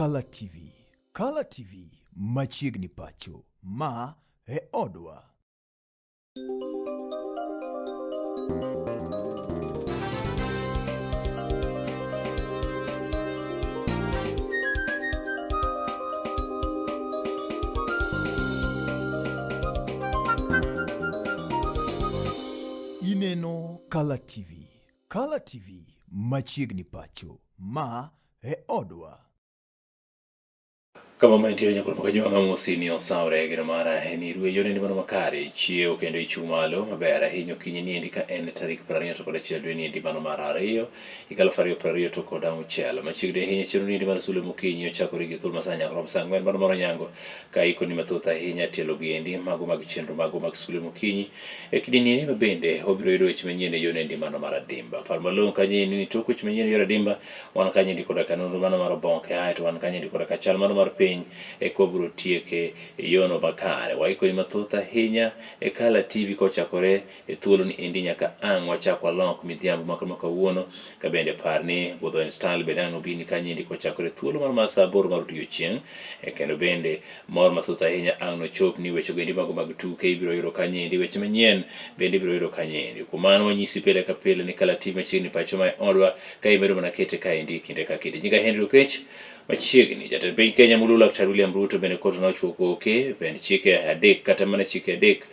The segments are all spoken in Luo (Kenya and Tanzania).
Kala TV. Kala TV machiegni pacho. Ma e odwa. Ineno Kala TV. Kala TV machiegni pacho. Ma e odwa. Kama ma entiere nyakwar Makajwang' amosi ni osawre geno mara en irwe yore ni mano makare chiew kendo ichung' malo maber ahinya okinyi ni endi ka en tarik 21 dwe ni endi mano mar ariyo higa 2026 machiegni ahinya chenro ni endi mar sule mokinyi ochakore gi thuolo masaa nyaka rom saa ang'wen mano mar onyango ka ikoni mathoth ahinya tielo gi endi mago mag chenro mago mag sule mokinyi e kidini ni bende wabiro yudo weche manyien e yore endi mano mar adimba par malong'o kanyo endi ni tok weche manyien e yor adimba wan kanyo endi koda ka nonro mano mar oboke ae to wan kanyo endi koda ka chal mano mar piny eka wabiro tieke e yono makare waikoni mathoth ahinya e Kala TV kochakore e thuolo ni endi nyaka ang' wachak walok midhiambo maka ma kawuono ka bende par ni Budho en Style bende ang' obini kanyo endi kochakore thuolo mar ma saa aboro mar odiochieng' e kendo bende mor mathoth ahinya ang' nochop ni weche goendi mago mag tuke ibiro yudo kanyo endi weche manyien bende ibiro yudo kanyo endi kuom mano wanyisi pile ka pile ni Kala TV machiegni pacho ma e odwa ka imedo mana kete kaendi kinde ka kinde. Nyinga Henry Okech machiegni jatend piny Kenya moluor Laktar William Ruto bende koro nochwo koke pend chike adek kata mana chike adek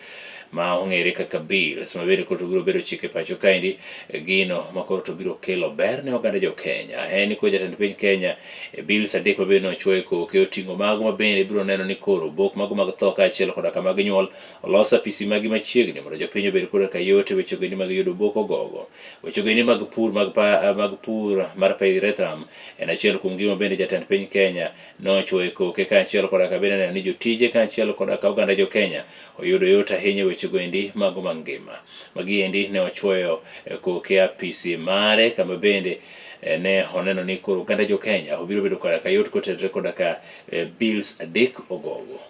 ma ong'ere kaka bills ma bende koro to biro bedo chike pacho kaendi gino ma koro to biro kelo ber ne oganda jo Kenya. En ni koro jatend piny Kenya e bills adek ma bende nochwo e koke oting'o mago ma bende biro neno ni koro obok mago mag tho kaachiel koda ka mag nyuol olos apisi magi machiegni mondo jopiny obed koda ka yot e weche goendi mag yudo obok ogogo. Weche goendi mag pur mag, pa, mag pur mar pyrethrum en achiel kuom gima bende jatend piny Kenya nochwo e koke kaachiel koda ka bende neno ni jotije kaachiel koda ka oganda jo Kenya oyudo yot ahinya e weche goendi mago mag ngima. Magi endi ne ochwoyo e koke apisi mare kama bende ne oneno ni koro oganda jo Kenya obiro bedo koda ka yot kotenore koda ka bills adek ogogo.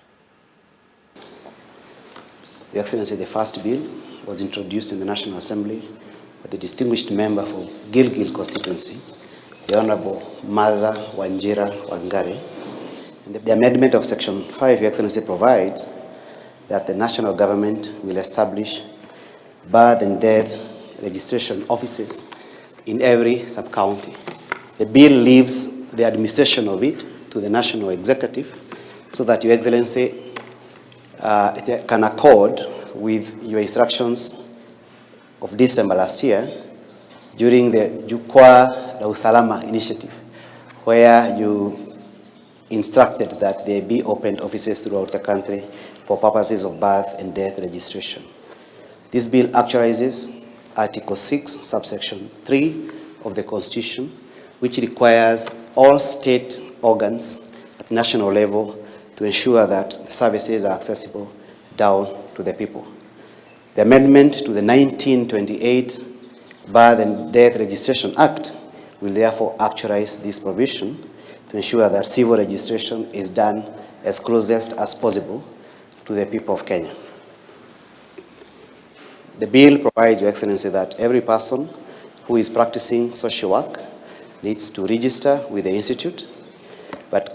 Your Excellency, the first bill was introduced in the National Assembly by the distinguished member for Gilgil constituency, the Honorable Martha Wanjira Wangari. And the amendment of Section 5, Your Excellency, provides that the national government will establish birth and death registration offices in every sub-county. The bill leaves the administration of it to the national executive so that Your Excellency it can accord with your instructions of December last year during the Jukwaa la Usalama initiative, where you instructed that there be opened offices throughout the country for purposes of birth and death registration. This bill actualizes Article 6, subsection 3 of the Constitution, which requires all state organs at national level to ensure that the services are accessible down to the people. The amendment to the 1928 Birth and Death Registration Act will therefore actualize this provision to ensure that civil registration is done as closest as possible to the people of Kenya. The bill provides, Your Excellency, that every person who is practicing social work needs to register with the institute, but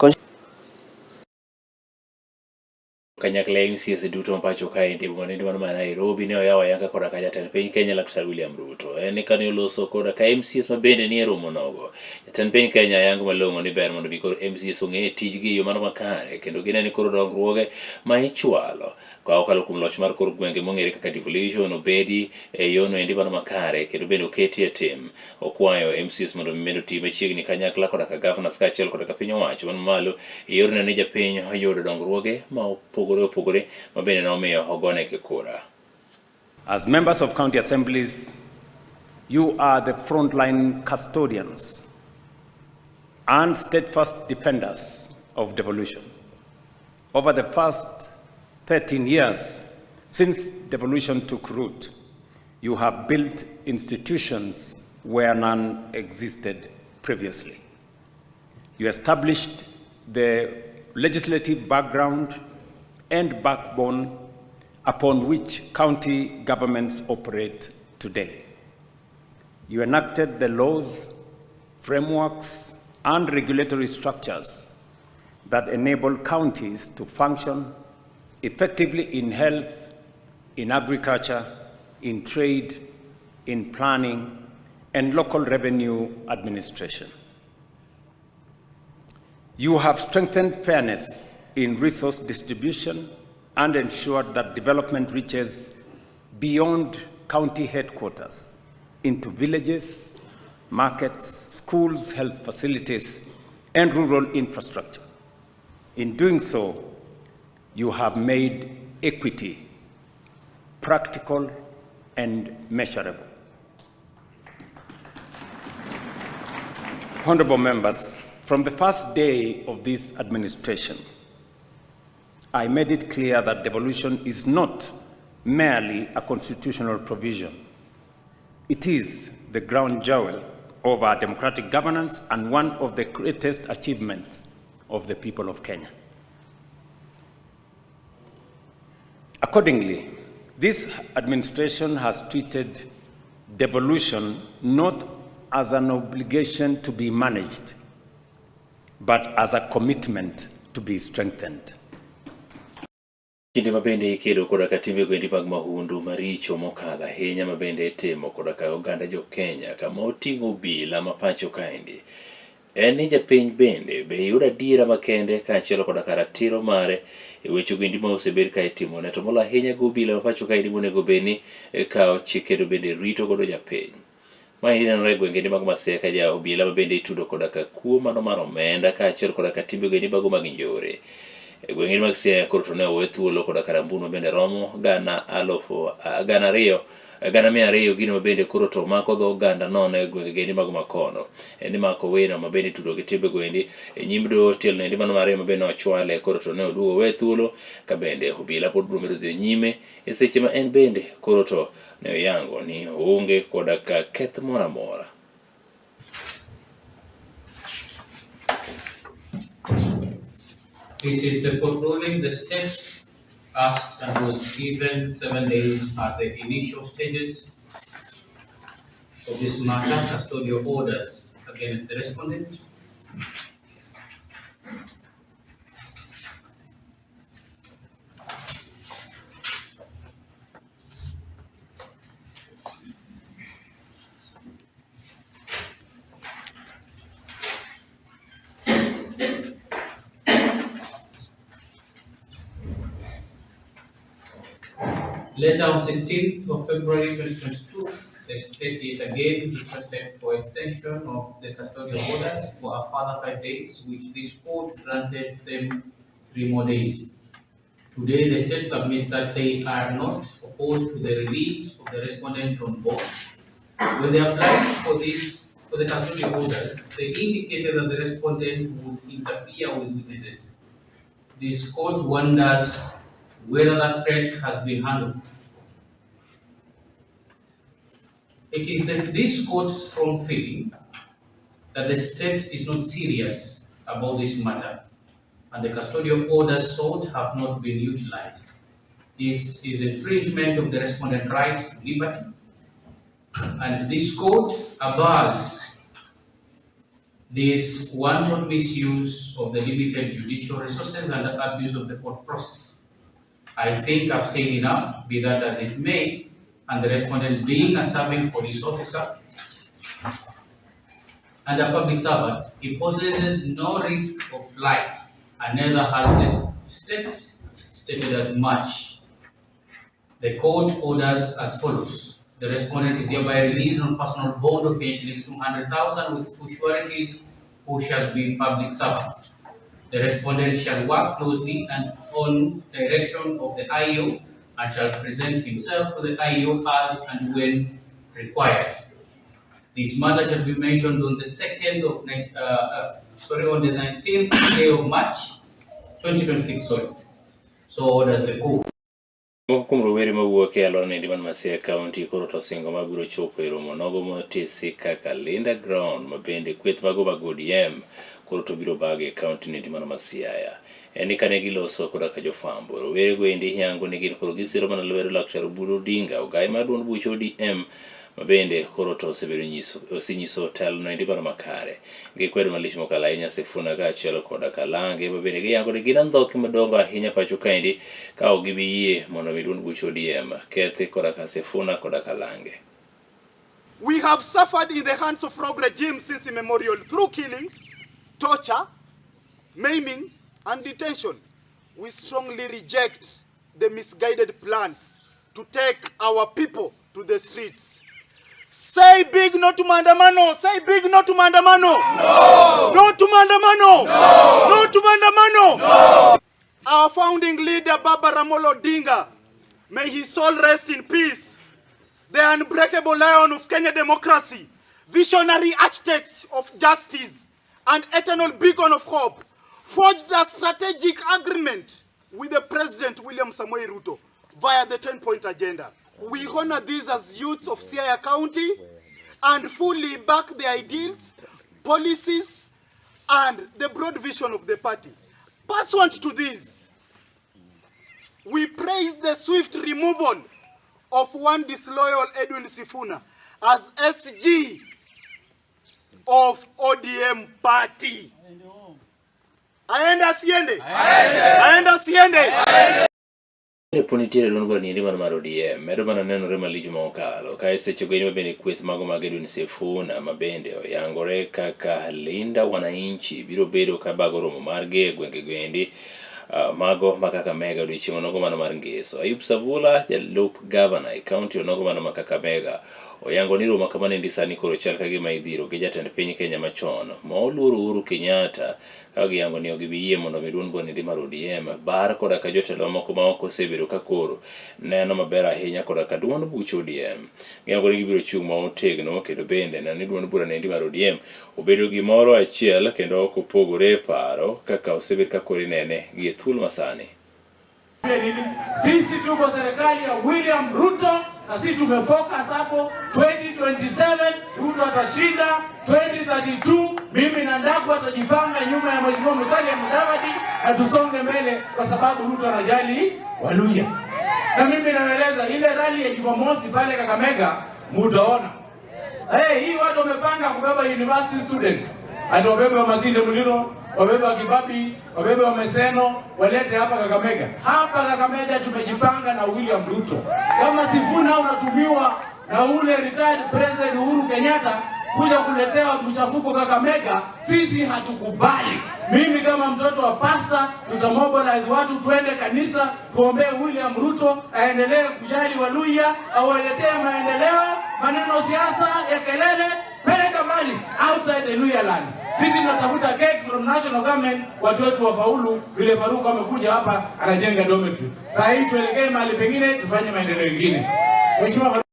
Kanyakla ya MCAs duto ma pacho kaendi boma nende mano ma Nairobi ne oyawo ayanga koda ka jatend piny Kenya Laktar William Ruto. En kane oloso koda ka MCAs ma bende nie romo nogo. Jatend piny Kenya yango malong'o ni ber mondo mi koro MCAs ong'e tijgi e yo mano makare kendo gine ni koro dongruoge ma ichwalo ka okalo kuom loch mar kor gwenge mong'ere kaka devolution obedi e yono endi mano makare kendo bende oketi e tim. Okwayo MCAs mondo mi oti machiegni kanyakla koda ka governors kaachiel koda ka piny owacho man malo e yor neno ni japiny oyudo dongruoge ma opogore opogore ma bende nomiyo ogonegi kura. As members of county assemblies, you are the frontline custodians and steadfast defenders of devolution. Over the past 13 years since devolution took root, you have built institutions where none existed previously. You established the legislative background and backbone upon which county governments operate today. You enacted the laws, frameworks, and regulatory structures that enable counties to function effectively in health, in agriculture, in trade, in planning, and local revenue administration. You have strengthened fairness in resource distribution and ensured that development reaches beyond county headquarters into villages, markets, schools, health facilities, and rural infrastructure. In doing so, you have made equity practical and measurable. Honorable members, from the first day of this administration, I made it clear that devolution is not merely a constitutional provision. It is the ground jewel of our democratic governance and one of the greatest achievements of the people of Kenya. Accordingly, this administration has treated devolution not as an obligation to be managed, but as a commitment to be strengthened. Kinde ma bende ikedo koda ka timbe goendi mag mahundu maricho mokalo ahinya ma bende itimo koda ka oganda jo Kenya kama oting'o obila ma pacho kaendi en ni japiny bende be yudo adiera makende kaachiel koda ka ratiro mare e weche goendi ma osebed ka itimone to molo ahinya go obila ma pacho kaendi monego bed ni kawo chik kendo bende rito godo japiny. Maendi nenore e gwenge mag Masia ka ja obila ma bende itudo koda ka kuo mano mar omenda kaachiel koda ka timbe goendi mago mag njore. E gwenge mag Siaya koro to ne owe thuolo koda ka rambun ma bende romo gana alufu gana ariyo gana mia ariyo gino ma bende koro to mako dho oganda nono e gwenge gendi mago makono. En ni mako wino ma bende itudo gi timbe goendi e nyim doho tielo endi mano mar ariyo ma bende ochwale koro to ne oduogo owe thuolo ka bende obila pod biro medo dhi nyime e seche ma en bende koro to ne oyango ni oonge koda ka keth moro amora. This is the court ruling. The state asked and was given 7 days at the initial stages of this matter, custodial orders against the respondent. Later on 16th of February 2022, the state yet again requested for extension of the custodial orders for a further 5 days, which this court granted them 3 more days. Today, the state submits that they are not opposed to the release of the respondent on bond. When they applied for the custodial orders, they indicated that the respondent would interfere with witnesses. This court wonders whether that threat has been handled. It is this court's strong feeling that the state is not serious about this matter and the custodial orders sought have not been utilized. This is infringement of the respondent right to liberty, and this court abhors this wanton misuse of the limited judicial resources and abuse of the court process. I think I've said enough, be that as it may, and the respondent being a serving police officer and a public servant, he possesses no risk of flight and neither has the state stated as much. The court orders as follows. The respondent is hereby released on personal bond of shillings 200,000 with two sureties who shall be public servants. The respondent shall work closely and on direction of the IO and shall present himself to the IO as and when required. This matter shall be mentioned on the second of, sorry, on the 19th day of March, 2026, sorry. So orders the court. Moko kuom rowere mawuok e alwora niendi man Masia County koro to osingo mabiro chopo e romo nogo motisi kaka Linda Ground ma bende kweth mago mag ODM koro to biro bago e county niendi man ma Siaya. En ni kane giloso koda ka jofwambo, rowere go endi yango ni gin koro gisiro mana lwedo Laktar Oburu Odinga, ogai mar duond buch ODM Ma bende koro to osebedo nyiso osenyiso telo noendi mano makare. Gikwedo malich mokalo ahinya Sifuna kaachiel koda Kalange ma bende giyango ni gin andhoke madongo ahinya pacho kaendi ka ok gibi yie mondo mi duond buch ODM kethi koda ka Sifuna koda Kalange. We have suffered in the hands of rogue regimes since immemorial through killings, torture, maiming, and detention. We strongly reject the misguided plans to take our people to the streets. Say big no to maandamano. Say big no to maandamano. No. No to maandamano. No. No to maandamano. No. Our founding leader, Baba Ramolo Odinga, may his soul rest in peace. The unbreakable lion of Kenya democracy, visionary architect of justice, and eternal beacon of hope, forged a strategic agreement with the President William Samoei Ruto via the 10-point agenda. We honor these as youths of Siaya County and fully back the ideals, policies, and the broad vision of the party. Pursuant to this, we praise the swift removal of one disloyal Edwin Sifuna as SG of ODM party. Aende asiende? Aende asiende? Po nitiere duond bura niendi mano mar ODM medo mana nenore malich ma okalo ka e seche go ma bende kweth mago mag Edwin Sifuna ma bende oyangore kaka Linda Wananchi biro bedo ka bago romo margi e gwenge goendi mago ma Kakamega odiochieng' onogo mano mar Ngeso. Ayub Savula jalup gavana e kaunti onogo mano ma Kakamega oyango ni romo kamano endi sani koro chal ka gima idhiro gi jatend piny Kenya machon ma oluoro Uhuru Kenyatta ka giyango ni ok gibi yie mondo mi duond bura mar ODM bar koda ka jotelo mamoko ma ok osebedo ka koro neno maber ahinya koda ka duond buch ODM. Giyango ni gibiro chung' ma otegno kendo bende neno ni duond bura nendi mar ODM obedo gimoro achiel kendo ok opogore e paro kaka osebed ka koro inene gi e thuolo masani. Sisi tuko serikali ya William Ruto na sisi tumefocus hapo 2027 Ruto atashinda 2032 mimi na Ndaku atajipanga nyuma ya Mheshimiwa Musalia Mudavadi na tusonge mbele, kwa sababu Ruto anajali Waluya. Na mimi naeleza ile rally ya Jumamosi pale Kakamega mutaona. Hey, hii watu wamepanga kubeba university students. Ati wabebe wa Masinde Muliro, wabebe wa Kibabi, wabebe wa Meseno, walete hapa Kakamega. Hapa Kakamega tumejipanga na William Ruto. Kama Sifuna unatumiwa na ule retired President Uhuru Kenyatta kuja kuletea mchafuko Kakamega, sisi hatukubali. Mimi kama mtoto wa pasta, tutamobilize watu tuende kanisa tuombee William Ruto aendelee kujali Waluya, awaletee maendeleo. Maneno siasa ya kelele peleka mbali outside the Luya land. Sisi tunatafuta cake from national government, watu wetu wafaulu vile Faruku amekuja hapa anajenga dormitory. Sasa hii tuelekee mahali pengine tufanye maendeleo mengine. Mheshimiwa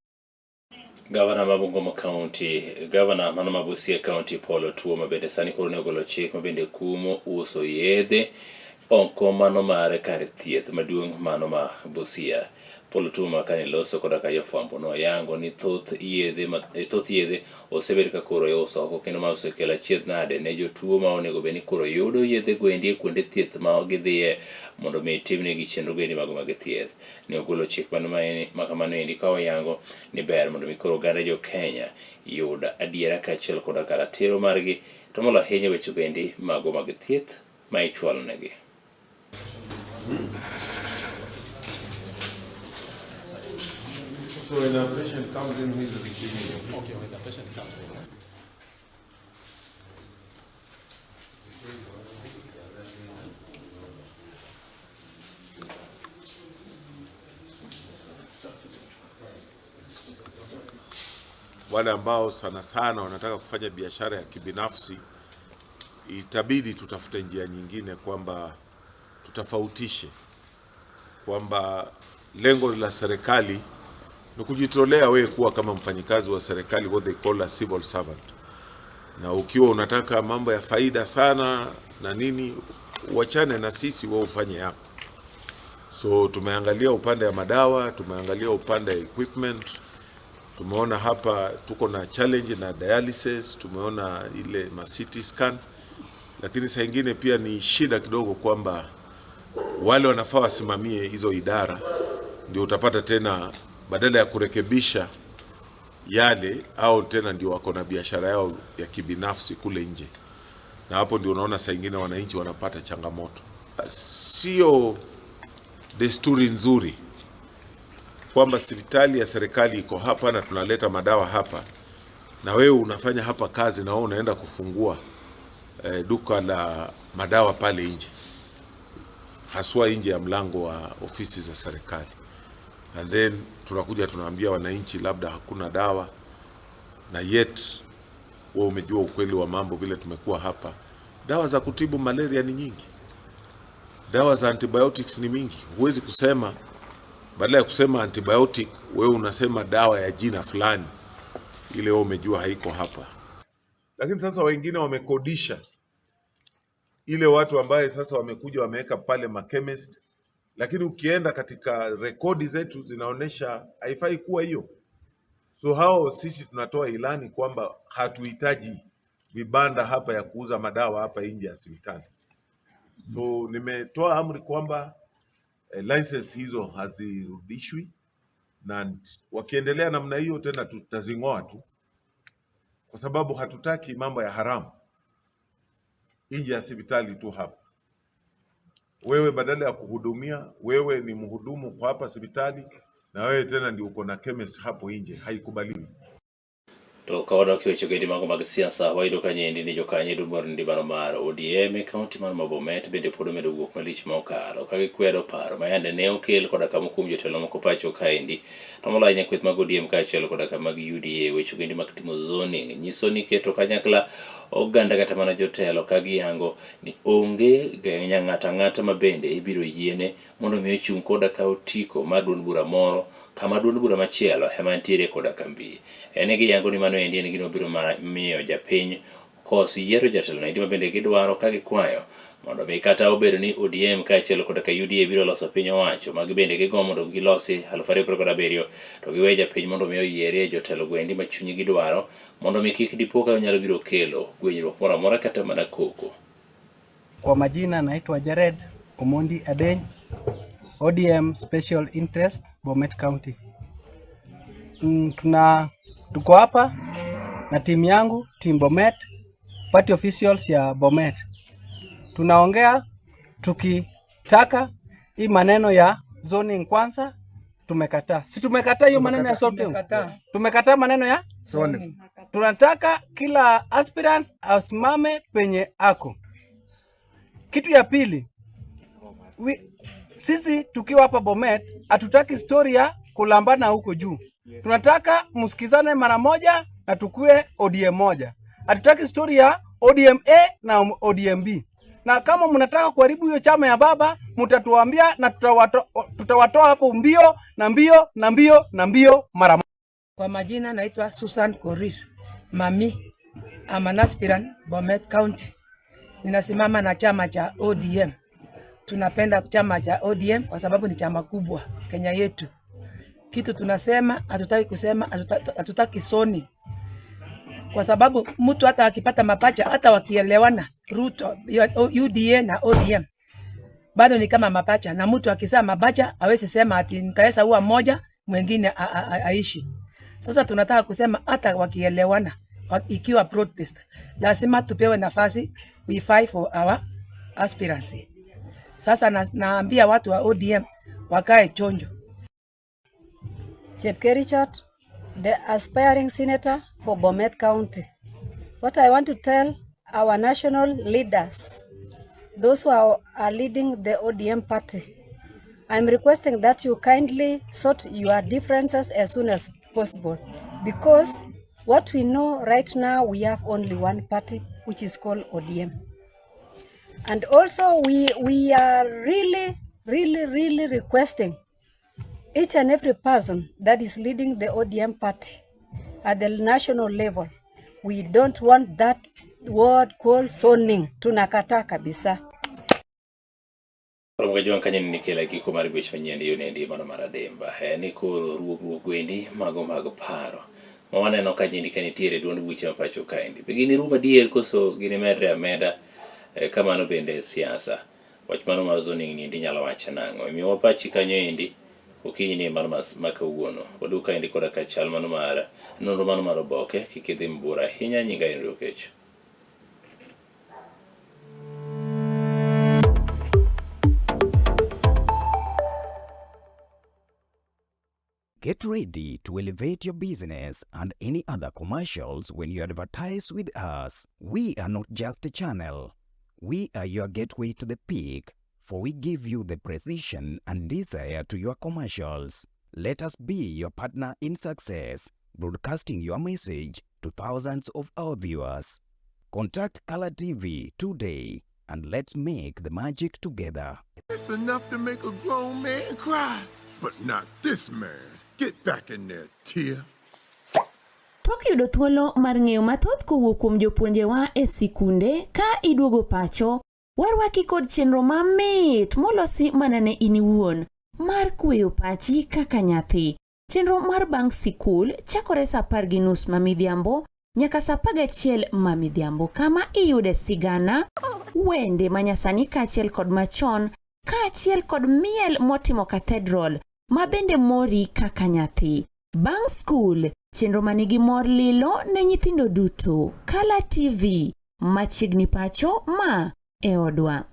Gavana ma Bungoma County, gavana mano ma Busia County Paul Otuoma ma bende sani koro ne ogolo chik ma bende kumo uso yedhe oko mano mar kar thieth maduong' mano ma Busia. Paul Otuoma kane loso koda ka jofwambo noyango ni thoth yedhe ma, thoth yedhe osebed ka koro iuso oko kendo ma osekelo achiedh nade ne jotuo ma onego bed ni koro yudo yedhe goendi e kuonde thieth ma gidhiye mondo mi timnegi chenro goendi mago mag thieth. Ne ogolo chik mano ma kamano endi ka oyango ni ber mondo mi koro oganda jo Kenya yud adiera kaachiel koda ka ratiro margi to molo ahinya weche goendi mago mag thieth ma ichwalo negi. So when a patient comes in, who is receiving it? Okay, when the patient comes in. Wale ambao sana sana wanataka kufanya biashara ya kibinafsi, itabidi tutafute njia nyingine, kwamba tutofautishe kwamba lengo la serikali ni kujitolea wewe kuwa kama mfanyikazi wa serikali, what they call a civil servant, na ukiwa unataka mambo ya faida sana na nini, uachane na sisi, wewe ufanye yako. So tumeangalia upande ya madawa, tumeangalia upande ya equipment, tumeona hapa tuko na challenge na dialysis, tumeona ile ma CT scan, lakini saa ingine pia ni shida kidogo kwamba wale wanafaa wasimamie hizo idara ndio utapata tena, badala ya kurekebisha yale au tena ndio wako na biashara yao ya kibinafsi kule nje, na hapo ndio unaona saa ingine wananchi wanapata changamoto. Sio desturi nzuri kwamba hospitali ya serikali iko hapa na tunaleta madawa hapa, na wewe unafanya hapa kazi na wewe unaenda kufungua duka la madawa pale nje, haswa nje ya mlango wa ofisi za serikali, and then tunakuja tunaambia wananchi labda hakuna dawa, na yet wewe umejua ukweli wa mambo vile tumekuwa hapa. Dawa za kutibu malaria ni nyingi, dawa za antibiotics ni mingi. Huwezi kusema badala ya kusema antibiotic wewe unasema dawa ya jina fulani, ile wewe umejua haiko hapa. Lakini sasa wengine wamekodisha ile watu ambaye sasa wamekuja wameweka pale machemist, lakini ukienda katika rekodi zetu zinaonyesha haifai kuwa hiyo. So hao sisi tunatoa ilani kwamba hatuhitaji vibanda hapa ya kuuza madawa hapa nje ya hospitali. So nimetoa amri kwamba license hizo hazirudishwi, na wakiendelea namna hiyo tena tutazing'oa tu, kwa sababu hatutaki mambo ya haramu nje ya hospitali tu hapa. Wewe badala ya kuhudumia, wewe ni mhudumu kwa hapa hospitali, na wewe tena ndio uko na chemist hapo nje, haikubaliwi. To ka wadok e weche goendi mago mag siasa, wayudo ka nyendi ni jokanyo duond ndi mano mar ODM e kaunti mar Bomet bende pod omedo wuok malich ma okalo ka gikwedo paro ma yande ne okel koda ka moko kuom jotelo moko pacho kaendi to moloyo ahinya kweth mag ODM kaachiel koda ka mag UDA. Weche goendi mag timo zoning nyiso ni keto kanyakla oganda kata mana jotelo ka giyango ni onge ng'ato ang'ata ma bende ibiro yiene mondo mi ochung' koda ka otiko mar duond bura moro kama duond bura machielo ema nitiere koda kambi. En giyango ni mano endi en gima biro miyo japiny kos yiero jatelo endi ma bende gidwaro ka gikwayo mondo mi kata obedo ni ODM kaachiel koda ka UDA biro loso piny owacho magi bende gigombo mondo gilosi 2027 to giwe japiny mondo mi oyierie jotelo goendi ma chunygi dwaro mondo mi kik dipo ka onyalo biro kelo gwenyruok moro amora kata mana koko. Kwa majina naitwa Jared Omondi Adeny, ODM Special Interest, Bomet County. Tuko hapa na timu yangu, team Bomet, party officials ya Bomet. Tunaongea tukitaka hii maneno ya zoning kwanza tumekataa. Si tumekataa hiyo maneno ya zoning? Tumekataa maneno ya zoning. Tunataka kila aspirant asimame penye ako. Kitu ya pili, sisi tukiwa hapa Bomet hatutaki story ya kulambana huko juu. Tunataka msikizane mara moja na tukue ODM moja. Hatutaki story ya ODM A na ODM B. Na kama mnataka kuharibu hiyo chama ya baba, mtatuambia na tutawatoa hapo mbio na mbio na mbio na mbio mara moja. Kwa majina naitwa Susan Korir Mami, I'm an aspirant Bomet County. Ninasimama na chama cha ODM. Tunapenda chama cha ODM kwa sababu ni chama kubwa Kenya yetu. Kitu tunasema hatutaki kusema, hatutaki zoning, kwa sababu mtu hata akipata mapacha, hata wakielewana Ruto, UDA na ODM bado ni kama mapacha, na mtu akizaa mapacha hawezi sema ati nitaweza ua mmoja mwingine aishi. Sasa tunataka kusema hata wakielewana, ikiwa broad based, lazima tupewe nafasi, we fight for our aspirancy. Sasa naambia watu wa ODM wakae chonjo. Chepkerichot, the aspiring senator for Bomet County. What I want to tell our national leaders, those who are leading the ODM party, I'm requesting that you kindly sort your differences as soon as possible, because what we know right now, we have only one party, which is called ODM. And also we are really, really, really requesting each and every person that is leading the ODM party at the national level, we don't want that word called zoning. Tunakataa kabisa. Romo ga jwang' kanyo ni nikela giko mar weche manyien yo nendi mano mar adimba. Ni koro ruogruok gwendi mago mag paro ma waneno ka nyendi ka nitiere duond buche ma pacho kaendi. Be gini rum adier koso gini medre ameda kamano bende e siasa. Wach mano mar zoning ni endi nyalo wacho nang'o? Miwa pachi kanyo endi. Okinyi ni mar mas ma kawuono. Waduog kaendi koda ka chal mano mar nonro mano mar oboke, kik idhi mabor ahinya, nyinga Henry Okech. Get ready to elevate your business and any other commercials when you advertise with us. We are not just a channel. We are your gateway to the peak, for we give you the precision and desire to your commercials. Let us be your partner in success, broadcasting your message to thousands of our viewers. Contact Color TV today and let's make the magic together. It's enough to make a grown man cry, but not this man. Get back in there, Tia. Tok yudo thuolo mar ng'eyo mathoth kowuok kuom jopuonjewa e sikunde ka iduogo pacho, warwaki kod chenro mamit molosi mana ne in iwuon mar kweyo pachi kaka nyathi. Chenro mar bang' sikul chakore sa 10:30 ma midhiambo nyaka sa 11 ma midhiambo kama iyude sigana, wende manyasani kaachiel kod machon kaachiel kod miel motimo cathedral ma bende mori kaka nyathi. Bang' skul, chenro manigi mor lilo ne nyithindo duto. Kala TV, machiegni pacho ma e odwa.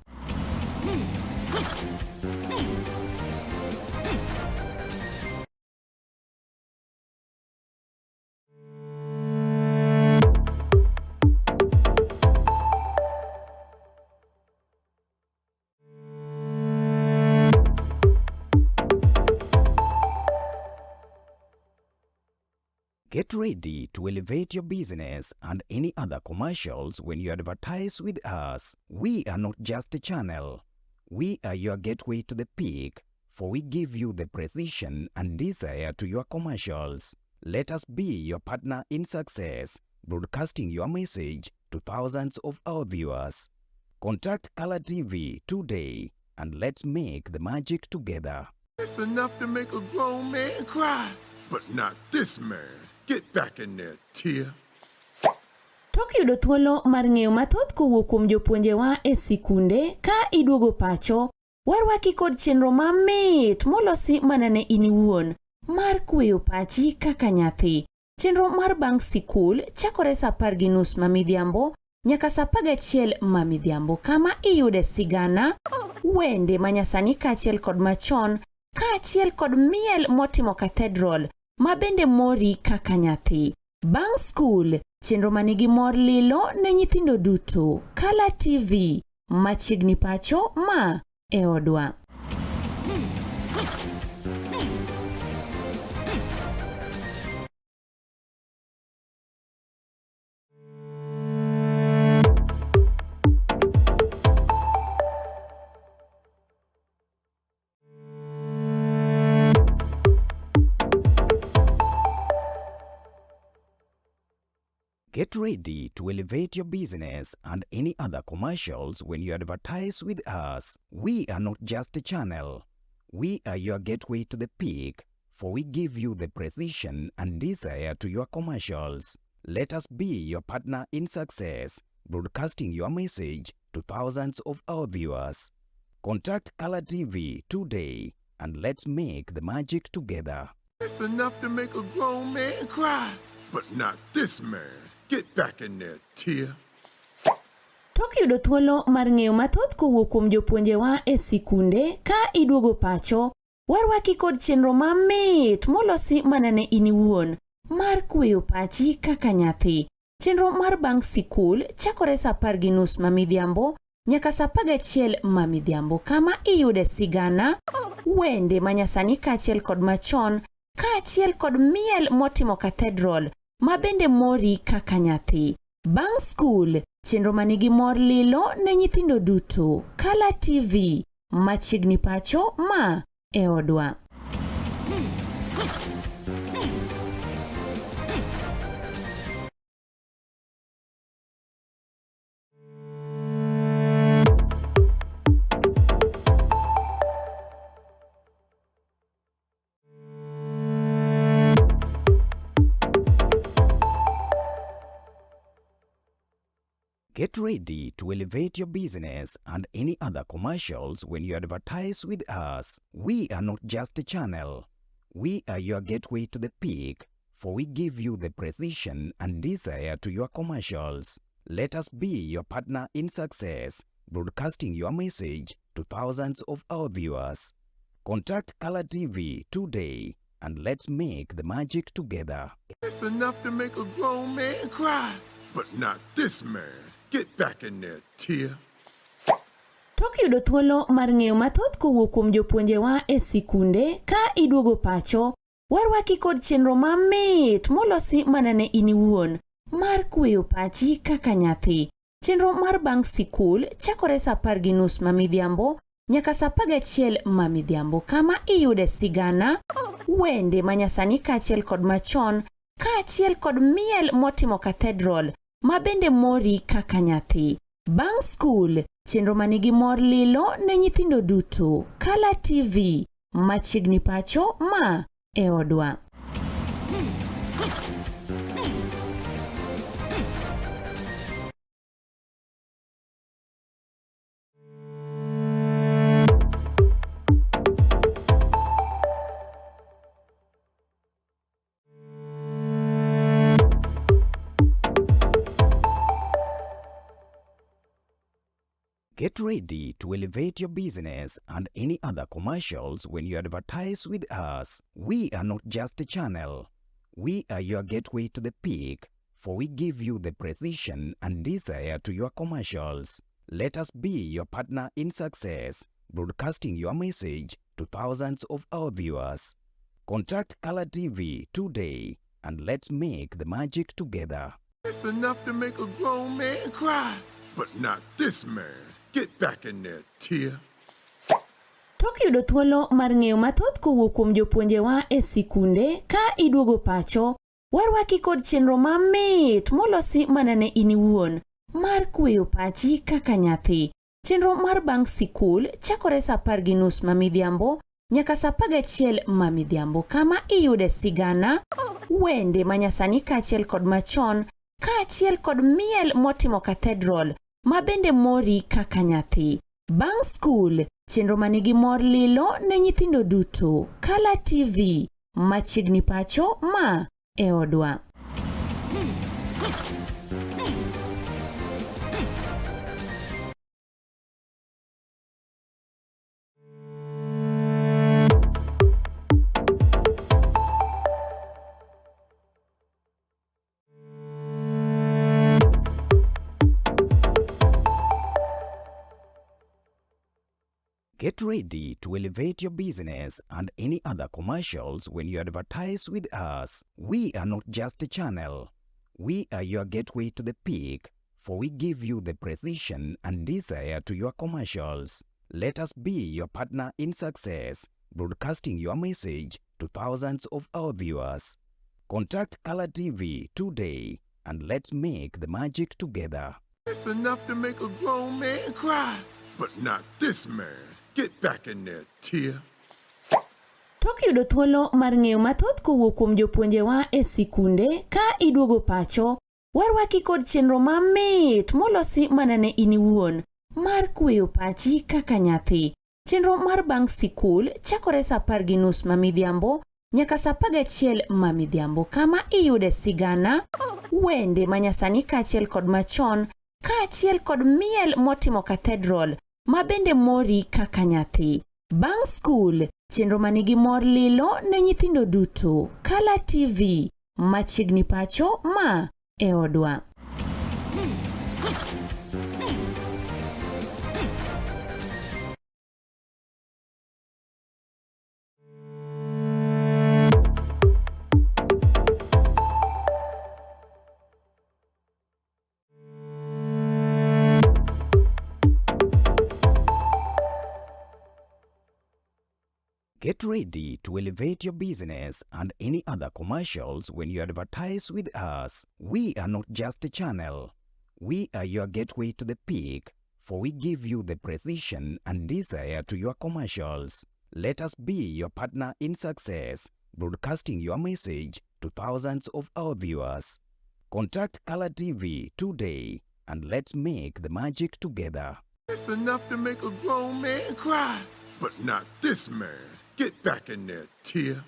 Get ready to elevate your business and any other commercials when you advertise with us. We are not just a channel. We are your gateway to the peak, for we give you the precision and desire to your commercials. Let us be your partner in success, broadcasting your message to thousands of our viewers. Contact Color TV today and let's make the magic together. It's enough to make a grown man cry, but not this man. Get back in there, Tia. Tok yudo thuolo mar ng'eyo mathoth kowuok kuom jopuonjewa e sikunde ka iduogo pacho, warwaki kod chenro mamit molosi mana ne in iwuon mar kweyo pachi kaka nyathi. Chenro mar bang' sikul chakore sa 10:30 ma midhiambo nyaka sa 11 ma midhiambo kama iyude sigana, wende manyasani kaachiel kod machon kaachiel kod miel motimo cathedral ma bende mori kaka nyathi. Bang' skul, chenro manigi mor lilo ne nyithindo duto. Kala TV, machiegni pacho ma e odwa. Get ready to elevate your business and any other commercials when you advertise with us. We are not just a channel. We are your gateway to the peak, for we give you the precision and desire to your commercials. Let us be your partner in success, broadcasting your message to thousands of our viewers. Contact Color TV today and let's make the magic together. It's enough to make a grown man cry, but not this man. Get back in there, Tia. Tok yudo thuolo mar ng'eyo mathoth kowuok kuom jopuonjewa e sikunde ka iduogo pacho, warwaki kod chenro mamit molosi mana ne in iwuon mar kweyo pachi kaka nyathi. Chenro mar bang' sikul chakore sa 10:30 ma midhiambo nyaka sa 11 ma midhiambo kama iyude sigana, wende manyasani kaachiel kod machon kaachiel kod miel motimo cathedral ma bende mori kaka nyathi. Bang' skul, chenro manigi mor lilo ne nyithindo duto. Kala TV, machiegni pacho ma e odwa. Get ready to elevate your business and any other commercials when you advertise with us. We are not just a channel. We are your gateway to the peak, for we give you the precision and desire to your commercials. Let us be your partner in success, broadcasting your message to thousands of our viewers. Contact Color TV today and let's make the magic together. It's enough to make a grown man cry, but not this man. Get back in there, Tia. Tok yudo thuolo mar ng'eyo mathoth kowuok kuom jopuonjewa e sikunde ka iduogo pacho, warwaki kod chenro mamit molosi mana ne in iwuon mar kweyo pachi kaka nyathi. Chenro mar bang' sikul chakore sa 10:30 ma midhiambo nyaka sa 11 ma midhiambo kama iyude sigana, wende manyasani kaachiel kod machon, kaachiel kod miel motimo cathedral ma bende mori kaka nyathi. Bang' skul, chenro manigi mor lilo ne nyithindo duto. Kala TV, machiegni pacho ma e odwa. Get ready to elevate your business and any other commercials when you advertise with us. We are not just a channel. We are your gateway to the peak, for we give you the precision and desire to your commercials. Let us be your partner in success, broadcasting your message to thousands of our viewers. Contact Color TV today and let's make the magic together. It's enough to make a grown man cry, but not this man. Get back in there, Tia. Tok yudo thuolo mar ng'eyo mathoth kowuok kuom jopuonjewa e sikunde ka iduogo pacho, warwaki kod chenro mamit molosi mana ne in iwuon mar kweyo pachi kaka nyathi. Chenro mar bang' sikul chakore sa 10:30 ma midhiambo nyaka sa 11 ma midhiambo kama iyude sigana, wende manyasani kaachiel kod machon, kaachiel kod miel motimo cathedral ma bende mori kaka nyathi. Bang' skul, chenro manigi mor lilo ne nyithindo duto. Kala TV, machiegni pacho ma e odwa. Get ready to elevate your business and any other commercials when you advertise with us. We are not just a channel. We are your gateway to the peak, for we give you the precision and desire to your commercials. Let us be your partner in success, broadcasting your message to thousands of our viewers. Contact Color TV today and let's make the magic together. It's enough to make a grown man cry, but not this man. Get back in there, Tia. Tok yudo thuolo mar ng'eyo mathoth kowuok kuom jopuonjewa e sikunde ka iduogo pacho, warwaki kod chenro mamit molosi mana ne in iwuon mar kweyo pachi kaka nyathi. Chenro mar bang' sikul chakore sa 10:30 ma midhiambo nyaka sa 11 ma midhiambo kama iyude sigana, wende manyasani kaachiel kod machon, kaachiel kod miel motimo cathedral ma bende mori kaka nyathi. Bang' skul, chenro manigi mor lilo ne nyithindo duto. Kala TV, machiegni pacho ma e odwa. Get ready to elevate your business and any other commercials when you advertise with us. We are not just a channel. We are your gateway to the peak, for we give you the precision and desire to your commercials. Let us be your partner in success, broadcasting your message to thousands of our viewers. Contact Color TV today and let's make the magic together. It's enough to make a grown man cry, but not this man. Get back in there, Tia.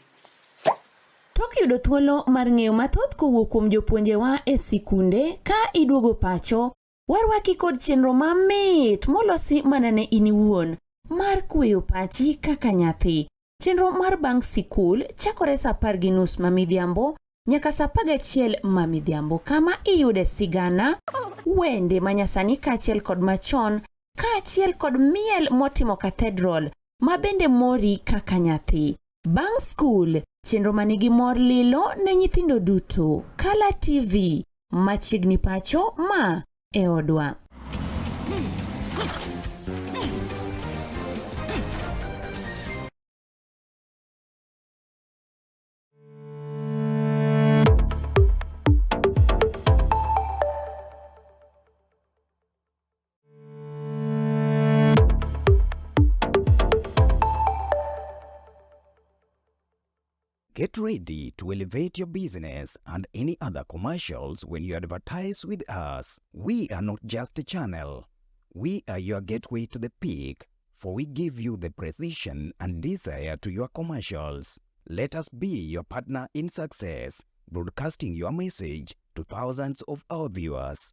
Tok yudo thuolo mar ng'eyo mathoth kowuok kuom jopuonjewa e sikunde ka iduogo pacho, warwaki kod chenro mamit molosi mana ne in iwuon mar kweyo pachi kaka nyathi. Chenro mar bang' sikul chakore sa 10:30 ma midhiambo nyaka sa 11 ma midhiambo kama iyude sigana, wende manyasani kaachiel kod machon kaachiel kod miel motimo cathedral ma bende mori kaka nyathi. Bang' skul, chenro manigi mor lilo ne nyithindo duto. Kala TV, machiegni pacho ma e odwa. Get ready to elevate your business and any other commercials when you advertise with us. We are not just a channel. We are your gateway to the peak, for we give you the precision and desire to your commercials. Let us be your partner in success, broadcasting your message to thousands of our viewers.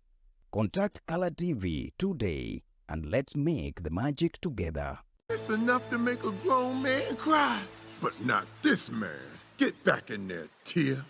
Contact Color TV today and let's make the magic together. It's enough to make a grown man cry, but not this man. Get back in there, Tia.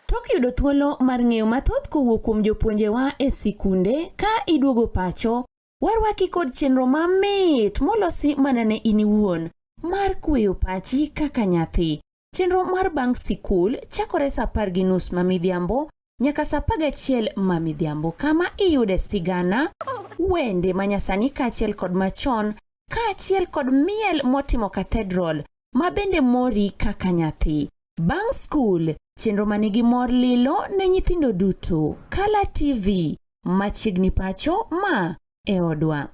Tok yudo thuolo mar ng'eyo mathoth kowuok kuom jopuonjewa e sikunde ka iduogo pacho, warwaki kod chenro mamit molosi mana ne in iwuon mar kweyo pachi kaka nyathi. Chenro mar bang' sikul chakore sa 10:30 ma midhiambo nyaka sa 11 ma midhiambo kama iyude sigana, wende manyasani kaachiel kod machon kaachiel kod miel motimo cathedral ma bende mori kaka nyathi. Bang' skul, chenro manigi mor lilo ne nyithindo duto. Kala TV, machiegni pacho ma e odwa.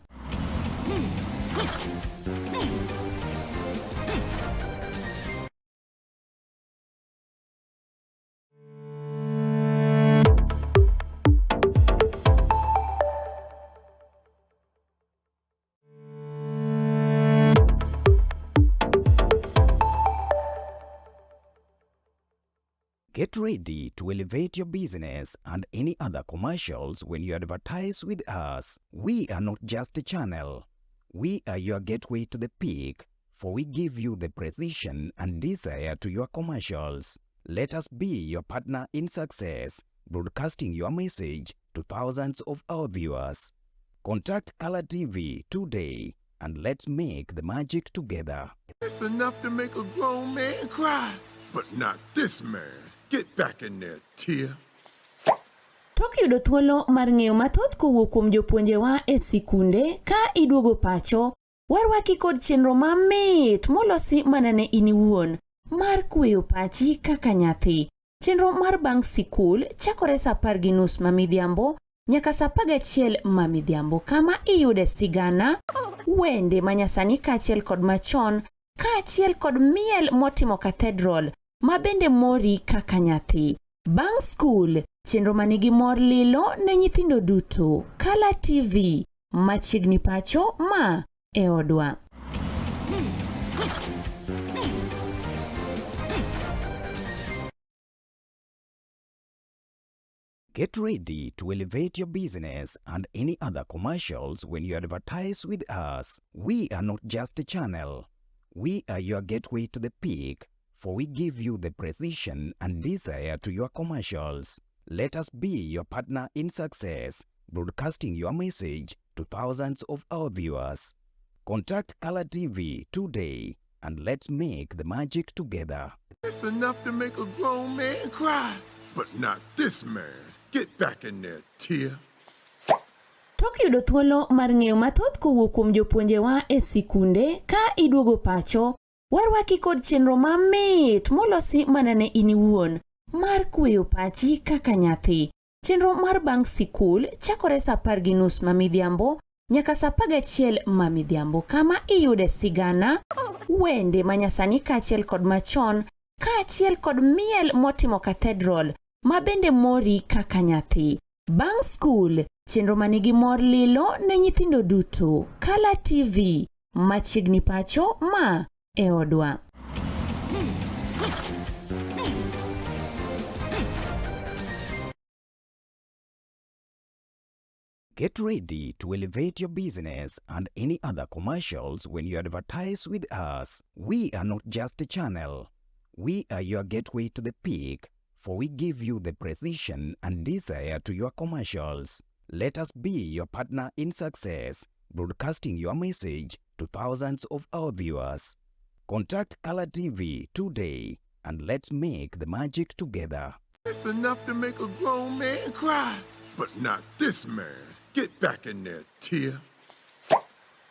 Get ready to elevate your business and any other commercials when you advertise with us. We are not just a channel. We are your gateway to the peak, for we give you the precision and desire to your commercials. Let us be your partner in success, broadcasting your message to thousands of our viewers. Contact Color TV today and let's make the magic together. It's enough to make a grown man cry, but not this man. Get back in there, Tia. Tok yudo thuolo mar ng'eyo mathoth kowuok kuom jopuonjewa e sikunde ka iduogo pacho, warwaki kod chenro mamit molosi mana ne in iwuon mar kweyo pachi kaka nyathi. Chenro mar bang' sikul chakore sa 10:30 ma midhiambo nyaka sa 11 ma midhiambo kama iyude sigana, wende manyasani kaachiel kod machon kaachiel kod miel motimo cathedral ma bende mori kaka nyathi. Bang' skul, chenro manigi mor lilo ne nyithindo duto. Kala TV, machiegni pacho ma e odwa. Get ready to elevate your business and any other commercials when you advertise with us. We are not just a channel. We are your gateway to the peak, for we give you the precision and desire to your commercials. Let us be your partner in success, broadcasting your message to thousands of our viewers. Contact Color TV today and let's make the magic together. It's enough to make a grown man cry, but not this man. Get back in there, Tia. Tok yudo thuolo mar ng'eyo mathoth kowuok kuom jopuonjewa e sikunde ka iduogo pacho, warwaki kod chenro mamit molosi mana ne in iwuon mar kweyo pachi kaka nyathi. Chenro mar bang' sikul chakore sa 10:30 ma midhiambo nyaka sa 11 ma midhiambo kama iyude sigana, wende manyasani kaachiel kod machon kaachiel kod miel motimo cathedral ma bende mori kaka nyathi. Bang' skul, chenro ma nigi mor lilo ne nyithindo duto. Kala TV, machiegni pacho ma e odwa. Get ready to elevate your business and any other commercials when you advertise with us. We are not just a channel. We are your gateway to the peak, for we give you the precision and desire to your commercials. Let us be your partner in success, broadcasting your message to thousands of our viewers. Contact Color TV today and let's make the magic together. It's enough to make a grown man cry, but not this man. Get back in there, Tia.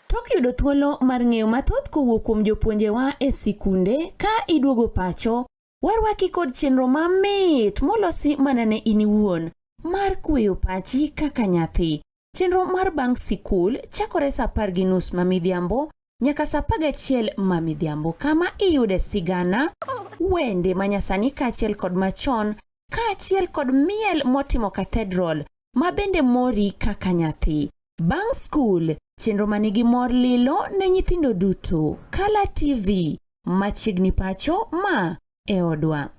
Tok yudo thuolo mar ng'eyo mathoth kowuok kuom jopuonjewa e sikunde ka iduogo pacho, warwaki kod chenro mamit molosi mana ne in iwuon mar kweyo pachi kaka nyathi. Chenro mar bang' sikul chakore sa 10:30 ma midhiambo nyaka sa 11 ma midhiambo kama iyude sigana, wende manyasani kaachiel kod machon kaachiel kod miel motimo cathedral ma bende mori kaka nyathi. Bang' skul, chenro ma nigi mor lilo ne nyithindo duto. Kala TV, machiegni pacho ma e odwa.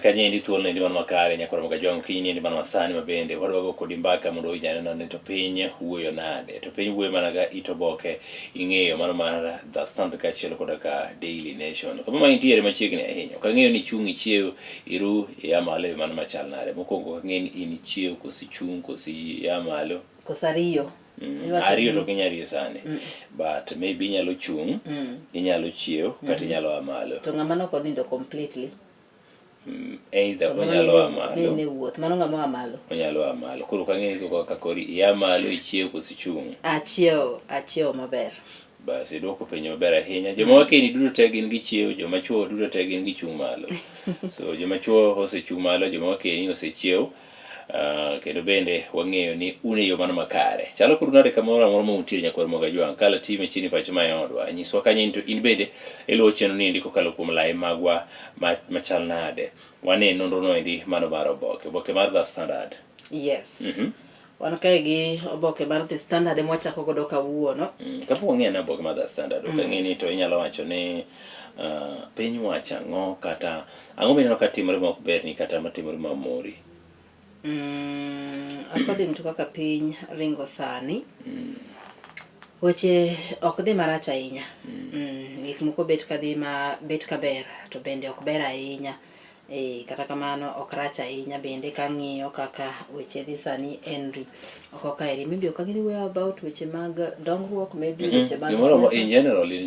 Kanyendi thuolo nendi man makare nyakwar Mogajwang' okinyi niendi man masani ma bende wadwa go kodi mbaka mondo owinj anena ni to piny wuoyo nade to piny wuoyo mana ga it oboke ing'eyo mano mar The Standard kaachiel koda ka Daily Nation kama ma intiere machiegni ahinya ok ang'eyo ni ichung' ichiew iru ia malo e mano machal nade mokwongo ok ang'eyo ni in ichiew koso ichung' koso ia malo Koso ariyo. Iwacho ariyo to ok inyal riyo sani but maybe inyalo chung' inyalo chiew kata inyalo a malo To ng'ama nok onindo completely. Either onyalo a malo. Ne wuoth, mano ng'ama oa malo. Onyalo a malo. Koro ok ang'e ni kaka kori ia malo ichiew koso ichung'. Achiew, achiew maber. Bas idwoko penjo maber ahinya. Joma wakeni duto te gin gichiew, joma chuo duto te gin gichung' malo. So joma chuo osechung' malo, joma wakeni osechiew. Kendo bende wang'eyo ni un e yo mano makare. Chalo kodu nade kamoro amora ma untiere nyakwar Mogajwang'? Kala TV machiegni pacho ma e odwa. Nyiswa kanyo in to in bende iluwo chenro ni endi kokalo kuom lai magwa machal nade. Wane nonro no endi mano mar oboke. Oboke mar The Standard. Yes. Wan kae gi oboke mar The Standard ema wachako godo kawuono. Kapok wang'eyo ne oboke mar The Standard, ok ang'e ni to inyalo wacho ni piny wacho ang'o kata ang'o mineno ka timore ma ok berni kata matimore ma mori. According to kaka piny ringo sani, weche ok dhi marach ahinya. Gik moko bet ka dhi ma bet ka ber to bende ok ber ahinya. Kata kamano ok rach ahinya bende kang'iyo kaka weche dhi sani Henry oko kaeri. Maybe ok ang'e ni wuoyo about weche mag dongruok, maybe weche mag Gimoro siasa. in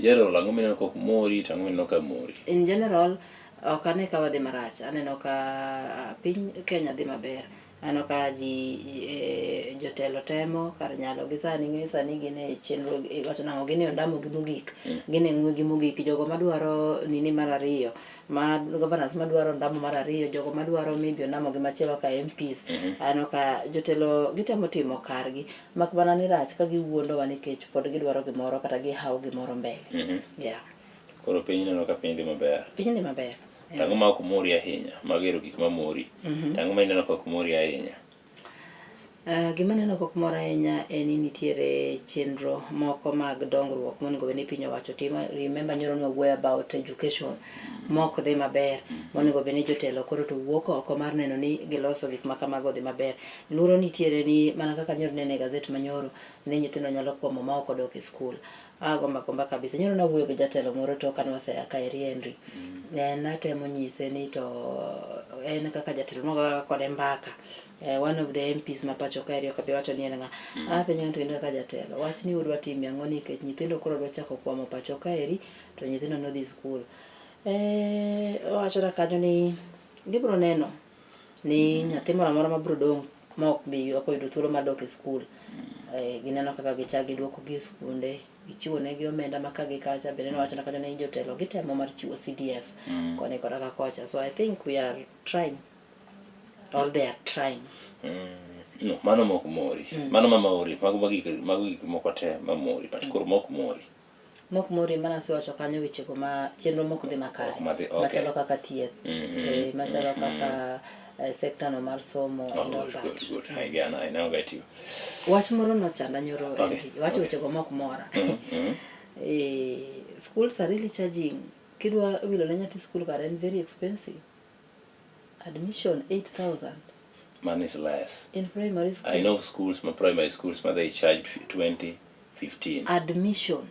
general ang'o mineno ka ok mori to ang'o mineno ka mori? In general ok ane ka wadhi marach. Aneno ka piny Kenya dhi maber. Aneno ka ji jotelo temo kar nyalo gi sani ing'e sani gin e chenro iwacho nang'o gin e ondamo gi mogik. Gin e ng'we gi mogik. Jogo madwaro nini mar ariyo ma governors madwaro ondamo mar ariyo, jogo madwaro maybe ondamo gi machielo kaka MPs. Aneno ka jotelo gitemo timo kargi mak mana ni rach ka giwuondowa nikech pod gidwaro gimoro kata gihawo gimoro mbele. Yeah. Koro piny ineno ka piny dhi maber. Piny dhi maber. To ang'o ma ok mori ahinya? Mago ero gik ma mori. To ang'o ma ineno ka ok mori ahinya? Gima aneno ka ok mora ahinya en ni nitiere chenro moko mag dongruok monego bed ni piny owacho timo. Remember nyoro ne wawuoyo about education mok dhi maber. Monego bed ni jotelo koro to wuok oko mar neno ni giloso gik ma kamago odhi maber. Luoro nitiere ni mana kaka nyoro nene e gazet manyoro ni nyithindo nyalo kwamo ma ok odok e skul. Agombo agomba kabisa. Nyoro nawuoyo gi jatelo moro tok kane wasea kaeri Henry. En atemo nyise ni to en kaka jatelo nwagoga kode mbaka. One of the MPs ma pacho kaeri ok abi wacho ni en ng'a. Apenjo ni to in kaka jatelo, wach ni udwa timo ang'o nikech nyithindo koro dwa chako kwamo pacho kaeri to nyithindo nodhi skul. Owachona kanyo ni. Gibiro neno ni nyathi moro amora mabiro dong' ma ok bi ok oyudo thuolo mar dok e skul. Eh, gineno kaka gichak giduoko gi e skunde, gichiwo negi omenda ma ka gi kacha, bende nowacho kacha ni jotelo gitemo mar chiwo CDF koni koda ka kocha. So I think we are trying or they are trying. No, mano mok mori. Mano ma mori, mago mago gik mago gik moko te ma mori, but koro mok mori. Mok mori mana asewacho kanyo wechego ma chenro mok dhi makare. Ok madhi, okay. Machalo kaka thieth, eh, machalo kaka sekta no mar somo Oh, and all good, that. good, good. I get, I now get you. Wach moro nochanda nyoro Okay, Henry. Wacho okay. wechego mok mora. Eh, schools are really charging. Kidwa wilo ne nyathi school kare en very expensive. Admission 8,000 Man is less. in primary school. I know schools, my primary schools, ma they charge 20, 15. Admission.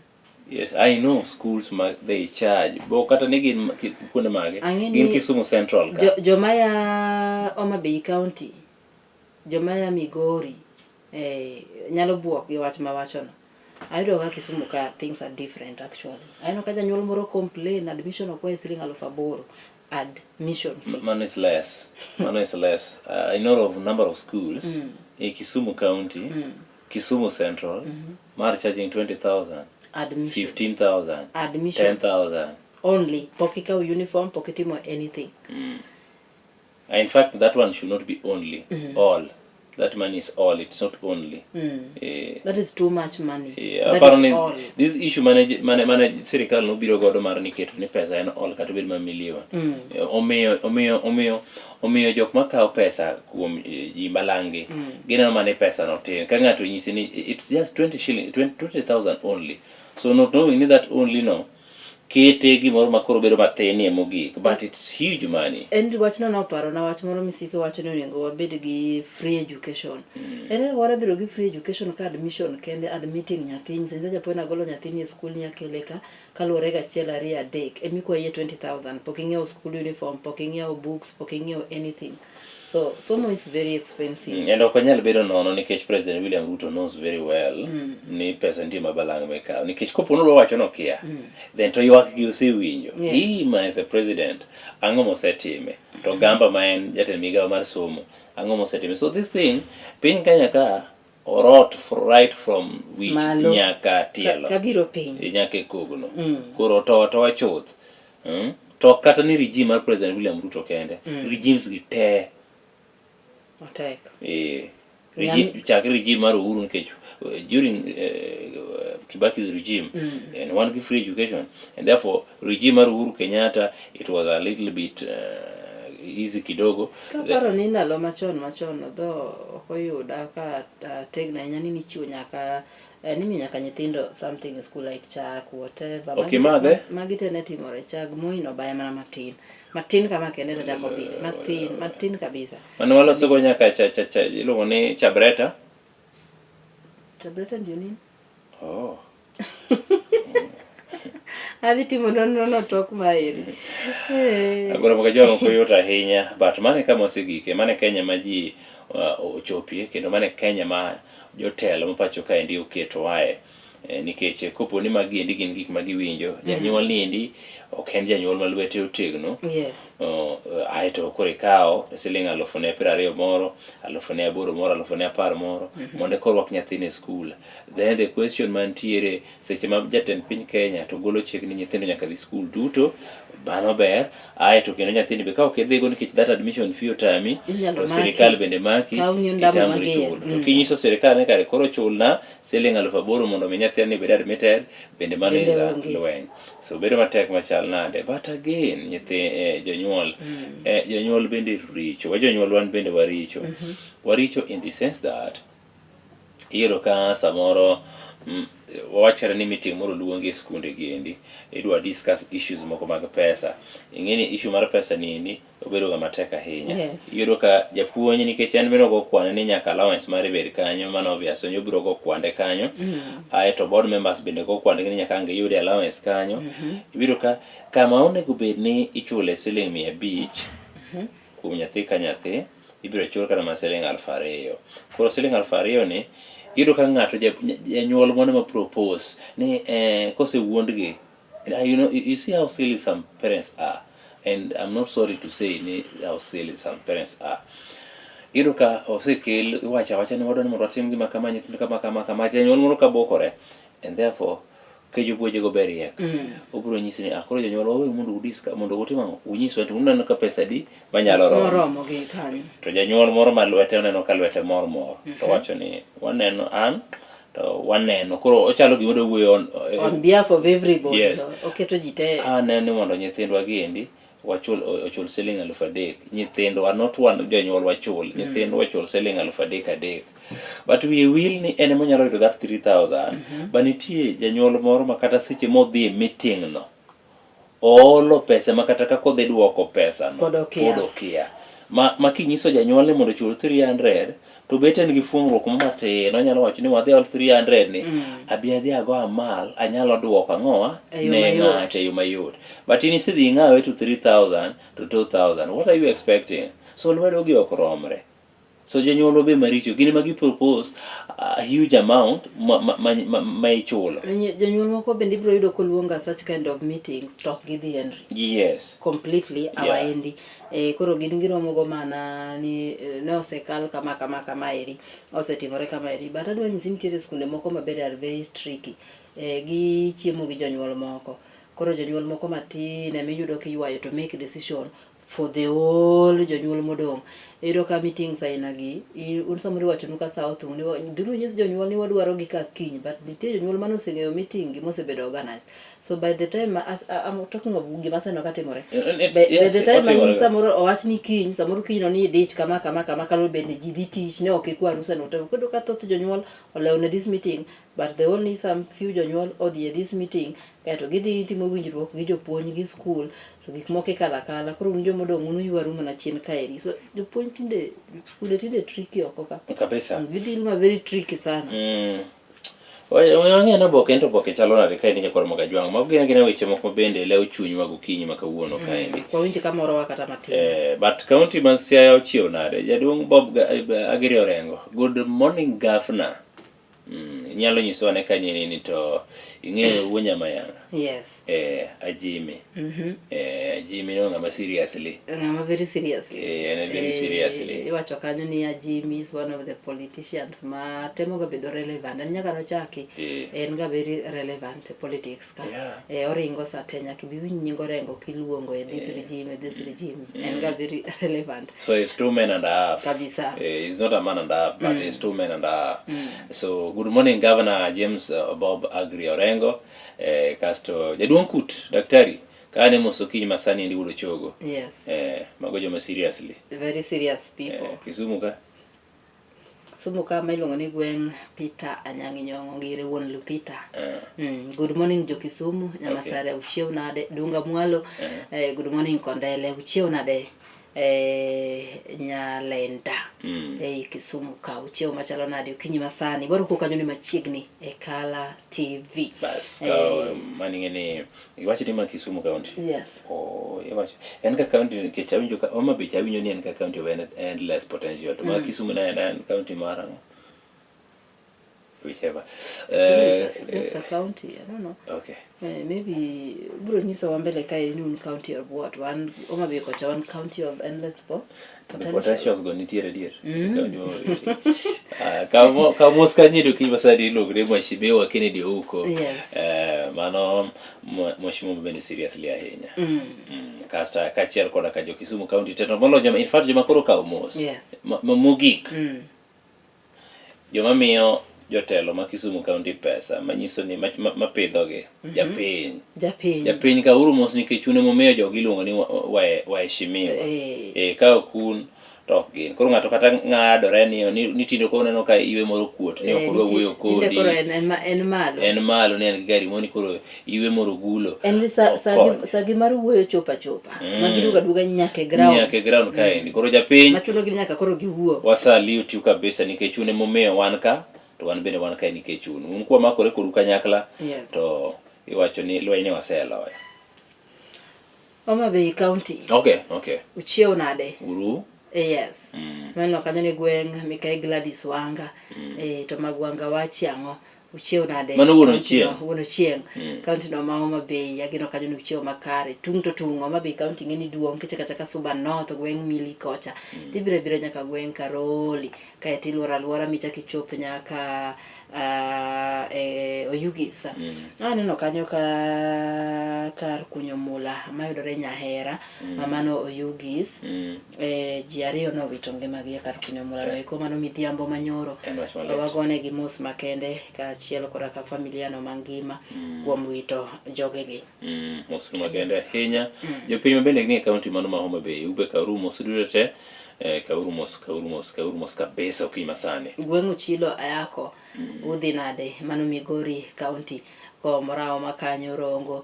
Yes, I know schools ma they charge. Bo kata ni gin kuonde mage? Ang'e Gin ni- Kisumu Central ka. Jo, joma ya Homa Bay County, joma ya Migori, eh, nyalo buok gi wach mawachono. Ayudo ka Kisumu ka things are different actually. Aneno ka janyuol moro complain admission okwaye siling 8,000 admission fee. Man is less. Man is less. I know of number of schools in Kisumu County, Kisumu Central, mar charging 20,000, Admission. 15,000, Admission. 10,000. Only. Pok ikawo uniform, pok itimo anything. In fact, that one should not be only. All. That money is all. It's not only. Eh, That is too much money. yeah, That is apparently all. this issue manage sirikal nobiro godo mar ni keto ni pesa en all kata obed ma million. Eh, omiyo jok makawo pesa kuom ji malangi gineno mana ni pesa no tin ka ng'ato nyisi ni it's just 20 shilling 20 20,000 only, so not knowing ni that only no kete gimoro ma koro bedo mathinie mogik, but it's huge money. En wachno noparona wach moro misiko wacho ni onego wabed gi free education. Ere kaka warabedo gi free education ka admission kende admitting nyathi nyise japuonj nagolo nyathini e skul ni akele ka kaluwore gi achiel ariyo adek emikwaye 20,000 pok ing'iewo school uniform, pok ing'iewo books, pok ing'iewo anything. So somo is very expensive. And ok onyal bedo nono nikech President William Ruto knows very well ni pesa nitie ma balang' mikawo nikech kopo ni wacho nokia then to ywak gi osewinjo. Him as a president, ang'o mosetime to Gamba ma en jatend migawo mar somo, ang'o mosetime? So this thing, piny Kenya ka orot right from wich Malo. nyaka tielo. Kabiro piny. Nyaka e kogno. Koro towa towa chuth. To ok kata ni regime mar President William Ruto kende, regimes gi te. Otek. Eh, regime, chak regime mar Uhuru nikech during Kibaki's regime and one gi free education, and therefore regime mar Uhuru Kenyatta it was a little bit easy kidogo. Kaparo ni ndalo machon machon dho ok oyuda ka tegno ahinya ni nichiwo nyaka nimiyo nyaka nyithindo something e school like chak, whatever. Ok imadhe? Magi te ne timore. Chag Moi nobaye mana matin matin kama kende to chako bit matin matin kabisa. Mane walosogo nyaka cha cha cha iluongo ni chabreta. Tableta ndio nini? Oh. Adhi timo nonro no tok maeri. Eh. Agora maka jwang' ok oyot ahinya, but mane kama osegike, mane Kenya ma ji ochopie, kendo mane Kenya ma jotelo ma pacho kaendi oketowae. Nikech kopo ni magi endi gin gik ma giwinjo, janyuol ni endi ok en janyuol ma lwete otegno. Aeto koro ikawo siling 20,000 moro, 8,000 moro, 10,000 moro, mondo eka orwak nyathine e skul. Then the question mantiere seche ma jatend piny Kenya to golo chik ni nyithindo nyaka dhi skul duto, mano ber. Aeto kendo nyathini be ka ok idhigo nikech that admission fee otami, Inyalo to maki. sirikal bende maki, Kawni ondamo itamori mager. chulo. To kinyiso sirikal ni kare koro chulna siling 8,000 mondo mi nyathini obed admitted, bende mano Bende is a onge. lweny. So bedo matek machal nade. But again, nyithi jonyuol, jonyuol bende richo. Wa jonyuol wan bende waricho. Waricho in the sense that iyudo ka samoro wawachore ni meeting moro luongi e skunde gi endi, idwa discuss issues moko mag pesa. Ing'e ni issue mar pesa ni endi obedo ga matek ahinya. Iyudo ka japuonj nikech en bende ogo kwane ni nyaka allowance mare bed kanyo, mano obvious, onyo obiro go kwande kanyo. Aeto board members bende go kwande ni nyaka ang' giyud allowance kanyo. Iyudo ka kama onego bed ni ichule siling 500 kuom nyathi ka nyathi, ibiro chul kata mana siling 2,000. Koro siling 2,000 ni iyudo ka ng'ato janyuol moro ma propose ni kosewuondgi. You know, you see how silly some parents are. And I'm not sorry to say ni how silly some parents are. Iyudo ka osekel iwacho awacha ni wadwa ni mondo watim gima kama nyithindo kama kama kama janyuol moro ka bokore and therefore ke jopuonje go ber riek. Obiro nyisi ni ah koro jonyuol wawe mondo udis mondo utim ang'o unyiswa to uneno ka pesa adi manyalo romo. Moromo gi kanyo. To janyuol moro ma lwete oneno ka lwete mor mor to wacho ni waneno an to waneno koro ochalo gima odwa wuoyo on, On behalf of everybody. Yes. So, oketo ji te. Aneno ni mondo nyithindwa giendi wachul ochul siling 3000 nyithindwa not wan jonyuol wachul nyithindwa ochul siling 3000 adek but wiye wil ni en ema onyalo yudo that 3000 ba nitie janyuol moro ma kata seche modhi e meeting no oolo pesa ma kata kaka odhi duoko pesa no Pod okia. pod okia ma, ma kinyiso janyuol ni mondo ochul 300 to bet en gi fuong'ruok mo matin onyalo wacho ni wadhi ol 300 ni abi adhi ago amal anyalo duoko ang'owa E yo ne mayot. ng'ato e yo mayot but in isedhi ing'awe to 3000 to 2000 what are you expecting so lwedo gi ok romre so jonyuol be maricho gin ema gi propose a huge amount ma, ma, ma, ma, ma ichulo Jonyuol moko bende ibiro yudo koluonga such kind of meetings to ok gidhi Henry. Yes. Completely Yeah. awaendi. Koro gin giromo go mana ni ne osekal kama kama kama eri, osetimore kama eri. But adwa nyisi nitiere skunde moko ma bende are very tricky. Gichiemo gi jonyuol moko. Koro jonyuol moko matin ema iyudo kiywayo to make decision for the whole jonyuol modong'. Iyudo ka meetings aina gi, un samoro iwachonu ka sa othung' ni dhiuru unyis jonyuol ni wadwaro gi ka kiny, but nitie jonyuol mane oseng'eyo meeting gi mosebedo organized. So by the time ma, as, I'm talking of gima aseneno ka timore. By the time ma in samoro owach ni kiny, samoro kiny no ni idich kama kama kama kaluwore bende ji dhi tich ne ok ikwa rusa no. To kendo ka thoth jonyuol olewo ne this meeting, but the only some few jonyuol odhi e this meeting, kaeto gidhi timo winjruok gi jopuonj gi school, to gik moko ikalo akala. Koro un joma odong' un uywaru mana chien kaeri. So jopuonj tinde, skunde tinde tricky oko ka. Kabisa. Gidhi ma very tricky sana. Wang'e ni oboke en to oboke chalo nade kaendi nyakwar Mogajwang'. Mago gin agina weche moko ma bende lewo chunywa gokinyi ma kawuono kaendi. Wawinj ka morowa kata matin. But county ma Siaya ochiew nade? Jaduong' Bob Agiri Orengo. Good morning governor. Inyalo nyisowa ne ka nyini ni to ing'eyo wuo Nyamayanga. Yes. Ajimi. Ajimi no ng'ama seriously. Ng'ama very seriously. En very seriously. Iwacho kanyo ni Ajimi is one of the politicians ma temo ga bedo relevant. En nyaka nochaki. En ga very relevant e politics ka. Oringo sa te nyaka ibi winj nying Orengo kiluongo e this regime, e this regime. En ga very relevant. So it's 2 men and a half. Kabisa. He's not a man and a half, but it's 2 men and a half. So good morning Governor James Bob Agri Orengo. Kasto jaduong' Kut, daktari, ka ne moso kiny masani endi wuod Ochogo. Yes. Mago joma seriously. Very serious people. Kisumu ka? Kisumu ka ma iluongo ni gweng' Peter Anyang'i Nyong'o ngire wuon Lupita. Good morning jo Kisumu, Nyamasare uchiew nade, Dunga Mwalo. Good morning Kondele, uchiew nade? Nyalenda. Ei Kisumu ka uchiew machalo nade okinyi masani. Waruko kanyo ni machiegni e Kala TV. Bas, ka mani ng'e ni iwacho ni ma Kisumu County. Yes. Oh, iwacho. En ka county nikech awinjo ka Homa Bay awinjo ni en ka county of endless potential. To ma Kisumu ne en county mar ang'o? Whichever. Just a county, I don't know. Okay. Maybe bro nyisowa mbele kae ni un county of what? Wan Homa Bay kocha wan county of endless potential. Potentials go nitiere adier. County ma Homa Bay. Ka mos ka nyido kiny masani iluongo ni Mheshimiwa Kennedy Ouko. Yes. Mano mheshimiwa bende seriously ahinya. Kasto kaachiel koda ka jo Kisumu County te to moloyo joma in fact joma koro okawo mos. Yes. Mogik. Joma miyo jotelo ma Kisumu County pesa manyiso ni mapidhogi japiny. Japiny. Japiny ka uru mos nikech un emomiyo jogi iluongo ni waheshimiwa. Ka ok un to ok gin. Koro ng'ato kata ng'adore ni tinde koro oneno ka iwe moro kuot ni ok odwa wuoyo kodi. Tinde koro en malo. En malo ni en gi gari moro ni koro iwe moro gulo. En ni sagi mar wuoyo chopa chopa. Ma giduogo aduoga nyaka e ground. Nyaka e ground kaendi. Koro japiny. Machuno gi nyaka koro giwuo. Wasalute you kabisa nikech un emomiyo wan ka to wan bende wan kae nikech un. Un kwa makore kodu kanyakla. Yes. To iwacho ni lweny ni waseloyo. Homa Bay County. Okay, okay. Uchiew nade? Uru. Yes. Maneno kanyo ni gweng' Mikai Gladys Wanga. To mag Wanga wachi ang'o? Uchiew nade? Mano wuon County no, Ochieng'. Wuon Ochieng'. Mm. County no ma Homa Bay, ageno kanyo ni uchiew makare. Tung' to tung' Homa Bay county ng'e ni duong' kichako achaka Suba North, gweng' Mili kocha. Tibiro abira nyaka gweng' Karoli, kaeto iluoro aluora michak ichop nyaka e Oyugis. Aneno kanyo ka kar kunyo mula mayudore Nyahera, ma mano Oyugis. Ji ariyo nowito ngimagi e kar kunyo mula no eko mano midhiambo manyoro. En wach malit. Wagonegi mos makende kaachiel koda ka familia no mangima kuom wito jogegi. Mos makende ahinya. Jopiny ma bende nie kaunti mano ma Homa Bay, ube kauru mos duto te. Kauru mos, kauru mos, kauru mos kabisa okinyi masani. Gweng' Ochilo Ayako udhi nade mano Migori County komorawo ma kanyo Rongo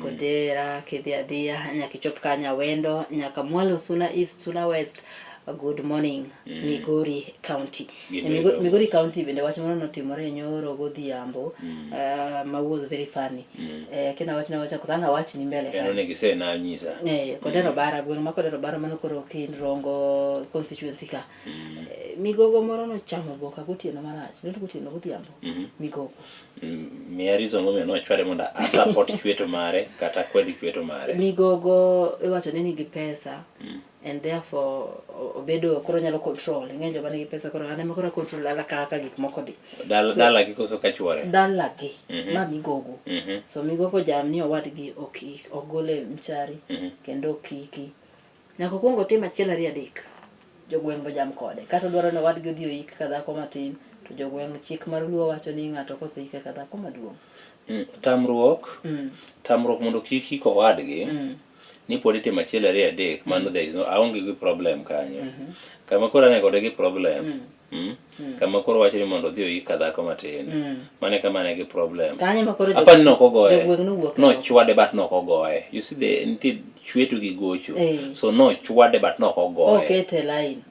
Kodera kidhi adhiya nyaka ichop kanyo Awendo nyaka mwalo Suna East Suna West. Good morning Migori County. Gin Migori, bende Migori County bende wach moro notimore nyoro godhiambo ma was very funny. Kina wach na wacha kotanga wach ni mbele En kanyo. onego ise na nyisa. Kodero Bara gweng' ma Kodero Bara mano koro kin Rongo constituency ka. Migogo moro nochamo boka gotieno marach, not gotieno godhiambo. Migogo. Miya reason momiyo nochwade mondo a support chweto mare kata akwed chweto mare. Migogo iwacho ni nigi pesa and therefore obedo koro nyalo control. Ing'e joma nigi pesa koro an ema koro a control dala kaka gik moko dhi. Dal, So- dalagi koso kachuore. Dalagi ma migogo. So migogo jamni owadgi ok ik, ok gole mchari kendo ok iki. Nyaka okuong otim achiel ariyo adek. Jogweng' bojam kode. Kata odwaro ni owadgi odhi oik ka dhako matin, to jogweng' chik mar Luo wacho ni ng'ato kotho ike ka dhako maduong'. Tamruok, tamruok mondo kik ik owadgi ni pod itimo achiel ariyo adek mano there is no aonge gi problem kanyo. Kama koro ane kode gi problem. Kama koro wacho ni mondo odhi oik ka dhako matin. Mano e kama ne gi problem. Kanyo ema koro Apani ne ok ogoye. jogweng' nowuok e Nochwade but ne ok ogoye. You see the nitie chweto gi gocho. So nochwade but ne ok ogoye. Okete line.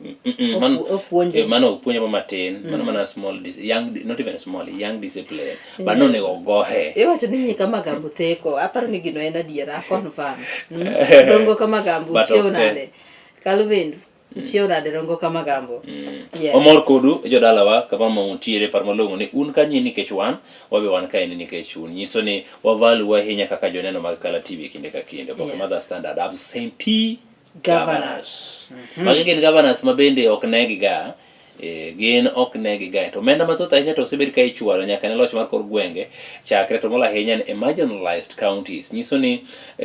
Mano Opuonje. mano opuonje ma matin. Mano mana small young, not even small, young discipline. But nonego ogoye. Iwacho ni nyika Magambo theko. Aparo ni gino en adiera, confirm. Rongo ka Magambo But uchiew ok te. nade? Calvins, uchiew nade Rongo ka Magambo? Yes. Omor kodu jodalawa kama ma untiere par malong'o ni un kanyi nikech wan wabe wan kaendi nikech un nyiso ni wavalue ahinya kaka joneno mag Kala TV kinde ka kinde oboke Yes. mar The Standard absentee Governors. governors magi gin governors ma bende ok negi ga gin ok negi ga to omenda mathoth ahinya to osebed ka ichwalo nyaka ne loch mar kor gwenge chakre to molo ahinya e marginalized counties nyiso ni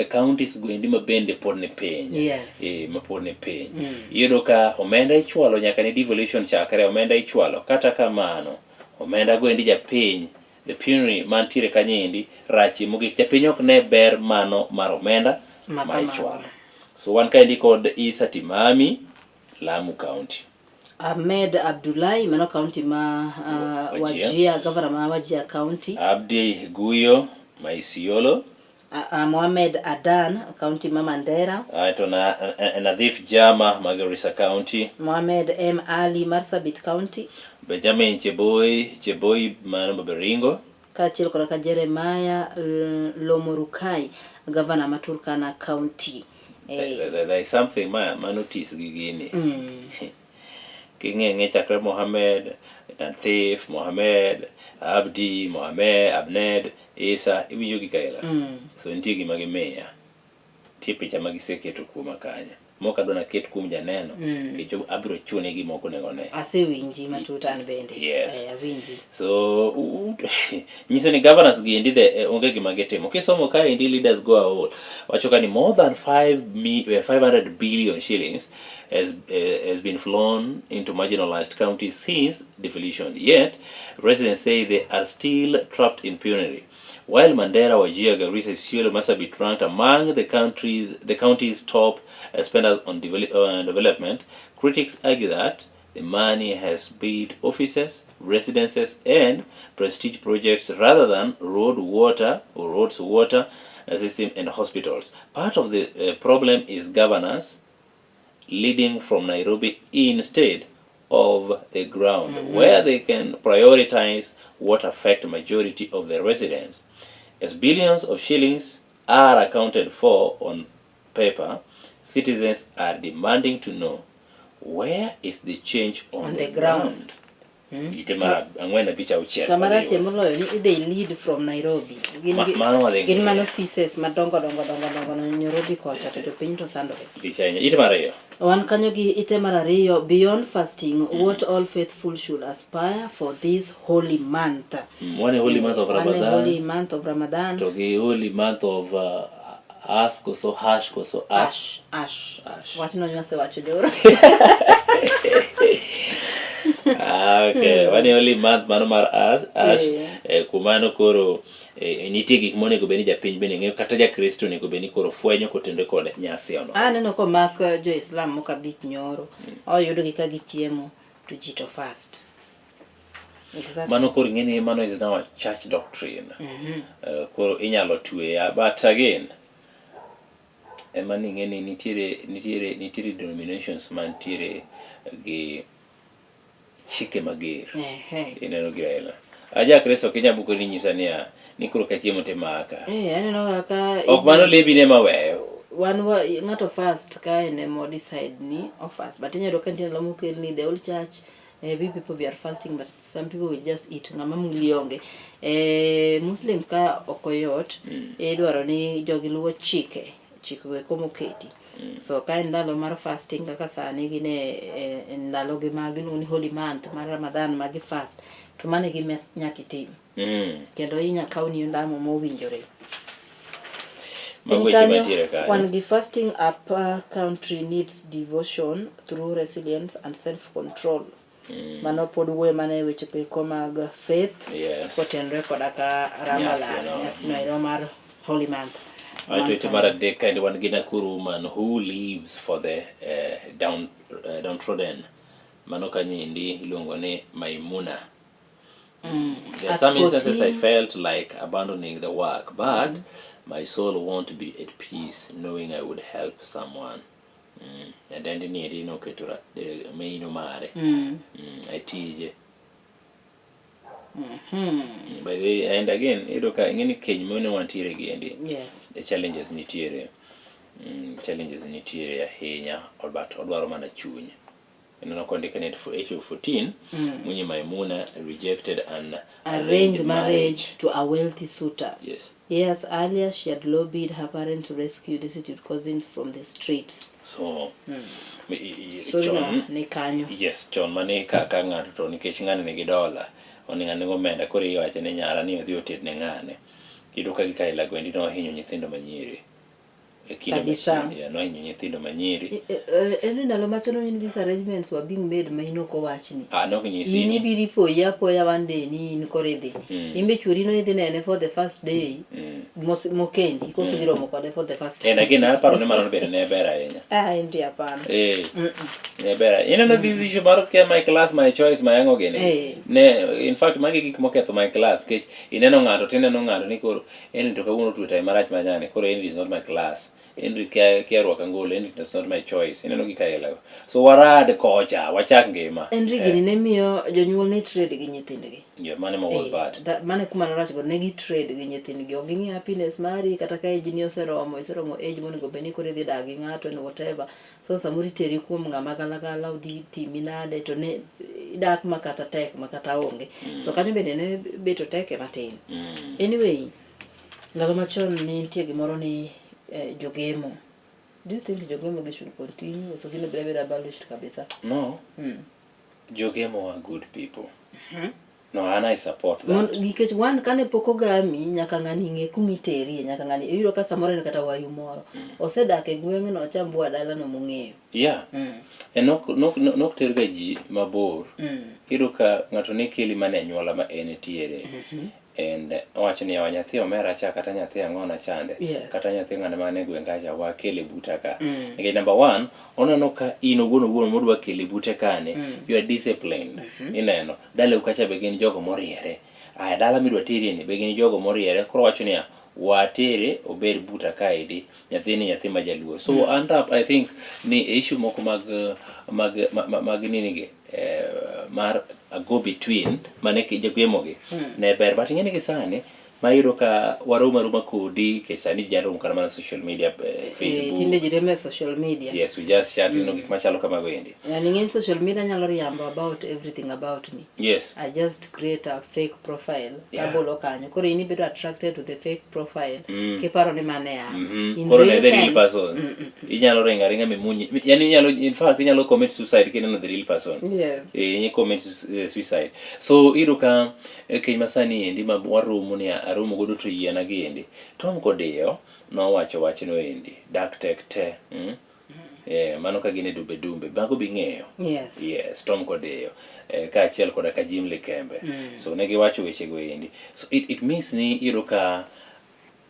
counties goendi ma bende pod ni piny Yes. Ma pod ni piny iyudo ka omenda ichwalo nyaka ne devolution chakre omenda ichwalo kata kamano omenda goendi japiny the penury mantiere kanyo endi rachie mogik japiny ok ne ber mano mar omenda Ma ma kamano. ichwalo so wan kaendi kod Isa Timami Lamu County Ahmed Abdullahi mano county ma Wajir. Wajir, governor ma Wajir County. Abdi Guyo ma Isiolo Mohamed Adan county ma Mandera. Aeto na Nadhif Jama ma Garissa County Mohamed M Ali Marsabit County. Benjamin Cheboi Cheboi mano Baringo Kaachiel koda ka Jeremiah Lomorukai governor ma Turkana County. There is something ma notice gi gini king'e ng'e chakre Mohamed Nadhif Mohamed Abdi Mohamed Abned Isa iwinjo gi kaela so nitie gima gimiya nitie picha ma giseketo kuoma kanyo mok adwa naket kuom janeno nikech abiro chune gima ok onego ne Asewinji matut an bende. Yes. Awinji. So nyiso ni governors gi endi onge gima gitimo kisomo ka endi leaders go aol wacho ka ni more than 500 billion shillings has been flown into marginalized counties since devolution, yet residents say they are still trapped in penury. While Mandera, Wajir, Garissa, Isiolo, Marsabit ranked among the county's top spenders on development, critics argue that the money has built offices, residences, and prestige projects rather than road, water, or roads, water system, and hospitals. Part of the problem is governance leading from Nairobi instead of the ground, where they can prioritize what affect majority of the residents. As billions of shillings are accounted for on paper, citizens are demanding to know where is the change on On the the ground. ground. Ite mar ang'wen abich auchiel. Kama wadhi rachie moloyo ni they lead from Nairobi. Gin gi- Mano wadhi gin ng'iyo. mana offices madongo dongo dongo dongo no Nairobi kocha to jopiny to sandore. Lich ahinya. Ite mar ariyo. Wan kanyo gi ite mar ariyo beyond fasting what all faithful should aspire for this holy month. Wan e holy month of Wan e Ramadan. holy month of Ramadan. To gi holy month of as koso hash koso ash. Ash. Ash. Wachno nyasewacho joro. Ah, okay. Wan e holy month mano mar ash. Ash. Eh. Eh, kumano koro eh, nitie gik monego bed ni japiny bende ng'eyo kata jakristo onego bed ni koro fwenyo kotenore kod nyasi ono. Aneno komak jo-Islam moko abich nyoro. Oyudgi ka gichiemo to ji to fast. Exactly. Mano koro ing'e ni mano is now a church doctrine. Koro inyalo tweya but again ema ni ing'e ni nitiere nitiere nitiere denominations mantiere gi chike mager. Ehe. Ineno gi Raila. Aja Kristo ok inyal buko ni nyisa niya ni koro kachiemo to imaka. Eh, aneno kaka Ok mano lembi ne maweyo. wan wa ng'ato fast ka en ema o decide ni o fast but inyalo yudo ka nitie ndalo mokel ni the whole church eh, we people we are fasting but some people will just eat ng'ama muli onge eh, muslim ka ok oyot idwaro ni jogi luwo chike chikego eko moketi so ka en ndalo mar fasting kaka sani gin e, e ndalogi ma giluongo ni holy month mar Ramadan ma gi fast to mano e gima nyaka itim kendo inya kawni ondamo mowinjore Mago Piny weche kanyo, mantiere kanyo. wan gi fasting up country needs devotion through resilience and self control. Mano pod wuoyo mana e weche peko mag faith kotenore koda ka Ramadan, Nyasi no. nyasi no ero mar holy month. Aeto ite mar adek kaendi wan gi Nakuru woman who lives for the downtrodden. Mano kanyo endi iluongo ni Maimuna. There are At some instances I 14 felt like abandoning the work, but my soul won't be at peace knowing I would help someone. Nyadendi ni endi noketo maino mare e tije. By the way, and again, iyudo ka ing'e ni keny mane wantiere gi endi, challenges nitiere. Challenges nitiere ahinya, but odwaro mana chuny. Ineno kondike ni at age of 14, Munyi Maimuna rejected an arranged marriage to a wealthy suitor. Years earlier, she had lobbied her parents to rescue destitute cousins from the streets. So, Story no chon, ni kanyo. yes, chon mane ka ka ng'ato to nikech ng'ani nigi dola, oni ng'ani nigi omenda, koro iwacho ni nyara ni odhi oted ne ng'ane. Iyudo ka gik aila go endi nohinyo nyithindo manyiri. E kinde Kabisa. machien, yeah, nohinyo nyithindo manyiri. En ni ndalo machon when these arrangements were being made ma in ok owachni. Ah, nok nyisi In ni. ibiro ipoyi apoya one day ni in koro idhi. In be chuori no idhi nene for the first day mokendi koka idhi romo kode for the first And again, aparo ni mano bende ne ber ahinya. Ah, en to hapana. Ne ber ahinya. Ineno this issue mar kia my class, my choice, my ang'o gini. Ne, in fact, magi gik moketho my class. Kech ineno ng'ato tineno ng'ato ni koro Henry to kawuono otwe tai marach manyane, koro Henry is not my class. Henry kia rwako angolo, Henry is not my choice. Ineno gik aila go. So warad kocha, wachak ngima. Henry gini ne miyo jonyuol ne trade gi nyithindgi. Yeah, mano ema was bad. Mano e kuma norach go, ne gi trade gi nyithindgi. Ok ging'i happiness mari kata ka age ni oseromo, iseromo age monego bed ni koro idhi dak gi ng'ato and whatever. So samoro iteri kuom ng'ama galagala odhi timi nade to ne idak ma kata tek ma kata onge. So kanyo bende ne bet oteke matin. Anyway, ndalo machon ne nitie gimoro ni jogemo. Do you think jogemo gi should continue? So gino biro bedo abolished kabisa? No. Jogemo are good people. No, and I support that. Nikech wan kane pok ogami, nyaka ng'ani ng'e kuma iterie, nyaka ng'ani iyudo ka samoro en kata wayu moro. Osedak e gweng'no, ocham bwa dalano mong'eyo. Yeah. E nok terga ji mabor. Iyudo ka ng'ato ne keli mana e anyuola ma en tiere. And owacho ni yawa nyathi omera cha kata nyathi ang'ona chande. Kata nyathi ng'ane man e gweng' kacha wakele buta ka. Nikech number one, oneno ka in owuon owuon modwa kele bute kani, you are disciplined. Ineno, dalau kacha be gin jogo moriere. Aya dala midwa terie ni be gin jogo moriere. Koro wacho niya, watere obed buta kaendi, nyathini nyathi ma jaluo. So and up, I think ni issue moko mag mag mag, mag nini gi mar a go between mane jogemo gi ne ber, but ing'e ni gi sani Ma iyudo ka waromo aroma kodi nikech sani ji nyalo romo kata mana social media, Facebook. Tinde ji remo e social media. Yes, we just chat, you know, gik machalo kamago endi. Yani ing'e ni social media nyalo riambo about everything about me. Yes. I just create a fake profile tabolo kanyo. Koro in ibedo attracted to the fake profile kiparo ni mano e an. In Koro real ne the real sense, person. Inyalo ringo aringa mimuny. Yani inyalo in fact inyalo commit suicide kineno the real person. Yes. Inyalo commit suicide. So iyudo ka e keny masani endi ma waromo ni aromo godo to yiena gi endi. Tom Kodiyo nowacho wachno endi. Dak tek te. Mano ka gin e dumbe dumbe. Mago bing'eyo. Yes. Yes, Tom Kodiyo. Kaachiel koda ka Jim Likembe. So ne giwacho wechego endi. So it means ni iyudo ka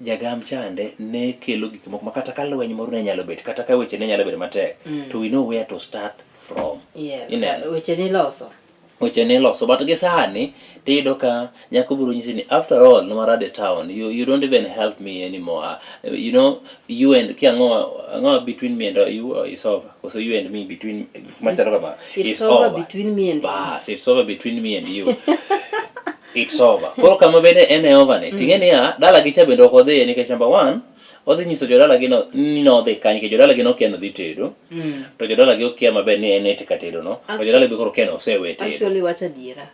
jagam chande ne kelo gik moko ma kata ka lweny moro ne nyalo bet, kata ka weche ne nyalo bedo matek, to we know where to start from. Yes. Ineno? Weche niloso. Weche niloso, but gi sani tiyudo ka nyako biro nyisi ni after all nwarad e town, you don't even help me anymore. You know, you and ki ang'o, ang'o between me and you is over. So you and me between machalo kama It's is over over. between me and you. Bas, it's over between me and you. It's over. Koro kama bende en e over ni, ting'e niya, dalagi cha bende ok odhiye nikech number one, odhi nyiso jodalagi no, ni nodhi kanyo nikech jodalagi nokia nodhi tedo. To jodalagi okia maber ni en ete ka tedo no. To jodalagi koro kia ni osewe tedo. Actually wacho adiera.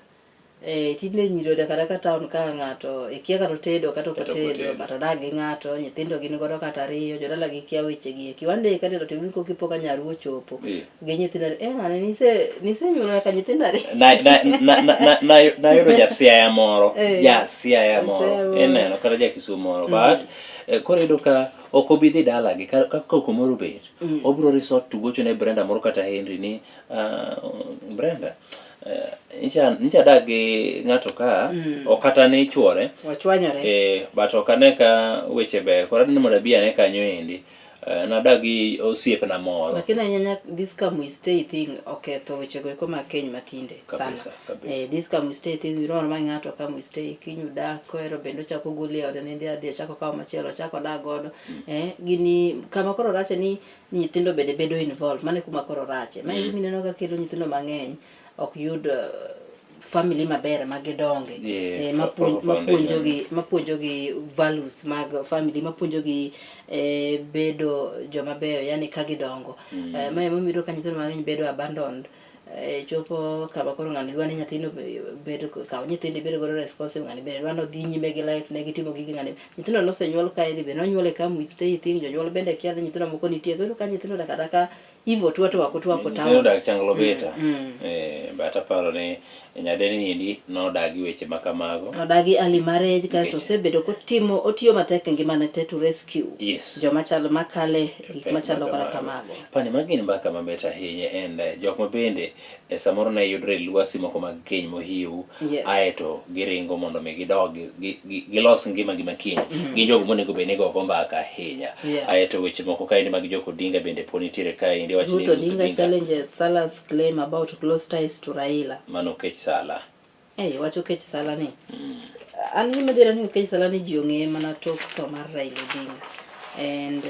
Tinde nyiri odak adaka town ka ng'ato ikia kata otedo kata ok Kata ok otedo, otedo. but odak gi ng'ato, nyithindo gin godo kata ariyo, jodala gi kia weche gi eki. One day katedo to iwinj kokipo ka nyaru ochopo gi nyithindo ariyo, ng'ani nisenyuolo nyaka nyithindo ariyo. Nayudo jasiaya moro, jasiaya moro. Jasiaya moro. Ineno kata ja Kisumu moro, but koro iyudo ka ok obi dhi dalagi, ka koko moro obet, obiro resort to gocho ne Brenda moro kata Henry ni, Brenda, nyicha adak gi ng'ato ka, ok kata ni chuore. Wachwanyore. But ok ane ka weche ber, koro adwaro ni mondo abi ane kanyo endi. Nadak gi osiepna moro. Lakini ahinya nya this come we stay thing oketho wechego eko mag keny matinde sana. Kabisa, kabisa. This come we stay thing, you know, ma ng'ato come we stay, kiny udak, kohero bende ochako ogoli e ode nende adhi, ochako okawo machielo, ochako odak godo. Gini, kama koro rache ni nyithindo bende bedo involved, mano e kuma koro rache. Ma e gima ineno ka kelo nyithindo mang'eny ok yud family maber ma gidonge. Yeah, proper foundation. Mapuonjogi values mag family, mapuonjogi bedo joma beyo, yani ka gidongo. Ma ema iyudo ka nyithindo mang'eny bedo abandoned. Chopo kama koro ng'ani dwa ni nyathino bed, kaw nyithindo ibed godo responsible, ng'ani bende dwa ni odhi nyime gi life ne gitimo gige ng'ani. Nyithindo nosenyuol kae dhi be nonyuol e come we stay thing, jonyuol bende kia ni nyithindo moko nitie. Koro ka nyithindo odak adaka hivyo tu hata wako tu wako town. Nyithindo odak Changlo Beta. But aparo ni nyadendi ni endi nodagi weche ma kamago. Odagi early marriage kaeto Nikech osebedo kotimo, otiyo matek e ngimane te to rescue joma chalo makale gik Pek machalo ma kata kamago. kamago. Pani magi gin mbaka mamit ahinya and jok ma bende samoro ne yudore e lwasi moko mag keny mohiu aeto giringo mondo mi gidog gilos ngima gi makiny. Gin jogo monego bed ni gogo mbaka ahinya. Aeto weche moko kaendi mag Jok Odinga bende pod nitiere kaendi wach ni Ruth Ruth Odinga Odinga challenges Sala's claim about close ties to Raila. Mano Okech Sala. Wacho Okech Sala ni. An gima dhiera ni Okech Sala ni ji ong'eye mana tok tho mar Raila Odinga. And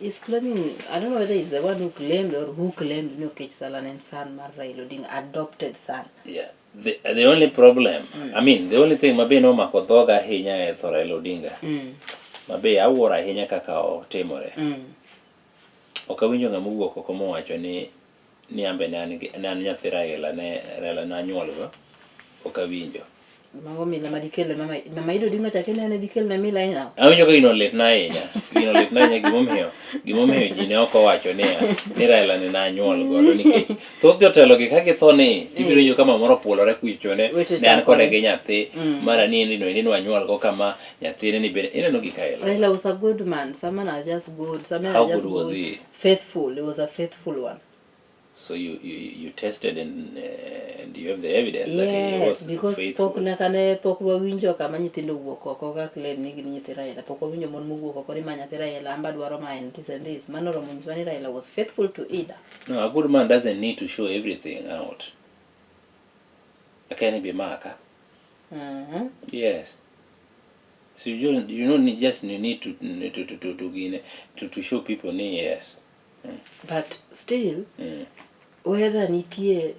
he's claiming, I don't know whether he's the one who claimed or who claimed ni Okech Sala ne en son mar Raila Odinga, adopted son. Yeah. The only problem, I mean, the only thing mabe nomako dhoga ahinya e tho Raila Odinga, mabe awuoro ahinya kaka otimore. Ok awinjo ng'ama owuok oko mowacho ni ambe ne an nyathi Raila, ne Raila ne anyuolgo. Ok awinjo. Mago mila ma dikel ne mama, mama Ida Odinga chak inene dikel ne mila ina. Awinjo ka gino litna ahinya. Gino litna ahinya gimomiyo ji ne ok owacho niya, ni Raila ne nanyuol godo nikech thoth jotelo gi ka githo ni ibiro winjo ka mama moro opuolore kuchone Weche ne an kode chakore. gi nyathi mara ni endi no endi nwanyuol go kama nyathine ni bende ineno gik aila. Raila was a good man. Someone was just good. Someone How was just good was good. he? Faithful. He was a faithful one. So you tested and you have the evidence that he Yes, was because faithful. pok ne kane pok wawinjo kama nyithindo owuok oko ka claim ni gin nyithi Raila. Pok wawinjo mon mowuok oko ni ma nyathi Raila, amba dwaro ma and this and this. Mano oromo nyisowa ni Raila was faithful to Ida. No, a good man doesn't need to show everything out. Akia ni be maka. Yes. So you don't, you don't need, just you need to show people ni yes. But still, whether nitie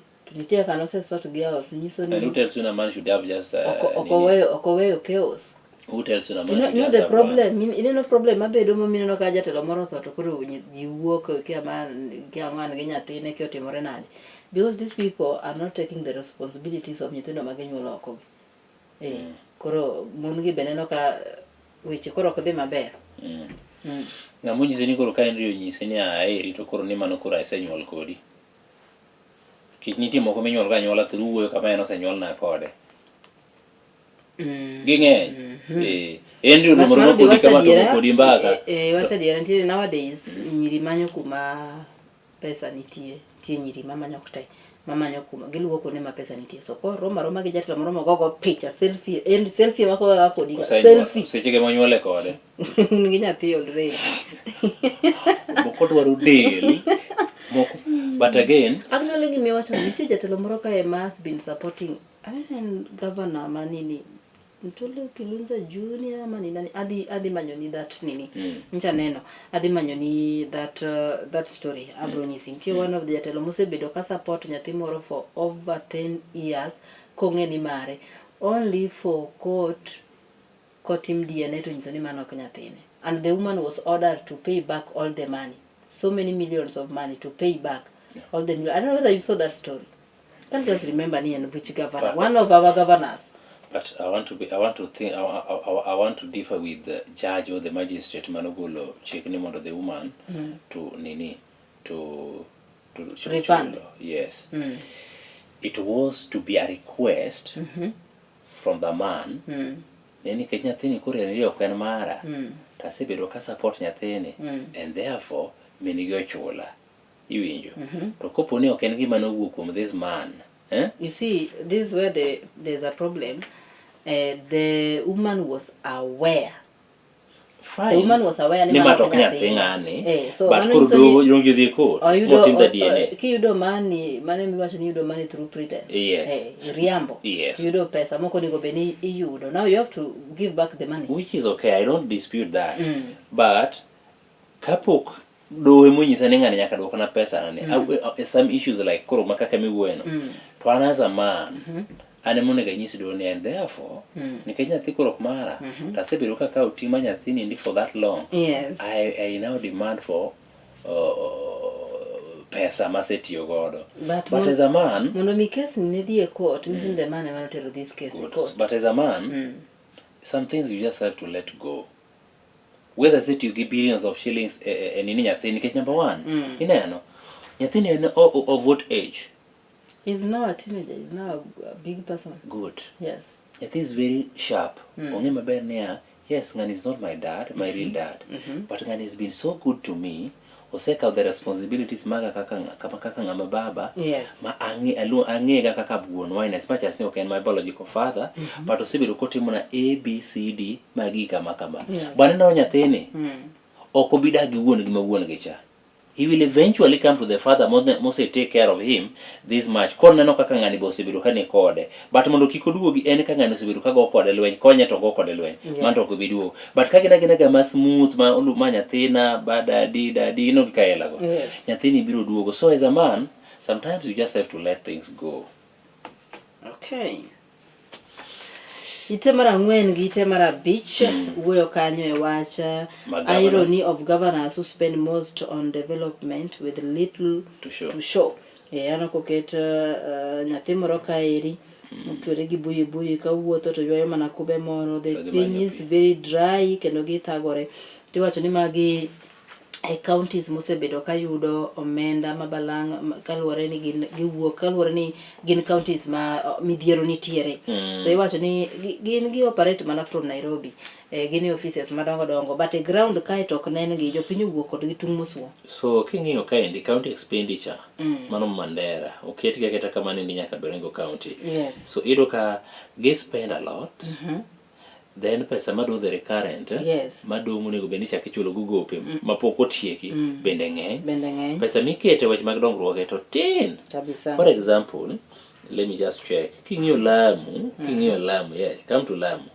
kano se sort gi out, nyiso ni And who tells you a man should have just oko nini? oweyo chaos. Who tells you You know, you know the problem, ineno problem mabedo momineno ka jatelo moro otho to koro ji wuok kia man kia ng'an gi nyathine kia otimore nade. Because these people are not taking the responsibilities of nyithindo ma ginyuolo oko gi. Eh, koro mon gi be neno ka weche koro ok dhi maber. Ng'ama onyisi ni koro ka Henry onyisi ni aheri to koro ni mano koro asenyuol kodi. Kik nitie moko minyuol ga anyuola through wuoyo kama en osenyuolna kode. Ging'eny. Eh, Henry oromo Mano aroma be kodi wacho kama to adiera, go kodi mbaka. eh, eh, wacho adiera nitiere nowadays nyiri manyo kuma pesa nitie. Nitie nyiri mamanyo ok te mamanyo kuma giluwo kuonde ma pesa nitie. So koromo aroma gi jatelo moro mogogo picha selfie, en selfie ema kogoga kodi ga, Osenyuol- selfie. Seche ge monyuole kode. Un gi nyathi already. Moko dwaro del. Moko but again Actually gima iwacho ni nitie jatelo moro kae ma has been supporting en governor ma nini Mtolo Kilunza Junior ama ni nani adhi adhi manyo ni that nini ncha neno adhi manyo ni that that story abro nyisi nitie one of the jatelo mosebedo ka support nyathi moro for over 10 years kong'e ni mare only for court kotim DNA to nyiso ni mano ok nyathine and the woman was ordered to pay back all the money so many millions of money to pay back all the millions. I don't know whether you saw that story. Can't just remember ni en which governor, one of our governors. But I want to be, I want to think, I want to differ with the judge or the magistrate manogolo chik ni mondo the woman to nini to Refund. chulo. Yes. It was to be a request from the man. Ne nikech nyathini koro en ok en mara. To asebedo ka support nyathini and therefore min gi ochula. Iwinjo. To kopo ni ok en gima nowuok kuom this man, eh? You see, this is where there's a problem. The woman was aware. Fine. The woman was aware ni mano ma to ok ok nyathi ng'ani. Eh, so but mano koro nyiso ni doho donge odhi e court oyudo motim the DNA. kiyudo money mano emiwacho ni iyudo money through pretense. Yes. Eh, iriambo. Yes. Iyudo pesa moko onego bed ni iyudo. Now you have to give back the money. Which is okay, I don't dispute that. But kapok doho emonyisa ni ng'ani nyaka duokna pesa na ni some issues like koro ma kaka miwuoyeno to an as a man an ema onego anyis doho ni and therefore nikech nyathi koro ok mara to asebedo ka akawo ting' mar nyathini ndi for that long Yes. I now demand for pesa masetiyo godo But but as a man mondo mi case ni ne dhi e court, nyiso ni the man ema notero this case e Good. court. But as a man, some things you just have to let go. Whether setiyo gi billions of shillings e, e, e nini nyathi nikech number one, ineno nyathini en of what age? He's now a teenager, he's now a big person. Good. Yes. Nyathi is very sharp. Ong'e maber niya, yes, ng'ani is not my dad, my real dad. But ng'ani has been so good to me. Osekawo the responsibilities maga kaka kama kaka ng'ama baba. Yes. Ma ang'e ang'ega kaka wuonwa in as much as ni ok en my biological father, but osebedo kotimona A, B, C, D magi kama kama. Yes. But aneno nyathini, ok obi dak gi wuon gi ma wuon gi cha. He will eventually come to the father mose take care of him this much. Koneno kaka ng'ani be osebedo ka ni kode. But mondo kik oduogi en ka ng'ani osebedo ka go kode lweny, konye to go kode lweny. Yes. Mano to ok obi duogo. But ka gin agina ga ma smooth ma olu ma nyathina, ba daddy, daddy, ino gi kaela go. Yes. Nyathini biro duogo. So as a man, sometimes you just have to let things go. Okay. Ite mar ang'wen gi ite mar abich wuoyo kanyo e wach Mag irony of governors who spend most on development with little To show. To show. E, aneno koket nyathi moro kaeri otwere gi buyi buyi kawuotho to ywayo mana kube moro. The Ka gimanyo piny is pi. very dry kendo githagore. Tiwacho ni magi e counties mosebedo kayudo omenda ma balang' kaluwore ni gin giwuok kaluwore ni gin counties ma midhiero nitiere. So iwacho ni gin gi operate mana from Nairobi. Gin e offices madongo dongo but e ground kae to ok nen gi jopiny owuok kodgi tung' mosuo. So king'iyo kaendi county expenditure mano Mandera oketgi aketa kamano endi nyaka Baringo County. Yes. So iyudo ka gi spend a lot. Then pesa madong' the recurrent Yes. madong' onego bed ni ichako ichulo go gope mapok otieki bende ng'eny. Bende ng'eny. Pesa mikete weche mag dongruok to tin. Kabisa. For example, let me just check. King'iyo Lamu, king'iyo Lamu, yeah, come to Lamu.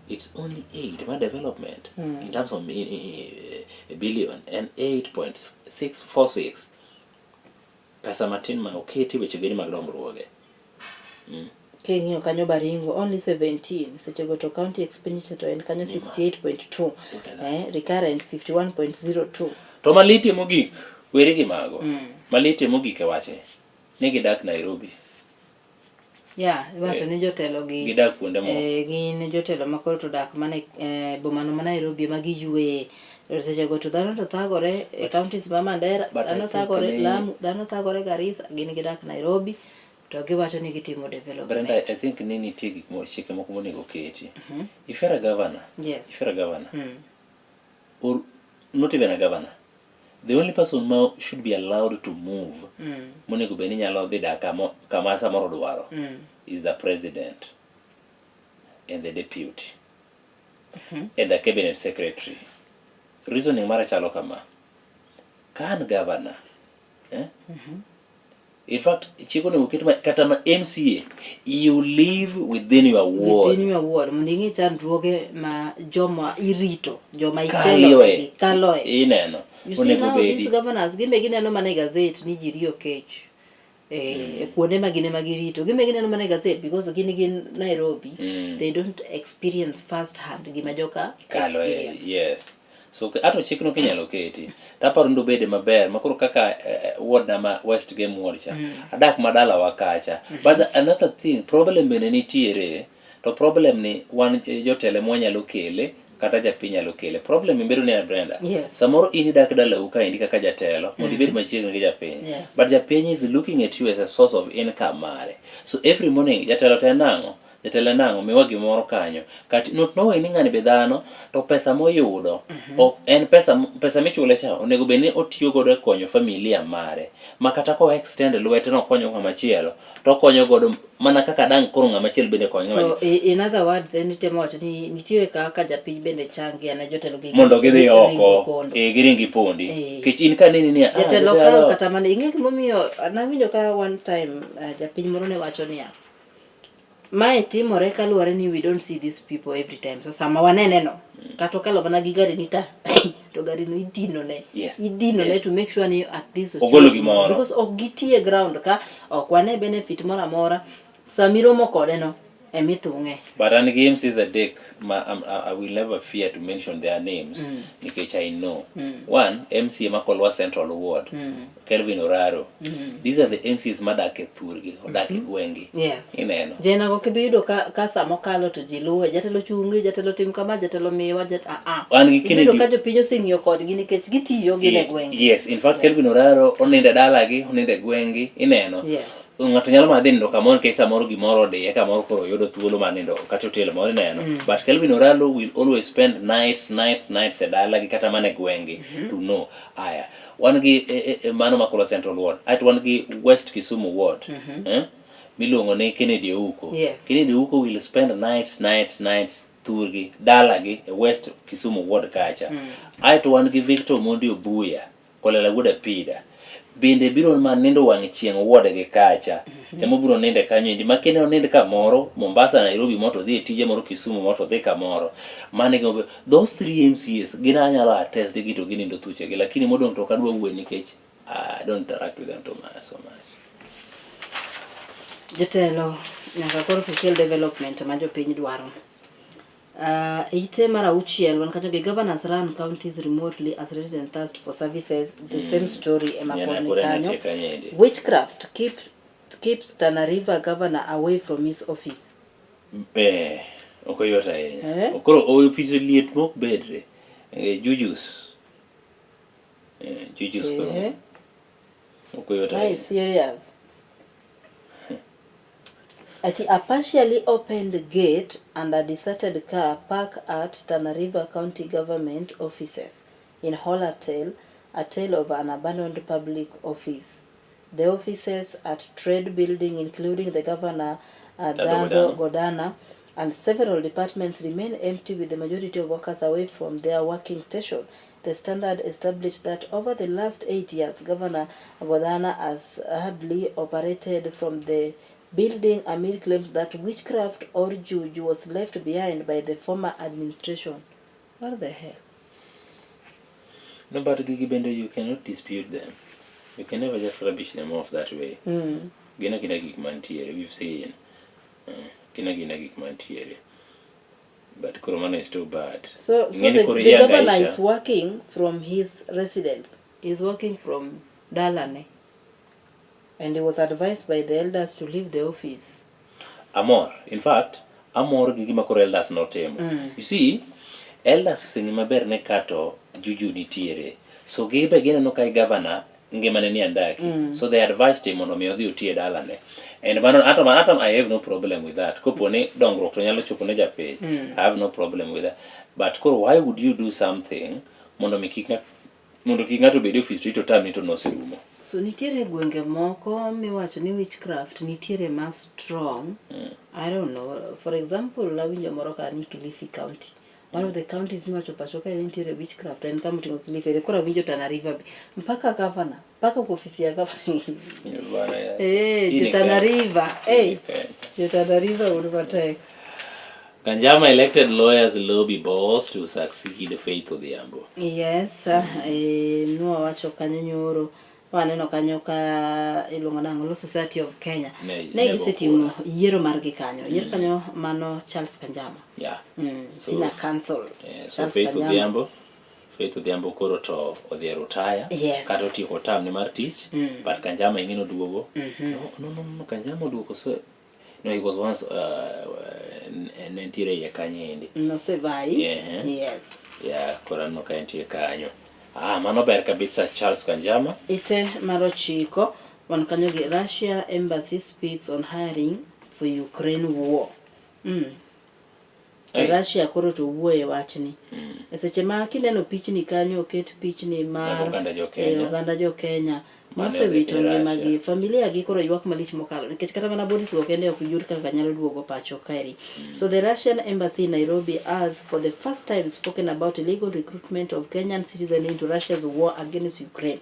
It's only 8 ma development in terms of in billion and 8.646 pesa matin ma oketi weche geni mag dongruoge. King'iyo kanyo Baringo only 17 sechego to county expenditure to en kanyo 68.2 eh, recurrent 51.02. To malitie mogik, weri gi mago. Malitie mogik e wache ni gidak Nairobi. Yeah, iwacho Eh, ni jotelo gi gidak kuonde moko. Eh, gin jotelo ma koro to dak mana e boma no ma Nairobi ema giyueye. To sechego to dhano to thagore e counties ma Mandera, but I dhano think thagore ni- Lamu, dhano thagore Garissa, gin gidak Nairobi to giwacho ni gitimo development. Brenda, I think ni nitie gik mo chike moko monego oketi. If you're a governor, Yes. if you're a governor, or not even a governor, the only person ma should be allowed to move monego bed ni nyalo dhi dak kamo, kama samoro dwaro is the president and the deputy and the cabinet secretary. Reasoning mara chalo kama. Ka an governor, eh? In fact, chik onego oket ma, kata ma MCA, you live within your ward. Within your ward mondo ing'e chandruoge ma joma irito, joma Kaloe. itelonegi kaloe. Ineno. You see Onego now these bedi. governors gimbe gineno mana e gazet ni ji riyo kech. Eh, e kuonde ma gin ema girito. Gimbe gineno mana e gazet because gin gin Nairobi. They don't experience first hand gima joka Kaloe, experience. yes. So ato chikno kinyalo keti. Taparo ni dobede maber makoro kaka ward na ma West Game ward cha. Adak madalawa kacha. But another thing, problem bende nitiere to problem ni wan jotelo ema wanyalo kele kata japiny nyalo kele. Problem bedo ni Brenda. Yes. Samoro in idak dalau kaendi kaka jatelo mondo ibed machiegni gi japiny. Yeah. But japiny is looking at you as a source of income mare. So every morning jatelo to en nang'o? Jatelo en nang'o? Miwa gimoro kanyo. Kati not knowing ni ng'ani be dhano to pesa moyudo ok en pesa pesa michule cha onego bed ni otiyo godo e konyo familia mare. Ma kata ko extend lwete no okonyo ng'ama chielo to okonyo godo mana kaka dang' koro ng'ama chielo bende kony ng'ama So in other words en itemo wacho ni nitiere kaka japiny bende changia ne jotelo gi mondo gidhi ringo oko pondo. eh giring gipondi. Eh. Nikech in kaneni ni ah, Jatelo jatelo kal kata mana ing'e gimomiyo nawinjo ka one time japiny moro ne wacho niya mae timore kaluwore ni we don't see these people every time so sama wanene no kata okalo mana gi gari ni ta to gari no idino ne Yes. idino ne Yes. to make sure ni at least Ogolo ochiwo gimoro. because ok gitie ground ka ok wane benefit moro amora samiromo kode no emithung'e But an gi MCs adek ma I will never fear to mention their names nikech I know. One, MCA ma Kolwa Central Ward, Kelvin Oraro. These are the MCs madak e thurgi, odak e gwenggi. Yes. Ineno. Jenago kibiyudo ka, ka sama okalo to ji luwe jatelo chungi jatelo tim kama jatelo miwa jat, ah, ah. An gi Iyudo Kennedy ka jopiny oseng'iyo kodgi nikech gitiyo gin e gwenge Yes, in fact Kelvin Oraro onindo e dalagi, onindo e gwenggi, ineno. Yes. Ng'ato nyalo mana dhi nindo kamoro nikech samoro gimoro odiye kamoro koro oyudo thuolo mar nindo kata hotel moro ineno. But Kelvin Oraro will always spend nights, nights, nights e dalagi kata mana e gwenggi to know. Aya, wan gi mano ma Kolwa Central Ward, aeto wan gi West Kisumu Ward. Eh? Miluongo ni Kennedy Ouko. Yes. Kennedy Ouko will spend nights, nights, nights thurgi, dalagi e West Kisumu Ward kacha. Aeto wan gi Victor Mondi Obuya, Kolela wuod Apida. Bende biro mana nindo wang' chieng' ward gi kacha. Ema obiro ninde kanyo endi. Ma kene onind kamoro, Mombasa, Nairobi moto odhi e tije moro, Kisumu moto odhi kamoro. Mano e gima those three MCAs gin anyalo attest gi to ginindo thuchegi, lakini modong' to ok adwa wuoye nikech I don't interact with them too much, so much. Jotelo nyaka koro to kel development ma jopiny dwaro. Ite mar auchiel wan kanyo gi governors run counties remotely as resident thirst for services the same story ema Nyana pod ni koro en kanyo. nitie kanyo endi. Witchcraft keeps Tana River governor away from his office. Eh, ok oyot ahinya. Eh? Koro ofis liet mok bedre. Jujus. Jujus koro. Eh, Ok oyot mae ahinya. serious. Ati a partially opened gate and a deserted car park at Tana River County Government offices in Holatel, a tale of an abandoned public office. The offices at Trade Building, including the governor Dado Dado Godana, and several departments remain empty with the majority of workers away from their working station. The Standard established that over the last 8 years, Governor Godana has hardly operated from the building amid claims that witchcraft or juju was left behind by the former administration. What the hell? No, but gigi bende you cannot dispute them. You can never just rubbish them off that way. Gin agina gik mantiere, we've seen. Gin agina gik mantiere. But koro mano is too bad. So Ing'eni the, koro the young governor Aisha- is working from his residence. He's working from Dalane. And he was advised by the elders to leave the office. Amor. In fact, amor gi gima koro elders notimo. You see, elders oseng'e maber ne kato juju nitiere. So gibe gineno ka governor ngimane ni andaki. So they advised him mondo mi odhi oti e dalane. And mano ato ato I have no problem with that. Kopo ni dongruok to nyalo chopo ne japiny. I have no problem with that. But koro why would you do something mondo mi kik mondo kik ng'ato bed e ofis to ito tamni to noserumo. So nitiere gwenge moko miwacho ni witchcraft nitiere ma strong. I don't know. For example, awinjo moro ka ni Kilifi County. One of the counties miwacho pacho kae nitiere witchcraft en kama oting'o Kilifi. Ere Koro awinjo Tana River be. Mpaka governor, mpaka kwa ofisi ya governor. Bwana ya- Eh, Hii ni jo Tana Kenya. River. Hii ni Eh, Kenya. jo Tana River un matek. Kanjama elected lawyers lobby boss to succeed Faith Odhiambo. Yes, eh, nwawacho kanyo nyoro waneno kanyo ka iluongo nang'o Law Society of Kenya Ne- ne ne gisetimo yiero margi kanyo yier kanyo mano Charles Kanjama Yeah. So- senior counsel So Charles Faith Kanjama. Odhiambo, Faith Odhiambo koro to odhi e rutaya Yes. kata otieko term ne mar tich but Kanjama ing'e noduogo. No, no, no, no, Kanjama oduogo so no he was once ne nitiere iye kanyo endi. Nosevai Yeah. yes Yeah, koro aneno ka entie kanyo. Ah, mano ber kabisa Charles Kanjama. ite mar ochiko wan kanyo gi Russia embassy speaks on hiring for Ukraine war Hey. Russia koro to wuoye wachni e seche ma kineno pichni kanyo oket pichni mar Mag oganda jo-Kenya. eh, oganda jo-Kenya Mane mosewito odhi e ngimagi Russia. familia gi koro ywak malich mokalo nikech kata mana bodies go kende ok yud kaka nyalo duogo pacho kaeri so the Russian embassy in Nairobi has for the first time spoken about illegal recruitment of Kenyan citizens into Russia's war against Ukraine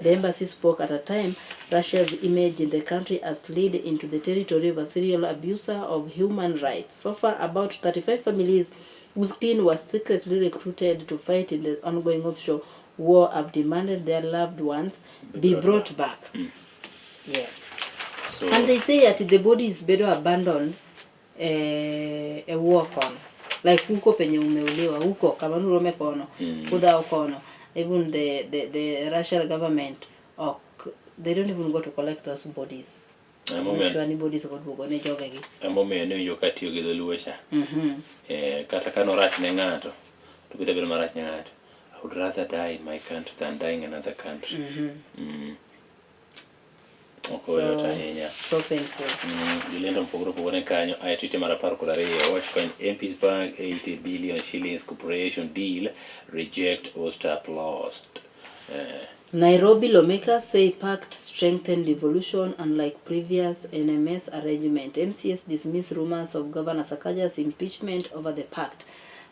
the embassy spoke at a time Russia's image in the country has slid into the territory of a serial abuser of human rights so far about 35 families whose kin were secretly recruited to fight in the ongoing offshore war have demanded their loved ones be brought back. Yes. So And they say that the body is better abandoned eh, e war kono. Like huko penye umeuliwa huko kama nurome kono kudhao kono even the Russian government ok they don't even go to collect those bodies. Emomiyo- Sure ni bodies go duogo ne jogegi. emomiyo ne winjo ka tiyo gi dholuo cha. Eh, kata ka norach ne ng'ato to biro bedo marach ne ng'ato. I would rather die in my country than dying in another country. Ok oyot ahinya. So painful. Jolendo mopogore opogore kanyo ae Twitter mar 12 wacho ka MPs bank 80 billion shillings corporation deal reject Oyster lost. Nairobi lawmakers say pact strengthened devolution unlike previous NMS arrangement. MCS dismiss rumors of Governor Sakaja's impeachment over the pact.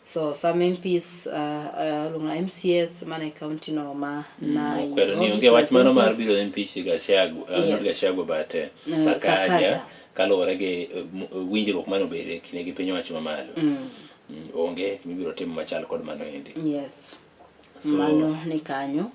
So some MPs, MCS mane county no ma Okwedo ni Nairobi onge wach plus mano mar MPs. biro impeach Gachagua, not Yes. Gachagua but Sakaja. Sakaja kaluwore gi winjruok mane obede kinde gi piny owacho mamalo. Onge gimibiro timo machal kod mano endi. Yes. So, Mano ni kanyo.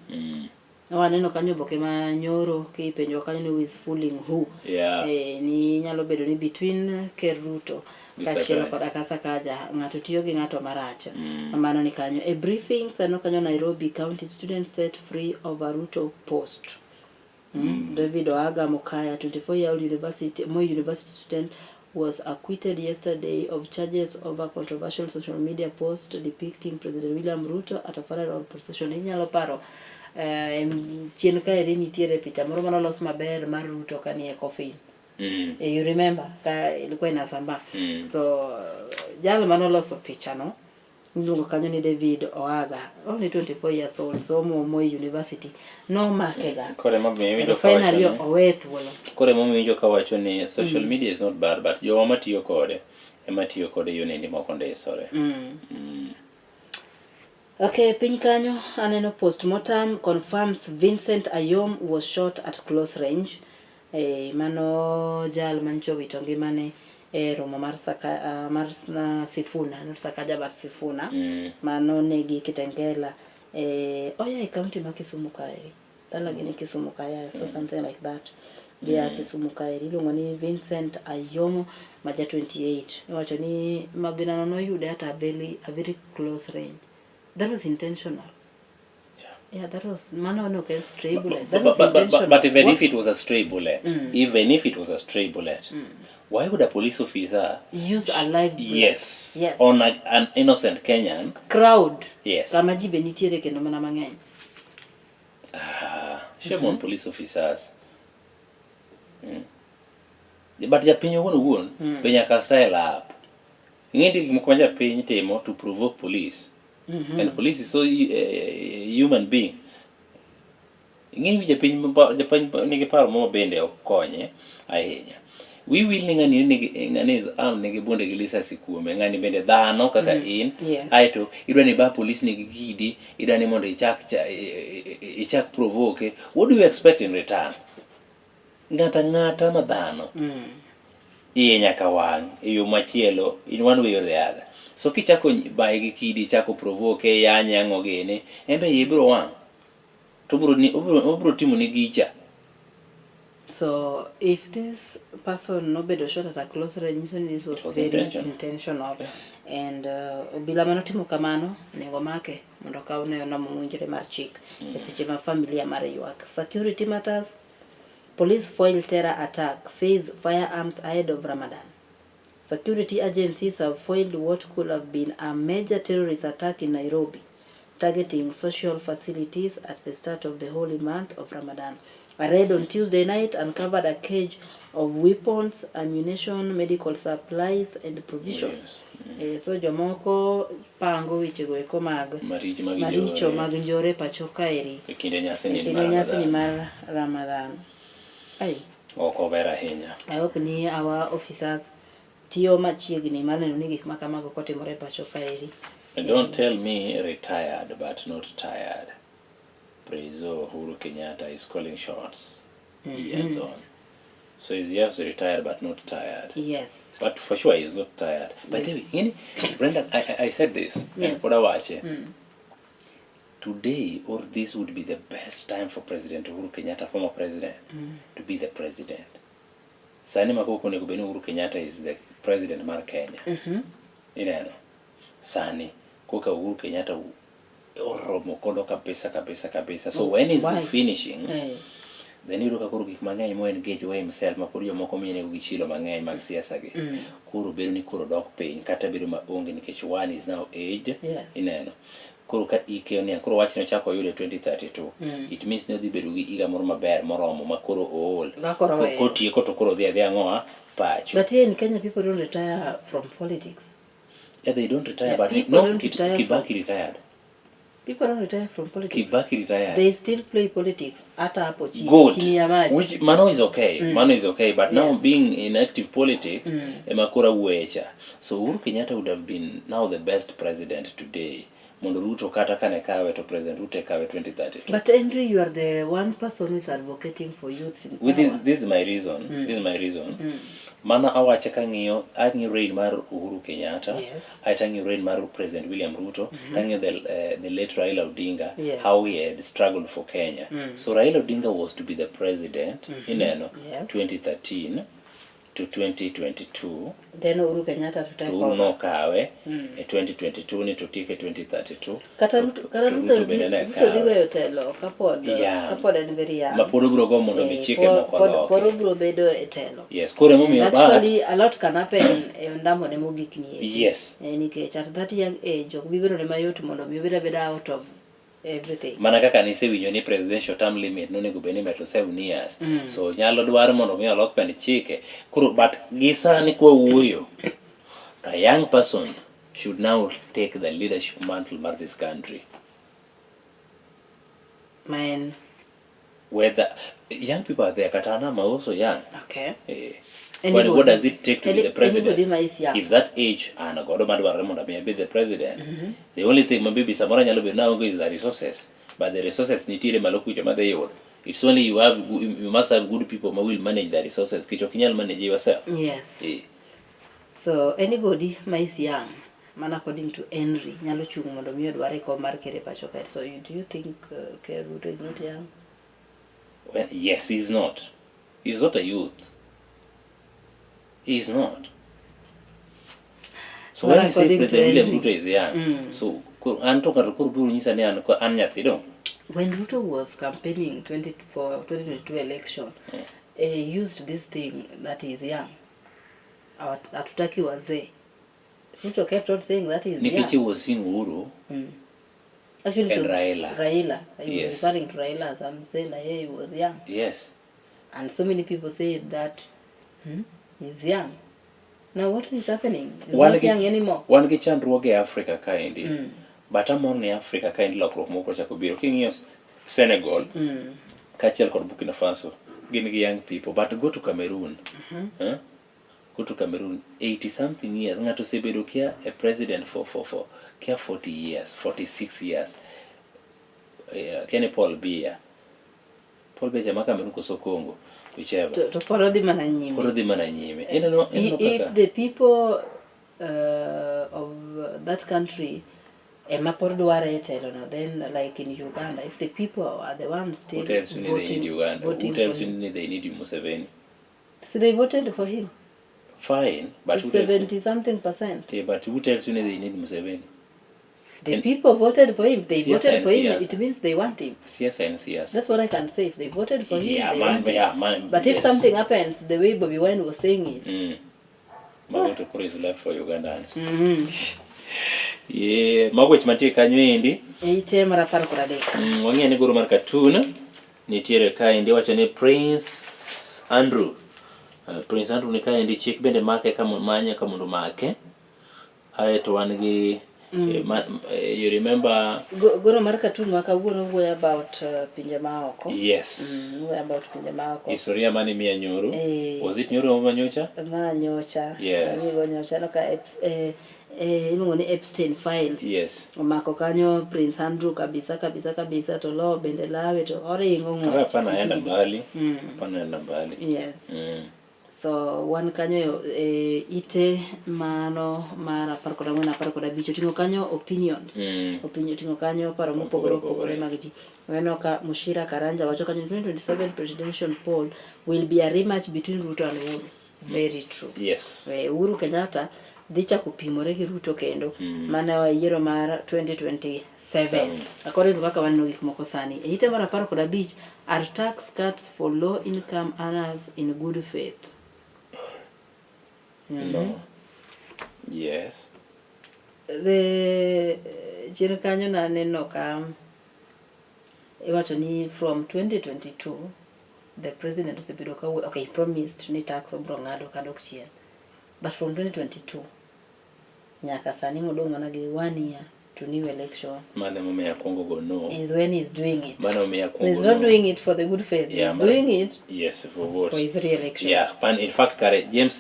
Waneno kanyo oboke ma nyoro kipenjo kanyo ni who is fooling who. Yeah. Eh, ni nyalo bedo ni between Ker Ruto Gi kaachiel Sakaja. koda ka Sakaja ng'ato tiyo gi ng'ato marach. Mano ni kanyo. E briefing sano kanyo Nairobi County students set free over Ruto post. David Oaga Mokaya, 24-year-old university, Moi University student, was acquitted yesterday of charges over controversial social media post depicting President William Ruto at a funeral procession. Inyalo paro chien kaeri nitiere picha moro manolos maber mar Ruto kanie coffin. You remember ka ilikuwa inasambaa. So jal manoloso picha no iluongo kanyo ni David Oaga, only 24 years old, somo Moi University, nomake ga. Koro emomiyo iwinjo Pero ka wacho finally ni- owe thuolo. Koro emomiyo iwinjo ka wacho ni social media is not bad but jowa matiyo kode ema tiyo kode e yonendi mok ondisore. Okay, piny kanyo aneno postmortem confirms Vincent Ayom was shot at close range. Mano jal mancho wito ngimane e romo mar Saka, mar Sifuna, not Sakaja but Sifuna. Mano negi Kitengela. Oya e county ma Kisumu kae. Dalagi ni Kisumu kae, so something like that. Gia Kisumu kaeri iluongo ni Vincent Ayomo ma ja 28. Iwacho ni maginano noyude at a very close range. That was intentional. Yeah, that was mano ne ok en stray bullet. That was intentional. But even What? if it was a stray bullet, even if it was a stray bullet, why would a police officer Use a live bullet. Yes, Yes. on an innocent Kenyan? Crowd. Yes. Kama ji be nitiere kendo mana mang'eny. Ah, shame on police officers. But japiny owuon owuon be nyaka style up. Ing'e nitie gik moko ma japiny timo to provoke police. And police is so human being. Ing'e ni japiny japiny nigi paro moro bende ok konye ahinya. Wi wil ni ng'ani nigi ng'ani is armed nigi bunde gi lisasi kuome ng'ani bende dhano kaka in aeto idwa ni ba police nigi gidi idwa ni mondo ichak ichak provoke. What do you expect in return? Ng'ata ng'ata ma dhano iye nyaka wang' e yo machielo in one way or the other. So kichako baye gi kidi ichako provoke yanye ang'o gini en be iye biro wang' to obiro ni obiro timo ni gicha. So if this person nobedo shot at a close range, nyiso ni this was, It was very intentional. intentional. And obila manotimo kamano onego make mondo okaw ne onamo mowinjore mar chik e seche ma familia mare ywak. Security matters. Police foil terror attack, says firearms ahead of Ramadan. Security agencies have foiled what could have been a major terrorist attack in Nairobi, targeting social facilities at the start of the holy month of Ramadan. A raid on Tuesday night uncovered a cache of weapons, ammunition, medical supplies and provisions. So jomoko pango wechego eko mag Maricho mag maricho njore. mag njore pacho kaeri E kinde nyasi e ni kinde mar nyasi ni Ramadan. mar Ramadan. Ai, Ok ober ahinya. I hope ni our officers tiyo machiegni mar neno ni gik ma kamago kotimore pacho kaeri. Don't tell me retired but not tired. Prezo Uhuru Kenyatta is calling shots. Years on. So he's just retired but not tired. Yes. But for sure he's not tired. By the way, ng'eni, Brenda, I said this. Yes. And pod awache. Today or this would be the best time for President Uhuru Kenyatta, former president, to be the president. Sani ma koko onego bed ni Uhuru Kenyatta is the president mar Kenya. Ineno? Sani koka Uhuru Kenyatta oromo kodo kabisa kabisa kabisa. So when he's Why? finishing, then iyudo ka koro gik mang'eny mo engage we himself ma koro jomoko miye gi chilo mang'eny mag siasa gi. Koro bedo ni koro dok piny kata bedo maonge nikech one is now aged. Yes. Ineno? Koro ka ike oniang' koro wachni ochako oyude 2032. It means ni odhi bedo gi higa moro maber moromo ma koro ool. Ma koro oweyo. Kotieko to koro odhi adhiya ang'owa pacho. But here in Kenya people don't retire from politics. Yeah, they don't retire, Yeah, but people no, don't retire Kibaki retired. People don't retire from politics. Kibaki retired. They still play politics hata hapo chini, Good. chini ya maji. Which mano is okay. Mano is okay. But now Yes. being in active politics, ema koro awuoyecha. So Uhuru Kenyatta would have been now the best president today. Mondo Ruto kata kane kawe to President Ruto kawe 2032. But Andrew, you are the one person who is advocating for youth in With this, power. this is my reason. This is my reason. Mana awache kang'iyo ang'iyo reign mar Uhuru Kenyatta. Yes. Aeto ang'iyo reign mar President William Ruto. Ang'iyo the late Raila Odinga. Yes. How he had struggled for Kenya. So Raila Odinga was to be the president. Ineno. Yes. 2013 to 2022. Then Uhuru Kenyatta to take To Uhuru over. nokawe e 2022 ni to tieke 2032. Kata To- Ruto, kata to Ruto Ruto bende ne Ruto dhi kawe. weyo telo kapod Yeah. kapod en very young. Ma pod obiro go mondo mi Eh, chike moko pod loki. obiro bedo e telo. Yes, koro emomiyo And but actually a lot can happen e ondamo ne mogik ni eki. Yes. Nikech at that young age ok bi bedo ne mayot mondo mi obed abeda out of everything. Mana kaka nisewinjo ni presidential term limit nonego bed ni imedo 7 years. So nyalo dwar mondo mi olok pend chike. Koro but gi sani kwa wuoyo, a young person should now take the leadership mantle mar this country. Ma en Whether young people are there, kata an am also young. Okay. What does it take to be the president? Anybody ma is young. If that age an godo madwarore mondo mi abed the president, the only thing ma maybe samoro nyalo bedo naonge is the resources. But the resources nitiere malo kucho madhi yudo. It's only you have you must have good people ma will manage the resources. Kech ok inyal manage yourself. Yes. So anybody ma is young, man according to Henry, nyalo chung' mondo mi odwar e kom mar ker e pacho kae. So do you think Ker Ruto is not young? Well, yes, he's not. He's not a youth. He is not. So Well, when you say according to President William Henry. Ruto is young, so an to kar koro biro nyisa ni an nyathi dong. When Ruto was campaigning 20 for 2022 election, he used this thing that he is young. Hatutaki wazee. Ruto kept on saying that he is Nikech young. he was seeing Uhuru Actually, it and was Raila. Raila. He Yes. was referring to Raila as I'm saying that he was young. Yes. And so many people say that he's young. Now what is happening? He's Wan not gi- young anymore. Wan gi chandruoge e Africa kaendi. But amor ni Africa kaendi lokruok moko ochako biro. King'iyo Senegal kaachiel kod Burkina Faso, gin gi young people. But go to Cameroon. Eh? Go to Cameroon, 80 something years. Ng'ato osebedo kia a president for kia 40 years, 46 years. Kia ni Paul Biya. Paul Biya chama Cameroon koso Congo, whichever. To pod odhi mana nyime. Pod odhi mana nyime. Ineno If kaka the people of that country ema pod dware e telo no, then like in Uganda, if the people are the ones still Who tells you they need voting, Uganda? Who voting tells for you him. they need Museveni? So they voted for him. Fine, but It's who tells you? 70 something percent. Yeah, but who tells you they need Museveni? The And people voted for him. They Siasa voted and for him. siasa. It means they want him. Siasa and siasa. That's what I can say. If they voted for him, Yeah, they man, want him. yeah, man, But if yes. something happens, the way Bobi Wine was saying it, Mago to koro is left for Ugandans. Yeah, mago weche mantie kanyo endi. Ite mar 13. Wang'eyo ni goro mar cartoon nitiere kaendi wacho ni Prince Andrew. Prince Andrew ni kaendi chik bende make ka manye ka mondo make. Aeto wan gi you remember Goro mar cartoon ma kawuono wuoyo about pinje maoko. Yes. Wuoyo about pinje maoko. Historia mane miya nyoro. Was it nyoro ma nyocha? Ma nyocha. Yes. Amigo nyocha no ka iluongo ni Epstein Files. Yes. Omako kanyo Prince Andrew kabisa kabisa kabisa to lo bende lawe to oringo ng'wech. Hapana enda mbali. Hapana enda mbali. Yes. So wan kanyo e ite mano mar 14 15 oting'o kanyo opinions. Opinion oting'o kanyo paro mopogore opogore mag ji. Waneno ka Mushira Karanja wacho kanyo 2027 presidential poll will be a rematch between Ruto and Uhuru. Very true. Yes. Uhuru Kenyatta dhi chako pimore gi Ruto kendo mana e yiero mar 2027. According to kaka waneno gik moko sani. E ite mar 15 are tax cuts for low income earners in good faith. No. Yes. The chien kanyo naneno ka iwacho ni from 2022 the president osebedo ka okay, he promised ni tax obro ng'ado kadok chien, but from 2022 nyaka sani modong' mana gi 1 year to new election. Mano emomiyo akwongo go no. Is when he's doing it. Mano emomiyo akwongo He's not no. doing it for the good faith. Yeah, He's doing it yes, for votes. for his re-election. Yeah, pan, in fact kare James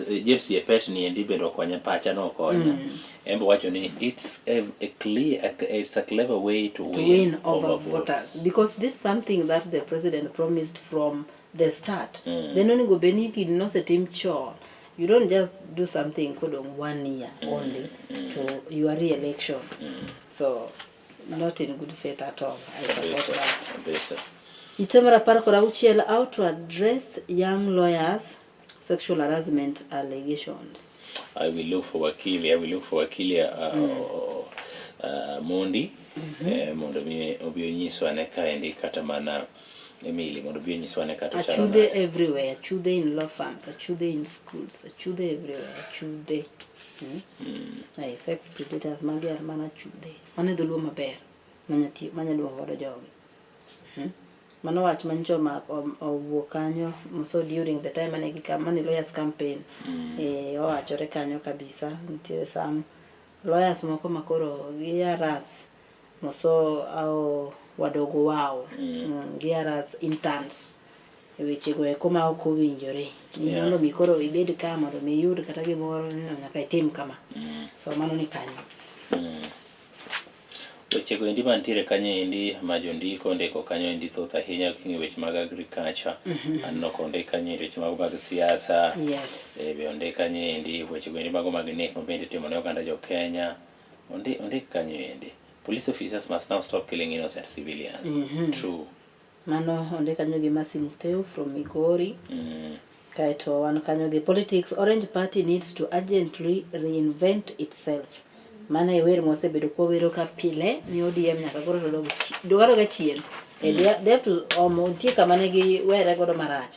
Yepet ni endi bende okonya pacha no okonya. Embo wacho ni it's a clear a, it's a clever way to, To win over votes. voters, because this is something that the president promised from the start. Then onego bed ni gini nosetim chon. You don't just do something kodong 1 year only to your re-election. So not in good faith at all. I support Kabisa, that. kabisa. Ite mar 16, how to address young lawyers' sexual harassment allegations. I will look for wakili. I will look for wakili Mondi mondo mi obi onyiswa ne kaendi kata mana Emily mondo obi onyiswa ne kata ochalo Achudhe nade. everywhere, achudhe in law firms, achudhe in schools, achudhe everywhere, achudhe. Ay, sex predators magi are mana achudhe. Mano e dholuo maber manya luongo godo jogi. Mano wach manyicho owuok kanyo so during the time mane gi mane lawyers campaign. Owachore kanyo kabisa nitiere some lawyers moko makoro gi harass moso au wadogo wao. Gi harass interns e wechego eko ma ok owinjore. Mondo mi koro ibed ka mondo mi iyud kata gimoro nyaka itim kama. So mano ni kanyo. Wechego endi mantiere kanyo endi ma jondiko ondiko kanyo endi thoth ahinya king'iyo weche mag agriculture. Aneno kondik kanyo endi weche mago mag siasa. Be ondik kanyo endi weche endi mago mag nek ma bende itimo ne oganda jo Kenya. Ondik kanyo endi. Police officers must now stop killing innocent civilians. True. Mano ondik kanyo gi Mercy Mutheu from Migori. Kaeto wan kanyo gi politics, Orange Party needs to urgently reinvent itself. Mano e wer mwasebedo kwawero ka pile ni ODM nyaka koro to dog dog adoga chien. Eh, they have to omo nitie kama ne giwere godo marach.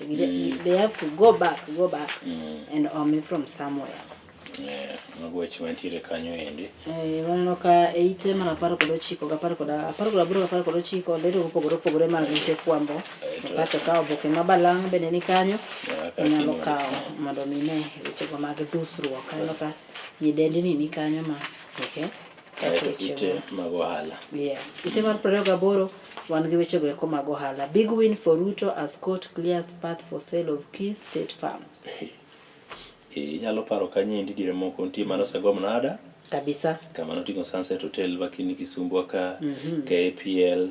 They have to go back, go back and ome from somewhere. Eh, mago weche mantiere kanyo endi. Eh, waneno ka e ite mar 19 gi 18 gi 19 lendo mopogore opogore mag ute fwambo e pacho ka oboke ma balang' bende ni kanyo inyalo kawo mondo mi ine wechego mag dusruok. Aneno ka nyidendni ni kanyo ma okay. Kaeto ite mag ohala. Yes, ite mar 28 wan gi wechego eko mag ohala. Big win for Ruto as court clears path for sale of key state farms. Inyalo paro kanyo endi diere moko nitie mano osego mnada kabisa kama noting'o Sunset Hotel makini Kisumbwa ka KPL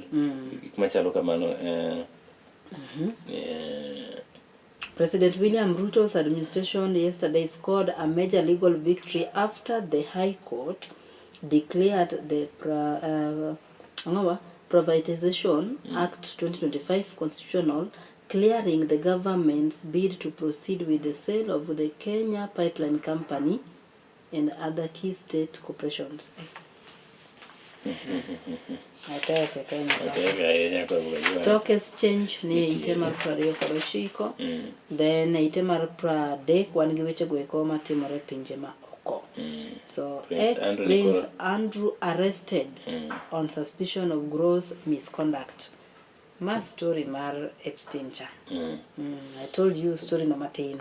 gik machalo kamano President William Ruto's administration yesterday scored a major legal victory after the High Court declared the ang'owa? Privatization Act 2025 constitutional, clearing the government's bid to proceed with the sale of the Kenya Pipeline Company and other key state corporations. Otek e Kenya ka. Otek ahinya koro wajua. Stock exchange ni e ite mar 29. Then e ite mar 30 wan gi weche go eko matimore e pinje ma oko. So Prince ex Andrew Prince Nikoro. Andrew arrested on suspicion of gross misconduct. Ma story mar Epstein cha. I told you story no matin.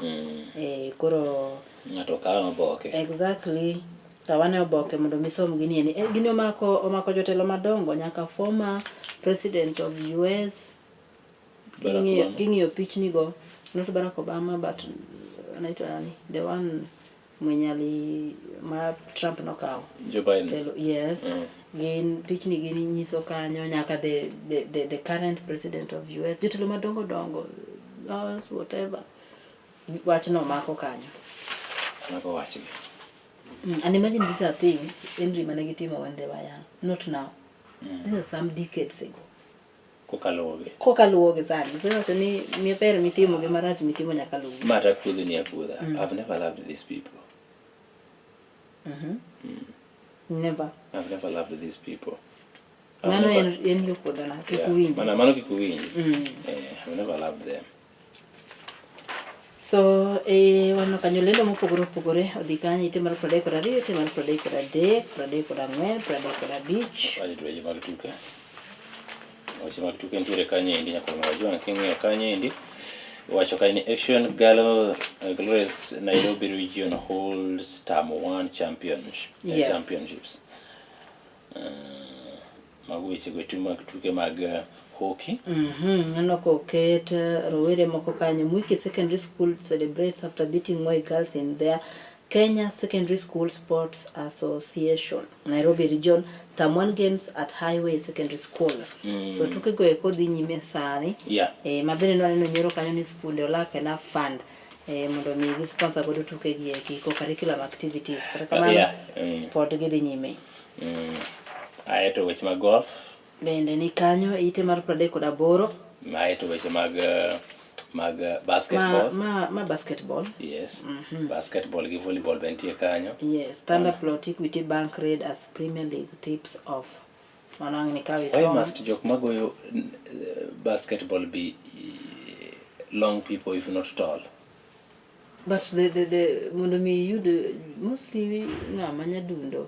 Eh, koro Ng'ato kawo oboke. Exactly. Kawane oboke mondo misom gini eni. Eh, gini omako jotelo madongo nyaka former president of US. Barack King'iyo Obama. king'iyo pichni go, not Barack Obama but anaitwa nani? The one mwenye ali ma Trump nokawo. Joe Biden. Telo, yes. Gin pichni gin nyiso kanyo nyaka the current president of US, jotelo madongo dongo, us, whatever. Wachno mako kanyo. Mako wachgi. And imagine these are things Henry mane gitimo when they were young, not now. These are some decades ago. Koka luwogi. Koka luwogi sani. So iwacho ni maber mitimo gi marach mitimo nyaka luwi. Ma ta kuodho ni akuodha. I've never loved these people. Never. I've never loved these people. I've Mano never- en en yo kuodhona, kik Yeah. uwinji. Mano kik uwinji. Eh, I've never loved them. So waneno kanyo lendo mopogore opogore odhi kanyo ite mar 32, ite mar 33, 34, 35. Wacho to weche mag tuke. Weche mag tuke nitiere kanyo endi nyaka wajwang' king'iyo kanyo endi. Wacho kanyo ni Action Galo Glorious Nairobi Region holds term 1 championship, championships. Mago weche go mag tuke mag hockey. Aneno koket rowere moko kanyo. Mwiki Secondary School celebrates after beating Moi Girls in their Kenya Secondary School Sports Association Nairobi Region Term 1 Games at Highway Secondary School. So tuke go eko dhi nyime sani. Ma bende nwaneno nyoro kanyo ni skunde olak enough fund mondo mi gi sponsor godo tuke gi eki co-curriculum activities. Kata kamano, pod gidhi nyime. Aeto weche mag golf. Bende ni kanyo ite mar 38. Aeto weche mag basketball. Ma basketball. Yes. Basketball gi volleyball be nitie kanyo. Yes, Thunder Plot Equity Bank Red as Premier League tips off. Mano ang' ni kawi Why som. must jok magoyo basketball be long people if not tall? But the mondo mi iyud mostly ng'ama nyadundo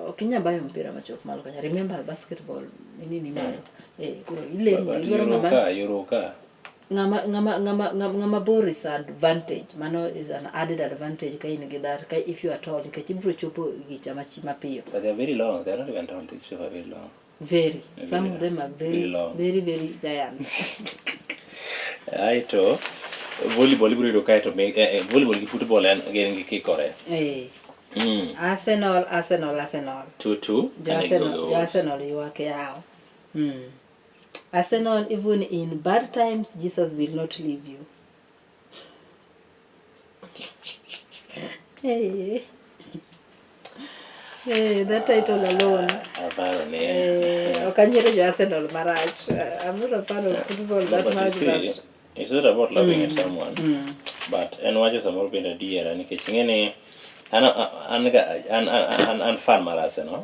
ok inyal bayo mpira machop malo kanyo. Remember basketball ni malo. Koro ilemo, But idwaro yoro ng'ama ka, yoro ka. Ng'ama bor is advantage. Mano is an added advantage ka in gi that, ka if you are tall, nikech ibiro chopo gicha mapiyo. But they are very long. They are not even tall. These people are very long. Very. Very Some of long. them are very, Very long. very, very giants. Aeto volleyball ibiro yudo kaeto volleyball gi football en gin gi kikore. Arsenal, Arsenal, Arsenal. 2-2. Jo and Arsenal, go jo goals. Arsenal ywak yawo. Arsenal, even in bad times, Jesus will not leave you. Hey. Hey, that title alone. Avaro ne. Ok anyiero jo Arsenal marach. I'm not a fan of football that But you much, see, but it's not about loving someone, but en wacho samoro bende adiera nikech ing'e ni an an ga- an, an, an, an fan mar Arsenal,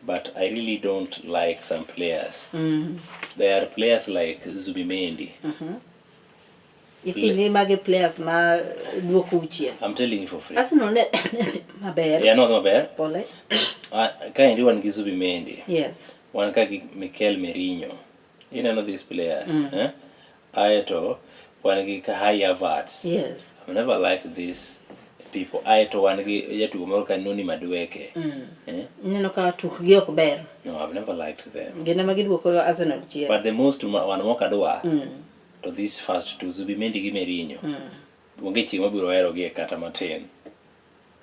but I really don't like some players. There are players like Zubimendi. Ifeel ni magi players ma duoko chien. I'm telling you for free. Arsenal ne maber. Yeah, no, maber. Pole. Ah, kaendi wan gi Zubimendi. Wan ka gi Mikel Merino. Ineno these players. Eh? Aeto wan gi Kai Havertz. I've never liked these people. Aeto wan gi jatugo moro ka Noni Madueke. Eh? Ineno ka tukgi ok ber. No, I've never liked them. Gin ema giduoko Arsenal chien. But the most wan mok adwa to these first two, Zubimendi gi Merino. Onge chieng' mabiro herogie kata matin.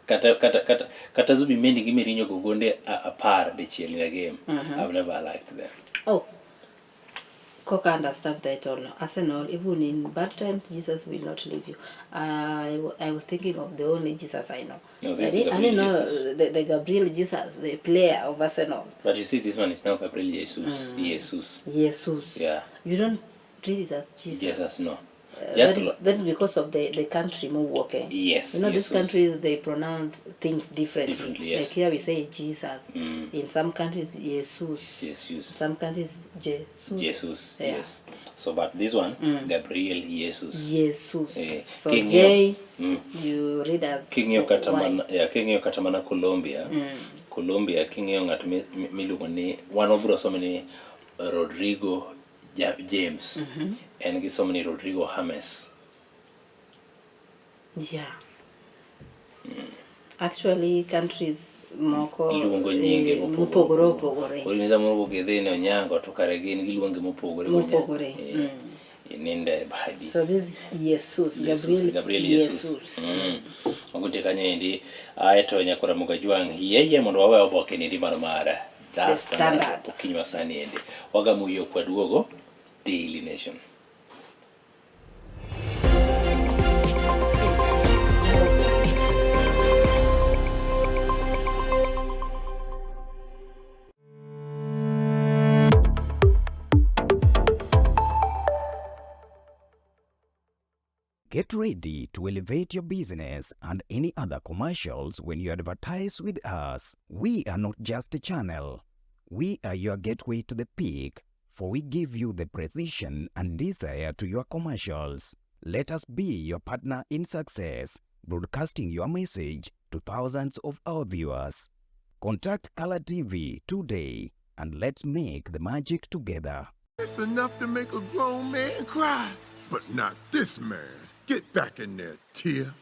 Kata Zubimendi gi Merino go gonde 10 dichiel in a game. I've never liked them. Oh. Koka understand that all. Arsenal, even in bad times, Jesus will not leave you. I was thinking of the only Jesus I know. No, I this is didn't, I Gabriel didn't know Jesus. the Gabriel Jesus, the player of Arsenal. But you see, this one is now Gabriel Jesus. Jesus. Jesus. Yeah. You don't read it as Jesus. Jesus, no. Just That is because of the country mowuoke. Yes, You know, these Jesus. countries, they pronounce things differently. Differently, yes. Like here we say Jesus. In some countries, Jesus. Jesus. In some countries, Jesus. Jesus, yes. So, but this one, Gabriel Jesus. Jesus. So King'iyo J, you read as King'iyo kata Y. mana, yeah, king'iyo kata mana Colombia, Colombia king'iyo ng'at miluongo ni, wan wabiro somo ni Rodrigo James. En gisomo ni Rodrigo James. Yeah. Actually, countries moko Iluongo nyinge mopogore opogore. Koro in samoro kidhi ne Onyango to kare gin giluonge mopogore. Mopogore. Ininde badi. So this Jesus, Jesus, Gabriel, Gabriel Jesus. Jesus. Mago nitie kanyo endi. Aeto nyakora Muga Jwang' yie mondo wawe oboke ni endi mar The The Standard. Standard. Okinyi ma sani endi. Wagamo yie kwaduogo Daily Nation. Get ready to elevate your business and any other commercials when you advertise with us. We are not just a channel. We are your gateway to the peak, for we give you the precision and desire to your commercials. Let us be your partner in success, broadcasting your message to thousands of our viewers. Contact Color TV today and let's make the magic together. It's enough to make a grown man cry, but not this man. Get back in there, Tia.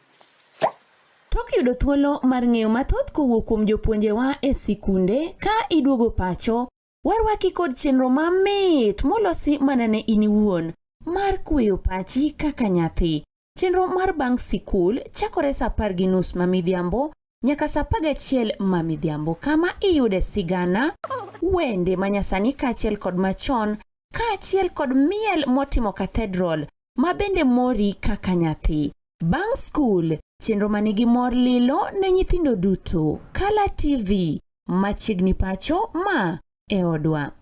Tok yudo thuolo mar ng'eyo mathoth kowuok kuom jopuonjewa e sikunde ka iduogo pacho, warwaki kod chenro mamit molosi mana ne in iwuon mar kweyo pachi kaka nyathi. Chenro mar bang' sikul chakore sa 10:30 ma midhiambo nyaka sa 11 ma midhiambo, kama iyude sigana, wende manyasani kaachiel kod machon, kaachiel kod miel motimo cathedral ma bende mori kaka nyathi. Bang' skul, chenro manigi mor lilo ne nyithindo duto. Kala TV, machiegni pacho ma e odwa.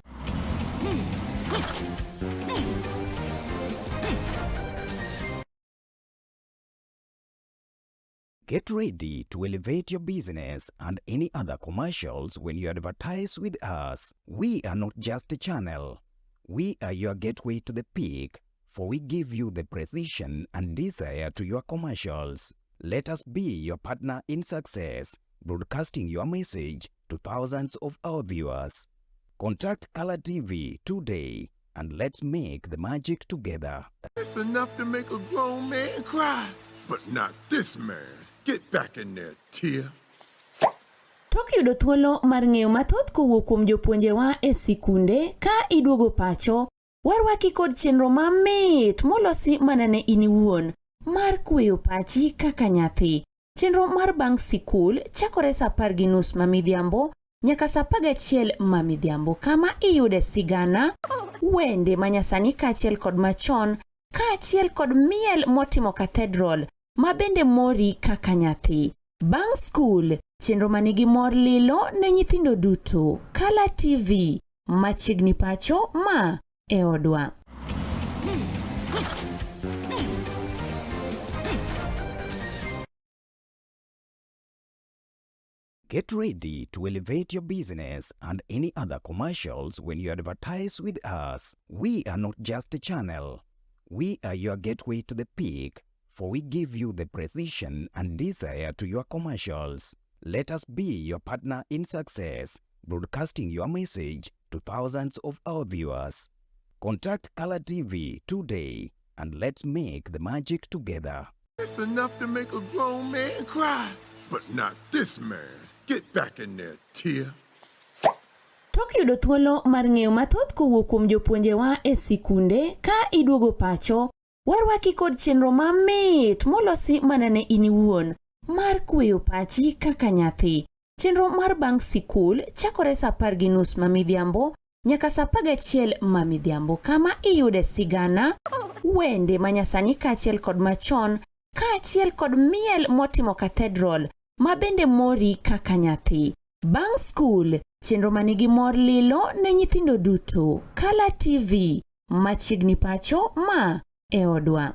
Get ready to elevate your business and any other commercials when you advertise with us. We are not just a channel. We are your gateway to the peak, for we give you the precision and desire to your commercials. Let us be your partner in success, broadcasting your message to thousands of our viewers. Contact Color TV today and let's make the magic together. It's enough to make a grown man cry, but not this man. Get back in there, Tia. Tok yudo thuolo mar ng'eyo mathoth kowuok kuom jopuonjewa e sikunde ka iduogo pacho, warwaki kod chenro mamit molosi mana ne in iwuon mar kweyo pachi kaka nyathi. Chenro mar bang' sikul chakore sa 10:30 ma midhiambo nyaka sa 11 ma midhiambo, kama iyude sigana, wende manyasani kaachiel kod machon, kaachiel kod miel motimo cathedral ma bende mori kaka nyathi. Bang' skul, chenro manigi mor lilo ne nyithindo duto. Kala TV, machiegni pacho ma e odwa. Get ready to elevate your business and any other commercials when you advertise with us. We are not just a channel. We are your gateway to the peak, for we give you the precision and desire to your commercials. Let us be your partner in success, broadcasting your message to thousands of our viewers. Contact Color TV today and let's make the magic together. It's enough to make a grown man cry, but not this man. Get back in there, Tia. Tok yudo thuolo mar ng'eyo mathoth kowuok kuom jopuonjewa e sikunde ka iduogo pacho, warwaki kod chenro mamit molosi mana ne in iwuon mar kweyo pachi kaka nyathi. Chenro mar bang' sikul chakore sa 10:30 ma midhiambo nyaka sa 11 ma midhiambo kama iyude sigana, wende manyasani kaachiel kod machon kaachiel kod miel motimo cathedral ma bende mori kaka nyathi. Bang' skul, chenro manigi mor lilo ne nyithindo duto. Kala TV, machiegni pacho ma e odwa.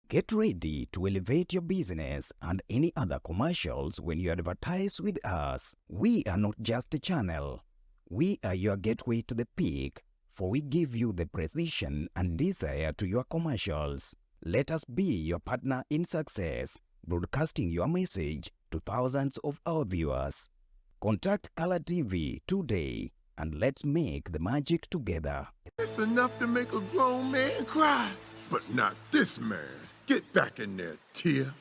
Get ready to elevate your business and any other commercials when you advertise with us. We are not just a channel. We are your gateway to the peak, for we give you the precision and desire to your commercials. Let us be your partner in success, broadcasting your message to thousands of our viewers. Contact Color TV today and let's make the magic together. It's enough to make a grown man cry, but not this man. Get back in there, Tia.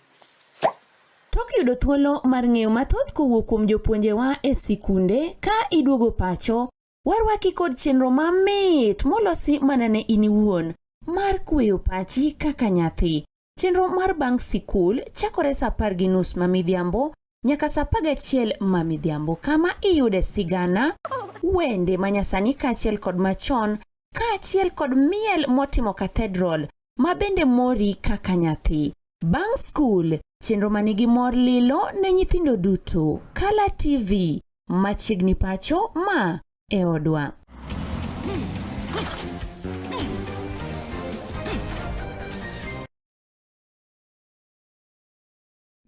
Tok yudo thuolo mar ng'eyo mathoth kowuok kuom jopuonjewa e sikunde ka iduogo pacho, warwaki kod chenro mamit molosi mana ne in iwuon mar kweyo pachi kaka nyathi. Chenro mar bang' sikul chakore sa 10:30 ma midhiambo nyaka sa 11 ma midhiambo kama iyude sigana, wende manyasani kaachiel kod machon kaachiel kod miel motimo cathedral ma bende mori kaka nyathi. Bang' skul, chenro manigi mor lilo ne nyithindo duto. Kala TV, machiegni pacho ma e odwa.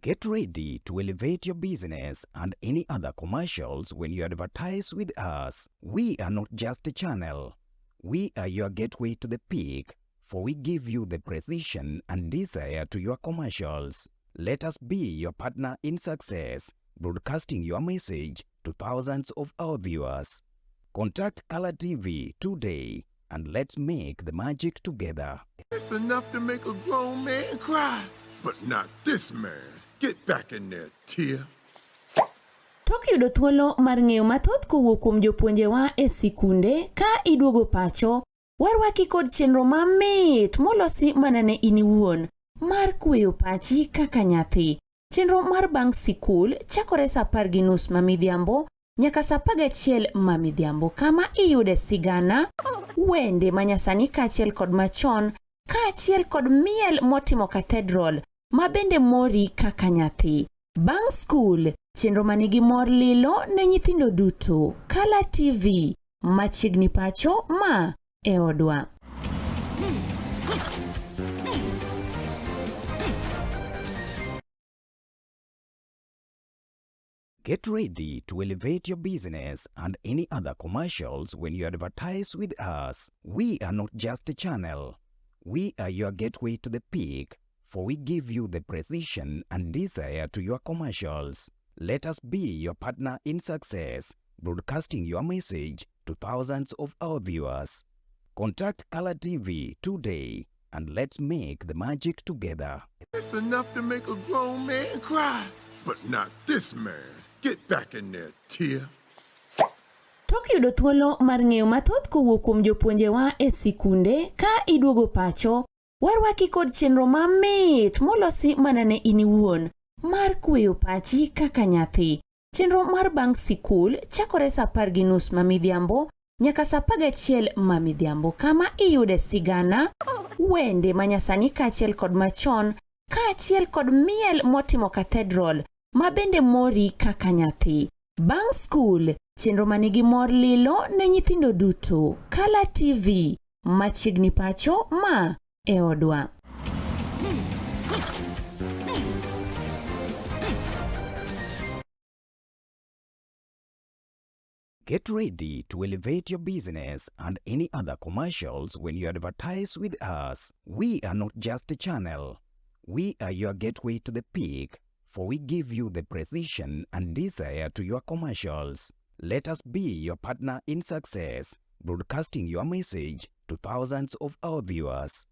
Get ready to elevate your business and any other commercials when you advertise with us. We are not just a channel. We are your gateway to the peak, for we give you the precision and desire to your commercials. Let us be your partner in success, broadcasting your message to thousands of our viewers. Contact Color TV today and let's make the magic together. It's enough to make a grown man cry, but not this man. Get back in there, Tia. Tok yudo thuolo mar ng'eyo mathoth kowuok kuom jopuonjewa e sikunde ka iduogo pacho, warwaki kod chenro mamit molosi mana ne in iwuon mar kweyo pachi kaka nyathi. Chenro mar bang' sikul chakore sa 10:30 ma midhiambo nyaka sa 11 ma midhiambo kama iyude sigana, wende manyasani kaachiel kod machon kaachiel kod miel motimo cathedral ma bende mori kaka nyathi. Bang' skul, chenro manigi mor lilo ne nyithindo duto. Kala TV, machiegni pacho ma e odwa. Get ready to elevate your business and any other commercials when you advertise with us. We are not just a channel. We are your gateway to the peak, for we give you the precision and desire to your commercials. Let us be your partner in success, broadcasting your message to thousands of our viewers. Contact Color TV today and let's make the magic together. It's enough to make a grown man cry, but not this man. Get back in there, Tia. Tok yudo thuolo mar ng'eyo mathoth kowuok kuom jopuonjewa e sikunde ka iduogo pacho, warwaki kod chenro mamit molosi mana ne in iwuon mar kweyo pachi kaka nyathi. Chenro mar bang' sikul chakore sa 10:30 ma midhiambo nyaka sa 11 ma midhiambo kama iyude sigana, wende manyasani kaachiel kod machon kaachiel kod miel motimo cathedral ma bende mori kaka nyathi. Bang' skul, chenro manigi mor lilo ne nyithindo duto. Kala TV, machiegni pacho ma e odwa. Get ready to elevate your business and any other commercials when you advertise with us. We are not just a channel. We are your gateway to the peak, for we give you the precision and desire to your commercials. Let us be your partner in success, broadcasting your message to thousands of our viewers.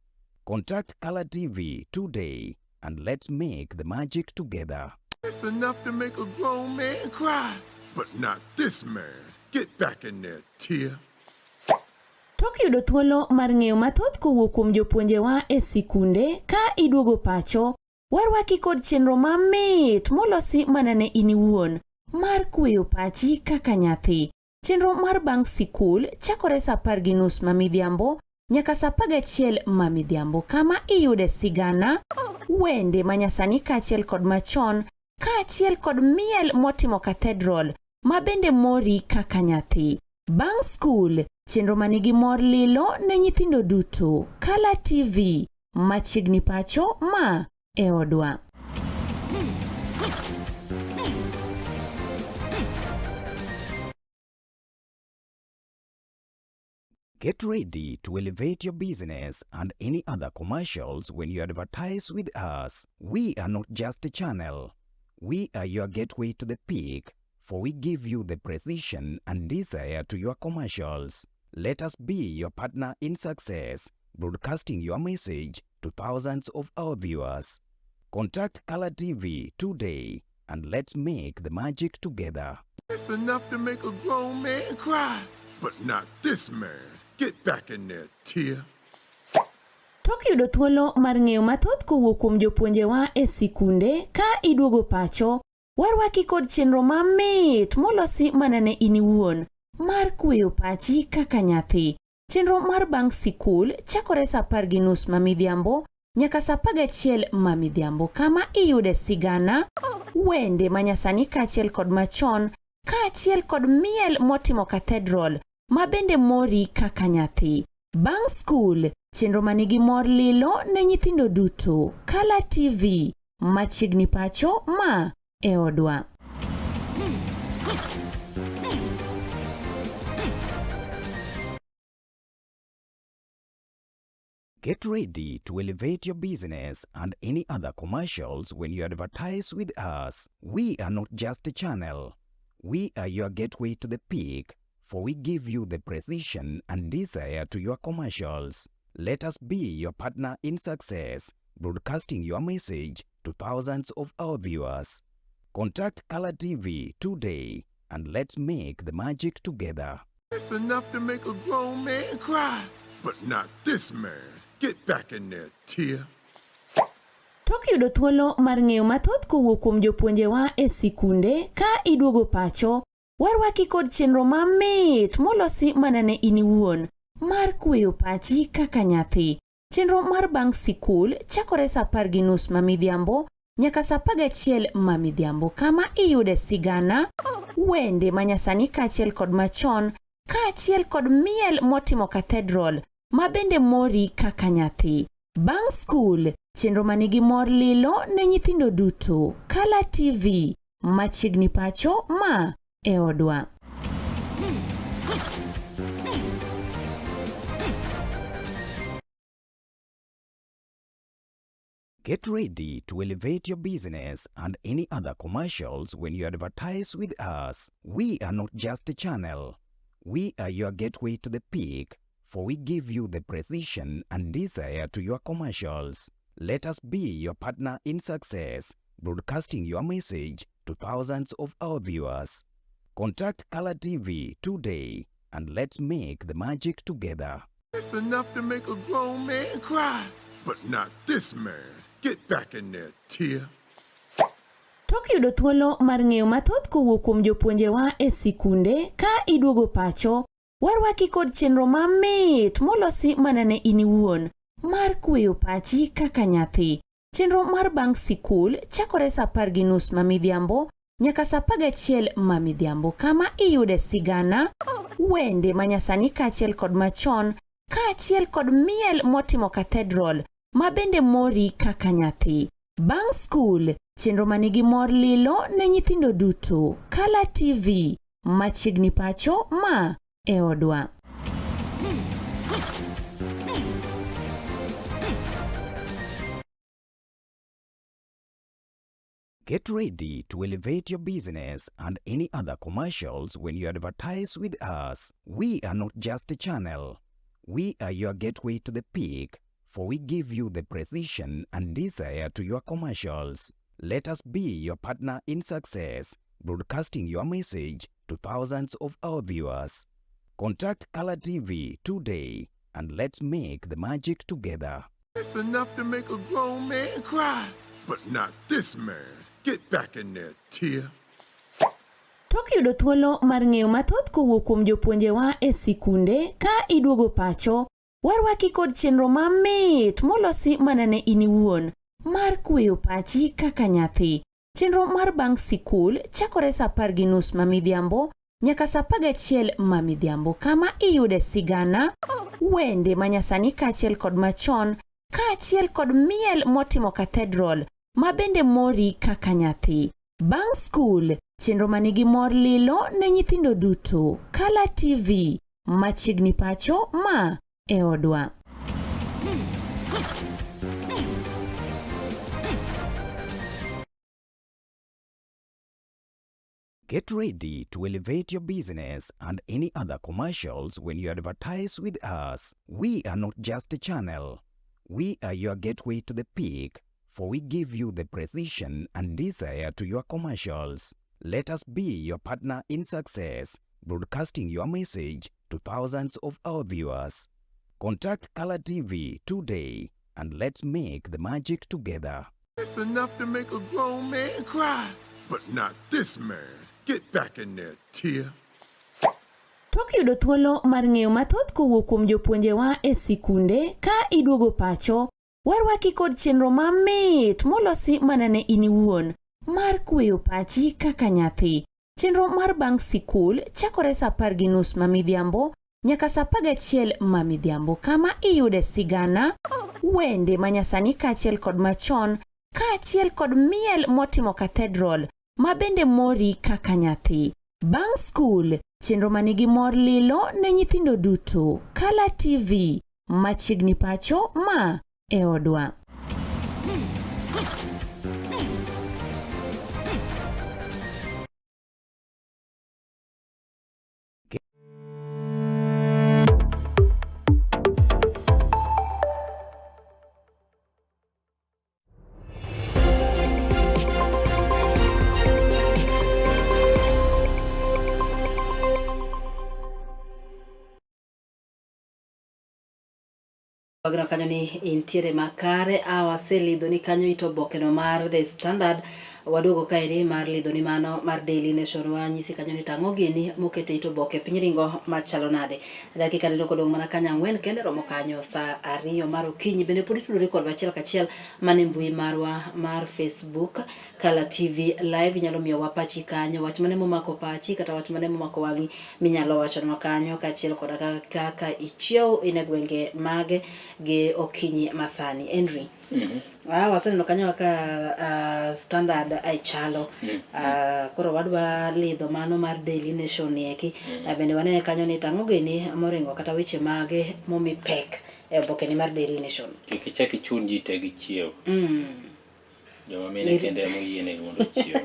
Contact Color TV today and let's make the magic together. It's enough to make a grown man cry, but not this man. Get back in there, Tia. Tok yudo thuolo mar ng'eyo mathoth kowuok kuom jopuonjewa e sikunde ka iduogo pacho, warwaki kod chenro mamit molosi mana ne in iwuon mar kweyo pachi kaka nyathi. Chenro mar bang' sikul chakore sa 10:30 ma midhiambo nyaka sa 11 ma midhiambo kama iyude sigana, wende manyasani kaachiel kod machon kaachiel kod miel motimo cathedral ma bende mori kaka nyathi. Bang' skul, chenro manigi mor lilo ne nyithindo duto. Kala TV, machiegni pacho ma e odwa. Get ready to elevate your business and any other commercials when you advertise with us. We are not just a channel. We are your gateway to the peak, for we give you the precision and desire to your commercials. Let us be your partner in success, broadcasting your message to thousands of our viewers. Contact Color TV today and let's make the magic together. It's enough to make a grown man cry, but not this man. Get back in there, Tia. Tok yudo thuolo mar ng'eyo mathoth kowuok kuom jopuonjewa e sikunde ka iduogo pacho, warwaki kod chenro mamit molosi mana ne in iwuon mar kweyo pachi kaka nyathi. Chenro mar bang' sikul chakore sa 10:30 ma midhiambo nyaka sa 11 ma midhiambo kama iyude sigana, wende manyasani kaachiel kod machon kaachiel kod miel motimo cathedral ma bende mori kaka nyathi. Bang' skul, chenro manigi mor lilo ne nyithindo duto. Kala TV, machiegni pacho ma e odwa. Get ready to elevate your business and any other commercials when you advertise with us. We are not just a channel. We are your gateway to the peak, for we give you the precision and desire to your commercials. Let us be your partner in success, broadcasting your message to thousands of our viewers. Contact Color TV today and let's make the magic together. It's enough to make a grown man cry, but not this man. Get back in there, Tia. Tok yudo thuolo mar ng'eyo mathoth kowuok kuom jopuonjewa e sikunde ka iduogo pacho, warwaki kod chenro mamit molosi mana ne in iwuon mar kweyo pachi kaka nyathi. Chenro mar bang' sikul chakore sa 10:30 ma midhiambo nyaka sa 11 ma midhiambo kama iyude sigana, wende manyasani kaachiel kod machon kaachiel kod miel motimo cathedral ma bende mori kaka nyathi. Bang' skul, chenro manigi mor lilo ne nyithindo duto. Kala TV, machiegni pacho ma e odwa. Get ready to elevate your business and any other commercials when you advertise with us. We are not just a channel. We are your gateway to the peak, for we give you the precision and desire to your commercials. Let us be your partner in success, broadcasting your message to thousands of our viewers. Contact Color TV today and let's make the magic together. It's enough to make a grown man cry, but not this man. Get back in there, Tia. Tok yudo thuolo mar ng'eyo mathoth kowuok kuom jopuonjewa e sikunde ka iduogo pacho, warwaki kod chenro mamit molosi mana ne in iwuon mar kweyo pachi kaka nyathi. Chenro mar bang' sikul chakore saa apar gi nus ma midhiambo nyaka saa apar gachiel ma midhiambo kama iyude sigana, wende manyasani kaachiel kod machon kaachiel kod miel motimo cathedral ma bende mori kaka nyathi. Bang' skul, chenro manigi mor lilo ne nyithindo duto. Kala TV, machiegni pacho ma e odwa. Get ready to elevate your business and any other commercials when you advertise with us. We are not just a channel. We are your gateway to the peak, for we give you the precision and desire to your commercials. Let us be your partner in success, broadcasting your message to thousands of our viewers. Contact Color TV today and let's make the magic together. It's enough to make a grown man cry, but not this man. Get back in there, Tia. Tok yudo thuolo mar ng'eyo mathoth kowuok kuom jopuonjewa e sikunde ka iduogo pacho, warwaki kod chenro mamit molosi mana ne in iwuon mar kweyo pachi kaka nyathi. Chenro mar bang' sikul chakore saa apar gi nus ma midhiambo nyaka saa apar gachiel ma midhiambo kama iyude sigana, wende manyasani kaachiel kod machon kaachiel kod miel motimo cathedral ma bende mori kaka nyathi. Bang' skul, chenro manigi mor lilo ne nyithindo duto. Kala TV, machiegni pacho ma e odwa. Get ready to elevate your business and any other commercials when you advertise with us. We are not just a channel. We are your gateway to the peak, for we give you the precision and desire to your commercials. Let us be your partner in success, broadcasting your message to thousands of our viewers. Contact Color TV today and let's make the magic together. It's enough to make a grown man cry, but not this man. Get back in there, Tia. Tok yudo thuolo mar ng'eyo mathoth kowuok kuom jopuonjewa e sikunde ka iduogo pacho, warwaki kod chenro mamit molosi mana ne in iwuon mar kweyo pachi kaka nyathi. Chenro mar bang' sikul chakore saa apar gi nus ma midhiambo nyaka saa apar gachiel ma midhiambo kama iyude sigana, wende manyasani kaachiel kod machon kaachiel kod miel motimo cathedral ma bende mori kaka nyathi. Bang' skul, chenro manigi mor lilo ne nyithindo duto. Kala TV, machiegni pacho ma e odwa. Wageno kanyo ni intiere makare a waselidho ni kanyo ito oboke no mar The Standard waduogo kaeri mar lidho ni mano mar Daily Nation wanyisi kanyo ni tang'o gini mokete ito oboke piny ringo machalo nade dakika neno kodong' mana kanyo ang'wen kende romo kanyo saa ariyo mar okinyi bende pod itudori kodwa achiel kachiel mana e mbui marwa mar Facebook Kala TV Live inyalo miyowa pachi kanyo wach mane momako pachi kata wach mane momako wang'i minyalo wachonwa kanyo kaachiel koda kaka ichiew in e gwenge mage gi okinyi masani Henry mm -hmm. Ah, waseneno kanyo kaka uh, standard ai chalo mm -hmm. uh, koro wadwa lidho mano mar Daily Nation eki mm -hmm. uh, bende wanene kanyo ni tang'o gini moringo kata weche mage momi pek e obokeni mar Daily Nation kik ichak ichun ji te gi chiew mm. Joma mine kende ema oyienegi mondo ochiew.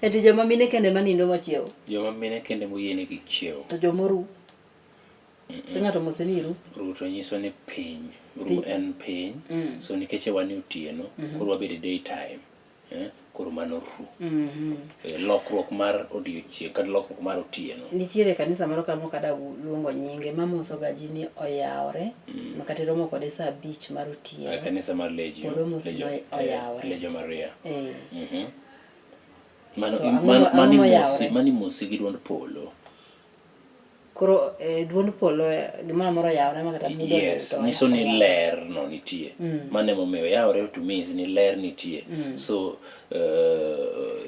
Eti joma mine kende ema nindo machiew. Joma mine kende ema oyienegi chiew. To joma oru. To ng'ato mose ni iru. Ru to nyiso ni piny. Ru en piny. Mm. So nikech wan e otieno, mm -hmm. koro wabedo e day time. Eh? Koro mano ru. Mm -hmm. eh, lokruok mar odiochieng' kata lokruok mar otieno. Nitiere kanisa moro ka mok ada luongo nyinge mamoso ga ji ni oyawore. Mm. Makata iromo kode saa abich mar otieno. E kanisa mar Legio. Polo mosi Legio, oyawore. Legio Maria. Eh. Mm -hmm. Mano, so, mano, mano, mani mosi gi duond polo. Koro eh, duond polo eh, gimoro amora oyawore ma kata mudho Yes, to nyiso ni oyawore. ler no nitie. Mano emomiyo oyawore to means ni ler nitie. So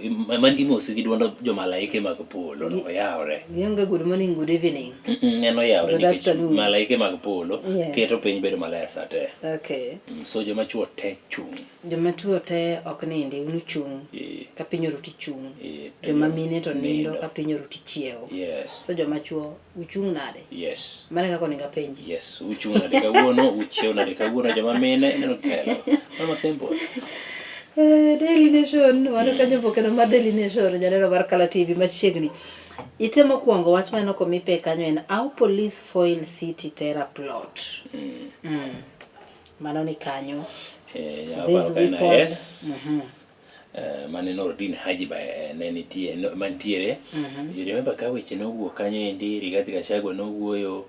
imosi gi duond jomalaike mag polo no oyawore. Gionge good morning, good evening. En oyawore Good nikech afternoon. malaike mag polo Yes. keto piny bedo maler sa te. Okay. So joma chuo te chung'. Joma tuo te ok nindi, un uchung'. Eh. Ka piny oru tichung'. Eh, to Joma jo- mine to nindo nindo. ka piny oru tichiewo. Yes. So joma chuo uchung' nade? Yes. Mano e kaka onego apenji. Yes, uchung' nade kawuono, uchiew nade kawuono, joma mine ineno kelo. Mano simple. Eh, Daily Nation, mano kanyo oboke no mar Daily Nation, janeno mar Kala TV machiegni. Ite mokwongo wach maneno komi pek kanyo en how police foil city terror plot. Mano ni kanyo. Eh, This aparo ka en weapon. IS. Eh, mane Nordin Haji ba eh, ne nitie no, mantiere. You remember ka weche nowuok kanyo endi Rigathi Gachagua nowuoyo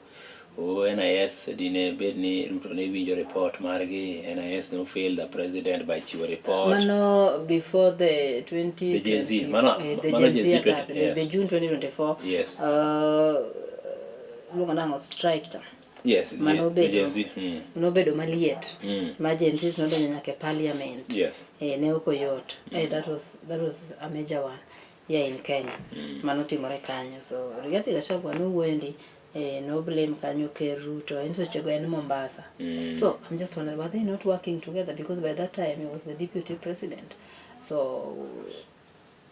o NIS dine bed ni Ruto ne winjo report margi NIS no fail the president by chiwo report. Mano before the 20 The Gen Z, mano- eh, the mano Gen Gen Z Z attack, 20 yes. the June 2024. Yes. Luongo nang'o strike cha. Yes, Mano the obedo Gen Z. Nobedo maliet. Ma Gen Zs nodonjo nyaka e parliament. Yes. Eh, ne ok oyot. Eh, that was a major one here in Kenya. Mano timore kanyo. So Rigathi Gachagua nowuoyo ndi eh, no blame kanyo Ker Ruto. En sechego en Mombasa. So I'm just wondering, were they not working together? Because by that time he was the deputy president. So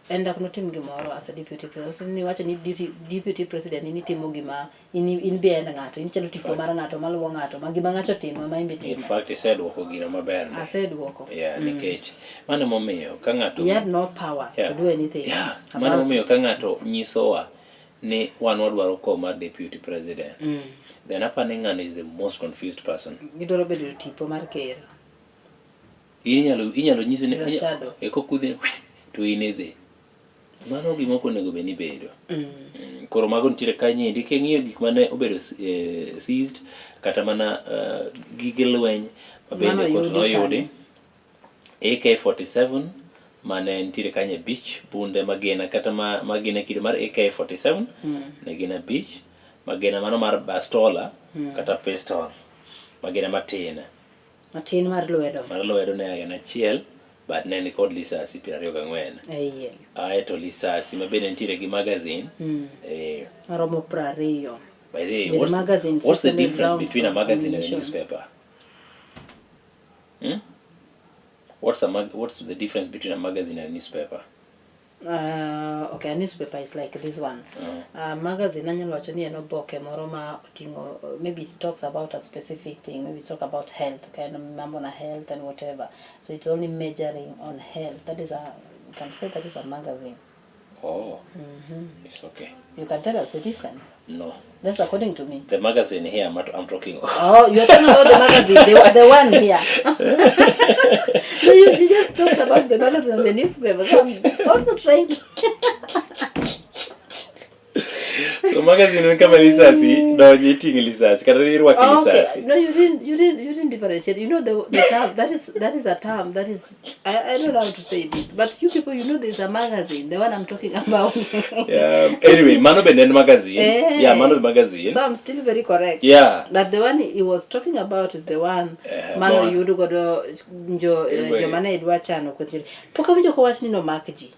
en dak notim gimoro as a deputy president. Ni wacho ni deputy president in itimo gima in behind ng'ato, in chalo tipo mar ng'ato maluwo ng'ato, ma gima ng'ato timo ema in be In timo. fact, iseduoko gino maber. ndi. Aseduoko. Yeah, nikech mano emomiyo ka ng'ato He had no power Yeah. to do anything. Yeah, mano about emomiyo ka ng'ato nyisowa ni wan wadwaro kom mar deputy president. Then apani ng'ano is the most confused person. Gidwaro bedo tipo mar ker. Inyalo nyisi ni Your shadow. e kokudhi to in idhi. Mano gima ok onego bed ni bedo. Koro mago nitiere kanyo endi king'iyo gik mane obedo seized kata mana gige lweny ma bende Mano kot oyudi noyudi. kanyo. AK-47 mane nitiere kanyo abich, bunde magina kata magina kido mar AK-47 ne gin abich, magina mano mar bastola kata pistol, magina matin. Matin mar lwedo. Mar lwedo ne en achiel, but ne nikod lisasi 24. E iye. Aeto lisasi ma bende nitiere gi magazine. Maromo 20. By the way, With magazine, what's the 600 difference rounds between a of magazine and a ammunition. newspaper? What's the difference between a magazine and a newspaper? Okay, a newspaper is like this one. Magazine anyalo wacho ni en oboke moro ma oting'o, maybe it talks about a specific thing, maybe it talks about health, okay, en mambo na health and whatever. So it's only measuring on health. That is a, you can say that is a magazine. Oh, It's okay. You can tell us the difference. No. That's according to me. The magazine here, I'm talking of. Oh, you're talking about the magazine, the one here. No, you just talked about the magazine and the newspaper. So I'm also trying to... So magazine ni kama lisasi, donji iting'e lisasi, kata irwake Oh, okay. lisasi. No, you didn't differentiate. You know the term, that is a term that is, I don't know how to say this, but you people, you know there's a magazine, the one I'm talking about. Yeah, anyway, mano bende en magazine. Yeah, mano magazine. So I'm still very correct. Yeah. But the one he was talking about is the one mano go on. yudo godo jo, Anyway. joma ne idwa chano kod pok awinjo kowach ni nomak ji.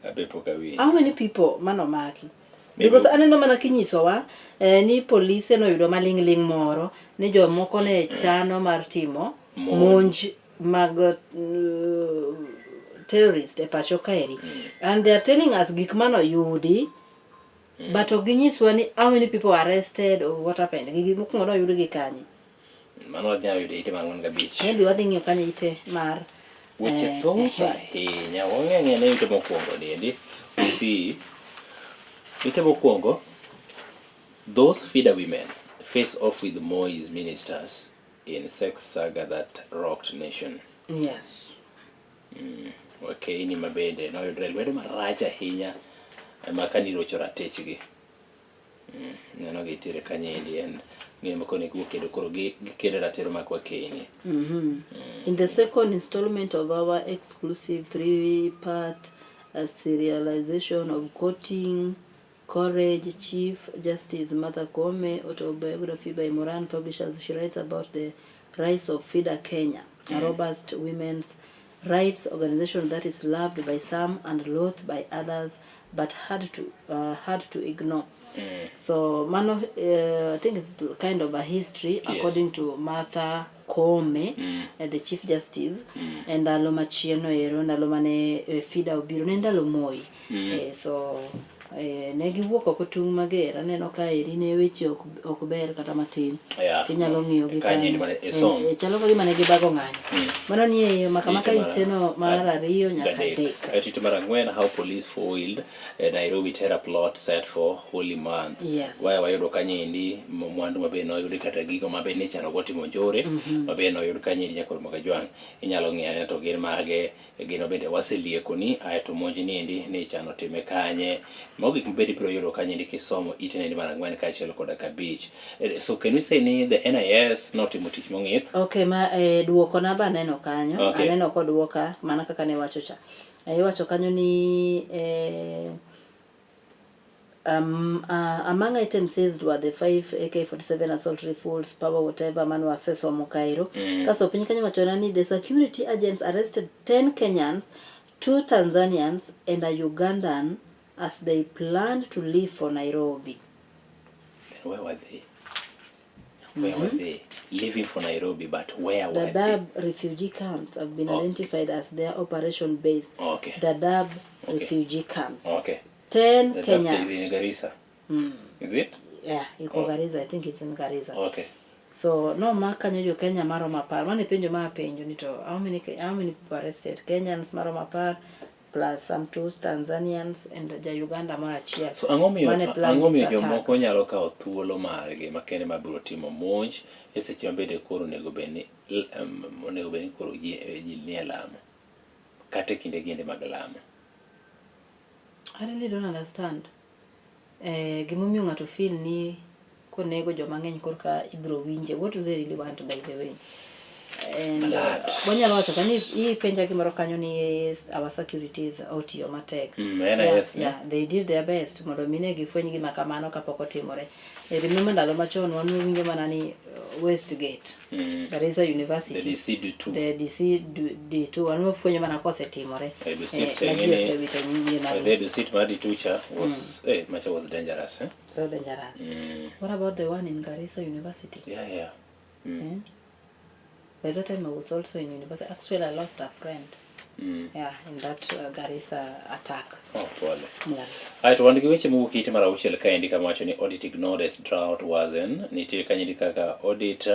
Abe pok awinjo. How many people manomaki? Maybe. Because aneno mana kinyisowa ni polise noyudo maling'ling moro ni jomoko ne chano mar timo Monj. monj mag terrorist e pacho kaeri. And they are telling us gik manoyudi, but ok ginyiswa ni how many people were arrested or what happened. Gigi mokwongo noyud gi kanye? Mano wadhi nyalo yudo e ite mar 4 gi 5. Maybe wadhi ng'iyo kanyo ite mar, Weche thoth ahinya. Wang'e ang'eya ne ite mokwongo ni endi. We see ite mokwongo, those feeder women face off with Moi's ministers in sex saga that rocked nation. Yes. Wakeini mabende noyudre lwedo marach ahinya ma kanirocho ratechgi. Neno gitiere kanyo endi en gin ma kone giwuok kendo koro gikedo ratiro mag wakeini. In the second installment of our exclusive 3-part serialization of Courage, Chief Justice Martha Koome, autobiography by Moran Publishers. She writes about the rise of FIDA Kenya, a robust women's rights organization that is loved by some and loathed by others, but hard to ignore. So mano I think it's kind of a history according to Martha Koome, the Chief Justice. E ndalo machieno ero, ndalo mane FIDA obiro, ne ndalo Moi. So ne giwuok oko tung' mager. Aneno ka eri ne weche ok ber kata matin. Inyalo ng'iyo gi Kanyo endi mane isom. Chalo ka gima ne gibago ng'anyo. Mano ni e makamaka Ite mar iteno mar ariyo nyaka gadek. adek. Aeto ite mar ang'wen, how police foiled Nairobi terror plot set for Holy Month. Waya wayudo kanyo endi mwandu mabe noyudi kata gigo mabe nichano go timo njore mabe noyud kanyo endi nyakwar Mogajwang'. Inyalo ng'iyo anena to gin mage, gino bende waseliekoni, aeto monj ni endi ni ichano time kanye. Mago gik mabende ibiro yudo kanyo endi kisomo ite endi mar ang'wen kaachiel koda kabich. So can we say ni the NIS notimo tich mong'ith? Okay, ma duoko na ba aneno kanyo. Aneno koduoka mana kaka ne wacho cha. Iwacho kanyo ni among items seized were the 5 AK-47 assault rifles, power whatever, mano wasesomo kaero. Kaso piny kanyo wacho ni the security agents arrested 10 Kenyans, 2 Tanzanians and a Ugandan as they planned to leave for Nairobi. Then where were they? Where were they? Leaving for Nairobi, but where were they? Dadaab refugee camps have been identified as their operation base. Dadaab refugee camps. 10 Dadaab Kenyans. is in Garissa. Is it? Yeah, iko Garissa. I think it's in Garissa. So no ma kanyo jo Kenya maromo 10. Mano e penjo ma apenjo ni to how many people arrested? Kenyans maromo 10 plus some two Tanzanians and ja Uganda moro achiel. So ang'o miyo Mane plan ang'o miyo this attack. jomoko nyalo kawo thuolo margi makende mabiro timo monj e seche mabende koro onego bed ni koro ji nie lamo kata e kinde ginde mag lamo. I really don't understand. Gimomiyo ng'ato feel ni konego joma ng'eny korka ibiro winje. What do they really want, by the way? And wanyalo wacho ka ni ipenja gimoro kanyo ni our securities otiyo matek. NIS, ne? Yeah, they did their best mondo mi ne gifweny gima kamano kapok otimore. Remember ndalo machon wan wawinjo mana ni Westgate, Garissa University, The DC D2. The DC D2 wan wafwenyo mana kosetimore. Dusit Ma ji ng'eni- osewito ngimagi. The Dusit mar D2 cha was macha was dangerous, eh? So dangerous. What about the one in Garissa University? Yeah. By that time I was also in university. Actually, I lost a friend. Yeah, in that Garissa attack. Oh, pole. Yeah. Aeto wan gi weche mowuok ite mar auchiel kaendi kama wacho ni audit ignored as drought worsen. Nitie kanyo kaka audit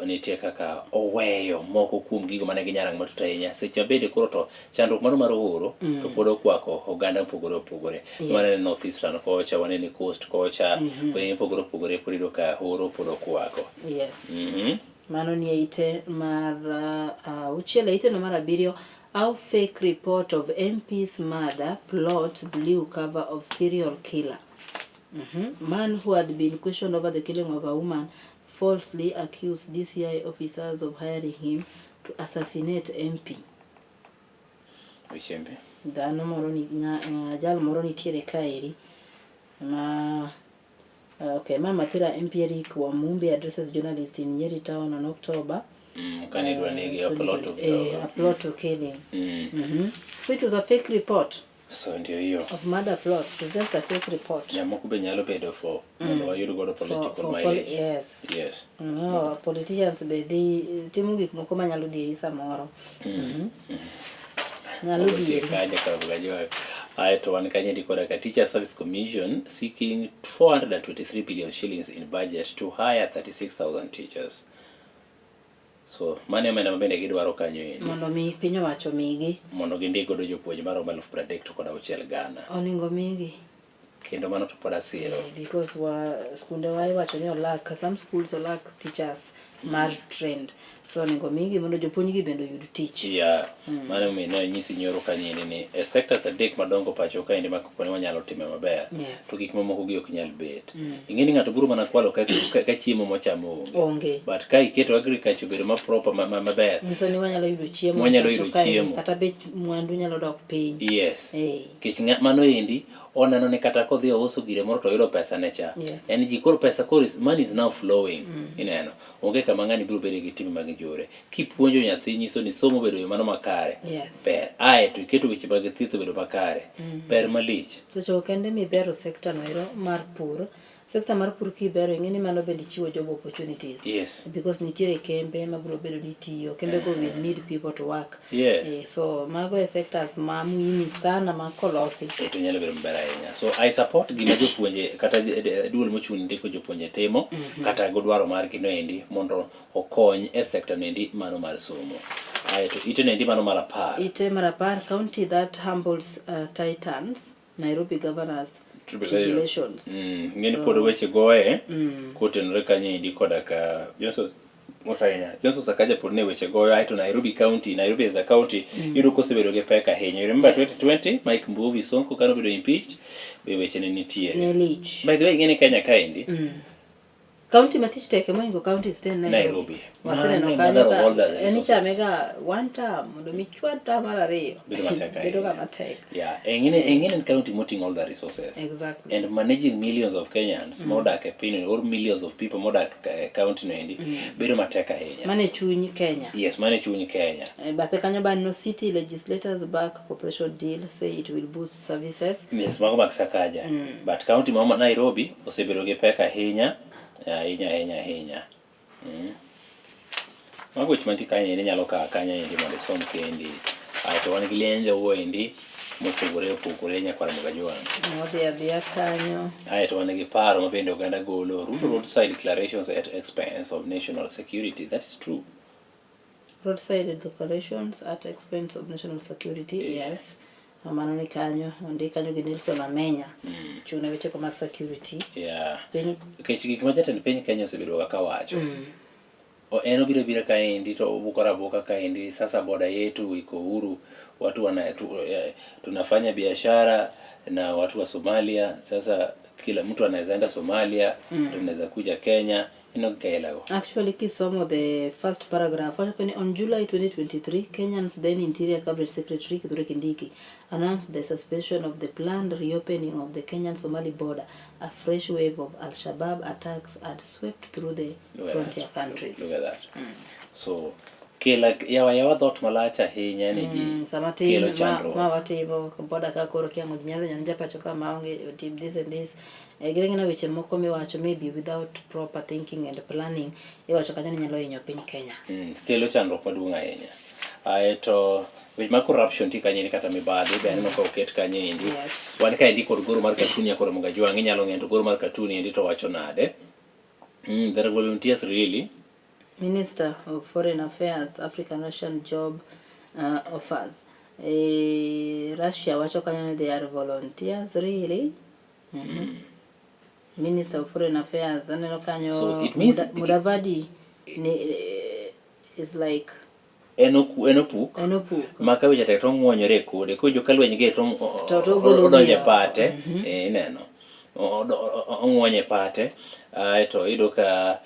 nitie kaka oweyo moko kuom gigo mane ginyalo matut ahinya seche mabende koro to chandruok mano mar oro to pod okwako oganda mopogore opogore. Wanene North Eastern kocha, wanene Coast kocha, gwenge mopogore opogore pod iyudo ka oro pod okwako. Mano ni e ite mar auchiel. E ite no mar abiriyo, how fake report of MP's murder plot blew cover of serial killer. Man who had been questioned over the killing of a woman falsely accused DCI officers of hiring him to assassinate MP. Wechembe. Dhano moro ni jal moro nitiere kaeri ma okay, Mama Mathira MP Eric Wamumbi addresses journalists in Nyeri town on October Kane idwa nege a plot of a plot to kill him. So it was a fake report So ndio hiyo. of murder plot. It was just a fake report. Jamoko be nyalo bedo for mondo wayud godo political for mileage. Yes. Yes. No, politicians be dhi timo gik moko manyalo dhieri samoro. Nyalo Otie dhieri. kanyo ka Aeto wan kanyo endi koda ka Teacher Service Commission seeking 423 billion shillings in budget to hire 36,000 teachers. So mano e omenda ma bende gidwaro kanyo endi Mondo mi piny owacho migi. Mondo gindik godo jopuonj maromo 36,000. Oningo migi. Kendo mano to pod asiro. Because wa skunde wa iwacho ni olak, some schools olak teachers. mar trend so onego migi mondo jopuonjgi bende oyud tich Yeah. Mano emomiyo ne anyisi nyoro kanyendi ni e sectors adek madongo pacho kaendi ma kapo ni wanyalo time maber Yes. to gik mamoko gi ok nyal bet. Ing'e ni ng'ato biro mana kwalo ka, ka, ka chiemo mochamo onge. Onge. But ka iketo agriculture obedo ma proper ma, ma, maber. Nyiso ni wanyalo yudo chiemo Wanyalo pacho yudo kae, chiemo. Kata bech mwandu nyalo dok piny. Yes. Eh. Nikech mano endi oneno ni kata kodhi ouso gire moro to oyudo pesa ne cha. Yes. En ji koro pesa koro is, money is now flowing. Ineno. Onge kama ng'ani biro bedo gi timbe mag njore. Kipuonjo nyathi nyiso ni somo obedo yo mano makare. Yes. Ber. Ae to iketo weche mag thieth obedo makare. Ber malich. Seche go kende mibero sekta no ero mar pur. Sekta mar pur kibero ing'e ni mano bende chiwo job opportunities. Yes. Because nitiere kembe mabiro bedo ni tiyo. Kembe go will need people to work. Yes. So mago e sectors ma muhimu sana ma kolosi. To nyalo bedo maber ahinya. So I support gima jopuonje kata duol mochung' ndiko jopuonje timo kata go dwaro margi noendi mondo okony e sekta noendi mano mar somo. Aeto ite noendi mano mar 10. Ite mar 10, county that humbles titans, Nairobi governors tribulations. Ng'eni pod weche goye kotenore kanyo endi koda ka Johnson mos ahinya. Johnson Sakaja pod ne weche goyo aeto Nairobi County, Nairobi as a county yudo kosebedo gi pek ahinya. You remember 2020 Mike Mbuvi Sonko kane obedo impeached, be weche ne nitiere. Ne lich. By the way, ing'eni Kenya kaendi County ma tich tek mohingo counties te en Nairobi. Waseneno Mano e kanyo mother of ka all the en resources. ichame ga one term mondo mi chwad term mar ariyo. Bedo matek ahinya. Bedo ga matek. Yeah, eng'ine en county moting'o all the resources. Exactly. And managing millions of Kenyans modak e piny or millions of people modak e county no endi bedo matek ahinya. Mane chuny Kenya. Yes, mane chuny Kenya. Bathe kanyo baneno city legislators back cooperation deal say it will boost services. Yes, mago mag Sakaja. But county ma Nairobi osebedo gi pek ahinya, ahinya ahinya ahinya. Mago weche mantie kanyo endi inyalo kawo kanyo endi mondo isom kendi. Aeto wan gi lendo endi mopogore opogore nyakwar Mogajwang'. Wadhi adhiya kanyo. Aeto wan gi paro ma bende oganda golo. Ruto roadside declarations at expense of national security. That is true. Roadside declarations at expense of national security. Yes. Mano ni kanyo, ondik kanyo gi Nelson Amenya. Chung' ne weche mag security. Yeah. Piny Nikech gik ma jatend piny Kenya osebedo kaka wacho. En obiro abira kaendi to obukore abuka kaendi sasa boda yetu iko huru watu wana tunafanya biashara na watu wa Somalia sasa kila mtu anaweza enda Somalia tunaweza kuja Kenya ino kaelago. Actually, kisomo the first paragraph, wacho ni on July 2023, Kenya's then Interior Cabinet Secretary Kithure Kindiki announced the suspension of the planned reopening of the Kenyan-Somali border. A fresh wave of Al-Shabaab attacks had swept through the Look at frontier that. countries. Look at that. So kela yawa yawa dhot malach ahinya ne ji Sama kelo tin ma, chandruok. ma watimo boda ka koro kiang'o ji nyalo nyanjo pacho ka maonge tim this and this. Gin weche moko miwacho maybe without proper thinking and planning iwacho kanyo ni nyalo hinyo piny Kenya. Kelo chandruok maduong' ahinya. Aeto weche mag corruption ti kanyo endi kata mibadhi be aneno ka oket kanyo endi. Yes. Wan kaendi kod goro mar katuni ya koro Mogajwang' inyalo ng'eyo to goro mar katuni endi to wacho nade. There are volunteers really. Minister of Foreign Affairs, African Russian job offers. Russia wacho kanyo ni they are volunteers really. Minister of Foreign Affairs aneno kanyo So it means Mudavadi ni, is like En opuk. En opuk. Ma ka weche tek to ong'wonyore e kode. Kowinjo ka lweny ger to To ogolo odonjo e wiye oko. pate. Ineno. Ong'wonyo e pate. Aeto iyudo ka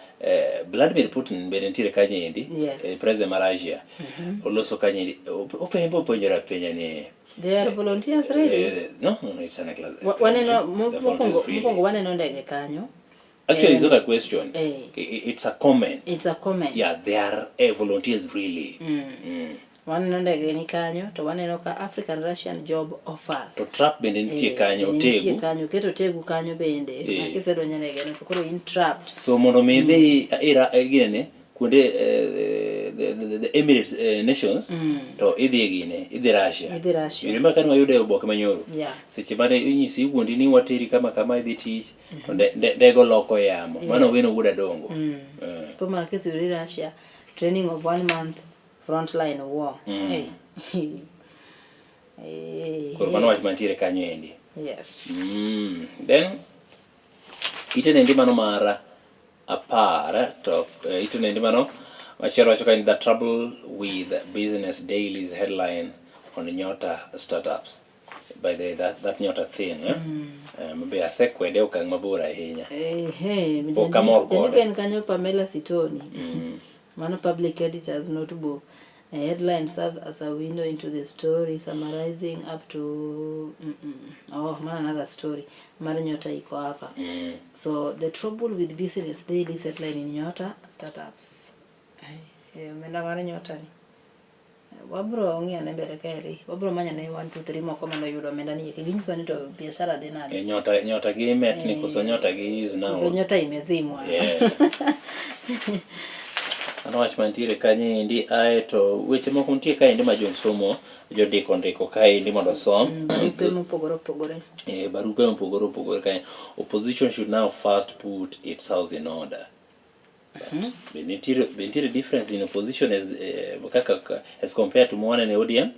Vladimir Putin bende nitiere kanyo endi. Yes. President mar Russia. Oloso kanyo endi. Openjo openjore apenja ni They are volunteers really. No, no, it's an Waneno The volunteers really. mokwongo waneno ndege kanyo. Actually, it's not a question. It's a comment. It's a comment. Yeah, they are volunteers really. Waneno ndege ni kanyo to waneno ka African Russian job offers. To trap bende nitie kanyo, Nitie otegu. kanyo, oketo otegu kanyo bende. Ma kisedonjo e ndege no to koro in trapped. So mondo mi idhi ira ginene kuonde the Emirates nations to idhi e gine, idhi Russia. Idhi Russia. You remember kane wayudo e oboke manyoro? Yeah. Seche mane inyisi iwuondi ni wateri kama kama idhi tich to ndego loko yamo. Mano weno wuod Adongo. Po mana kiseyudori Russia, training of 1 month frontline war. Koro mano wach mantiere kanyo endi. Yes. Then ite nendi mano mar apar to eh, ito nendi mano machielo wacho ka the trouble with business daily's headline on nyota startups by the way, that, that nyota thing eh? Mm. Eh, mabe asekwede okang' mabor ahinya Ehe, Pok amor kode. jandiko en kanyo Pamela Sitoni. Mm. Mano public editor's notebook. A headline serve as a window into the story summarizing up to Oh, mano another story. Mar Nyota iko hapa. So the trouble with business daily headline in Nyota startups. Eh, omenda mar Nyota ni. Wabro ng'iyo ne mbele kaeri. Wabro manyo ne 1 2 3 moko mane oyudo omenda ni eki. Ginyiswa ni to biashara dhi nade. Eh, nyota nyota gi met ni koso Eh. nyota gi is now Koso nyota imezimwa. Yeah. Mano wach mantiere kanyo endi aeto weche moko nitie kaendi ma josomo jondiko ndiko kaendi mondo osom Barupe mopogore opogore. Eh, barupe mopogore opogore kae opposition should now first put its house in order But be nitiere be nitiere difference in opposition as eh, kaka as compared to mwanene ODM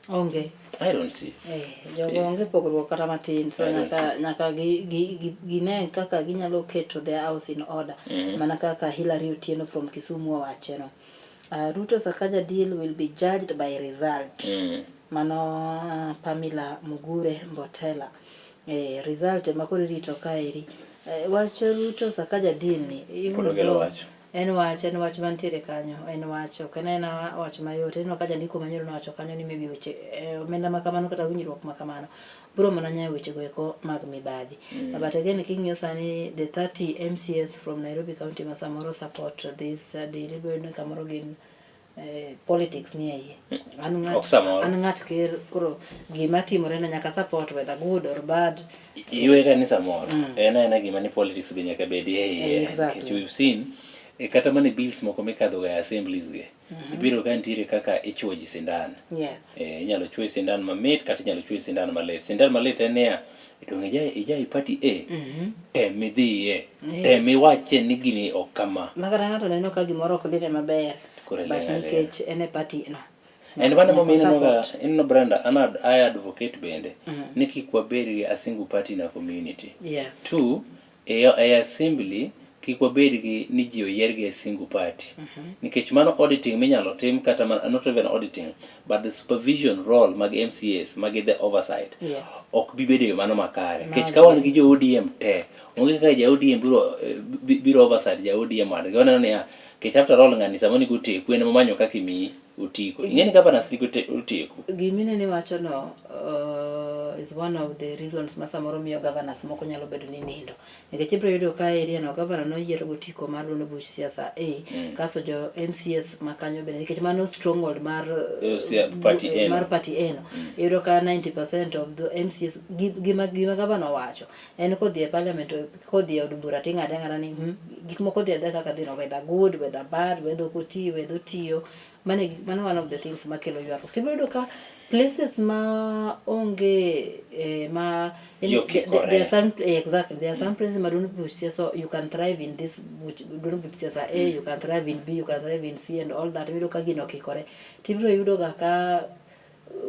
Onge. I don't see Eh, jogo onge pogruok kata matin so I don't nyaka nyaka gi, gi, gi, gine kaka ginyalo keto their house in order Mhm. mana kaka Hillary Otieno from Kisumu owacheno. Ruto Sakaja deal will be judged by result. Mano Pamela Mugure Mbotela. Eh, result ema koro irito kaeri. Eh, wach Ruto Sakaja deal ni even Pod okelo though wach. en wach en wach mantiere kanyo en wach ok en aena wach mayot ineno ka jandiko manyoro nowacho kanyo ni maybe weche eh, omenda ma kamano kata winjruok ma kamano biro mana nyayo weche go eko mag mibadhi but again king'iyo sani the 30 MCS from Nairobi County ma samoro support this deal ibiro yudo ni kamoro gin eh, politics ni e iye an Ok ng'at samoro. an ng'at ker koro gima timore na nyaka support whether good or bad iwe ka ni samoro en aena gima ni politics be nyaka bedi e iye Exactly. nikech we've seen eh, kata mana e bills moko mikadho ga e assemblies gi ibiro ka nitiere kaka ichuo ji sindan yes eh, inyalo chuoyi sindan mamit kata inyalo chuoyi sindan malit sindan malit en niya dong ija ija e party A tem idhiye tem iwache ni gini ok kama ma kata ng'ato neno ka gimoro ok dhine maber Koro but iling' aling'a. nikech en e party no And mano Nyaka momiyo ineno ga support. ineno Brenda an I advocate bende ni kik wabed gi a single party in a community yes Two, e, e assembly kik wabed gi ni ji oyier gi a single party nikech mano auditing minyalo tim kata mana, not even auditing but the supervision role mag MCAs magi the oversight yes ok bi bedo e yo mano makare nikech ka wan gi jo ODM te onge kaka ja ODM biro, eh, biro oversight ja ODM wadgi waneno niya nikech after all ng'ani sama onego oteku en momanyo kaka imiyi otiko ing'e ni governors nigi oteku giminene wacho no is one of the reasons ma samoro miyo governors moko nyalo bedo ni nindo nikech ibiro yudo ka area no governor noyier gotiko mar duond buch siasa A kasto jo MCS ma kanyo bende nikech mano stronghold mar Eh, party A no. mar party A no iyudo ka 90% of the MCS gima gima governor owacho en kodhi e parliament kodhi e od bura ting'ade ang'ada ni gik moko dhi adhiya kaka dhi no whether good whether bad whether ok oti whether otiyo mano e mano one of the things makelo ywaruok tibiro yudo ka places ma onge eh, ma Ji okikore. there are some eh, exactly there are some places ma duond buch siasa you can thrive in this buch duond buch siasa A you can thrive in B you can thrive in C and all that iyudo ka gino okikore tibiro yudo ga ka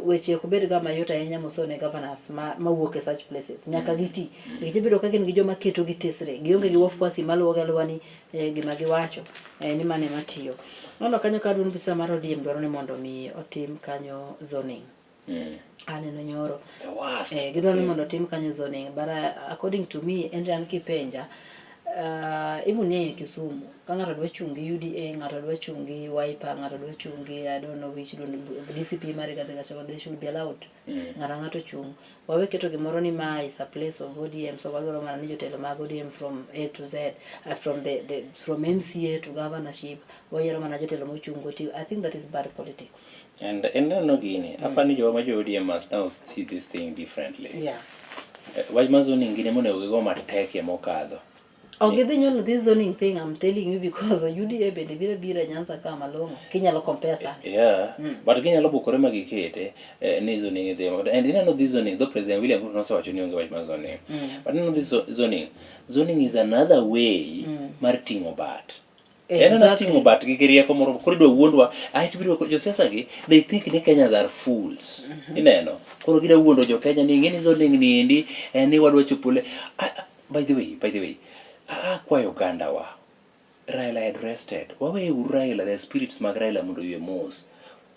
weche ok bed ga mayot ahinya moso ne governors ma mawuok e such places nyaka giti nikech ibiro ka gin gi joma keto gi tesre gionge gi wafuasi maluwogi aluwa ni eh, gima giwacho eh, ni mano ema tiyo nono kanyo ka duond buch siasa mar ODM dwaro ni mondo mi otim kanyo zoning aneno nyoro The worst. eh, gidwaro ni mondo otim kanyo zoning but according to me en an kipenja even here in Kisumu ka ng'ato dwa chung' gi UDA ng'ato dwa chung' gi Wiper ng'ato dwa chung' gi I don't know which duond DCP mar Rigathi Gachagua they should be allowed ng'ato ang'ato chung' wawe keto gimoro ni ma is a place of ODM so wadwaro mana ni jotelo mag ODM from A to Z from the from MCA to governorship wayiero mana jotelo mochung' go ti I think that is bad politics And ineno gini, apani jowa ma jo ODM must now see this thing differently. yeah Eh, Wach mar zoning gin ema onego gigo matek e mokadho. Ok gidhi nyuolo this zoning thing I'm telling you because UDA bende biro biro e Nyanza ka malong'o kinyalo compare sani. Yeah, but ginyalo bukore ma gikete eh, ni zoning idhi. And ineno this zoning, though President William Ruto nosewacho ni onge wach mar zoning. But ineno this zoning, zoning is another way mar ting'o bat. En ana ting'o bat gi rieko moro koro idwa wuondwa aeto ibiro josiasa gi they think ni Kenyans are fools. Ineno koro gida wuondo jo Kenya ni ing'e ni zoning ni endi en ni wadwa chopo le. By the way, Akwayo ogandawa, Raila had rested. Wawe uru Raila, the spirits mag Raila mondo oywe mos.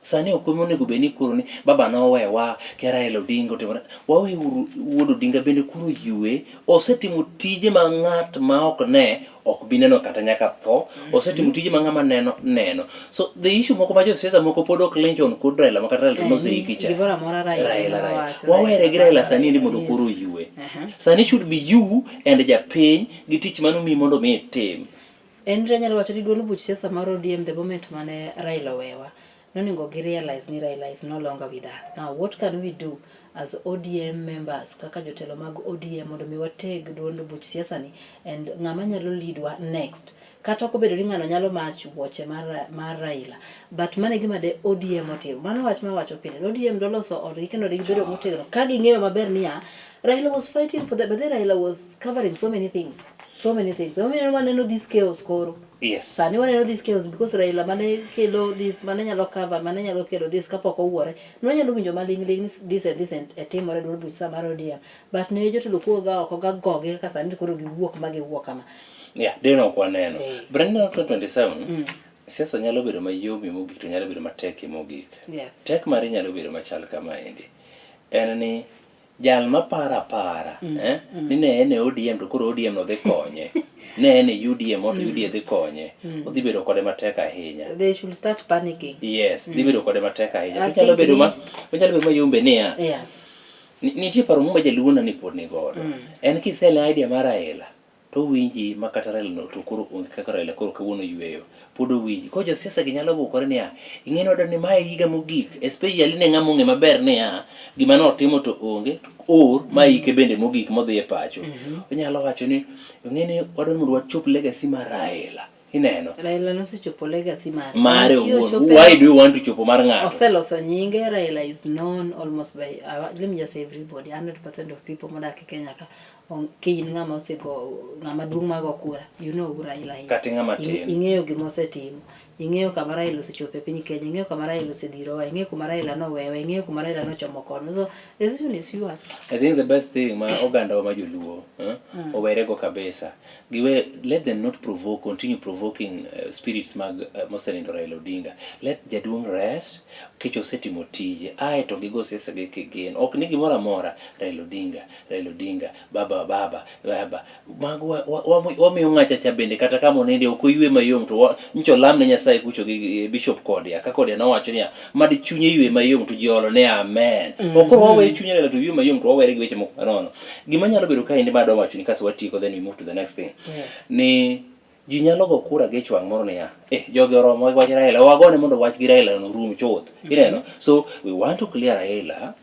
Sani ok onego bed ni koro ni baba nowewa, kia Raila Odinga otimo. Wawe uru wuod Odinga bende koro ywe. Osetimo tije ma ng'at ma ok ne ok bi neno kata nyaka tho. Osetimo tije ma ng'ama neno neno. So the issue moko ma josiasa moko pod ok lynch on kod Raila ma kata Raila to noseiki cha. Gimoro amora Raila Raila, Raila. nowacho, Wawere gi Raila sani ni mondo Yes. koro oywe. Aha. Sani should be you and japiny gi tich mano miyi mondo mi itim. En anyalo wacho ni duond buch siasa mar ODM the moment mane Raila owewa, nonego gi realize ni Raila is no longer with us. Now what can we do as ODM members kaka jotelo mag ODM mondo mi wateg duond buch siasa ni and ng'ama nyalo lead wa next. Kata ok obedo ni ng'ano nyalo match wuoche mar Raila, but mano e gima de ODM otimo. Mano wach mawacho pile. ODM doloso odgi kendo gibedo motegno ka ging'eyo maber niya, Raila was fighting for the, but then Raila was covering so many things. So many things. Emomiyo waneno this chaos koro. Sani waneno this chaos because Raila mane kelo this, mane nyalo cover, mane nyalo kelo this kapok owuore. Nonyalo winjo maling' ling' ni this and this and timore e duond buch sa mar ODM. But ne jotelo kuo ga oko ga gogi kaka sani koro giwuok ma giwuok kama. Yeah, deno ok waneno. Brenda 2027, siasa nyalo bedo mayomie mogik to nyalo bedo matekie mogik. Tek mare nyalo bedo machal kamaendi. En ni jal maparo apara ni ne en e ODM to koro ODM no dhi konye. Ne en e UDA mo to UDA dhi konye. Odhi bedo kode matek ahinya. They should start panicking. Yes, dhi bedo kode matek ahinya. I To onyalo think bedo ma onyalo bedo mayombe niya. Nitie paro moro ma jaluo na ni pod ni godo. En kisele idea mar Raila to owinji ma kata Raila no to koro onge kaka Raila koro kawuono yweyo. Pod owinji. Koro josiasa gi nyalo bukore niya, ing'e ni wadwaro ni mae higa mogik, especially ne ng'ama ong'e maber niya, gima notimo to onge, or ma hike bende mogik modhi e pacho. Onyalo wacho ni, ing'e ni wadwaro mondo wachop legacy mar Raila. Ineno? Raila nosechopo legacy mare. Mare Nitie owuon. ochope- Why do you want to chopo mar ng'ato? Oseloso nyinge, Raila is known almost by, let me just say everybody, 100% of people modak e Kenya ka, ka in ng'ama osego, ng'ama duong' mago kura, you know who Raila is. Kata ng'ama tin. Ing'eyo gima osetimo, ing'eyo kama Raila osechopo e piny Kenya, ing'eyo kama Raila osedhirowa, ing'eyo kuma Raila nowewa, ing'eyo kuma Raila nochomo kodwa. So, the decision is yours. I think the best thing ma oganda wa ma joluo owerego kabisa. Giwe, let them not provoke, continue provoking spirits mag mosenindo Raila Odinga. Let jaduong' rest, kech osetimo tije. Ae to gigo siasa gi kigin. Ok ni gimoro amora, Raila Odinga, Raila Odinga, baba, baba, baba. Mago wamiyo ng'acha cha bende kata kama oninde ok oywe mayom to ncho lam ne Nyasaye kucho gi Bishop Kodia. Ka Kodia nowacho niya, mad chunye ywe mayom to ji olo ne amen. Ok koro waweyo chuny Raila to ywe mayom to wawere gi weche moko manono. Gima nyalo bedo kaendi ma adwa wacho ni kaso watieko then we move to the next thing. Ni ji nyalo go kura gi ich wang' moro niya, jogi oromo gi wach Raila, wagone mondo wach gi Raila no rum chuth. Ineno? So we want to clear Raila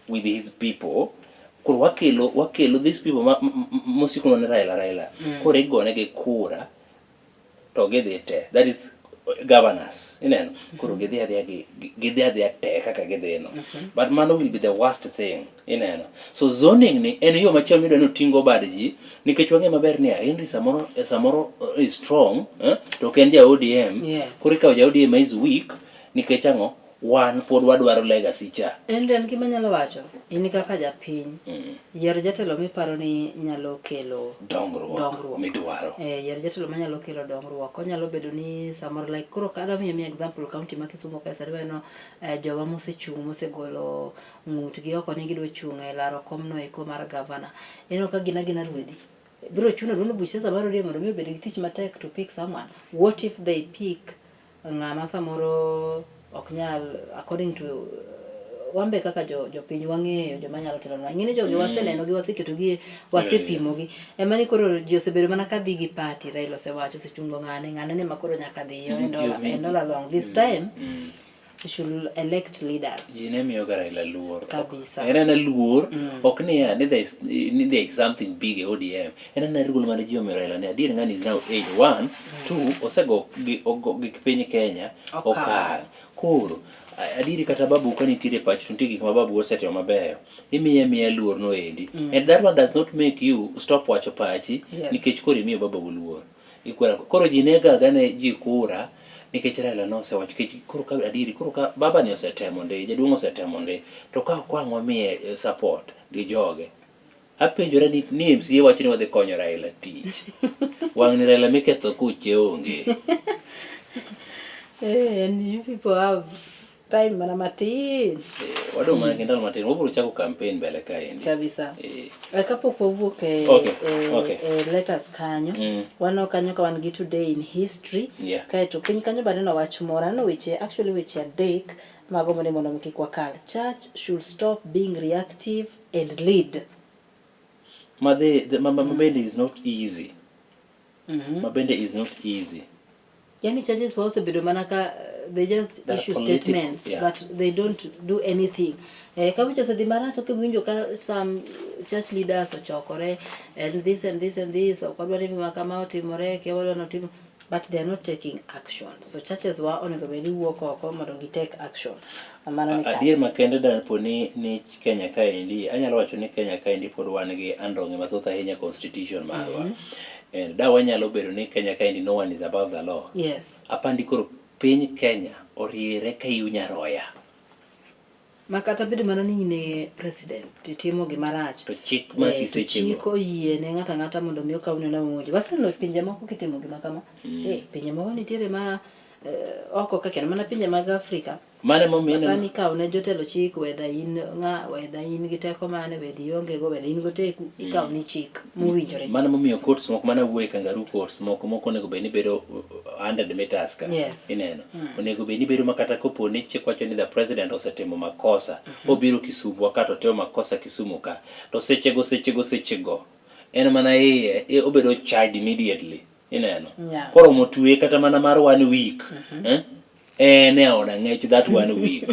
with his people. Koro wakelo these people mosiko ne Raila, Raila. Koro igone gi kura to gidhi te. That is governors. Ineno? Koro gidhi adhiya gi, gidhi adhiya te kaka gidhi no. But mano will be the worst thing. Ineno? So zoning ni en yo machielo midwa ni oting'o bad ji, nikech wang'e maber ni Henry samoro is strong, to ok en ja ODM. Koro ikawo ja ODM is weak, nikech ang'o? Wan pod wadwaro legacy cha. En en gima anyalo wacho, in kaka japiny, yier jatelo miparo ni nyalo kelo dongruok, dongruok. midwaro. Yier jatelo manyalo kelo dongruok. Onyalo bedo ni samoro like koro kada miyo mi example county ma Kisumu ka sani waneno jowa mosechung' mosegolo ng'utgi oko ni gidwa chung' e laro komno eko mar governor. Ineno ka gin agina ruedhi. Biro chuno duond buch siasa mar ODM mondo mi obed gi tich matek to pick someone. What if they pick ng'ama samoro ok nyal according to wambe kaka jopiny wang'eyo joma nyalo telonwa. Ing'eni jogi waseneno gi, waseketogi, wasepimogi. Ema ni koro ji osebedo mana ka dhi gi party. Raila osewacho, osechungo ng'ane, ng'ane ne ma koro nyaka dhi and all along. This time you should elect leaders. Ji ne miyo ga Raila luor. Kabisa. En ana luor, ok niya ni there is, ni there is something big e ODM. En ana luor mane ji omiyo Raila ni adier ng'ani is now age 1, 2, osego gi, ogo gik piny Kenya Okang'. okang'. Koro adieri kata babu ka nitiere pacho to nitie gik ma babu osetimo mabeyo. Imiye miya luor no endi. And that one does not make you stop wacho pachi nikech koro imiyo babu luor. Ikwera. Koro ji ne gaga ne ji kura nikech Raila nosewacho nikech koro ka adieri koro ka baba ni osetemo ndi, jaduong' osetemo ndi, to ka ok wang' wamiye support gi joge. Apenjora ni, ni MCA wacho ni wadhi konyo Raila tich. Wang' ni Raila miketho kuche onge. Eh, and you people have time mana matin. Eh, wadong' mana gi ndalo matin. Wabiro chako campaign mbele kaendi. Kabisa. Eh. Eh, kapok wawuok e, Okay, e, okay. e letters kanyo Mm. waneno kanyo ka wan gi today in history Yeah. kaeto piny kanyo be aneno wach moro aneno weche actually weche adek magombo ni mondo mi kik wakal church should stop being reactive and lead Ma the, the ma, ma, ma bende is not easy. Ma bende is not easy. Yani churches wa osebedo mana ka they just They're issue politi- statements yeah. but they don't do anything. Eh, ka weche osedhi marach ok iwinjo ka some church leaders ochokore and this and this and this ok wadwa ni gima kama otimore kia wadwa ni otim but they are not taking action. So churches wa onego bed ni wuok oko mondo gi take action. Mano ni Adier makende dapo ni, ni Kenya kaendi, anyalo wacho ni Kenya kaendi pod wan gi andong'e mathoth ahinya e constitution marwa. Mm -hmm. And da wanyalo bedo ni Kenya kaendi no one is above the law. Yes. Apandi koro piny Kenya oriere ka iu nyaroya. Ma kata bedo mana ni in e president titimo gima rach. To chik ma Eh, to kisechego. chik oyie ne ng'ato ang'ata mondo mi okawni olaw mowinjore. Waseneno pinje moko kitimo gima kama. Mm. Eh, pinje moko nitiere ma eh, oko ka kendo mana pinje mag Afrika. Mano emomiyo ineno- Sani ikawo ne jotelo chik whether in ng'a whether in gi teko mane whether ionge go whether in goteku ikawo ni chik mowinjore. Mano emomiyo courts moko mana wuoye kangaroo courts moko moko onego bed ni bedo 100 meters ka. Yes. Ineno. Onego bed ni bedo ma kata kopo ni chik wacho ni the president osetimo makosa. Obiro Kisumu ka to otimo makosa Kisumu ka. To sechego sechego sechego en mana iye obedo charged immediately. Ineno. Yeah. Koromo tueye kata mana mar one week. Eh? En e od ang'ech that one week.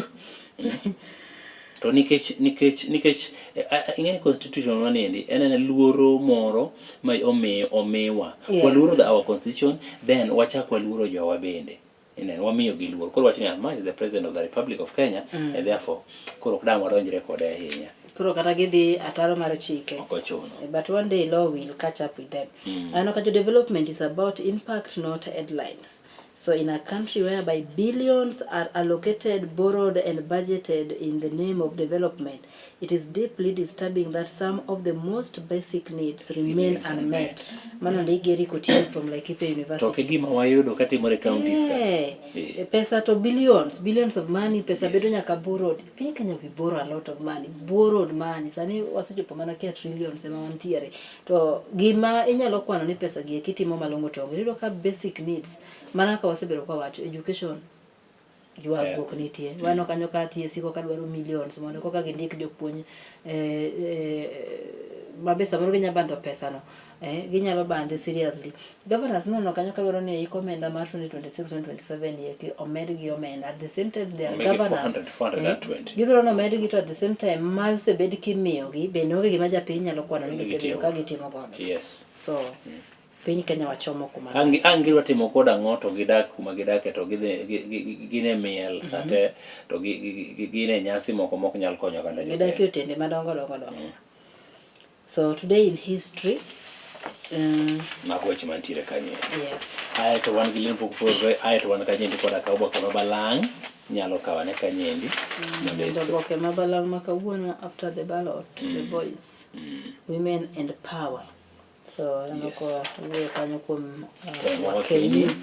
To nikech nikech nikech eh, eh, ing'e ni constitution waniendi en en luoro moro ma omi omiwa. Yes. Waluoro the our constitution then wachak waluoro jowa bende. Ineno wamiyo gi luor. Koro wacho ni ma is the president of the Republic of Kenya and therefore koro ok dang' wadonjre kode ahinya. Koro kata gidhi ataro mar chike. Ok ochuno. But one day law will catch up with them. Aneno ka jo development is about impact not headlines. So in a country whereby billions are allocated, borrowed and budgeted in the name of development, it is deeply disturbing that some of the most basic needs remain Remains unmet. Mano ndi Gary Kotieno from Laikipia To University. ok e gima wayudo katimore e counties ka. Eh, Eh. pesa to billions, billions of money, pesa Yes. bedo nyaka borrowed. Piny Kenya we borrow a lot of money, borrowed money. Sani wasechopo mana kia trillions ema wantiere. To gima inyalo kwano ni pesa gi eki timo malong'o to onge. Iyudo ka basic needs, mana kaka wasebedo kwa wacho, education ywaruok nitie. Waneno kanyo ka TSC koka dwaro millions mondo koka gindik jopuonj eh, eh, ma be samoro ginya bandho pesano eh, ginyalo bandhe seriously. Governors noneno kanyo ka dwaro ni iko omenda mar 2026-2027 eki omedgi omenda. At the same time they are Omedgi governors. 400, 420. Gidwaro ni omedgi to at the same time ma osebed kimiyogi bende onge gima japiny nyalo kwano ni gisebedo Gitimo. ka gitimo godo. Yes. So piny Kenya wachomo kuma Ang' ang' gidwa timo kod ang'o to gidak kuma gidake to gidhi gin e miel sate to gin e nyasi moko mok nyal konyo oganda Gidak e jokenya. otende madongo dongo dongo. So today in history, Mago weche mantiere kanyo. yes. Ae to wan gi lendo mopogore opogore, ae to wan kanyendi koda ka oboke ma balang' nyalo kawane kanyendi mondo Mm, iso. Oboke ma balang' ma kawuono after the ballot, the voice, women and power. So aneno Yes. ka wuoyo kanyo kuom Kuom Wakeini. Wakeini.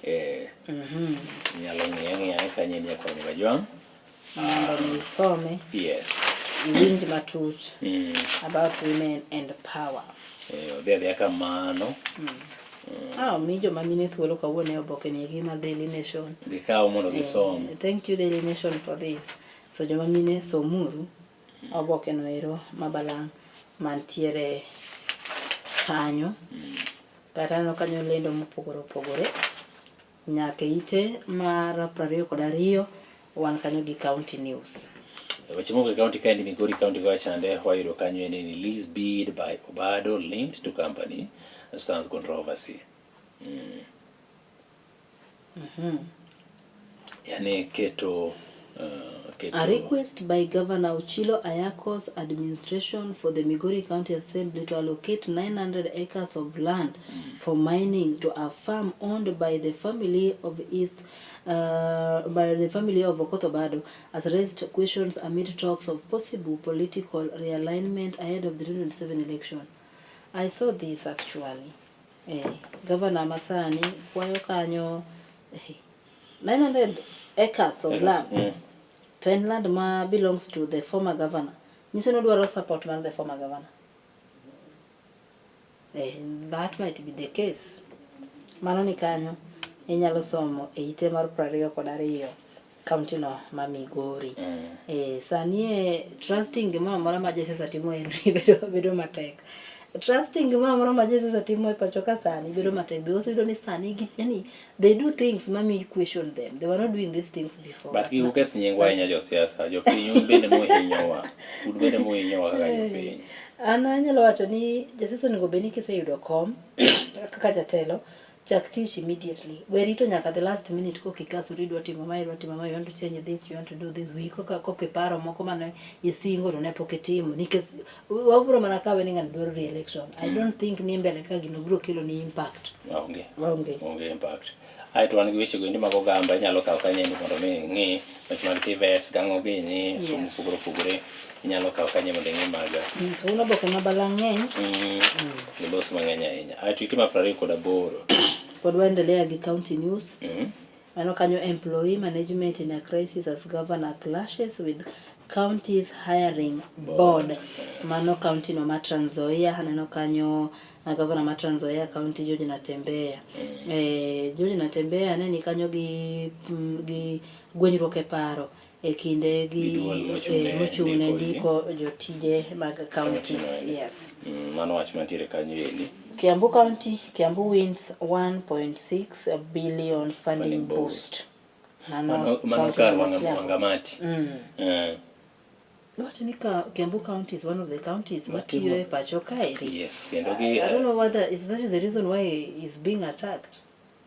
Eh, inyalo ng'iye ang'iya kanyendi nyakwar Kajwang'. Mondo mi isome, Yes. iwinj matut about women and power. Eh, odhi adhiya kamano. Ah, omi joma mine thuolo kawuono e oboke ni eki mar Daily Nation. Gikaw mondo gisom. Eh, thank you Daily Nation for this. So joma mine somuru oboke no ero ma balang' mantiere kanyo. Kata aneno kanyo lendo mopogore opogore. Nyaka e ite mar 22 wan kanyo gi County News. Weche moko e county kaendi Migori County kocha chande wayudo kanyo en ni lease bid by Obado linked to company stands controversy. Yani keto Keto A request by Governor Ochilo Ayako's administration for the Migori County Assembly to allocate 900 acres of land for mining to a farm owned by the family of his, by the family of Okoth Obado has raised questions amid talks of possible political realignment ahead of the 2027 election. I saw this actually. Eh, Governor masani kwayo kanyo 900 acres of Acres, land to en land ma belongs to the former governor. Nyiso ni odwaro support mar the former governor. Eh, that might be the case. Mano ni kanyo inyalo somo e ite mar 22 county no ma Migori. Eh, sani e trusting gimoro amora ma josiasa timo Henry bedo matek. Trusting gimoro amora ma josiasa timo e pacho ka sani bedo matek because iyudo ni sani gi, yani they do things ma mi question them. They were not doing these things before. But kik uketh nyingwa ahinya josiasa, jopiny un bende muhinyowa. Un bende muhinyowa kaka jopiny. An anyalo wacho ni jasiasa onego bed ni kiseyudo kom kaka jatelo chak tich immediately. We rito nyaka the last minute koka ikasori idwa timo ma idwa timo ma you want to change this you want to do this wiyi koka koka iparo moko mane isingo to ne pok itimo nikech wabro mana kawe ni ng'ani dwaro re-election. I don't think ni mbele ka gino biro kelo ni impact. Onge. Onge. Onge impact. Aeto wan gi weche goendi mag ogamba inyalo kawo kanyo endi mondo mi ing'i weche mag TVETs gang'o gini, somo mopogore opogore inyalo kawo kanyo mondo ing'i maga. Kawuono oboke ma balang' ng'eny. Gilos mang'eny ahinya. Aeto ite mar 28. Pod waendelea gi county news. Mano kanyo employee management in a crisis as governor clashes with counties hiring board. Mano county no ma Trans Nzoia aneno kanyo governor ma Trans Nzoia county George Natembeya. George Natembeya ne ni kanyo gi gi gwenyruok e paro e kinde gi Gi duol mochung' ne mochung' ne ndiko ndiko jotije mag counties. County no. Yes. Mano wach mantiere kanyo endi. Kiambu County, Kiambu wins 1.6 billion funding Funding boost. boost. Mano Mano county kar ma Kiambu. Wangamati. Iwacho ni Kiambu County is one of the counties Matimo. matiyo e pacho kaeri. Yes, kendo gi I don't know whether is that is the reason why he's being attacked.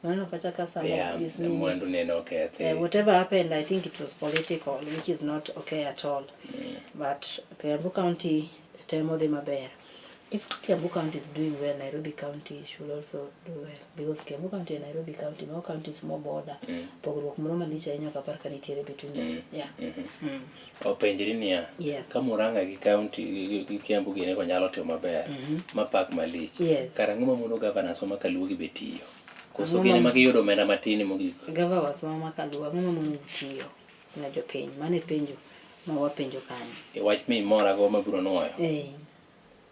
Mano kacha ka sama is nini. mwandu nene okethi. Whatever happened, I think it was political, which is not okay at all. But Kiambu County temo dhi maber. If Kiambu County is doing well, Nairobi County should also do well. Because Kiambu County and Nairobi County, no counties more border. Pogruok moro malich ahinya ok apar ka nitiere between them. Yeah. Openjri niya, Yes. ka Murang'a gi county gi Kiambu gini ko nyalo timo maber, ma pak malich. Yes. Kar ang'o mamono governors wa ma kaluo gi be tiyo? Koso Ang'o gin ma- ema giyudo omenda matin mogik? Gavana wa ma kaluo, ang'o mamono tiyo ne jopiny? Mano e penjo ma wapenjo kanyo. E wach mimorago mabiro nuoyo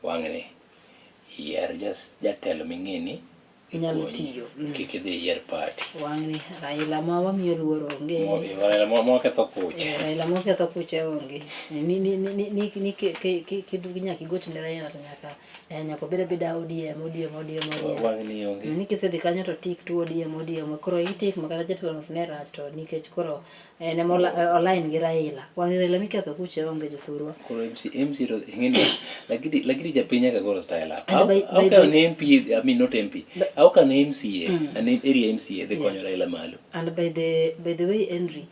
wang'ni, yier jatelo ming'e ni Inyalo ipuonji. tiyo. Kik idhi iyier party. Wang'ni Raila ma wamiyo luor onge. Raila moketho kuche. Raila moketho kuche onge. Ni ni ni ni ni ni ke ke ke kidugi nyaka igoch ne Raila to nyaka nyaka obed abeda ODM ODM ODM ODM. Wang'ni onge. Ni kisedhi kanyo to tik tu ODM ODM koro itik makata jatelo no ne rach to nikech koro en ema oline gi Raila. Wang'ni Raila miketho kuche onge jothurwa. Koro MC MC to ing'eni lakini japiny nyaka koro style up. And How, by how can the- MP, I mean not MP, how can MCA, an area MCA dhi konyo Yes. Raila malo? And by the way Henry,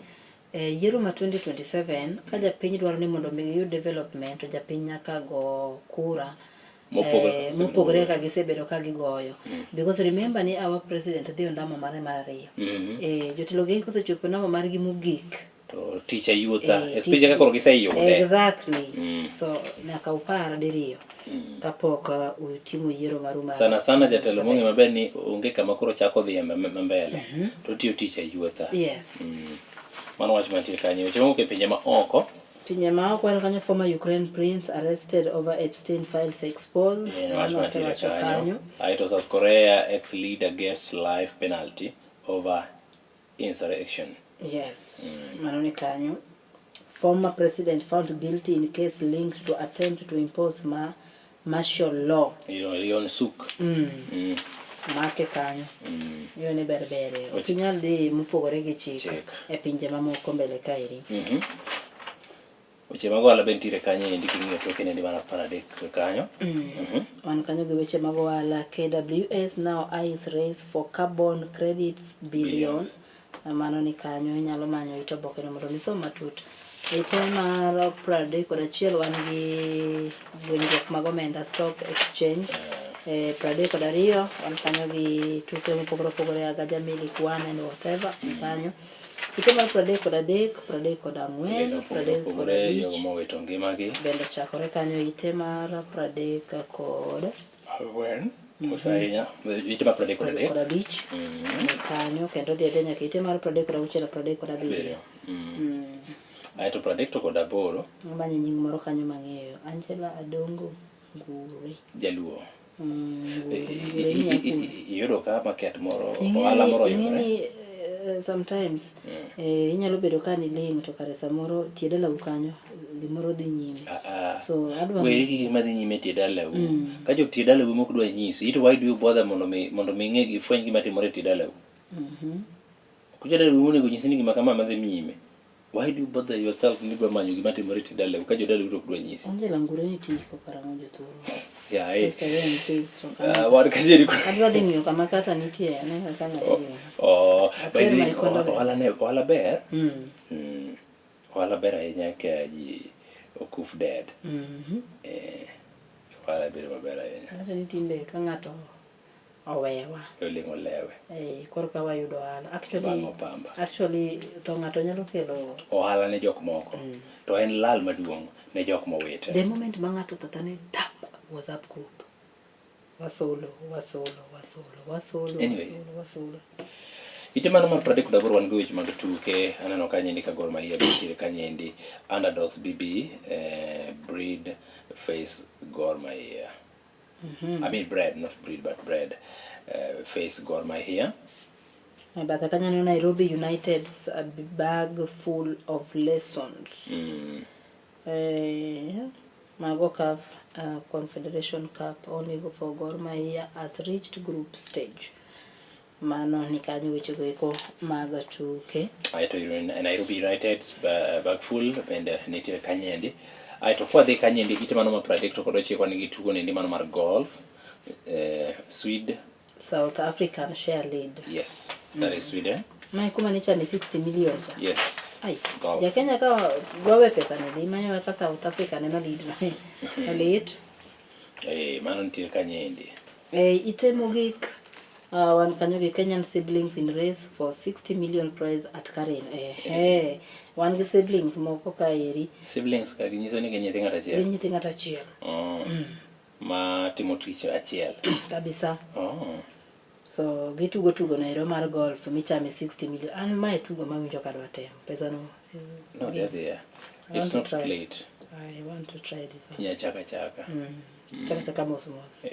yiero ma 2027 ka japiny dwaro ni mondo mi giyud development to japiny nyaka go kura Mopogore kaka gisebedo mopogore goyo. kaka gisebedo ka gigoyo. Because remember ni our president dhi ondamo mare mar ariyo. Jotelo gi kosechopo namba margi mogik To tich ayuotha, especially tich- ka koro giseyude. Exactly. So nyaka upar diriyo kapok utimo yiero maru mar Sana sana jatelo mong'e maber ni onge kama koro chako dhi mbele. To tiyo tich ayuotha. Yes. Mano wach mantie kanyo. Weche mawuok e pinje ma oko. Pinje ma oko en kanyo former Ukraine prince arrested over Epstein files exposed. En wach Mano mantiere osewacho kanyo. kanyo. Aeto South Korea ex leader gets life penalty over insurrection. Yes. Mano ni kanyo. Former president found guilty in case linked to attempt to impose martial law. Yoon Suk. Make kanyo. Iyo ni ber bere. Ok inyal dhi mopogore gi chik Chik. e pinje mamoko mbele kaeri. Weche mag ohala be nitiere kanyo endi king'iyo toke nendi mar 13 kanyo. Wan kanyo gi weche mag ohala KWS now eyes race for carbon credits billion. Billions. Mano ni kanyo inyalo manyo it oboke no mondo misom matut. E te mar 31 wan gi gwenyruok mag omenda stock exchange. E 32 wan kanyo gi tuke mopogore opogore Agaja Milik 1 and whatever kanyo. Ite mar 33, 34, Opogore opogore jogo 35 mowito ngimagi. bende ochakore kanyo ite mar 30 kod Ang'wen. Koso ahinya. Ite mar 33. kod abich kanyo kendo dhi adhiya nyaka ite mar 36 37. Abiriyo. Aeto 38. Amanyo nying moro kanyo mang'eyo. Angela Adongo Ngure. Jaluo. Ngure, Ngure ni akune. Iyudo ka market moro ohala moro Ing'e oyudore. ni sometimes inyalo bedo ka niling' to kare samoro tie dalau kanyo gimoro dhi nyime. So adwa Weri gi gima dhi nyime e tie dalau. Ka jo tie dalau mok dwa nyisi, ito why do you bother mondo mi ing'e gi fweny gima timore e tie dalau? Ok jo dalau monego nyisi ni gima kama madhi nyime. Why do you bother yourself ni dwa manyo gima timore e tie dalau ka jo dalau to ok dwa nyisi? Angela Ngure ni tich ko karang'o jothuru. Yaye. Just away and see so Wan ka jeri Adwa dhi ng'iyo kama kata nitie ane kaka ng'ato ng'iyo. Oh, by Ater the way, my condolence. ohala ne ohala ber. Ohala ber ahinya ka ji okuf dead. Ohala bedo maber ahinya. Wacho ni tinde ka ng'ato owewa. Oling'o lewe. Korka wayudo ohala. Actually, Bang'o pamba. actually tho ng'ato nyalo kelo Ohala ne jok moko. To en lal maduong' ne jok mowite. The moment ma ng'ato otho to ni tap WhatsApp group. Wasolo, wasolo, wasolo, wasolo, Anyway. wasolo, wasolo. Ite mano mar 38 wan gi weche mag tuke. Aneno ka nyendi ka Gor Mahia be nitiere ka nyendi. Underdogs BB breed face Gor Mahia. I mean bread, not breed but bread. Face Gor Mahia. E bathe kanyo aneno Nairobi United's a bag full of lessons. Mago CAF Confederation Cup only go for Gor Mahia has reached group stage. Mano ni kanyo wechego eko mag tuke. Aeto Nairobi United's bag full bende nitiere kanyendi. Aeto kwadhi kanyendi ite mano mar 39 wan gi tugo nendi mano mar golf. Swede South African share lead. Yes, that is Sweden. Mae kuma nichame 60 million cha. Yes. Ai, Golf. ja Kenya ka gowe pesa ni dhi manyo ka South Africa ne lead no. Olit. Mano nitiere kanyendi. Ite mogik wan kanyo gi Kenyan siblings in race for 60 million prize at Karen. Wan gi siblings moko ka eri. Siblings ka ginyiso ni gin nyithi ng'ato achiel. Gin nyithi ng'ato achiel. Ma timo tich achiel. Kabisa. So gitugo tugo no ero mar golf michame 60 million. An mae tugo mawinjo kadwa temo. Pesa no. No, they're there. I It's want to not try. late. I want to try this one. Inya chaka chaka. Chaka chaka mos mos.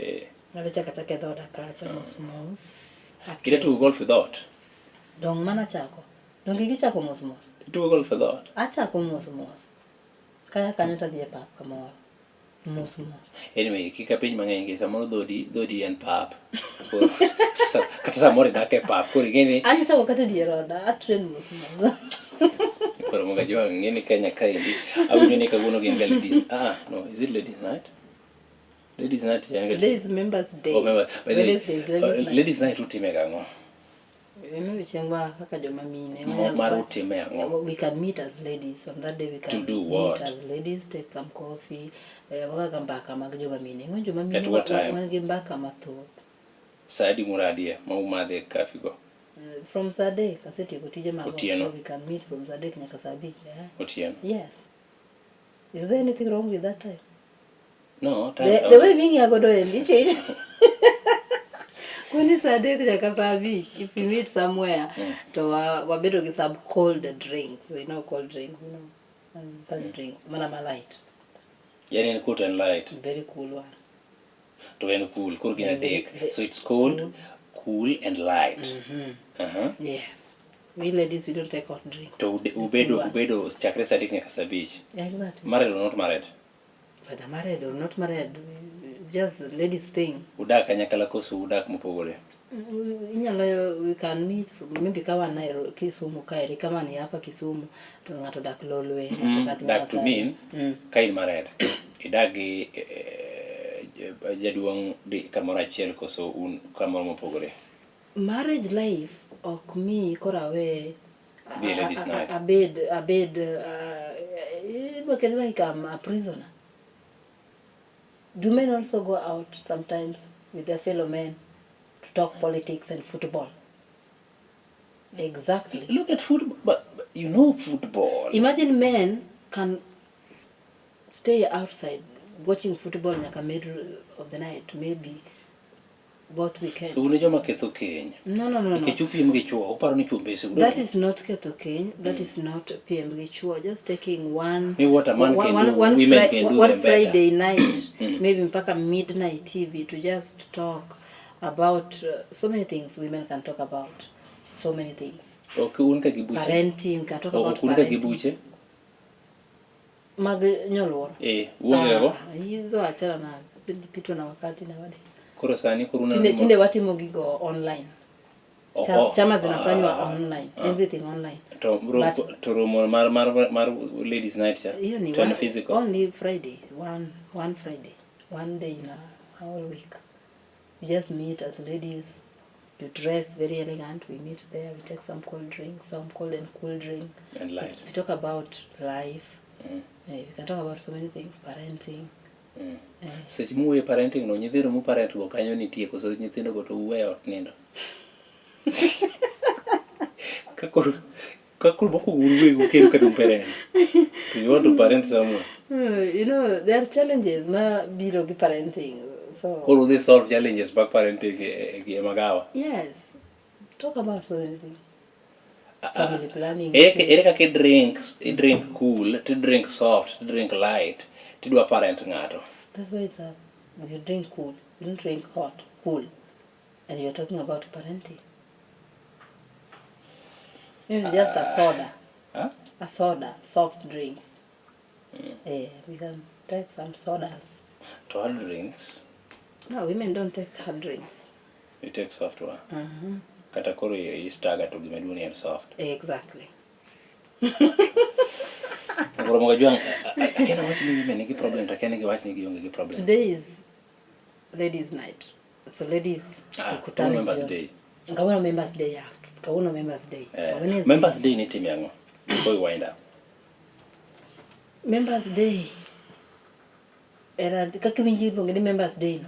Adhi chaka chaka e dhoda kacha mos mos. Ida tugo golf e dhoot? Dong mana chako. Donge gichako mos mos? Itugo golf e dhoot? Achako mos mos. Kaya kanyo to adhi e pap kamoro. Mos mos. Anyway, kik apenj mang'eny nikech samoro dhodi en pap. Kata samoro idak e pap. Koro ing'e ni An chako kata dier oda, a train mos mos. Koro moga jwang' ng'e ni Kenya kaendi. Awinjo ni kawuono gin ga ladies. No, is it ladies night? Ladies night. Today is members day. Oh, members. By the way, Wednesday is ladies night. Ladies night utime gang'o? En odiochieng' ma kaka joma mine. Mar utime ang'o? We can meet as ladies. On that day we can To do meet what? as ladies, take some coffee. Wagaga mbaka mag joma mine. Ing'e joma mine At what time? wan gi mbaka mathoth. Sa adi muradie ma umadhe coffee go? From saa adek asetieko tije mag ot, Otieno. so we can meet from saa adek nyaka saa abich. Otieno. Yes. Is there anything wrong with that time? No, time. The way ming'iya godo en ichich. Kwani saa adek nyaka saa abich, if we meet somewhere, to wabedo gi some cold drinks, you know, cold drinks, you know, some drinks, mana ma light. Yani en cool and light. Very cool one. To en cool, koro gin adek. So it's cold, cool and light. Yes. We ladies, we don't take hot drinks. To ubedo chakre saa adek nyaka saa abich. Yeah, exactly. Married or not married? Whether married or not married, just ladies thing. Udak kanyakla koso udak mopogore? Inyalo, we can meet maybe ka wan Nairobi, Kisumu kaeri, kama ni hapa Kisumu, to ng'ato dak Lolwe, ng'ato dak Dak to Nyasari. mean, ka in married, idak gi jaduong' kamoro achiel koso un kamoro mopogore? Marriage life ok mi koro awe Dhi e ladies night. abed Idwa kete like I'm a prisoner. Do men also go out sometimes with their fellow men to talk politics and football? Exactly. Look at football, but you know football. Imagine men can stay outside watching football nyaka middle of the night, maybe both weekends. So un e joma ketho keny. No, no, no, no. Nikech upiem gi chuo, uparo ni chuo mbese. That is not ketho keny. That is not piem gi chuo. Just taking one Ni what a man one, can one, do, one, women can do one them better. Friday night, maybe mpaka midnight TV to just talk about so many things women can talk about. So many things. Ok un ka gi buche. Parenting, can talk about Ok un ka gi parenting. buche. Mag nyoluoro. Eh, uonge go. Ah, hizo achana na zilipitwa na wakati na wale. Koro sani koro uneno Tinde, ni tinde watimo gigo online. Oh, oh, Chama zinafanywa ah, online. ah. Everything online. To, But- to romo mar ladies night cha. Hiyo ni To en one, physical. only Friday, one Friday, one day in a whole week. We just meet as ladies. You dress very elegant. We meet there. We take some cold drink, some cold and cool drink. And light. We talk about life. We can talk about so many things, parenting. Seche muwuoyo e parenting no, nyithindo mu parent go kanyo nitie koso nyithindo go to uweyo ot nindo? Ka koro moko un uwegi ukeru kata un parents. To you want to parent someone. You know, there are challenges ma biro gi parenting. So Koro udhi solve challenges mag parenting e magawa. Yes. Talk about so many things. Family planning. Ere kaka i drink cool, to drink soft, to drink light, tidwa parent ng'ato? That's why it's a, you drink cool, you don't drink hot, cool. And you're talking about parenting. It's just a soda. Huh? A soda, soft drinks. We can take some sodas. To hard drinks? No, women don't take hard drinks. You take soft one? Kata koro i stagger to gima duong' ni en soft. Exactly. Koro moga juang', akia wach ni women nigi problem, to akia ni giwach ni gionge gi problem. Today is ladies night. So ladies tukutane Members jioni. Day. Kawuono Members Day, yeah. Kawuono Members Day. So Wednesday. Members Day ni timi ang'o? Before we wind up. Members Day. Era kaka iwinjo iluonge ni Members Day no.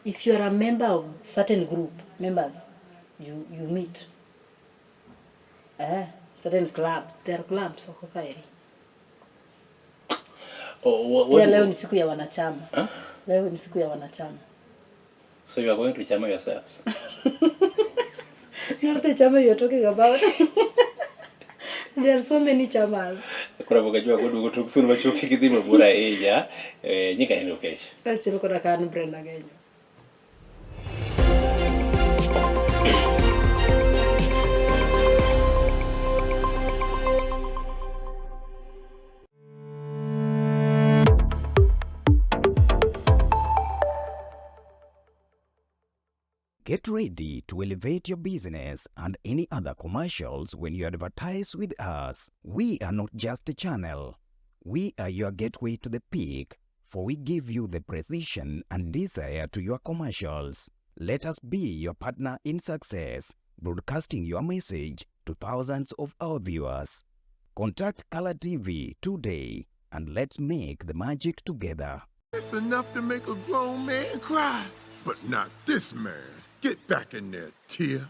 If you are a member of certain group, members, you meet. Certain clubs, there are clubs oko kaeri. Oh, what Pia do leo you ni siku ya wanachama. Huh? Leo ni siku ya wanachama. So you are going to chama yourselves? You know the chama you are talking about? There are so many chamas. Koro moga juang' oduogo tok thuolo machuok kik idhi mabor ahinya. Nyika Henry Okech. Kaachiel koda ka an Brenda Genyo. Get ready to elevate your business and any other commercials when you advertise with us. We are not just a channel. We are your gateway to the peak, for we give you the precision and desire to your commercials. Let us be your partner in success, broadcasting your message to thousands of our viewers. Contact Color TV today and let's make the magic together. It's enough to make a grown man cry, but not this man. Get back in there, Tia.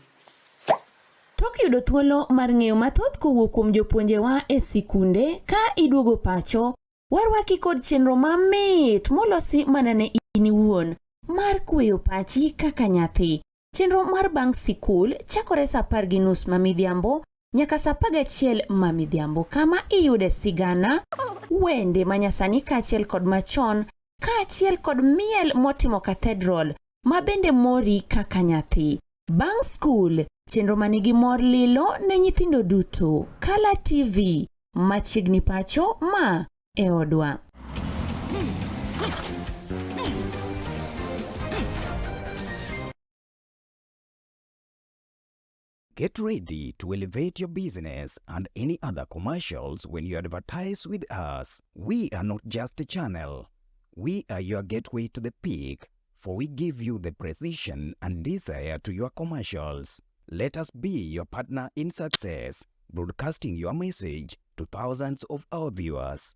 Tok yudo thuolo mar ng'eyo mathoth kowuok kuom jopuonjewa e sikunde ka iduogo pacho, warwaki kod chenro mamit molosi mana ne in iwuon mar kweyo pachi kaka nyathi. Chenro mar bang' sikul chakore saa 10:30 ma midhiambo nyaka saa 11 ma midhiambo, kama iyude sigana, wende manyasani kaachiel kod machon, kaachiel kod miel motimo cathedral ma bende mori kaka nyathi. Bang' skul, chenro manigi mor lilo ne nyithindo duto. Color TV, machiegni pacho ma e odwa. Get ready to elevate your business and any other commercials when you advertise with us. We are not just a channel. We are your gateway to the peak, for we give you the precision and desire to your commercials. Let us be your partner in success, broadcasting your message to thousands of our viewers.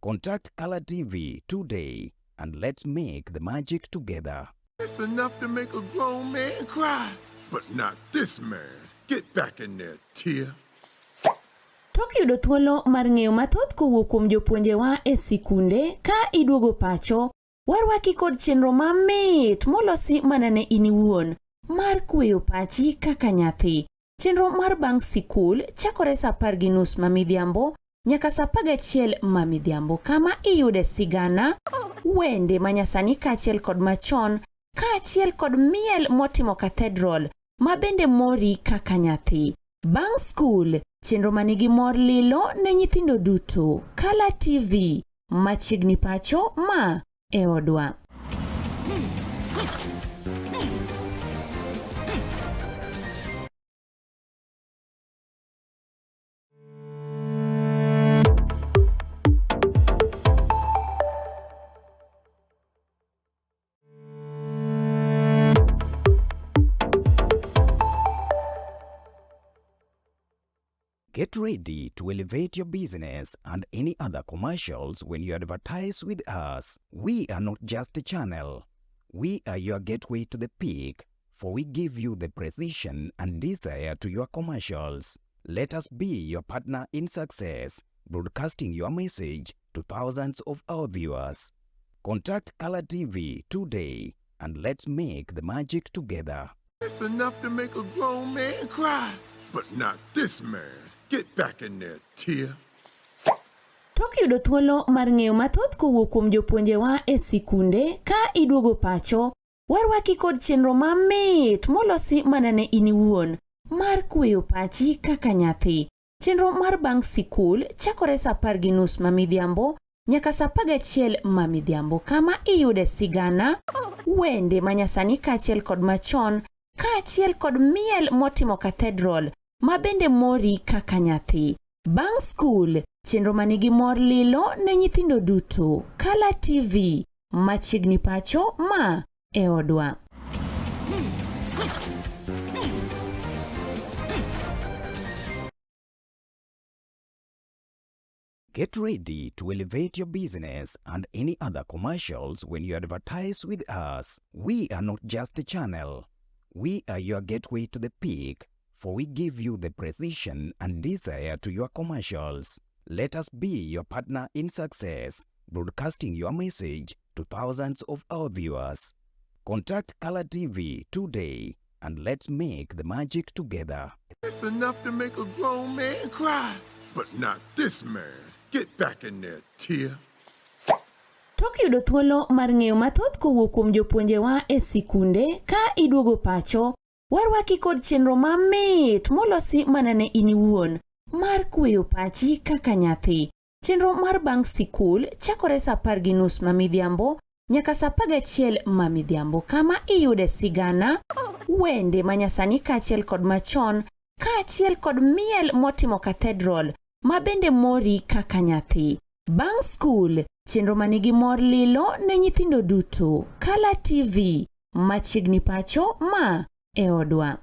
Contact Color TV today and let's make the magic together. It's enough to make a grown man cry, but not this man. Get back in there, Tia. Tok yudo thuolo mar ng'eyo mathoth kowuok kuom jopuonjewa e sikunde ka iduogo pacho, warwaki kod chenro mamit molosi mana ne in iwuon mar kweyo pachi kaka nyathi. Chenro mar bang' sikul chakore sa 10:30 ma midhiambo nyaka sa 11 ma midhiambo kama iyude sigana, wende manyasani kaachiel kod machon kaachiel kod miel motimo cathedral ma bende mori kaka nyathi. Bang' skul, chenro manigi mor lilo ne nyithindo duto. Kala TV, machiegni pacho ma e odwa. Get ready to elevate your business and any other commercials when you advertise with us. We are not just a channel. We are your gateway to the peak, for we give you the precision and desire to your commercials. Let us be your partner in success, broadcasting your message to thousands of our viewers. Contact Color TV today and let's make the magic together. It's enough to make a grown man cry, but not this man. Get back in there, Tia. Tok yudo thuolo mar ng'eyo mathoth kowuok kuom jopuonjewa e sikunde ka iduogo pacho, warwaki kod chenro mamit molosi mana ne in iwuon mar kweyo pachi kaka nyathi. Chenro mar bang' sikul chakore sa 10:30 ma midhiambo nyaka sa 11 ma midhiambo kama iyude sigana, wende manyasani kaachiel kod machon kaachiel kod miel motimo cathedral ma bende mori kaka nyathi. Bang' skul, chenro manigi mor lilo ne nyithindo duto. Kala TV, machiegni pacho ma e odwa. Get ready to elevate your business and any other commercials when you advertise with us. We are not just a channel. We are your gateway to the peak, for we give you the precision and desire to your commercials. Let us be your partner in success, broadcasting your message to thousands of our viewers. Contact Color TV today and let's make the magic together. It's enough to make a grown man cry, but not this man. Get back in there, Tia. Tok yudo thuolo mar ng'eyo mathoth kowuok kuom jopuonjewa e sikunde ka iduogo pacho, warwaki kod chenro mamit molosi mana ne in iwuon mar kweyo pachi kaka nyathi. Chenro mar bang' sikul chakore sa 10:30 ma midhiambo nyaka sa 11 ma midhiambo kama iyude sigana, wende manyasani kaachiel kod machon kaachiel kod miel motimo cathedral ma bende mori kaka nyathi. Bang' skul, chenro manigi mor lilo ne nyithindo duto. Kala TV, machiegni pacho ma e odwa.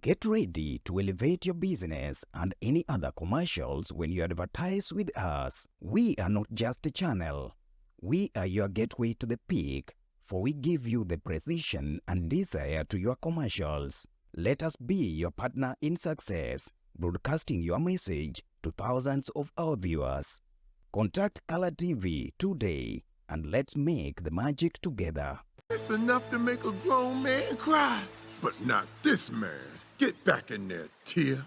Get ready to elevate your business and any other commercials when you advertise with us. We are not just a channel. We are your gateway to the peak, for we give you the precision and desire to your commercials. Let us be your partner in success, broadcasting your message to thousands of our viewers. Contact Color TV today and let's make the magic together. It's enough to make a grown man cry, but not this man. Get back in there, Tia.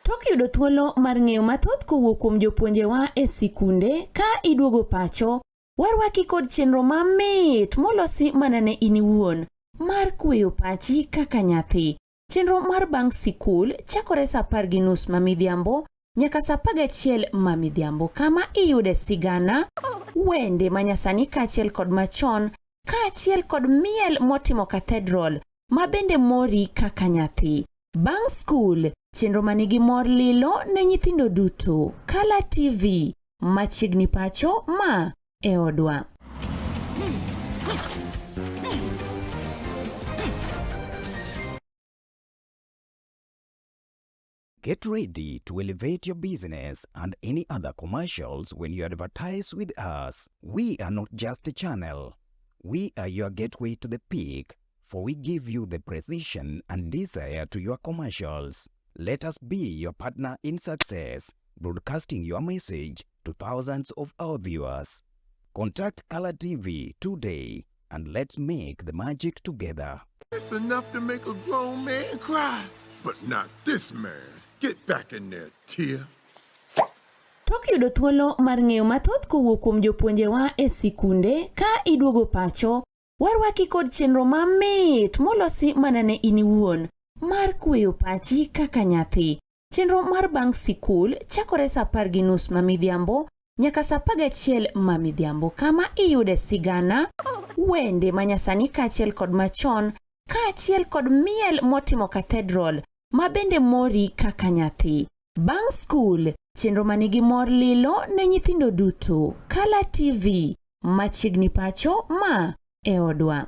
Tok yudo thuolo mar ng'eyo mathoth kowuok kuom jopuonjewa e sikunde ka iduogo pacho, warwaki kod chenro mamit molosi mana ne in iwuon mar kweyo pachi kaka nyathi. Chenro mar bang' sikul chakore sa 10:30 ma midhiambo nyaka sa 11 ma midhiambo kama iyude sigana, wende manyasani kaachiel kod machon kaachiel kod miel motimo cathedral ma bende mori kaka nyathi. Bang' skul, chenro manigi mor lilo ne nyithindo duto. Kala TV, machiegni pacho ma e odwa. Get ready to elevate your business and any other commercials when you advertise with us. We are not just a channel. We are your gateway to the peak, for we give you the precision and desire to your commercials. Let us be your partner in success, broadcasting your message to thousands of our viewers. Contact Color TV today and let's make the magic together. It's enough to make a grown man cry, but not this man. Get back in there, Tia. Tok yudo thuolo mar ng'eyo mathoth kowuok kuom jopuonjewa e sikunde ka iduogo pacho, warwaki kod chenro mamit molosi mana ne in iwuon mar kweyo pachi kaka nyathi. Chenro mar bang' sikul chakore sa 10:30 ma midhiambo nyaka sa 11 ma midhiambo kama iyude sigana, wende manyasani kaachiel kod machon, kaachiel kod miel motimo cathedral ma bende mori kaka nyathi. Bang' skul, chenro manigi mor lilo ne nyithindo duto. Kala TV, machiegni pacho ma e odwa.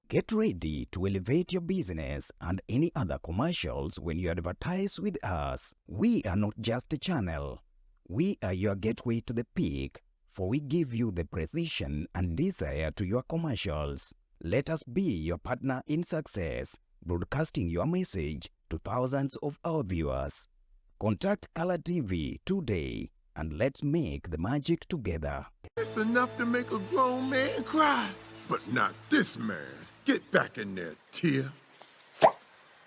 Get ready to elevate your business and any other commercials when you advertise with us. We are not just a channel. We are your gateway to the peak, for we give you the precision and desire to your commercials. Let us be your partner in success, broadcasting your message to thousands of our viewers. Contact Color TV today and let's make the magic together. It's enough to make a grown man cry, but not this man. Get back in there, Tia.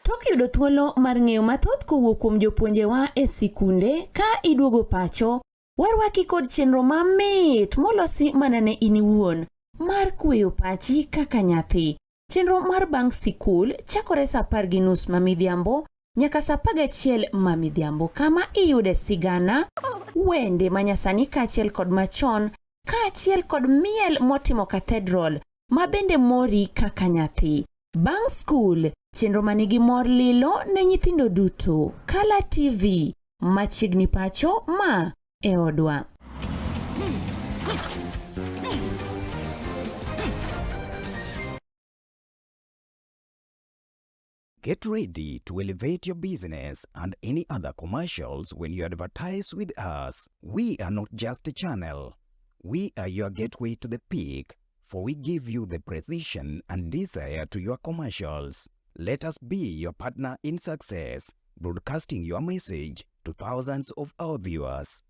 Tok yudo thuolo mar ng'eyo mathoth kowuok kuom jopuonjewa e sikunde ka iduogo pacho, warwaki kod chenro mamit molosi mana ne in iwuon mar kweyo pachi kaka nyathi. Chenro mar bang' sikul chakore sa 10:30 ma midhiambo nyaka sa 11 ma midhiambo kama iyude sigana, wende manyasani kaachiel kod machon, kaachiel kod miel motimo cathedral ma bende mori kaka nyathi. Bang' skul, chenro manigi mor lilo ne nyithindo duto. Kala TV, machiegni pacho ma e odwa. Get ready to elevate your business and any other commercials when you advertise with us. We are not just a channel. We are your gateway to the peak, for we give you the precision and desire to your commercials. Let us be your partner in success, broadcasting your message to thousands of our viewers.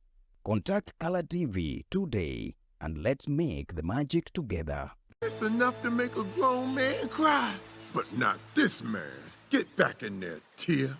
Contact Color TV today and let's make the magic together. It's enough to make a grown man cry, but not this man. Get back in there, Tia.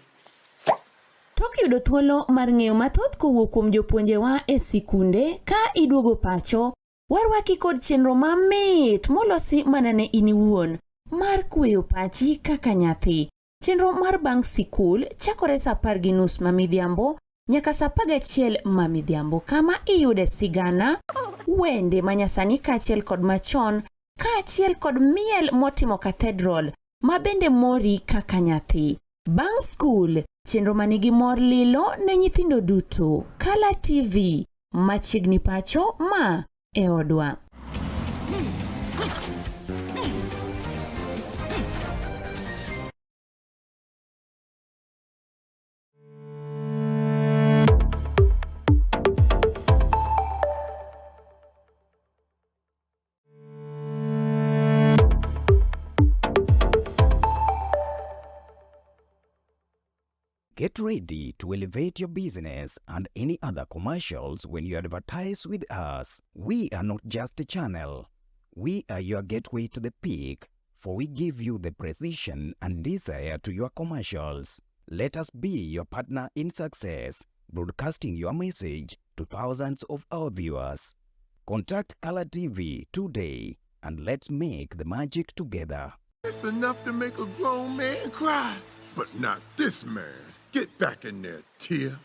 Tok yudo thuolo mar ng'eyo mathoth kowuok kuom jopuonjewa e sikunde ka iduogo pacho, warwaki kod chenro mamit molosi mana ne in iwuon mar kweyo pachi kaka nyathi. Chenro mar bang' sikul chakore sa 10:30 ma midhiambo nyaka sa 11 ma midhiambo kama iyude sigana, wende manyasani kaachiel kod machon, kaachiel kod miel motimo cathedral ma bende mori kaka nyathi. Bang' skul, chenro manigi mor lilo ne nyithindo duto. Kala TV, machiegni pacho ma e odwa. Get ready to elevate your business and any other commercials when you advertise with us. We are not just a channel. We are your gateway to the peak, for we give you the precision and desire to your commercials. Let us be your partner in success, broadcasting your message to to thousands of our viewers. Contact Color TV today and let's make the magic together. It's enough to make a grown man cry, but not this man. Get back in there, Tia.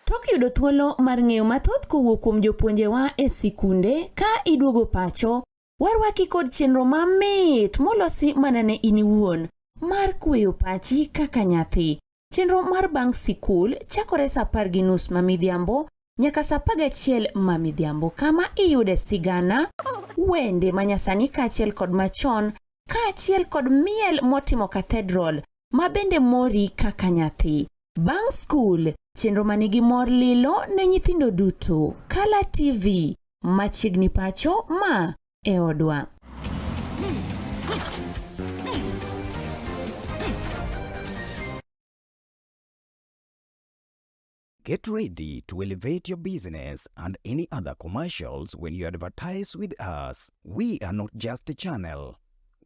Tok yudo thuolo mar ng'eyo mathoth kowuok kuom jopuonjewa e sikunde ka iduogo pacho, warwaki kod chenro mamit molosi mana ne in iwuon mar kweyo pachi kaka nyathi. Chenro mar bang' sikul chakore sa 10:30 ma midhiambo nyaka sa 11 ma midhiambo kama iyude sigana, wende manyasani kaachiel kod machon kaachiel kod miel motimo cathedral ma bende mori kaka nyathi. Bang' skul, chenro manigi mor lilo ne nyithindo duto. Kala TV, machiegni pacho ma e odwa. Get ready to elevate your business and any other commercials when you advertise with us. We are not just a channel.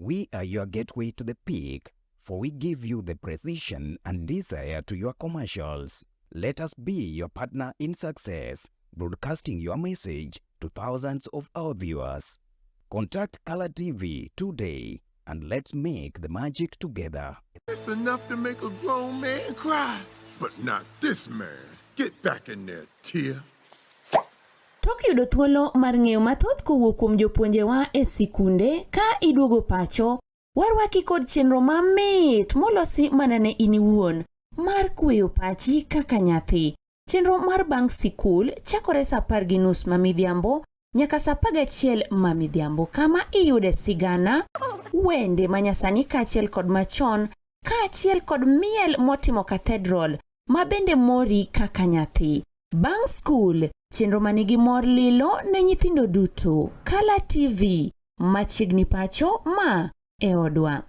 We are your gateway to the peak, for we give you the precision and desire to your commercials. Let us be your partner in success, broadcasting your message to thousands of our viewers. Contact Color TV today and let's make the magic together. It's enough to make a grown man cry, but not this man. Get back in there, Tia. Tok yudo thuolo mar ng'eyo mathoth kowuok kuom jopuonjewa e sikunde ka iduogo pacho, warwaki kod chenro mamit molosi mana ne in iwuon mar kweyo pachi kaka nyathi. Chenro mar bang' sikul chakore sa 10:30 ma midhiambo nyaka sa 11 ma midhiambo kama iyude sigana, wende manyasani kaachiel kod machon kaachiel kod miel motimo cathedral ma bende mori kaka nyathi. Bang' skul, chenro manigi mor lilo ne nyithindo duto. Kala TV, machiegni pacho ma e odwa.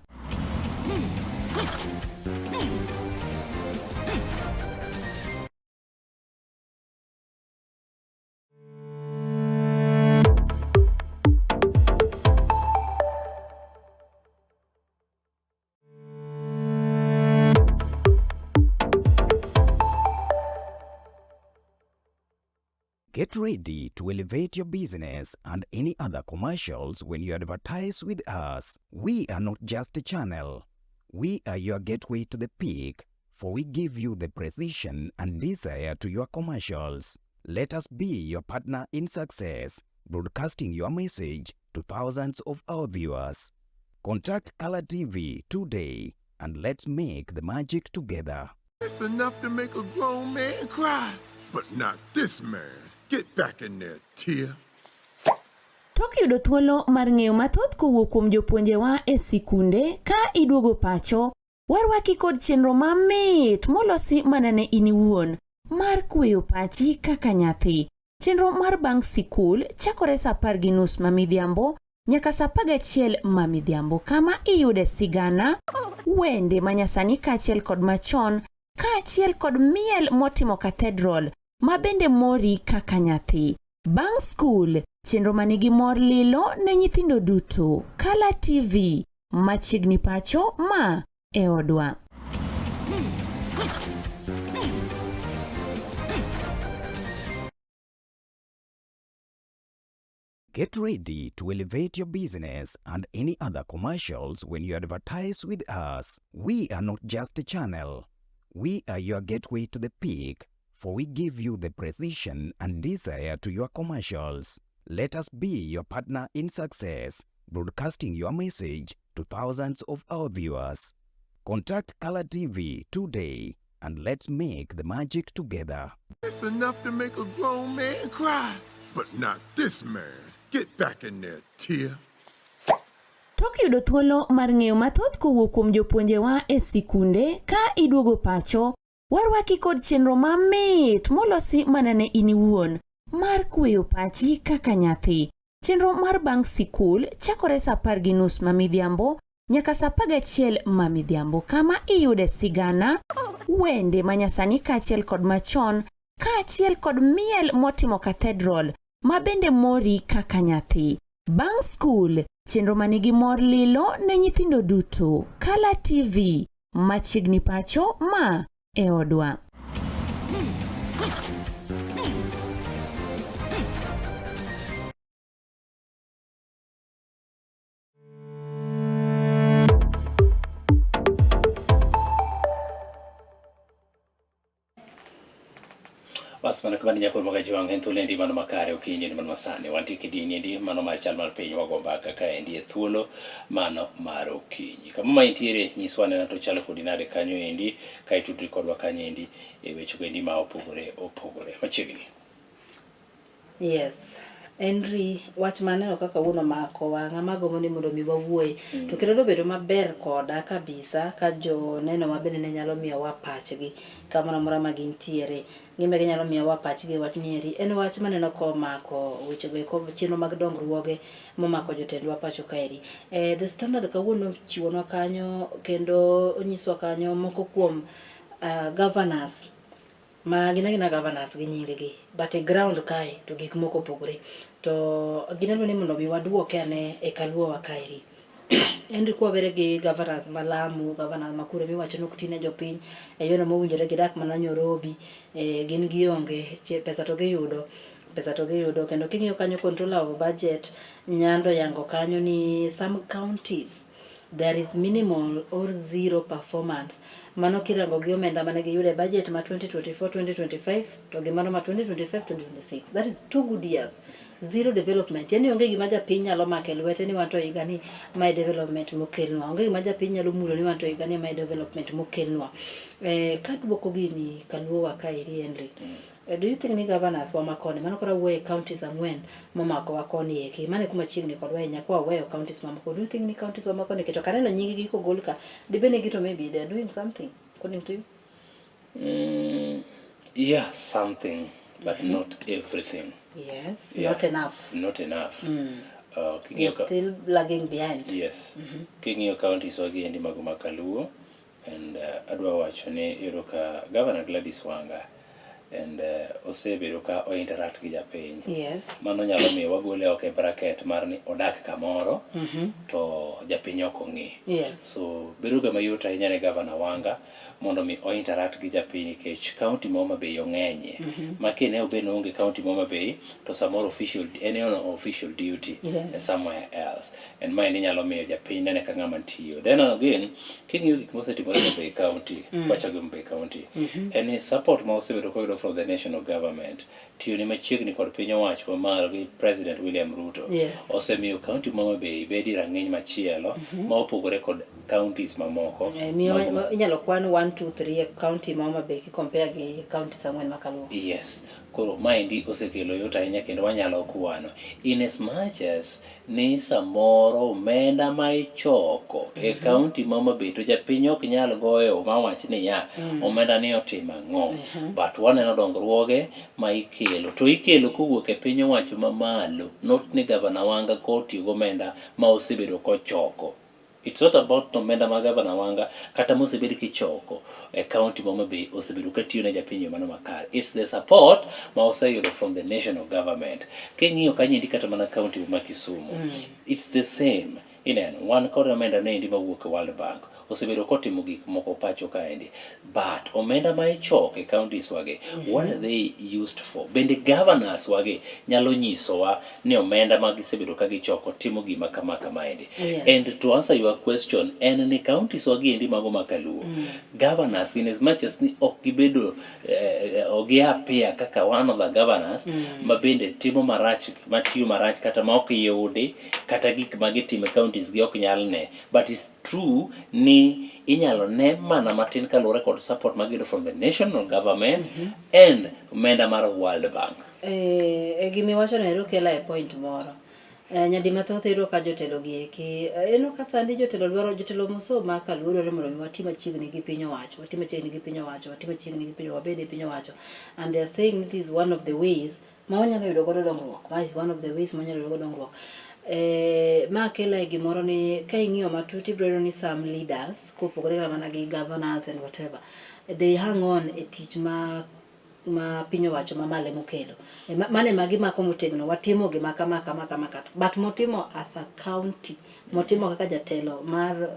Get ready to elevate your business and any other commercials when you advertise with us. We are not just a channel. We are your gateway to the peak, for we give you the precision and desire to your commercials. Let us be your partner in success, broadcasting your message to thousands of our viewers. Contact Color TV today and let's make the magic together. It's enough to make a grown man cry, but not this man. Get back in there, Tia. Tok yudo thuolo mar ng'eyo mathoth kowuok kuom jopuonjewa e sikunde ka iduogo pacho, warwaki kod chenro mamit molosi mana ne in iwuon mar kweyo pachi kaka nyathi. Chenro mar bang' sikul chakore sa 10:30 ma midhiambo nyaka sa 11 ma midhiambo kama iyude sigana, wende manyasani kaachiel kod machon kaachiel kod miel motimo cathedral ma bende mori kaka nyathi. Bang' skul, chenro manigi mor lilo ne nyithindo duto. Kala TV, machiegni pacho ma e odwa. Get ready to elevate your business and any other commercials when you advertise with us. We are not just a channel. We are your gateway to the peak, for we give you the precision and desire to your commercials. Let us be your partner in success, broadcasting your message to thousands of our viewers. Contact Color TV today and let's make the magic together. It's enough to make a grown man cry, but not this man. Get back in there, Tia. Tok yudo thuolo mar ng'eyo mathoth kowuok kuom jopuonjewa e sikunde ka iduogo pacho, warwaki kod chenro mamit molosi mana ne in iwuon mar kweyo pachi kaka nyathi. Chenro mar bang' sikul chakore sa 10:30 ma midhiambo nyaka sa 11 ma midhiambo kama iyude sigana, wende manyasani kaachiel kod machon kaachiel kod miel motimo cathedral ma bende mori kaka nyathi. Bang' skul, chenro manigi mor lilo ne nyithindo duto. Kala TV, machiegni pacho ma e odwa. Bas mana kamano nyakor mag ajwang' en thuolo endi mano makare okinyi endi mano masani wantie kidini endi mano mar chal mar piny wago mbaka ka endi e thuolo mano mar okinyi. Kama ma intiere nyiswa anena to chalo kodi nade kanyo endi ka itudri kodwa kanyo endi e wechego endi ma opogore opogore. Machiegni. Yes. Henry, wach maneno kaka wuon omako wang'a magombo ni mondo mi wawuoye. To kendo dobedo maber koda kabisa ka joneno ma bende ne nyalo miyowa pachgi kamoro amora ma gintiere. Gima ginyalo miyowa pachgi e wachni eri en wach maneno komako wechego eko chenro mag dongruoge momako jotendwa pacho kaeri. Eh, The Standard kawuono ochiwonwa kanyo kendo onyiswa kanyo moko kuom uh, governors ma gin agina governors gi nying gi but e ground kae to gik moko opogore to gineno ni mondo mi waduoke ane e kaluowa kaeri Henry kwawere gi governors ma Lamu, governors ma kure miwacho ni ok tine jopiny e yono mowinjore gidak mana Nyorobi, eh, gin gionge pesa to giyudo pesa to giyudo kendo king'iyo kanyo controller of budget Nyando yango kanyo ni some counties there is minimal or zero performance. Mano kirango gi omenda mane giyudo e budget ma 2024-2025 to gi mano ma 2025-2026. That is two good years. Zero development. Yani onge gima japiny nyalo mako e lwete ni wanto higa ni mae development mokelnwa. Onge gima japiny nyalo mulo ni wanto higa ni mae development mokelnwa. Eh, kaduoko gini kaluowa kaeri Henry. Do you think ni governors wa makoni, mano koro awuoyo e counties ang'wen momako wa koni eki, mano e kuma chiegni kodwa ahinya kwa weyo counties mamoko. Do you think ni counties wa makoni nikech ok aneno nying gi kogol ka, dibed ni gito maybe they are doing something according to you? Yeah, something, but not everything. Yes, Yeah. not enough. Not enough. We're still lagging behind. Yes. King'iyo counties wagi endi mago ma Kaluo, and adwa wacho ni iyudo ka Governor Gladys Wanga and osebedo ka o interact gi japiny. Mano nyalo miyo wagole oko e bracket mar ni odak kamoro to japiny ok ong'e. So bedo ga mayot ahinya ne Governor Wanga mondo mi o interact gi japiny nikech county ma Homa Bay ong'enyie. Ma kine obed ni oonge county ma Homa Bay to samoro official en on official duty somewhere else. And maendi nyalo miyo japiny nene ka ng'ama tiyo. Then again, king'iyo gik mosetimore e Homa Bay County, wachako gi Homa Bay County, en ni support ma osebedo koyudo from the national government, tiyo ni machiegni kod piny owacho mamalo gi President William Ruto, osemiyo county ma Homa Bay bedi rang'iny machielo ma opogore kod counties mamoko. Miyo inyalo kwan 1 2 3 e county ma Homa Bay ki compare gi counties ang'wen ma Kaluo. Yes. Koro maendi osekelo yot ahinya kendo wanyalo kwano. In as much as ni samoro omenda ma ichoko e county ma Homa Bay to japiny ok nyal goyo ma wach niya omenda ni otimo ang'o. But waneno dongruoge ma ikelo to ikelo kowuok e piny owacho mamalo not ni Governor Wanga kotiyo gi omenda ma osebedo kochoko. It's not about omenda ma Governor Wanga kata mosebed kichoko e county ma Homa Bay osebedo katiyo ne japiny e yo mano makare. It's the support ma oseyudo from the national government. King'iyo kanyo endi kata mana county ma Kisumu, it's the same. Ineno, wan kod omenda noendi mawuok e World Bank osebedo kotimo gik moko pacho kaendi. But omenda ma ichoko e counties wagi, what are they used for? Bende governors wagi nyalo nyisowa ni omenda ma gisebedo ka gichoko timo gima kama kamaendi. And to answer your question, en ni counties wagi endi mago ma Kaluo, governors in as much as ni ok gibedo ok gi appear kaka one of the governors ma bende timo marach, matiyo marach kata ma ok yudi kata gik ma gitimo e counties gi ok nyal ne. But it's true ni inyalo ne mana matin kaluwore kod support ma giyudo from the national government and omenda mar World Bank. Eh, gimiwacho no ero kela e point moro. Eh, nyadi mathoth iyudo ka jotelo gi eki, ineno ka sani jotelo dwaro jotelo mosoma ka luo dwaro mondo mi wati machiegni gi piny owacho, wati machiegni gi piny owacho, wati machiegni gi piny wabed e piny owacho. And they are saying it is one of the ways ma wanyalo yudo godo dongruok. Ma is one of the ways ma wanyalo yudo godo dongruok. Eh, ma kela e gimoro ni ka ing'iyo matut ibiro yudo ni some leaders kopogore kata mana gi governors and whatever, they hang on e tich ma ma piny owacho mamalo emokelo. Mano ema gimako motegno, watimo gima kama kama kama kama. But motimo as a county, motimo kaka jatelo mar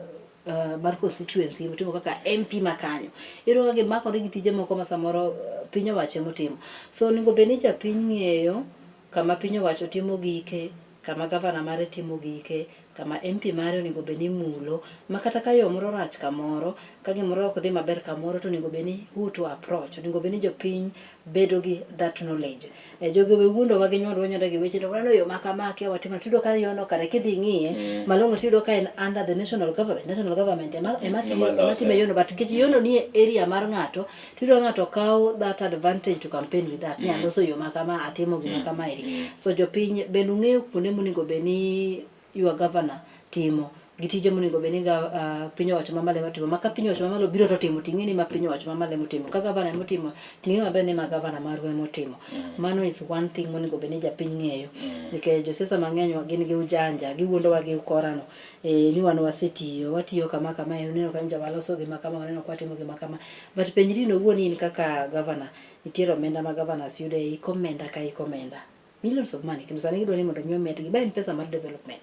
mar constituency, motimo kaka MP ma kanyo. Iyudo ka gimakore gi tije moko ma samoro piny owacho emotimo. So onego bed ni japiny ng'eyo kama piny owacho timo gike, kama gavana mare timo gike, kama MP mare onego bed ni mulo ma kata ka yo moro rach kamoro ka gimoro ok dhi maber kamoro to onego bed ni who to approach onego bed ni jopiny bedo gi that knowledge e, jogi be wuondowa gi nyuol wanyuola gi weche to waneno yo ma kama kia watimo tiyudo ka yono kare kidhi ng'iye malong'o tiyudo ka en under the national government national government ema ema tiyo ema timo yono but nikech yono nie area mar ng'ato tiyudo ka ng'ato kawo that advantage to campaign with that ni aloso yo ma kama atimo gima kama eri so jopiny bende ung'eyo kuonde monego bed ni your governor timo gi tije monego bed ni ga, uh, piny owacho mamalo ema timo ma ka piny owacho mamalo biro to timo ting'e ni ma piny owacho mamalo ema otimo ka gavana ema otimo ting'e maber ni ma gavana marwa ema otimo mano is one thing monego bed ni japiny ng'eyo nikech josiasa mang'eny gin gi ujanja giwuondowa gi ukorano e, ni wan wasetiyo watiyo kama kama e, uneno ka nja waloso gima kama waneno ka watimo gima kama but penjri in owuon in kaka gavana nitiere omenda ma governors yudo e hik omenda ka hik omenda millions of money kendo sani gidwa ni mondo mi omedgi ba en pesa mar development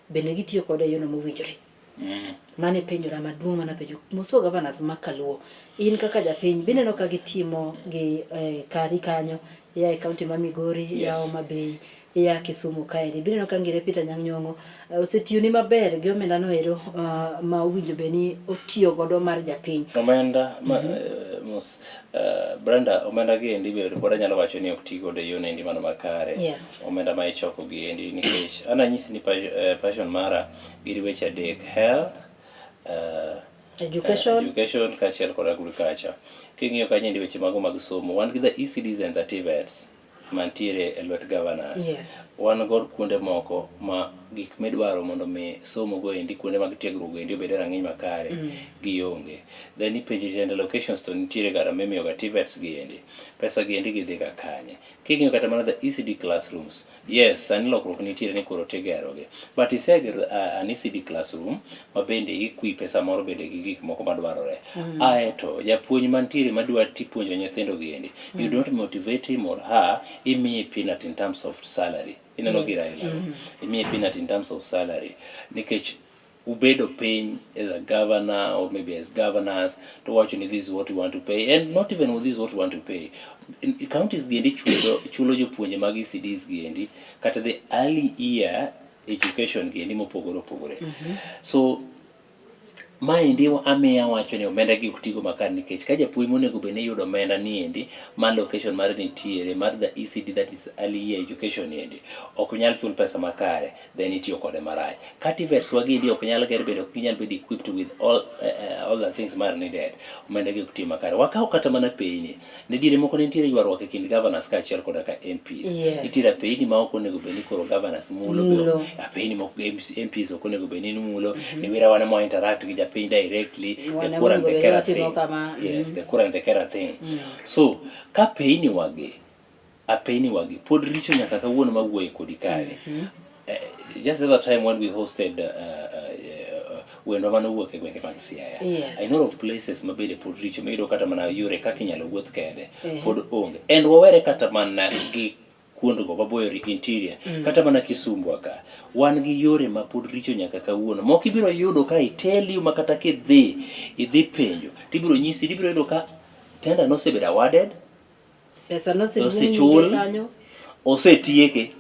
bende gitiyo kode e yono mowinjore mano e penjora maduong' mana penjo moso governors ma kaluo in kaka japiny bineno ka gitimo gi eh, kari kanyo ia e county ma Migori ia Yes. Homa Bay ia Kisumu kaeri bineno ka ngire Peter Anyang' Nyong'o eh, osetiyoni maber gi omenda no ero uh, ma owinjo bed ni otiyo godo mar japiny Omenda ma, eh, mos Brenda, omenda gi endi be pod anyalo wacho ni ok ti godo e yono endi mano makare. Yes. Omenda ma ichoko gi endi nikech an anyisi ni passion mara gin weche adek health, Education. education kaachiel kod agriculture. King'iyo kanyo endi weche mago mag somo, wan gi the ECDs and the TVETs mantiere e lwet governors. Yes. Wan kod kuonde moko ma gik midwaro mondo mi somo go endi kuonde mag tiegruok go endi obed e rang'iny makare gionge. Then ipenjo ni and locations to nitiere kata mimiyo ga TVETs gi endi. Pesa gi endi gidhi ga kanye? King'iyo kata mana the ECD classrooms, yes, sani lokruok nitiere ni koro tigero gi. But isegero an ECD classroom ma bende equipe samoro bende gi gik moko madwarore. Aeto japuonj mantiere madwa tipuonjo nyithindo gi endi, you don't motivate him or her, imiye peanut in terms of salary. Ineno yes. Gira ila. Imiye peanut in terms of salary. Nikech ubedo piny as a governor or maybe as governors to wacho ni this is what we want to pay and not even this is what we want to pay. In counties gi endi chulo, chulo jopuonje mag ECDs gi endi kata the early year education gi endi mopogore opogore. So maendi amiyo awacho ni omenda gi ok tigo makare nikech ka japuonj monego bed ni yudo omenda ni endi ma location mare nitiere mar the ECD that is early year education endi ok nyal chul pesa makare then itiyo kode marach. Ka TVETs wagi endi ok nyal ger bende ok ginyal bedo equipped with all the things mar needed omenda gi ok ti makare. Wakaw kata mana peyni ne diere moko ne nitiere ywaruok e kind governors kaachiel koda ka MPs. Yes. Nitiere apeyni ma ok onego bed ni koro governors mulo, Mulo. apeyni moko MPs ok onego bed ni mulo, mm ni wira wan ema interact gi japiny directly, Wan the ema kura and onego the bed ni kera watimo thing. kama, Yes, the kura and the kera thing. So, ka peyni wagi, apeyni wagi pod richo nyaka kawuono mawuoye kodi kae. Just the other time when we hosted wendwa manowuok e gwenge mag Siaya. Yes. A lot of places ma bende pod richo miyudo kata mana yore kaka inyalo wuoth kende Eh. pod onge. And wawere kata mana gi kuondgo maboyo interior kata mana Kisumu ka wan gi yore ma pod richo nyaka kawuono moko ibiro yudo ka iteli ma kata kidhi idhi penjo tibiro nyisi ibiro yudo ka tender nosebedo awarded pesa noseluong Osechul. nyinge kanyo osetieke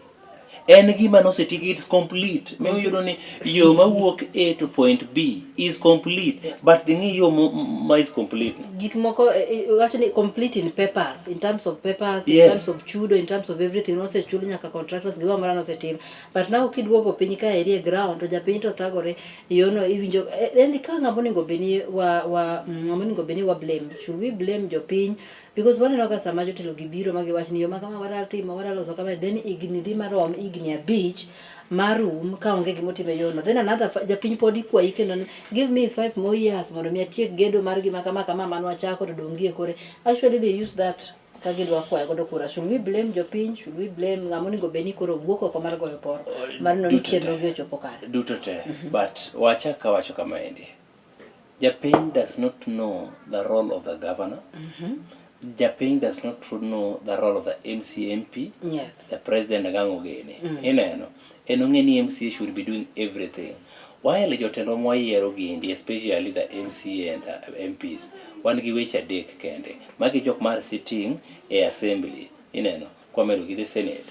en gima nosetieki it's complete mm. Iyudo ni yo mawuok A to point B is complete but dhi yo ma is complete gik moko eh, eh, wacho ni complete in papers in terms of papers in Yes. terms of chudo in terms of everything nosechul nyaka contractors gimoro amora nosetim but now kiduogo piny ka eri e ground to japiny to thagore yono iwinjo eh, en ka ng'ama onego bed ni wa wa ng'ama onego bed ni wa blame should we blame jopiny because waneno ka sama jotelo gi biro ma giwach ni yo ma kama wadwa timo wadwa loso kama then higni dhi marom higni abich marum ka onge gimotim e yono then another japiny pod ikwayi kendo ni, give me 5 more years mondo mi atiek gedo mar gima kama kama mane wachako to dong' gie kore actually they use that ka gidwa kwayo godo kura should we blame jopiny should we blame ng'ama onego bed ni koro wuok oko mar goyo poro mar neno ni Duto te. chenro gi ochopo kare duto te but wachak awacho kamaendi japiny does not know the role of the governor japiny does not know the role of the MCMP yes the president Agang' Ogene ineno en ong'e ni MCA should be doing everything while jotendwa mwayiero giendi especially the MCA and the MPs wan gi weche adek kende magi jok mar sitting e assembly ineno Kwamedo gi the Senate.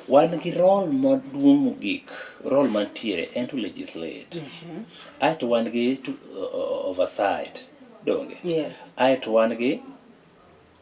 Wan gi role maduong' mogik, role mantiere en to legislate. Aeto wan gi to oversight, donge? Yes. Aeto wan gi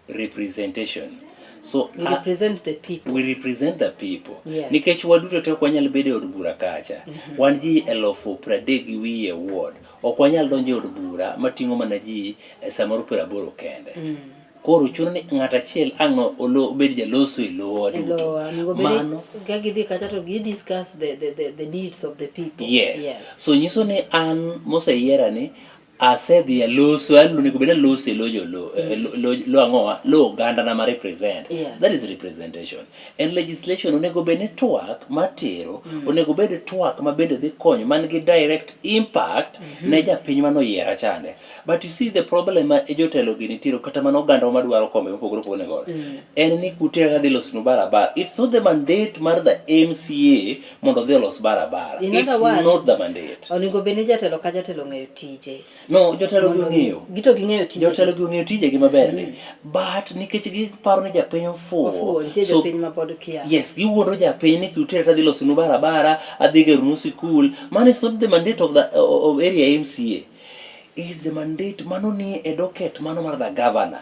representation. So We represent the people. We represent the people. Yes. Nikech waduto te ok wanyal bedo e od bura kacha. Wan ji elufu pradek gi wiye e ward. Ok wanyal donjo e od bura mating'o mana ji eh, samoro 80 kende. Koro chuno ni ng'at achiel ang' no olo obed jaloso e lowa duto. Lowa, onego bed ni Mano ka gidhi kacha to gi discuss the needs of the people. Yes. Yes. So nyiso ni an moseyiera ni asedhi aloso an onego bed aloso e lo jolo e lo, lo, lo ang'owa lo oganda na ma represent. Yes. That is representation. And legislation onego bed ni twak matero onego bed twak ma bende dhi konyo man gi direct impact ne japiny manoyiera chande. But you see the problem ma jotelo gi nitiere kata mana oganda madwaro kombe mopogore opogore godo. En ni kutera kadhi losnu barabara. It's not the mandate mar the MCA mondo odhi olos barabara. In It's other words, not the mandate. Onego bed ni jatelo ka jatelo ong'eyo tije. No, jotelo gi ong'eyo. Gito ging'eyo tije. Jotelo gi ong'eyo tijegi maber ni. But nikech giparo ni japiny ofuwo. Ofuwo, nitie so jopiny ma pod kia. Yes, giwuondo japiny ni kiutera tadhi losonu barabara, adhi geronu sikul. Mano is not the mandate of the of area MCA. It's the mandate mano ni e docket mano mar the governor.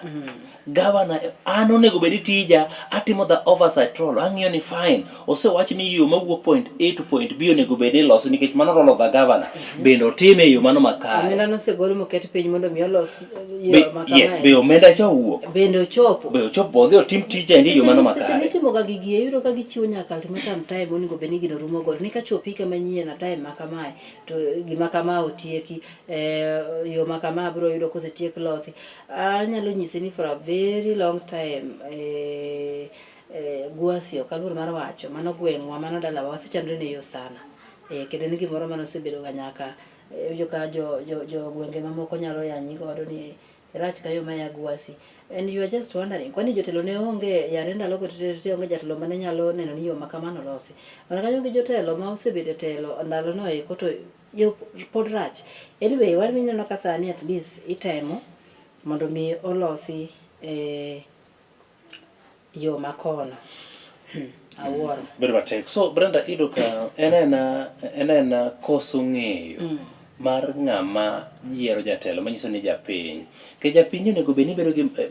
Governor an onego bed ni tija atimo the oversight role ang'iyo ni fine osewach ni yo mawuok point A to point B onego bed ni iloso nikech mano role of the governor bende otime e yo mano makare. Omenda nosegol moket piny mondo mi olos yo ma kamae. Yes, be omenda cha owuok. Bende ochopo. Be ochopo odhi otim tije endi e yo mano Seche makare. mitimo ga gigi iyudo ka gichiwo nyaka ultimatum time onego bed ni gino rumo godo. Ni kachopi higa manyien a time ma kamae to gima kama otieki, yo ma kama biro yudo kosetiek losi. Anyalo nyisi ni for a very long time Gwasi ok aluor mar wacho, mano gweng'wa, mano dalawa, wasechandore ne yo sana. Kendo en gimoro mane osebedo ga nyaka, iwinjo ka jo gwenge mamoko nyalo yanyi godo ni Rach ka yo maya Gwasi. And you are just wondering, kwani jotelo ne onge yare ndalogo tete onge jatelo mane nyalo neno ni yo ma kamano olosi. Mana kanyo gi jotelo ma osebedo e telo ndalono eko to yo pod rach. Anyway, wan mineno ka sani at least itemo mondo mi olosi yo makono. Awuoro. Bedo matek. So Brenda, iyudo ka en ena en ena koso ng'eyo mar ng'ama yiero jatelo manyiso ni japiny. Nikech japiny onego bed ni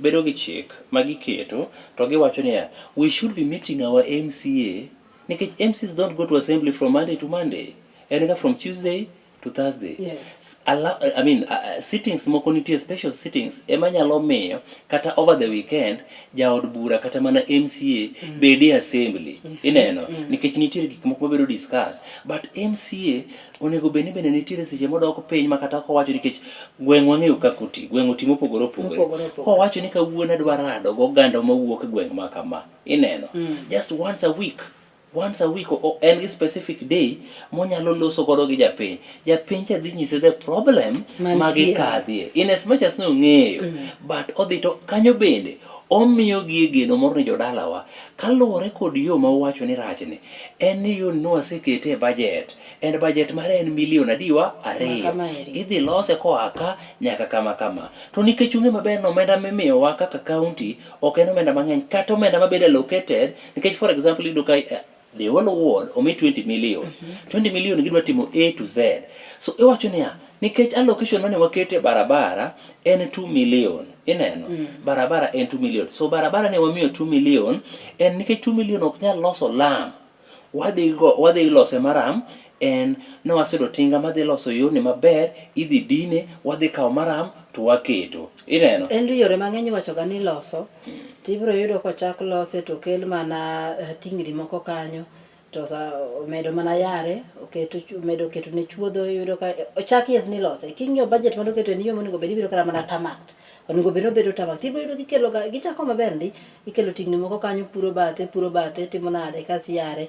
bedo gi chik ma giketo to giwacho niya, we should be meeting our MCA nikech MCs don't go to assembly from Monday to Monday. En ga from Tuesday to Thursday. Yes. Ala, I mean, sittings moko nitie special sittings ema nyalo miyo kata over the weekend jaod bura kata mana MCA bed e assembly. Ineno? Nikech nitiere gik moko mabedo discuss. But MCA onego bed ni bende nitiere seche modok piny ma kata kowacho nikech gweng' wang'eyo kaka oti, gweng' oti mopogore opogore. Mopogore opogore. Kowacho ni kawuono adwa rado goganda mawuok e gweng' ma kama. Ineno? Just once a week. Once a week o, en gi specific day monyalo loso godo gi japiny. Japiny cha dhi nyise the problem ma Mantie. gikadhie. In as much as nong'eyo, but odhi to kanyo bende omiyo gi e geno moro ni jodalawa kaluwore kod yo ma uwacho ni rachni, en ni yo ni wasekete e budget, and budget mare en milion adiwa ariyo. Kama eri. Idhi lose koa ka nyaka kama kama. To nikech ung'e maber ni omenda mimiyowa kaka county ok en omenda mang'eny kata omenda mabedo allocated nikech for example iyudo ka the whole ward omi 20 million. 20 million gidwa timo A to Z. So iwacho niya, nikech allocation mane waketo e barabara en 2 million. Ineno? Barabara en 2 million. So barabara ne wamiyo 2 million en nikech 2 million ok nyal loso lam. Wadhi lose maram en ne waseyudo tinga madhi loso yorni maber, idhi dine, wadhi kawo maram to waketo. Ineno? En yore mang'eny iwacho ga ni iloso, to ibiro yudo kochak lose to okel mana tingni moko kanyo to sa omedo mana yare, oketo omedo keto ne chuodho iyudo ka ochak yes ni ilose. King'iyo budget mane oketo en yo monego bed ni ibiro kata mana tarmac. Onego bed ni obedo tarmac. Tibiro yudo gikelo ga gichako maber ndi, ikelo tingni moko kanyo puro bathe, puro bathe, timo nade kasi yare,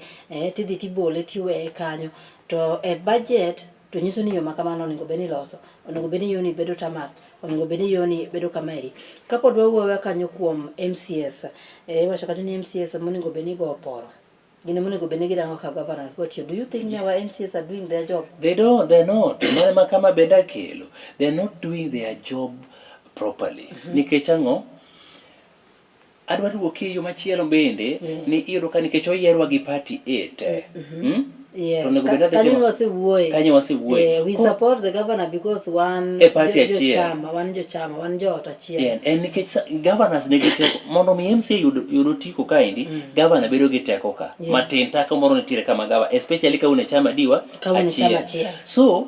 tidhi tibole tiweye kanyo. To e budget to nyiso ni yo ma kamano onego bed ni iloso. Onego bed ni yoni bedo tarmac, onego bed ni yoni bedo kamaeri. Kapod wawuoyo kanyo kuom MCS, iwacho kanyo ni MCS monego bed ni igo oporo. Gin ema onego bed ni girango ka governance watiyo. Do you think ni our MCS are doing their job? They don't, they're not. Mano ema kama bende akelo. They're not doing their job properly. Nikech ang'o? Adwa duoki e yo machielo bende ni iyudo ka nikech oyierwa gi party A te. Yes. To onego bed ni adhi Kanyo timo- wasewuoye. Kanyo wasewuoye. Eh, we Koro- support the governor because wan E party achiel. jochama, wan jochama, wan joot achiel. En, en nikech governors nigi teko mondo mi MCA yud otiko kaendi governor bedo gi teko ka matin teko moro nitiere kama governor especially ka un e chama diwa Ka un e chama achiel. So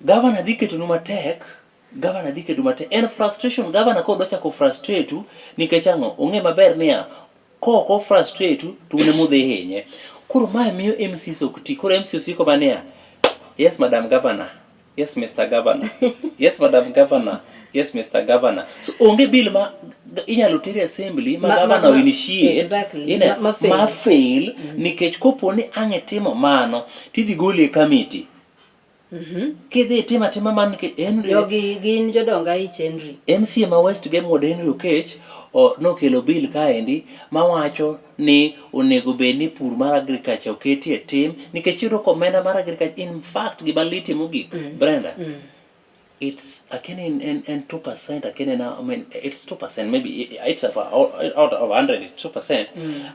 governor dhi ketonu matek governor dhi ketonu matek en frustration governor kodwa chako frustrate u nikech ang'o ong'e maber niya kok o frustrate u to un ema udhi hinye koro mae miyo MCs ok ti koro MC osiko maniya yes madam governor yes Mr. Governor yes madam governor yes Mr. Governor so onge bill ma inyalo ter e assembly ma governor initiate ma fail. ma fail nikech kopo ni ang' itimo mano tidhi goli e committee kidhi itimo atima mano nikech Henry Jogi gin jodong aich Henry. MCA ma West Gem Wuod Henry Okech nokelo bill kaendi mawacho ni onego bed ni pur mar agriculture oketi e tim nikech iyudo ka omenda mar agriculture in fact gima litie mogik Brenda it's akene en 2% akene na I mean it's 2% maybe it's of, out of 100 it's 2%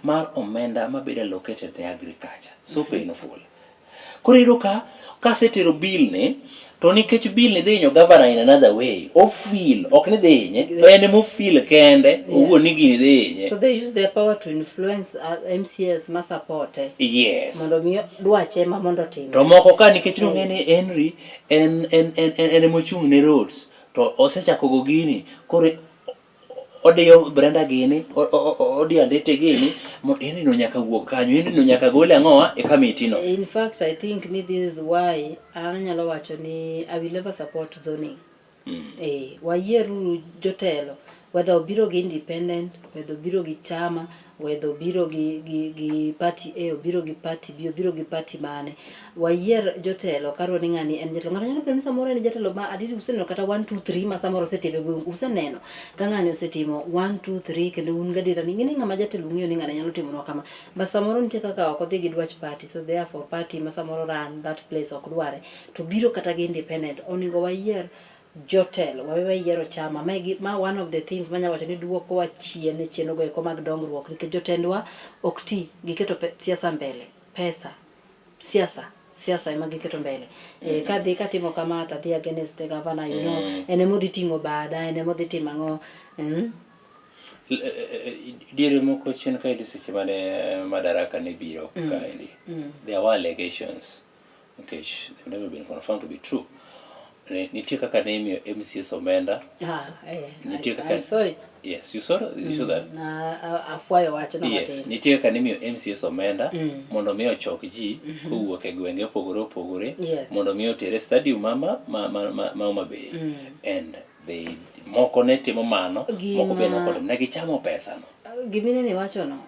mar omenda mabedo allocated ne agriculture so painful koro iyudo ka kasetero bill ni to nikech bill ni dhi hinyo governor in another way ofeel ok ni dhi hinye to en ema ofeel kende owuon ni gini dhi hinye So they use their power to influence MCAs ma support yes mondo mi dwache ma mondo otim. to moko ka nikech nong'e ni Henry en en en en en emochung' ne roads to osechako go gini koro odiyo Brenda gini odiyo Andete gini Henry no nyaka wuog kanyo Henry no nyaka gole ang'owa e committee no In fact, I think ni this is why an anyalo wacho ni I will never support zoning. Eh, wayieruru jotelo whether obiro gi independent, whether obiro gi chama, whether obiro gi party A, obiro gi party B, obiro gi party mane. Wayier jotelo kaluwore ni ng'ani en jatelo. Ng'ato nyalo bedo ni samoro en jatelo ma adiri useneno kata 1 2 3 ma samoro osetimo e gweng' useneno ka ng'ani osetimo 1 2 3 kendo un gadiera ni ing'e ni ng'ama jatelo ung'eyo ni ng'ani nyalo timonwa kama. But samoro nitie kaka ok odhi gi dwach party so therefore party ma samoro run that place ok dware to biro kata gi independent. Onego wayier jotelo, wawe wayiero chama. Ma ma one of the things manya wacho ni duokowa chien e chenro go eko mag dongruok nikech jotendwa ok ti giketo siasa mbele, pesa, siasa siasa ema giketo mbele. Kadhi katimo kama to adhi against the governor, you know, en ema odhi ting'o bada, en ema odhi timo ang'o. Diere moko chien kaendi seche mane Madaraka ne biro kaendi there were allegations nikech they've never been confirmed to be true nitie kaka ne imiyo MCAs omenda nitie kaka I saw it. Yes, you saw you saw that. Afwayo wachno Yes, matin. nitie kaka ne imiyo MCAs omenda mondo mi ochok ji kowuok e gwenge opogore opogore mondo mi oter e stadium ma Homa Bay and they moko ne timo mano moko be ne ok otimo ne gichamo pesa no. Giminene wachono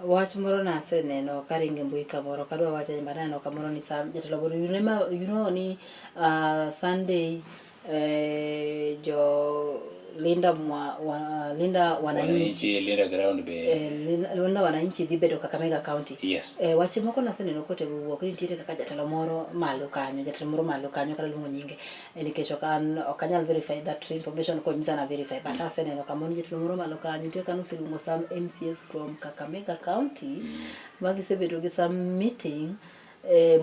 wach moro naseneno karingo e mbui kamoro ok adwa wacho but aneno kamoro ni jatelo moro you remember, you know ni Sunday jo Linda Linda Wananchi Wananchi Linda Ground be Linda Wananchi dhi bedo Kakamega County. Yes. Wach moko naseneno kotemo wuok ni nitiere kaka jatelo moro malo kanyo, jatelo moro malo kanyo kata luongo nyinge nikech ok an ok anyal verify that information konyisa na verify but aseneno kamoro ni jatelo moro malo kanyo nitie kano oseluongo some MCAs from Kakamega County ma gisebedo gi some meeting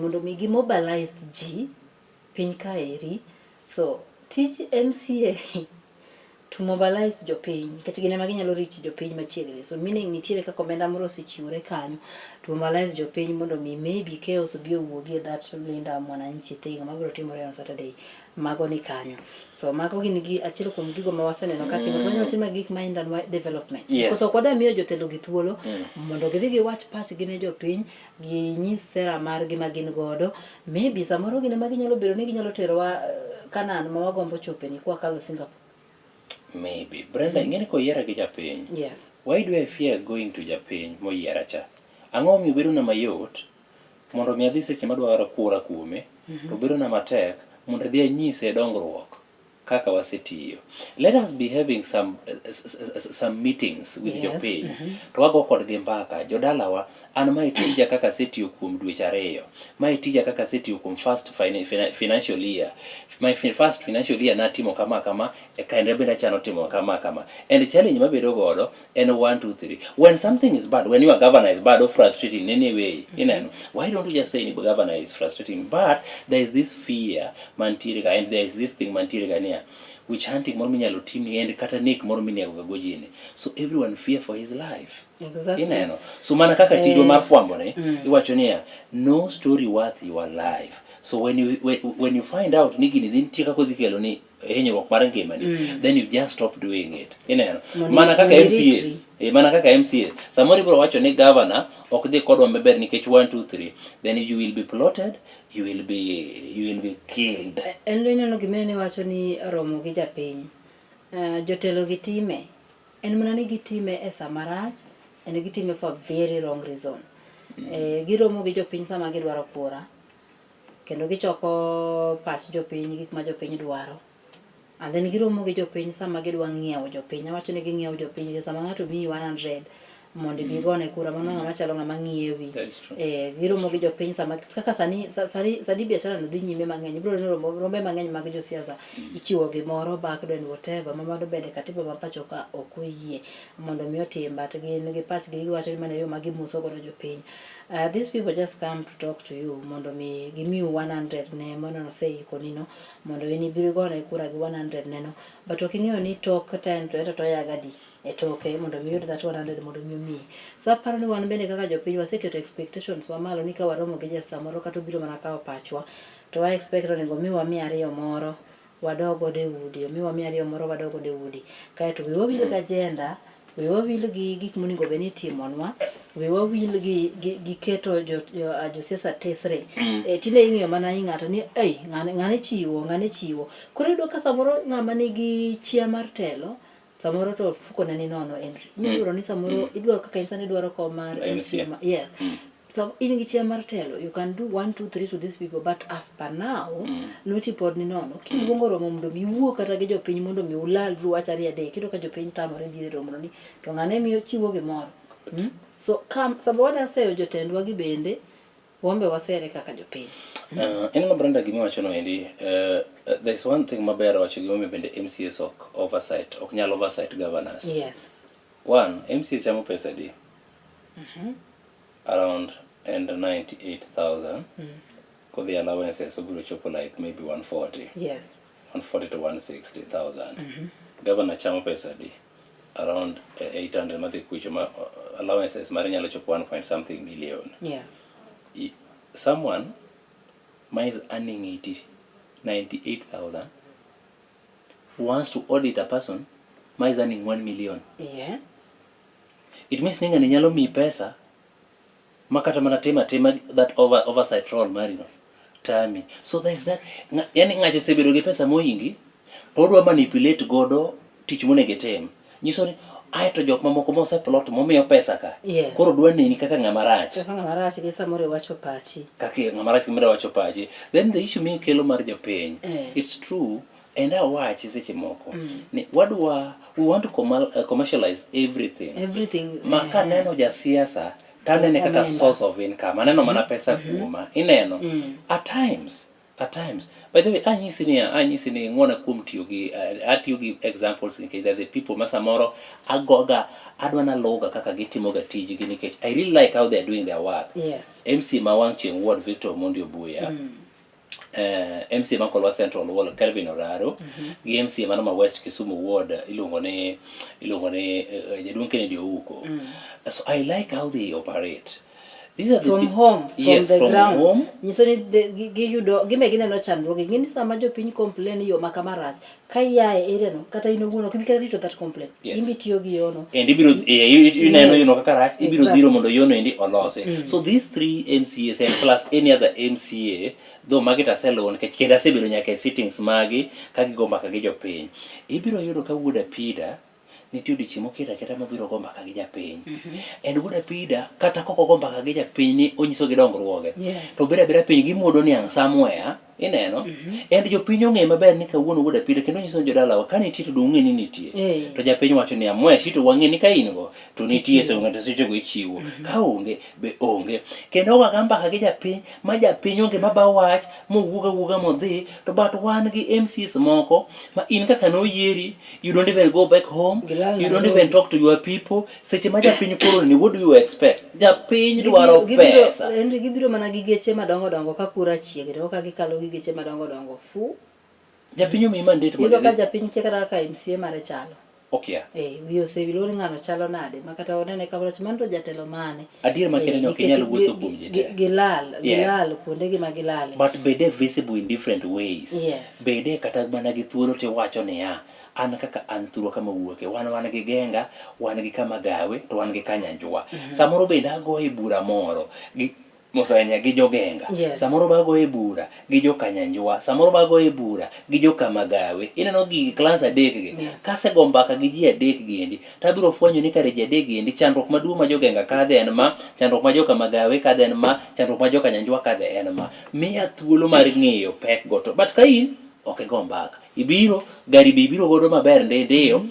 mondo mi gi mobilize ji piny kaeri. So tij MCA to mobilize jopiny nikech gin ema ginyalo reach jopiny machiegni. So meaning nitiere kaka omenda moro osechiwore kanyo to mobilize jopiny mondo mi maybe chaos obi owuogi e that Linda Mwananchi thing mabiro timore on Saturday. Mago ni kanyo. So mago gin gi achiel kuom gigo ma waseneno ka timore. Wanyalo timo gik ma hindanwa development. Koso ok wadwa miyo jotelo gi thuolo mondo gidhi giwach pachgi ne jopiny, ginyis sera margi ma gin godo. Maybe samoro gin ema ginyalo bedo ni ginyalo terowa Canaan ma wagombo chope ni kwakalo Singapore. Maybe. Brenda, ing'e ni koyiera gi japiny. Yes. Why do I fear going to japiny moyiera cha? Ang'o momiyo bedo na mayot mondo mi adhi seche madwaro kura kuome to bedo na matek mondo adhi anyise dongruok. kaka wasetiyo. Let us be having some, some meetings with jopiny. To wago kodgi mbaka. Jodalawa, an mae tija kaka asetiyo kuom dweche ariyo. Mae tija kaka asetiyo kuom first financial year. My first financial year natimo kama kama, e kendo bende achano timo kama kama. And challenge mabedo godo en 1 2 3. When something is bad, when your governor is bad or frustrating in any way, ineno, why don't you just say governor is frustrating? But there is this fear mantiere ka, and there is this thing mantiere ka niya, witch hunting moro minyalo timni and kata nek moro minego ga go jini. So everyone fear for his life. Ineno. So mana kaka tijwa mar fwambo ni, iwacho niya, no story worth your life. So when you find out ni gini dhi nitie kaka odhi kelo ni hinyruok mar ngimani, then you just stop doing it. Ineno. Mana kaka MCAs, mana kaka MCAs. Samoro ibiro wacho ni governor ok dhi kodwa maber nikech 1 2 3, then you will be plotted, you will be killed. En ineno gima ne wacho ni romo gi japiny. Jotelo gi time. En mana ni gitime e sama rach and gitime for very wrong reason. Giromo gi jopiny sama gidwaro kura. Kendo gichoko pach jopiny, gik ma jopiny dwaro. And then giromo gi jopiny sama gidwa ng'iewo jopiny. Awacho ni ging'iewo jopiny nikech sama ng'ato miyi 100 mondo ibi igone kura, mano ng'ama chalo ng'ama ng'iewi. That is true. Giromo gi jopiny sama kaka sani sani sani biashara no dhi nyime mang'eny. Ibiro neno rombe mang'eny mag josiasa ichiwo gimoro back and whatever. Ma mano bende katiba ma pacho ka ok oyie mondo mi otim, but gin gi pachgi giwacho ni mano e yo ma gimuso godo jopiny. These people just come to talk to you mondo mi gimiu 100 ne mano noseikoni no mondo in ibi igone kura gi 100 neno, but ok ing'eyo ni tok 10 to ento to oya gadi e toke mondo mi oyud that 100 mondo mi omiyi. So aparo ni wan bende kaka jopiny waseketo expectations wa malo ni ka waromo gi ja samoro kata obiro mana kawo pachwa to wa expect onego omiwa 200 moro wadog godo e udi, omiwa 200 moro wadog godo e udi. Kaeto wiwa wil gi agenda, wiwa wil gi gik monego bed ni itimonwa, wiwa wil gi keto josiasa tesre. Tinde ing'iyo mana i ng'ato ni ei ng'ane, ng'ane chiwo, ng'ane chiwo. Koro iyudo ka samoro ng'ama nigi chia mar telo, samoro to mfuko ne ni nono Henry. Inyalo yudo ni samoro idwaro kaka in sani idwaro kom mar MCA. MCA. Yes. So in gi chia mar telo, you can do 1 2 3 to these people, but as per now, lweti pod ni nono. Kiluongo romo mondo mi iwuo kata gi jopiny mondo mi ulalru wach ariyo adek, iyudo ka jopiny tamore biro e romono ni to ng'ane miyo chiwo gimoro. So kam sama wadwa seyo jotendwa gi bende, wan be wasere kaka jopiny. Ineno Brenda, gima iwacho no endi, there's one thing maber wacho gimomiyo bende MCAs ok oversight, ok nyal oversight governors. One, MCA chamo pesa di? Around and 98,000. Kodhi allowances obiro chopo like maybe 140. 140 to 160,000. Governor chamo pesa di? Around 800 madhi kucho ma allowances mare nyalo chopo 1 point something million. Someone ma is earning 80, 98,000 wants to audit a person ma is earning 1 million. It means ni ng'ani nyalo miyi pesa ma kata mana timo atima that oversight role mari no tami. So there is that. Yani ng'ato osebedo gi pesa mohingi to odwa manipulate godo tich monego itim. Nyiso ni ae to jok mamoko moseplot momiyo pesa ka koro dwa neni kaka ng'ama rach. Kaka ng'ama rach gi samoro iwacho pachi. Kaka ng'ama rach gimoro wacho pachi. Then the issue mikelo mar jopiny, it's true, and awachi seche moko ni wadwa, we want to commercialize everything. Everything. Ma kaneno jasiasa tanene kaka Omenda. source of income, aneno mana pesa kuoma ineno. At times, by the way, anyisi niya, anyisi ni ng'wona kuom tiyo gi atiyo gi examples nikech they're the people ma samoro agoga adwa naluga kaka gitimoga tijgi nikech I really like how they're doing their work. MC ma wang' chieng' ward, Victor Omondi Obuya, MC ma Kolwa Central Ward, Kelvin Oraro, gi MC mano ma West Kisumu Ward iluongo ni Jaduong' Kennedy Ouko. So I like how they operate. These are the From home, from yes, the from ground. home. Nyiso ni giyudo gime gineno chandruoge. Ing'e ni sama jopiny complain yo ma kama rach, ka ia e area no, kata in owuon ok ibi kata rito that complaint. Yes. In be tiyo gi yono. And ibiro ineno yono kaka rach, ibiro dhiro mondo yono endi olosi. So these three MCAs and plus any other MCA, though magi to aseluwo nikech kendo asebedo nyaka e sittings magi ka gigo mbaka gi jopiny, ibiro yudo ka wuod apida nitie odiochieng' moketo aketa mobiro go mbaka gi japiny. And wuod apida kata kok ogo mbaka gi japiny ni onyiso gi dongruoge, to obiro abira piny gimuodo niang' somewhere. Ineno? And jopiny ong'e maber ni kawuono wuod apida kendo nyiso ni jodalawa ka nitie to dong' ung'e ni nitie. To japiny wacho ni amweshi to wang'e ni ka in go to nitie Tichiwo. so ng'ato sechego ichiwo. Ka onge be onge. Kendo ogaga mbaka gi japiny ma japiny onge ma ba wach mowuog awuoga modhi to but wan gi MCs moko ma in kaka noyieri you don't even go back home Gilal you don't Nairobi. even talk to your people seche ma japiny koro ni what do you expect japiny dwaro pesa Henry gibiro mana gi geche madongo dongo ka kura chiegni ka gikalo gi geche madongo dongo fu japiny omiyi mandate mondo iyudo ka idhi japiny kia kata kaka MCA mare chalo okia eh wiye osewil ni ng'ano chalo nade ma kata onene ka wach mano to jatelo mane adier makende ni ok inyal nikech wuotho kuom ji te gilal Yes. gilal kuondegi ma gilale but bede visible in different ways Yes. bede kata mana gi thuolo tiwacho niya an kaka an thurwa kama wuoke wan wan gi genga wan gi kama gawe to wan gi kanyanjwa samoro bende agoye bura moro gi mosanya gi jogenga Yes. samoro bagoye bura gi jokanyanjwa samoro bagoye bura gi jokamagawe ineno gigi clans adek gi Yes. kasego mbaka gi ji adek gi endi tabiro fwenyo ni kare ji adek gi endi chandruok maduong' ma jogenga kadhe en ma chandruok ma jokamagawe kadhe en ma chandruok ma jokanyanjwa kadhe en ma miya thuolo mar ng'eyo pek go to but ka in ok igo mbaka ibiro gari be ibiro godo maber ndi ndiyo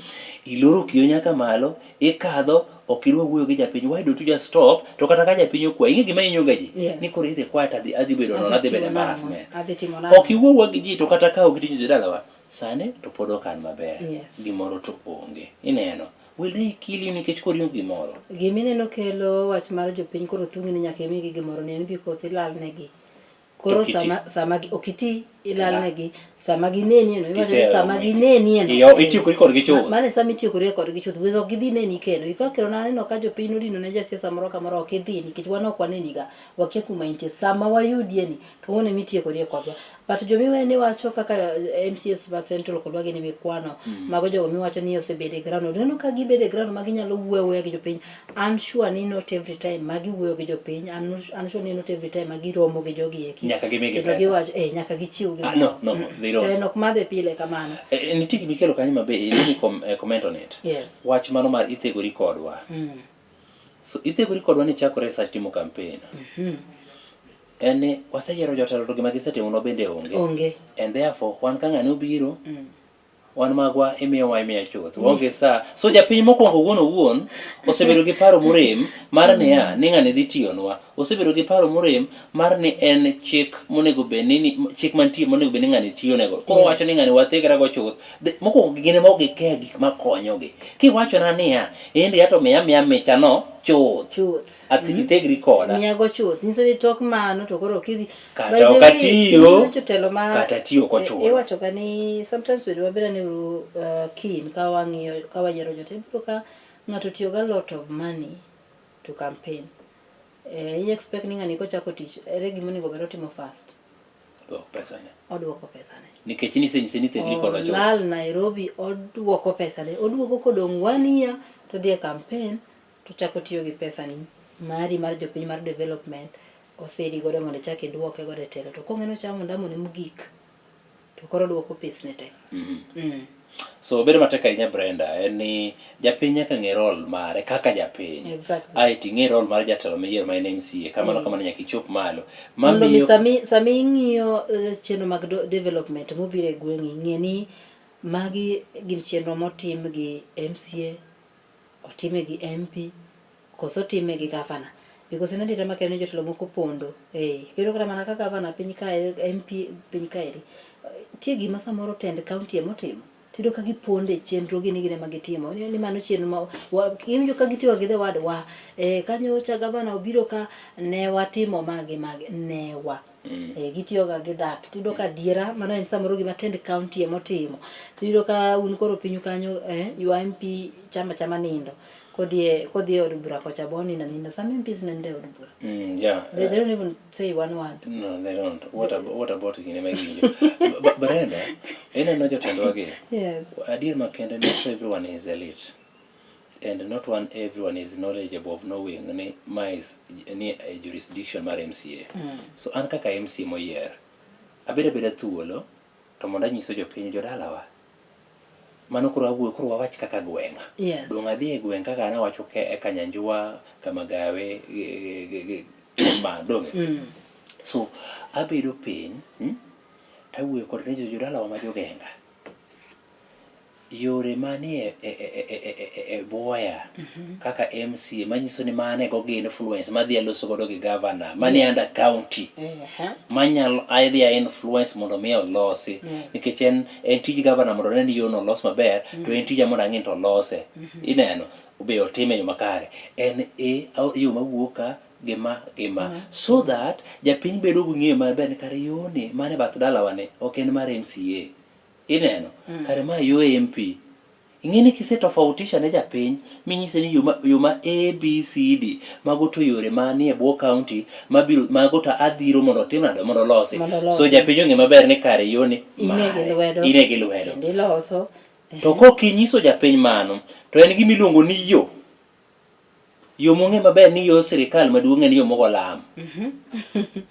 iloro kiyo nyaka malo ikadho ok idwa wuoyo gi japiny why don't you just stop to kata ka japiny okwayi ing'e gima hinyo ga ji Yes. ni koro idhi kwaya to adhi adhi bedo nono adhi bedo embarrassment adhi timo nang'o ok iwuo wuoya gi ji to kata ka ok itiyo jodalawa sani to pod ok an maber Yes. gimoro to onge ineno will they kill you nikech koro ionge gimoro Gimineno kelo wach mar jopiny koro thung'i ni nyaka imigi gimoro ni en because ilalnegi. Koro To ok iti. sama sama ok iti ilalnegi sama gineni eno iwacho ni sama Tiseromo. gineni eno Iyo, itiekori kodgi chuth. Mano e sama itiekori kodgi chuth because ok gidhi neni kendo. In fact kendo naneno ka jopiny nodino ne jasiasa moro kamoro ok idhi nikech wan ok waneniga wakia kuma intie sama wayudie ni kawuono ema itiekorie kodwa. But jomiwe ni wacho kaka MCAs ma Central kodwa gini mikwano mago jogo miwacho ni osebedo e ground oneno ka gibedo e ground ma ginyalo wuoyo awuoya gi jopiny I'm sure ni not every time ma giwuoyo gi jopiny I'm, not, I'm sure ni not every time ma giromo gi jogi eki Nyaka gimigi Kendo pesa. giwacho eh, nyaka gichiw gi Ah, no, no, they don't. to en ok madhe pile kamano Eh, eh, nitie gima ikelo kanyo mabe let me com, comment on it yes wach mano mar ithegori kodwa so ithegori kodwa ni chakore sa timo campaign en ni waseyiero jotelo to gima gisetimonwa bende onge onge and therefore wan ka ng'ane obiro wan magwa imiyowa imiya chuth waonge sa so japiny mokwongo owuon owuon osebedo gi paro morem mar niya ni ng'ani dhi tiyonwa osebedo gi paro morem mar ni en chik monego bed ni chik mantie monego bed ni ng'ani tiyonego koro wacho ni ng'ani wathegra go chuth mokwongo gin ema ok gike gik makonyogi kiwachona niya endi ato miya miya michano chuth chuth Athi ithegri koda miyago chuth nyiso ni tok mano to koro kidhi Kata By the ok way, atiyo, jotelo ma kata tiyo ok ochuno. iwacho ga ni sometimes wed wabed ane uru keen ka wang'iyo ka wayiero jotelo ibiro ka ng'ato tiyo ga lot of money to campaign eh, i expect ni ng'ani kochako tich ere gima onego bed otimo first Dwok pesane oduoko pesane nikech nisenyise ni ithegri koda chuth olal Nairobi oduoko pesane oduogo kodong' one year to odhi e campaign to chako tiyo gi pesani mari mar jopiny mar development osedi godo mondo ichak iduoke godo e telo to kong'e nochamo ndamone mogik to koro oduoko pesne te So bedo matek ahinya Brenda en ni japiny nyaka ng'e role mare kaka japiny. Exactly. Ae to ing'e role mar jatelo miyiero ma en MCA kamano kamano nyaka ichop malo. Mondo mi Mamiyo sami sami ing'iyo chenro mag development mobiro e gweng'i ng'e ni magi gin chenro motim gi MCA otime gi MP koso otime gi gavana because en adiera makende ni jotelo moko pondo eh iyudo kata mana ka gavana piny kae MP piny kaeri nitie gima samoro tend county ema otimo tiyudo ka gipondo e chenro gi ni gin ema gitimo ni mano chenro ma iwinjo ka gitiyo gi the word wa eh kanyocha gavana obiro ka ne watimo magi magi ne wa Eh, gitiyoga gi that tiyudo ka adiera mano en samoro gima tend county ema otimo tiyudo ka un koro pinyu kanyo eh, your MP chama chama nindo kodhi kodhi e od bura kocha bo nindo aninda some MPs nindo e od bura Yeah. they don't even say one word No, they don't. What, what about gine ma iwinjo? Brenda, ineno jotendwa gi. Yes. Adier makende not everyone is elite. And not one everyone is knowledgeable of knowing ni ma is ni e jurisdiction mar MCA. So an kaka MCA moyier, abedo abeda thuolo to mondo anyiso jopiny jodalawa. Mano koro awuoyo koro wawach kaka gweng'. Yes. Dong' adhi e gweng' kaka an awacho ke Kanyanjua, Kamagawe, ma donge. So abedo piny, Tawuoyo kod ne jodalawa ma jogenga. Yore manie e, e, e, e, e, e buoya mm -hmm. kaka MCA manyiso ni mane go gi influence madhi aloso godo gi governor manie yeah. under county uh -huh. manyalo adhi a influence mondo mi olosi yes. nikech en en tij governor mondo one ni yono olos maber mm -hmm. to en tija mondo ang'i to olose mm -hmm. ineno be otime e yo makare en e yo mawuok ka gi ma gi ma mm -hmm. so that japiny bedo gi ng'eyo maber ni kare yoni mane bath dalawa ni ok en mar MCA Ineno? Mm. Kare ma yo MP. Ing'e ni kisetofautisha ne japiny minyise ni yo ma A, B, C, D mago to yore manie bwo county mabiro mago to adhiro mondo otim nade mondo olosi. So japiny ong'e maber ni kare yoni ine gi lwedo. Ine gi lwedo. Kendo iloso. To kok inyiso japiny mano to en gima iluongo ni yo. Yo mong'e maber ni yo sirikal maduong' en yo mogo lam. Mhm.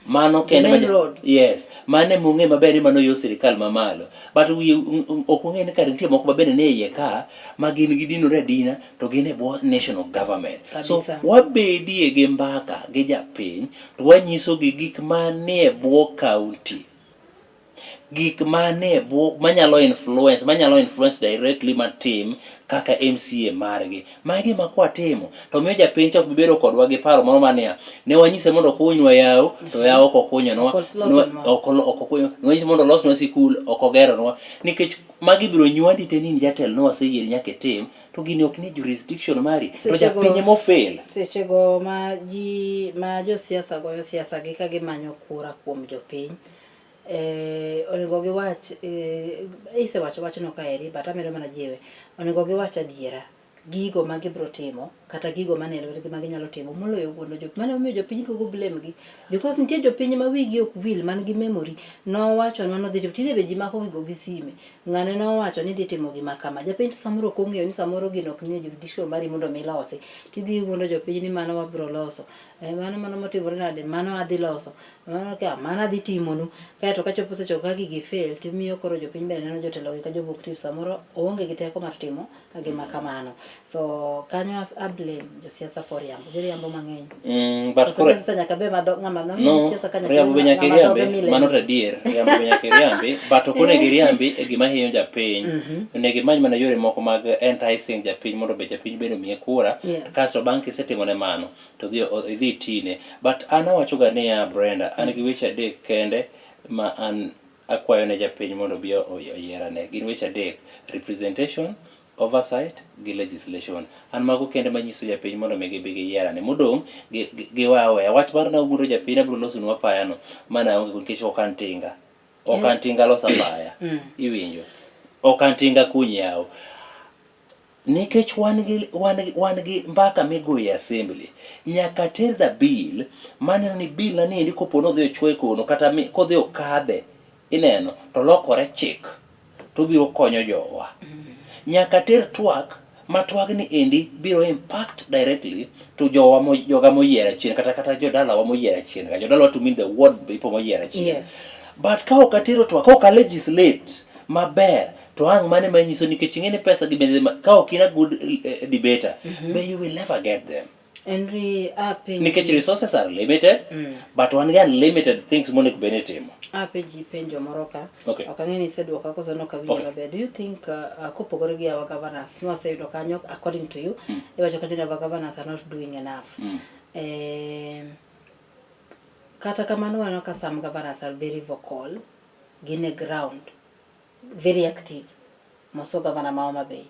Mano kende ma yes, mano ema ong'e maber ni mano yo sirikal mamalo. But wiye ok ong'e ni kare nitie moko ma bende nie iye ka ma gin gidinore adina to gin e bwo national government. So wabedie gi mbaka gi japiny to wanyisogi gik manie bwo county. gik mane bwo manyalo influence manyalo influence directly matim kaka MCA margi. Magi ma kwatimo to miyo japiny chak bedo kodwa gi paro moro mania ne wanyise mondo okunywa yawo to yawo ok okunyonwa ok okunyo ne wanyise mondo olosnwa sikul ok ogeronwa nikech magi biro nywandi te ni in jatelo ne waseyieri nyaka itim to gini ok ni jurisdiction mari to japiny ema ofail. Sechego ma ji ma josiasa goyo siasa gi ka gimanyo kura kuom jopiny Eh, onego giwach eh, isewacho wachno kaeri but amedo mana jiwe onego giwach adiera gigo ma gibro timo kata gigo mane lwetgi ma ginyalo timo moloyo wuondo jopiny mane omiyo jopiny gogo blame gi because nitie jopiny ma wigi ok wil man gi memory nowacho nwa nodhi timo tinde be ji mako gigo gi sime ng'ane nowacho ni dhi timo gima kama japiny to samoro ok ong'eyo ni samoro gino ok nie jurisdiction mari mondo mi losi tidhi wuondo jopiny ni mano wabro loso eh, mano mano motimore nade mano adhi loso Mano ka mano adhi timonu. Kaeto kachopo seche ka gigi fail timiyo koro jopiny bende neno jotelo gi ka jobok tich samoro oonge gi teko mar timo gima kamano. So kanyo a blame josiasa for riambo. Giriambo mang'eny. But koro siasa nyaka be madho ng'ama no, siasa ka nyaka riambo be nyaka iriambi, mano to adier. Riambo be nyaka iriambi, but ok onego iriambi e gima hinyo japiny. Onego imany mana yore moko mag enticing japiny mondo be japiny bende omiye kura. Yes. Kasto bang' kisetimone mano, to dhi idhi itine. But an awacho ga niya Brenda, an gi weche adek kende ma an akwayo ne japiny mondo obi oyierane. Gin weche adek, representation, oversight gi legislation. An mago kende manyiso japiny mondo mi gibi giyierane. Modong' giwe aweya. Wach mar nawuondo japiny abiro losonu apaya no, mano aonge go nikech ok an tinga. Ok an tinga loso apaya. Iwinjo? Ok an tinga kuny yawo. Nikech wan gi, wan gi, wan gi mbaka migoyo e assembly, nyaka ter the bill maneno ni bill na niendi kopo ni odhi ochwoye kono kata mi, kodhi okadhe, ineno, to lokore chik, to obiro konyo jowa. Nyaka ter twak ma twagni endi biro impact directly to jowa mo, joga moyiera chien kata kata jodalawa moyiera chien ka jodalawa to mean the ward people moyiera chien. Yes. But ka ok atero twak, ka ok a legislate maber to ang' mane ma nyiso nikech ing'e ni pesa gi bende ka ok in a good eh, debater mm -hmm. then you will never get them Henry apenji nikech resources are limited mm. but wan gi unlimited things monego bed ni itimo apenji penjo moro ka okay. ok ang'e ni iseduoka koso nok awinjo okay. maber do you think uh, uh, kopogore gi our governors nwaseyudo kanyo according to you mm. iwacho kanyo ni our governors are not doing enough mm. eh, kata kamano waneno ka some governors are very vocal gin e ground very active moso gavana ma Homa Bay.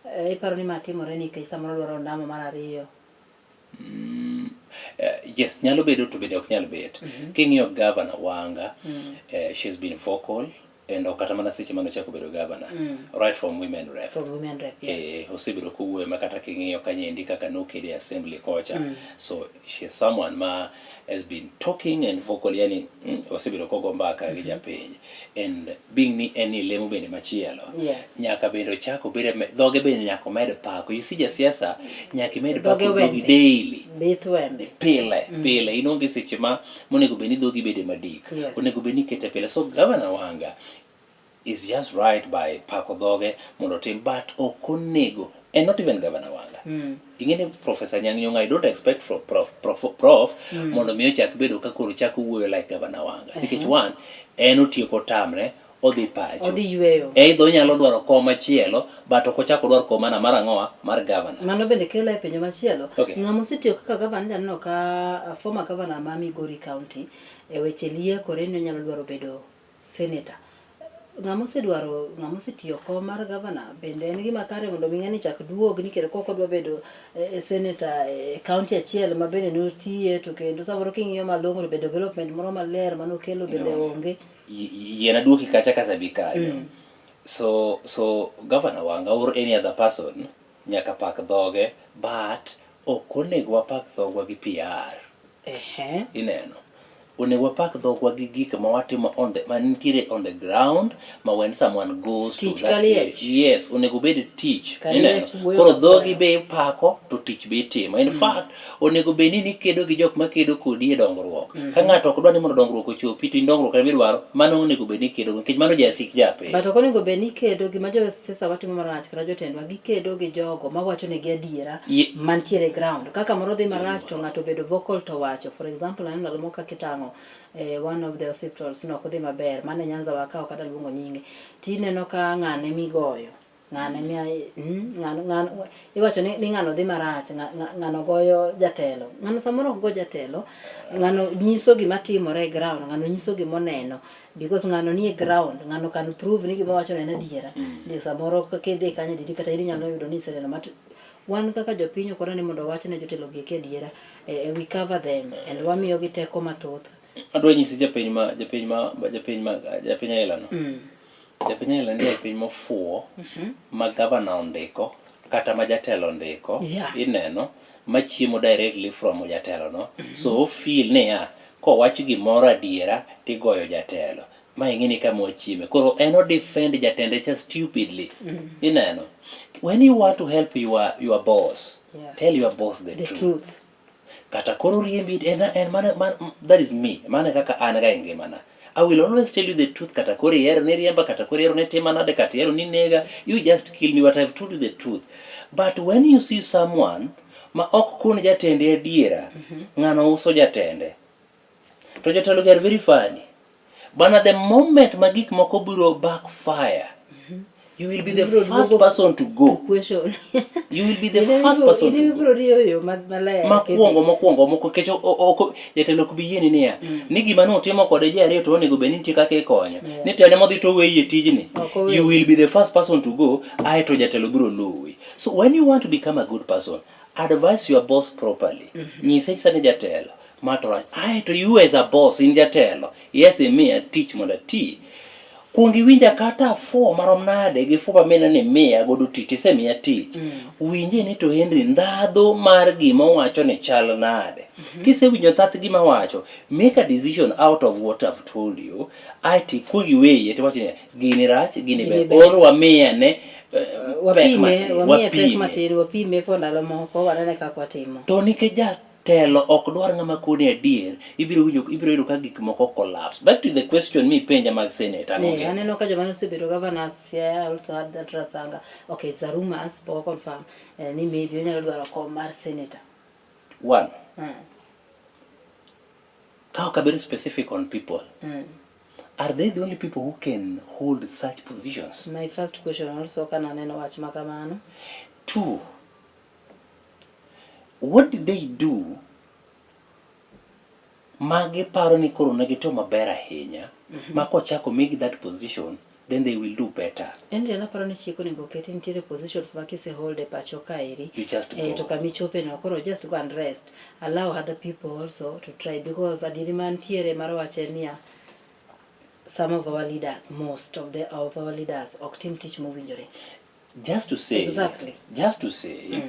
Eh, iparo ni ma timore nikech samoro dwaro ondamo mar ariyo? Yes, nyalo bedo to bende ok nyal bet. King'iyo Governor Wanga, she's been vocal and ok kata mana seche mane ochako bedo governor, right from women rep. From women rep, yes. Osebedo kowuoyo ma kata king'iyo kanyendi kaka nokede e assembly kocha. So she is someone ma has been talking and vocal yani osebedo kogo mbaka gi japiny and being ni en e lemo bende machielo Yes. nyaka bende ochak obed e dhoge bende nyaka omed pako you see jasiasa nyaka imed Dhoge pako dhogi wembe. daily Bith wembe. pile pile in onge seche ma monego bed ni dhogi bede madik Yes. onego bed ni ikete pile so Governor Wanga is just right by pako dhoge mondo otim but ok onego and not even Governor Wanga mm. ing'e ni Professor Anyang' Nyong'o I don't expect from prof, prof, prof mm. mondo mi ochak bedo ka koro chako wuoyo like Governor Wanga uh -huh. nikech one en otieko tamne odhi pacho. Odhi yweyo. Either onyalo dwaro kom machielo but ok ochak odwar kom mana mar ang'owa mar governor. Mano bende kela e penjo machielo. Okay. Ng'ama osetiyo kaka gavana janeno ka former governor ma Migori County e weche liekore ni onyalo dwaro bedo senator. Ng'ama osedwaro ng'ama osetiyo kom mar gavana bende en gima kare mondo mi ng'ani chak duog ni kendo kok odwa bedo eh, senator e county achiel ma bende notiye to kendo samoro king'iyo malong'o to be development moro maler manokelo bende No. onge. Yiena duoki kacha kasabi kanyo. So Governor Wanga or any other person nyaka pak dhoge but ok onego wapak dhogwa gi PR. Ehe. Ineno. Onego wapak dhogwa gi gik ma watimo on the ma nitiere on the ground ma when someone goes Tich to that ka liech. area. Yes, onego bed tich. Ka Ineno. liech wuoyo Koro ka dhogi be ipako to tich be itimo. In fact, onego bed ni nikedo gi jok makedo kodi e dongruok. Ka ng'ato ok dwa ni mondo dongruok ochopi to in dongruok ema idwaro, mano onego bed ni ikedo nikech mano jasik japiny. But ok onego bed ni ikedo gima josiasa watimo marach kata jotendwa gikedo gi jogo mawacho negi adiera mantiere e ground. Kaka moro dhi marach to ng'ato obedo vocal to wacho. For example, aneno ndalo moko kaka itang'o eh, one of the hospitals no ok odhi maber. Mane Nyanza wa ka ok adwa luongo nyinge. Tineno ka ng'ane migoyo. Ng'ane mi ng'ano ng'ano iwacho ni, ni ng'ano dhi marach, ng'ano goyo jatelo. Ng'ano samoro ok go jatelo, ng'ano nyiso gima timore e ground, ng'ano nyiso gima oneno because ng'ano nie ground, ng'ano can prove ni gima owacho no en adiera. Ndio samoro kidhi kanyo didi kata in inyalo yudo ni iseneno but wan kaka jopiny ok wadwa ni mondo wach ne jotelo gi eki adiera. We cover them and wamiyo gi teko mathoth. Adwa nyisi japiny ma japiny ma japiny ma japiny aila no. Japiny aila ni japiny mofuwo ma gavana ondiko kata ma jatelo ondiko ineno machiemo directly from jatelo no. So o feel niya kowach gimoro adiera tigoyo jatelo. Ma ing'e ni kama wachieme. Koro en o defend jatende cha stupidly. Ineno. When you want to help your boss, tell your boss the The truth. truth. Kata koro riembi en mana, that is me. Mano e kaka an ga e ngimana. I will always tell you the truth kata koro ihero ni riemba, kata koro ihero ni tima nade, kata ihero ni nega, you just kill me but I've told you the truth. But when you see someone ma ok kun jatende adiera, ng'ano uso jatende. To jotelo gi are very funny. Bana the moment ma gik moko biro backfire, you will be the Ibiro first duogo person to go. Question. You will be the first person to go. Ibiro rieyo yo maler. Makuongo mokuongo moko kech jatelo ok bi yieni niya ni gima nutimo kode ji ariyo to onego bed ni nitie kaka ikonyo. Ni to en ema odhi to oweyi e tijni. Ok oweyi. You will be the first person to go aeto jatelo biro luwi. So when you want to become a good person, advise your boss properly. Nyise sani jatelo ma to rach. Aeto you as a boss in jatelo, yes imiya tich mondo ati. Kuong iwinja kata afuwo marom nade gi fupa mineno ni imiya godo tich, isemiya tich. Winje ni to Henry ndhadhu mar gima owacho ni chal nade. Kisewinjo thath gima owacho, make a decision out of what I've told you. Aeto ikuong iweye tiwacho niya, gini rach, gini Gini ber. ber. Or wamiye ane pek Wapime, matin, wamiye pek wapime. matin, wapime for ndalo moko, wanene kaka watimo. To nikech jatelo ok dwar ng'ama kone adier, ibiro winjo ibiro yudo ka gik moko collapse. Back to the question mipenja mag Senate, ang'o Ne, gini? aneno ka joma nosebedo governors, yeah, also had that Rasanga. Okay, it's a rumors, pok confirm, ni maybe onyalo dwaro kom mar senator. One, ka ok abedo specific on people, are they the only people who can hold such positions? My first question also ka naneno wach ma kamano. Two, what did they do ma giparo ni koro ne gitimo maber ahinya ma kochako migi that position then they will do better? Henry, an aparo ni chik onego oketi nitiere positions ma kise hold e pacho kaeri. You just go. To kama ichope no, koro just go and rest. Allow other people also to try because adieri mantiere mar wacho en niya, some of our leaders, most of the of our leaders ok tim tich mowinjore. Just to say, Exactly. just to say,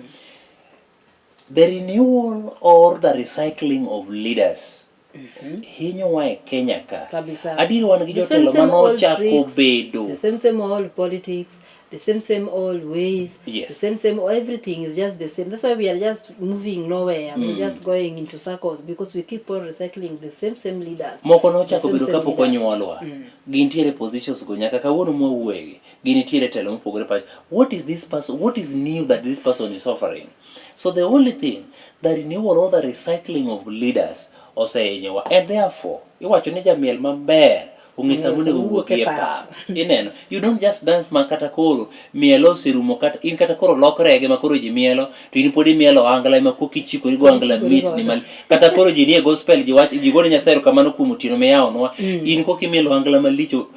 the renewal or the recycling of leaders hinyowa e Kenya ka. Kabisa. Adier wan gi The same jotelo same old manochako tricks, bedo. The same same old politics, the same same old ways, the same same everything is just the same. That's why we are just moving nowhere. We're just going into circles because we keep on recycling the same same leaders. Moko The nochako same bedo same kapok leaders. onyuolwa. Gintiere positions go nyaka kawuono mwawuoyegi. Gintiere telo mopogore pacho. What is this person, what is new that this person is offering? So the only thing, the renewal or the recycling of leaders osehinyowa. And therefore, iwacho ni jamiel maber ong'e sama onego wuokie e pap. Ineno, you don't just dance ma kata koro mielo oserumo kata in kata koro lok rege ma koro ji mielo to in pod imielo ohangla ema koki ichikori go ohangla mit ni mal kata koro ji nie gospel ji wach ji gone Nyasaye erokamano kuom otieno miyawonwa mm. in koki imielo ohangla malicho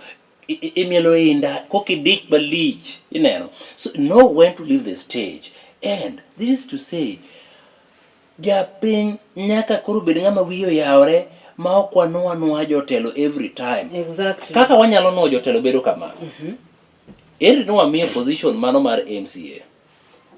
imielo inda koki dich malich ineno so know when to leave the stage and this is to say Japiny nyaka koro bed ng'ama wiye oyawore ma ok wanwa anwa jotelo every time. Exactly. Kaka wanyalo nuo jotelo bedo kama. Mm -hmm. Eri ne wamiye position mano mar MCA.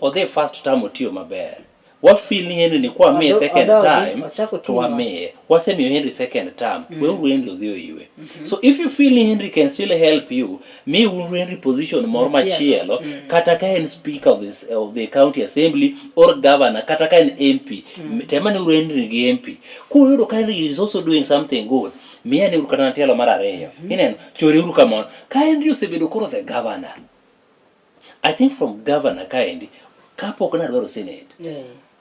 Odhi first term otiyo maber. Wa feel ni Henry ni kwa miye second time to wamiye. Wasemiyo Henry second term. Mm. Weuru Henry odhi oywe. Mm -hmm. So if you feel ni Henry can still help you, mi uru Henry position moro machielo mm. kata ka en speaker of, this, of the county assembly or governor kata ka en MP mm. tema ni uru Henry gi MP kuyudo ka Henry is also doing something good miya ni uru kata tielo mar ariyo mm -hmm. ineno chore uru kamano ka Henry osebedo koro the governor I think from governor kaendi kapok nadwaro senate yeah.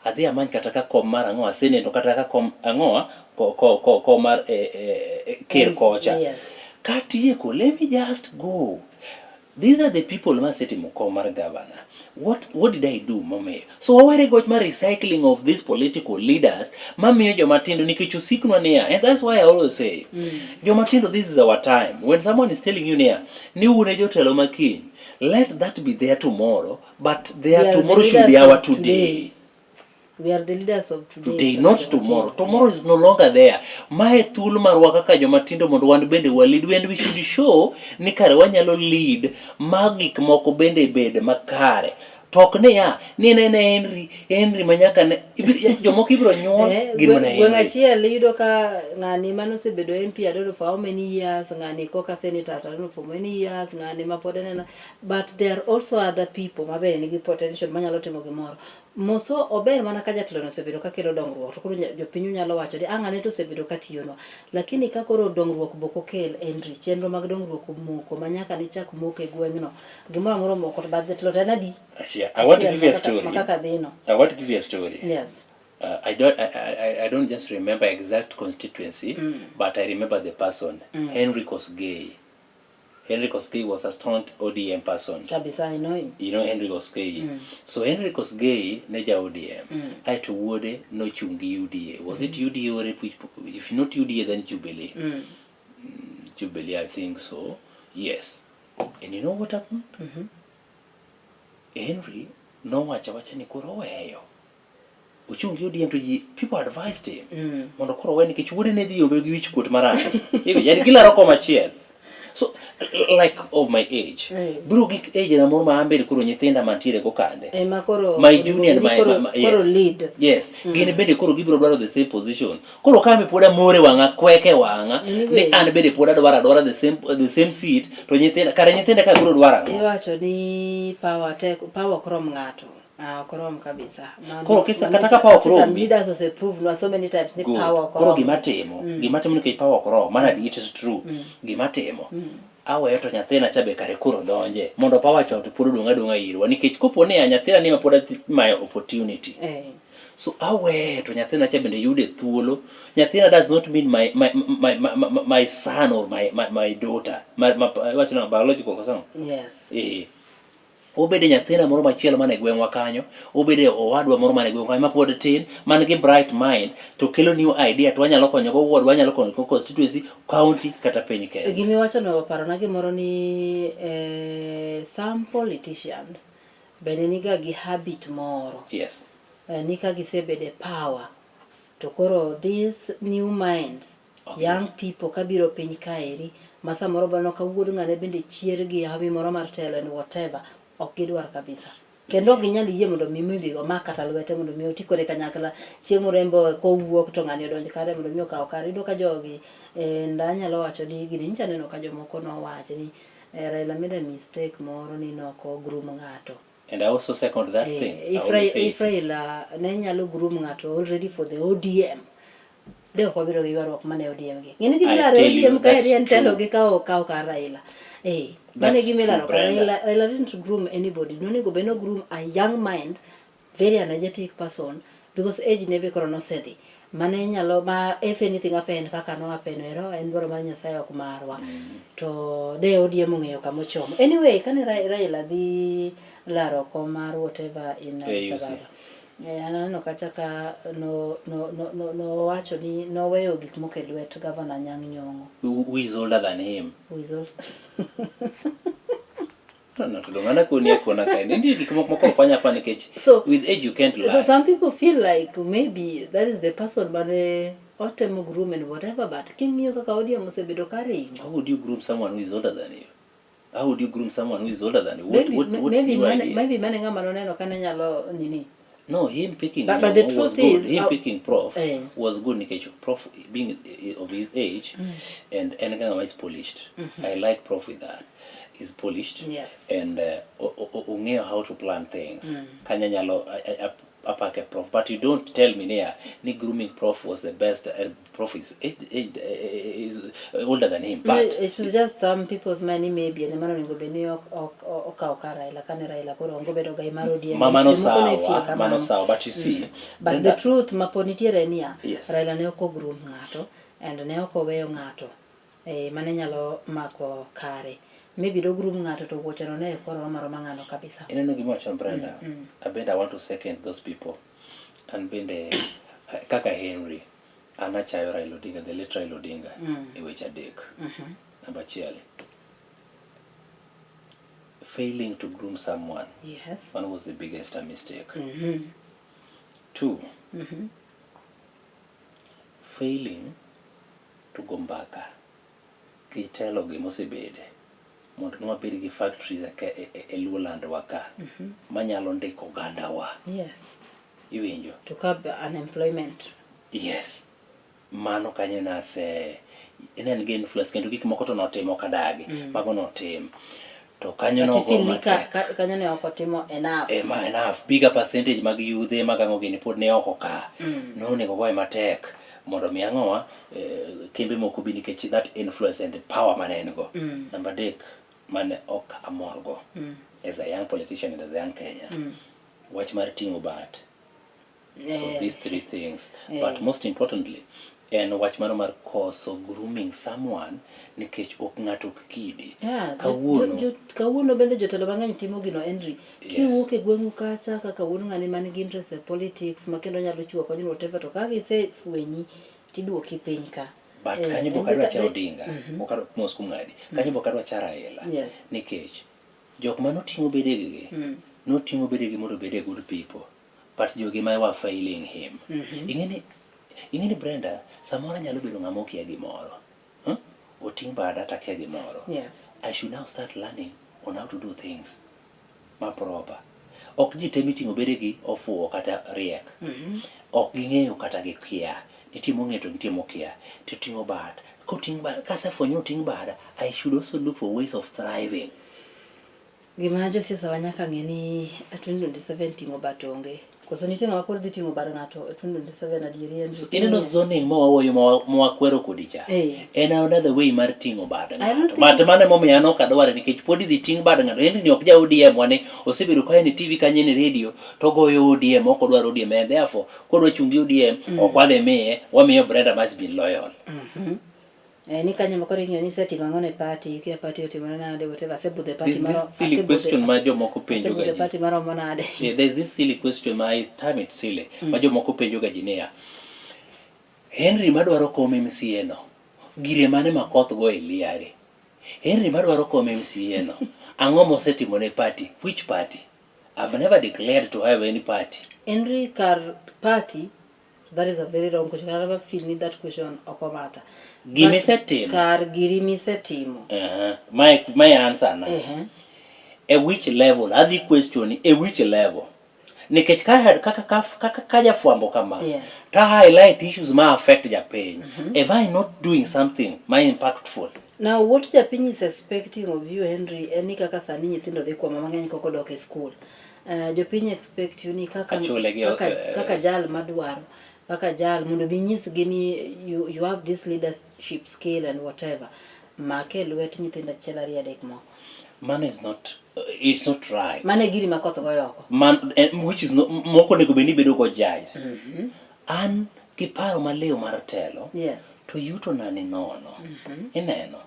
Adhi amany kata ka kom mar ang'owa senate to kata ka kom ang'owa ko, ko, ko, kom mar eh, eh, eh, ker kocha. Yes. Katieko, let me just go. These are the people masetimo kom mar governor. What, what did I do momiyo? So wawere goch mar recycling of these political leaders mamiyo joma tindo nikech osiknwa niya and that's why I always say mm. joma tindo this is our time. When someone is telling you niya ni un e jotelo makiny let that be there tomorrow But their We are the tomorrow should be leaders our of today. today. We are the leaders of today. Today, not tomorrow. Tomorrow is no longer there. Mae thuolo marwa kaka joma tindo mondo wan bende wa lead and we should show ni kare wanyalo lead ma gik moko bende bed makare. To ok niya, ni en en Henry, Henry ma nyaka ne jomoko ibiro nyuol Eh, gin mana gweng' Henry. achiel iyudo ka ng'ani mane osebedo MP I don't know for how many years, ng'ani koka senator I don't know for many years, ng'ani ma pod en But there are also other people ma bende nigi potential manyalo timo gimoro. Moso ober mana ka jatelo no osebedo ka kelo dongruok to koro jopiny nyalo wacho ni ah ng'ane to osebedo ka tiyonwa. Lakini ka koro dongruok bok okel Henry, chenro mag dongruok omoko ma nyaka nichak mok e gweng'no. Gimoro amora omoko to but jatelo to en adi? Achiel. I want to give you a Achiel, story. ma kaka dhino. I want to give you a story. Yes. I don't I don't just remember exact constituency, but I remember the person, Henry Kosgei. Henry Kosgei was a staunch ODM person. Kabisa, I know him. You know Henry Kosgei. Mm. So Henry Kosgei ne ja ODM. Mm. Aeto wuode nochung' gi UDA. Was mm. it UDA or if, if not UDA then Jubilee? Mm. mm. Jubilee, I think so. Yes. And you know what happened? Mm -hmm. Henry nowacho awacha ni koro oweyo. Ochung' gi ODM to ji people advised him mm. mondo koro owe nikech wuode ne dhi yombe gi wich kuot marach. Iwinjo, yani gilaro kom achiel. So like of my age. Mm. Biro gik age na moro ma an bende koro nyithinda mantiere go kande. Ema koro my junior and my, koro, my, my yes. Koro lead. Yes. Mm. Gin bende koro gibiro dwaro the same position. Koro ka be pod amore wang'a kweke wang'a ni an bende pod adwaro adwara the same the same seat to nyithinda kare nyithinda ka biro dwaro ang'o? Iwacho ni power tek power ok rom ng'ato. Ah, ok rom kabisa. Mano- Koro kisa- mano kata ka power ok African romi. leaders ose prove nwa so many times ni Good. power ok Koro rom. gima timo, gima timo nikech power ok rom, mano it is true. Gima timo, aweyo to nyathina cha be kare koro donje mondo power cha to pod odong' adong'a irwa nikech kopo ni nyathina ni ma pod adhi mayo opportunity. Eh. So aweyo to nyathina cha bende yude thuolo. Nyathina does not mean my my my my, my, my son or my my, my daughter. My, my, wacho na biological koso? Yes. Eh. Obede nyathina moro machielo man e gweng'wa kanyo, obede owadwa moro man e gweng'wa kanyo mapod tin, man gi bright mind, to kelo new idea to wanyalo konyogo ward, wanyalo konyogo constituency, county kata piny Kenya. Gima iwachono oparona gimoro ni eh, some politicians bende niga gi habit moro Yes. eh, ni ka gisebedo e power to koro these new minds okay. young people kabiro piny kaeri ma samoro baneno ka wuod ng'ane bende chier gi hawi moro mar telo and whatever ok gidwar kabisa kendo ok ginyal yie mondo mi maybe omak kata lwete mondo mi oti kode kanyakla chieng' moro en be kowuok to ng'ani odonj kare mondo mi okaw kare iyudo ka jogi and anyalo wacho ni gini nyicha aneno ka jomoko nowacho ni eh, Raila made a mistake moro ni noko groom ng'ato And I also second that eh, thing. If, if Raila ne nyalo groom ng'ato already for the ODM de ok wabiro gi ywaruok mane ODM gi. Ng'eni gima ilaro ODM ka eri en telo gi kawo kawo kar Raila. Eh, mane gima ilaro kar Raila. Raila didn't groom anybody. Nonego bed no groom a young mind, very energetic person because age ne be koro nosedhi. Mane nyalo ma if anything happen kaka no happen ero en dwaro mar Nyasaye ok marwa. To de ODM ong'eyo kama ochomo. Anyway, kane Raila dhi laro kom mar whatever in Addis AUC. Ababa. An aneno kacha ka no no no no nowacho ni noweyo gik moko e lwet Governor Anyang' Nyong'o. Who is older than him. Who is also No, no, to dong' an akoni akona kae. Nitie gik moko moko ok wanyal paro nikech So- with age you can't lie. So some people feel like maybe that is the person mane otemo groom and whatever, but king'iyo kaka ODM osebedo ka ringo. How would you groom someone who is older than you? How would you groom someone who is older than you? What, Maybe, what's maybe your mane, idea? maybe mane ng'ama noneno ka ne nyalo nini. No, him picking But the Nyong'o was truth good. is, Him picking Prof eh. was good nikech Prof being of his age and en ng'ama is polished. I like Prof with that. He's polished. Yes. And ong'eyo how to plan things. Kanya nyalo apake Prof. But you don't tell me niya ni grooming Prof was the best and Prof is, is older than him. No, But it was just some people's money maybe en ema onego bed ni okawo kar Raila kane Raila koro onge obedo gai mar ODM. Ma mano Jomoko ne feel sawa, kamano. mano sawa. But you see, But then the truth ma pod nitiere en niya, Yes. Raila ne ok ogroom ng'ato and ne ok oweyo ng'ato mane nyalo mako kare. Maybe do groom ng'ato to wuocheno ne koro romo aroma ng'ano kabisa. Ineno gima wacho Brenda, abende I want to second those people. An bende kaka Henry, an achayo Raila Odinga, the late Raila Odinga e weche adek. Namba achiel, failing to groom someone. One was the biggest mistake. Two, failing to go mbaka gi telo gi mosebede mondo ne wabed gi factories e Luoland wa ka manyalo ndiko oganda wa. Iwinjo? To curb unemployment. Yes. Mano kanyo nase ne en gi influence kendo gik moko to notimo kadagi. Mago notim. To kanyo But you nogo feel ni matek. kanyo ne ok otimo enough. Ma enough. Bigger percentage mag yudhe mag ang'o gini pod ne oko ka. Nonego goye matek mondo mi ang'owa kembe moko bi nikech that influence and the power mane en go. Namba adek mane ok amorgo as a young politician and as a young Kenya. Wach mar ting'o bat. So these three things. But most importantly, en wach mano mar koso grooming someone nikech ok ng'ato ok kidi. Yeah, Kawuono. Kawuono bende jotelo mang'eny timo gino, Henry. Yes. Kiwuok e gweng'u kacha kaka wuon ng'ani man gi interest e politics ma kendo nyalo chiwo kony whatever, to ka gisefwenyi tiduoki piny ka. But kanyo bok adwa cha Odinga, ok adwa mos kuom ng'adi. Kanyo bok adwa cha Raila. Nikech jok manoting'o bedegi gi, noting'o bedegi mondo obed a good people. But jogi ma were failing him. Ing'eni Brenda, samoro anyalo bedo ng'ama okia gimoro. Oting' bada to akia gimoro. I should now start learning on how to do things ma proper. Ok ji te miting'o bedegi ofuwo kata riek. Ok ging'eyo kata gikia. Nitie mong'eyo to nitie mokia. To ting'o bat. Koting' bada, kasefwenyo ni oting' bada, I should also look for ways of thriving. Gima josiasa wa nyaka ng'e ni 2027 ting'o bat onge. Koso nitie ng'ama pod dhi ting'o bad ng'ato 2027 adieri en So, ineno zoning ma wawuoyo ma wakwero kodi cha. En another way mar ting'o bad I don't ng'ato. think But mano emomiyo an ok adware nikech pod idhi ting' bad ng'ato. Henry ni ok ja ODM wane osebedo ka en e TV kanyo en e radio to goyo ODM ok odwar ODM and therefore kodwa chung' gi ODM ok wadhi miye wamiyo Brenda must be loyal. Ni kanyo ma koro ing'iyo ni isetimo ang'o ne party, ikia party otimore nade, whatever, asebudho e party This silly question ma jomoko penjo ga asebudho e ji. party maromo nade. Yeah, there's this silly question ma I term it silly ma jomoko penjo ga ji niya Henry madwaro kom MCA no gire mane ma koth go e liare Henry madwaro kom MCA no ang'o mosetimo ne party which party I've never declared to have any party. Henry kar party, that is a very wrong question. I never feel ni that question ok omata. Gima But isetimo. Kar giri misetimo. My answer na. E which level? Adhi question e which level? Nikech ka jafwambo kama, ta highlight issues ma affect japiny. If I not doing something ma impactful? Now what japiny is expecting of you, Henry, en ni kaka sani nyithindo dhi kwama mang'eny kok odok e school. Jopiny expect you ni Achule gi, kaka jal madwaro, kaka jal mondo bi nyisgi ni you have this leadership skill and whatever. Make lwet nyithindo achiel ariyo adek moko. Mano is not, it's not right. Mano e giri ma koth goyo oko. Man, which is not, moko onego bed ni bedo go judge. An Gi paro maliw mar telo Yes. to yuto na ni nono. Ineno?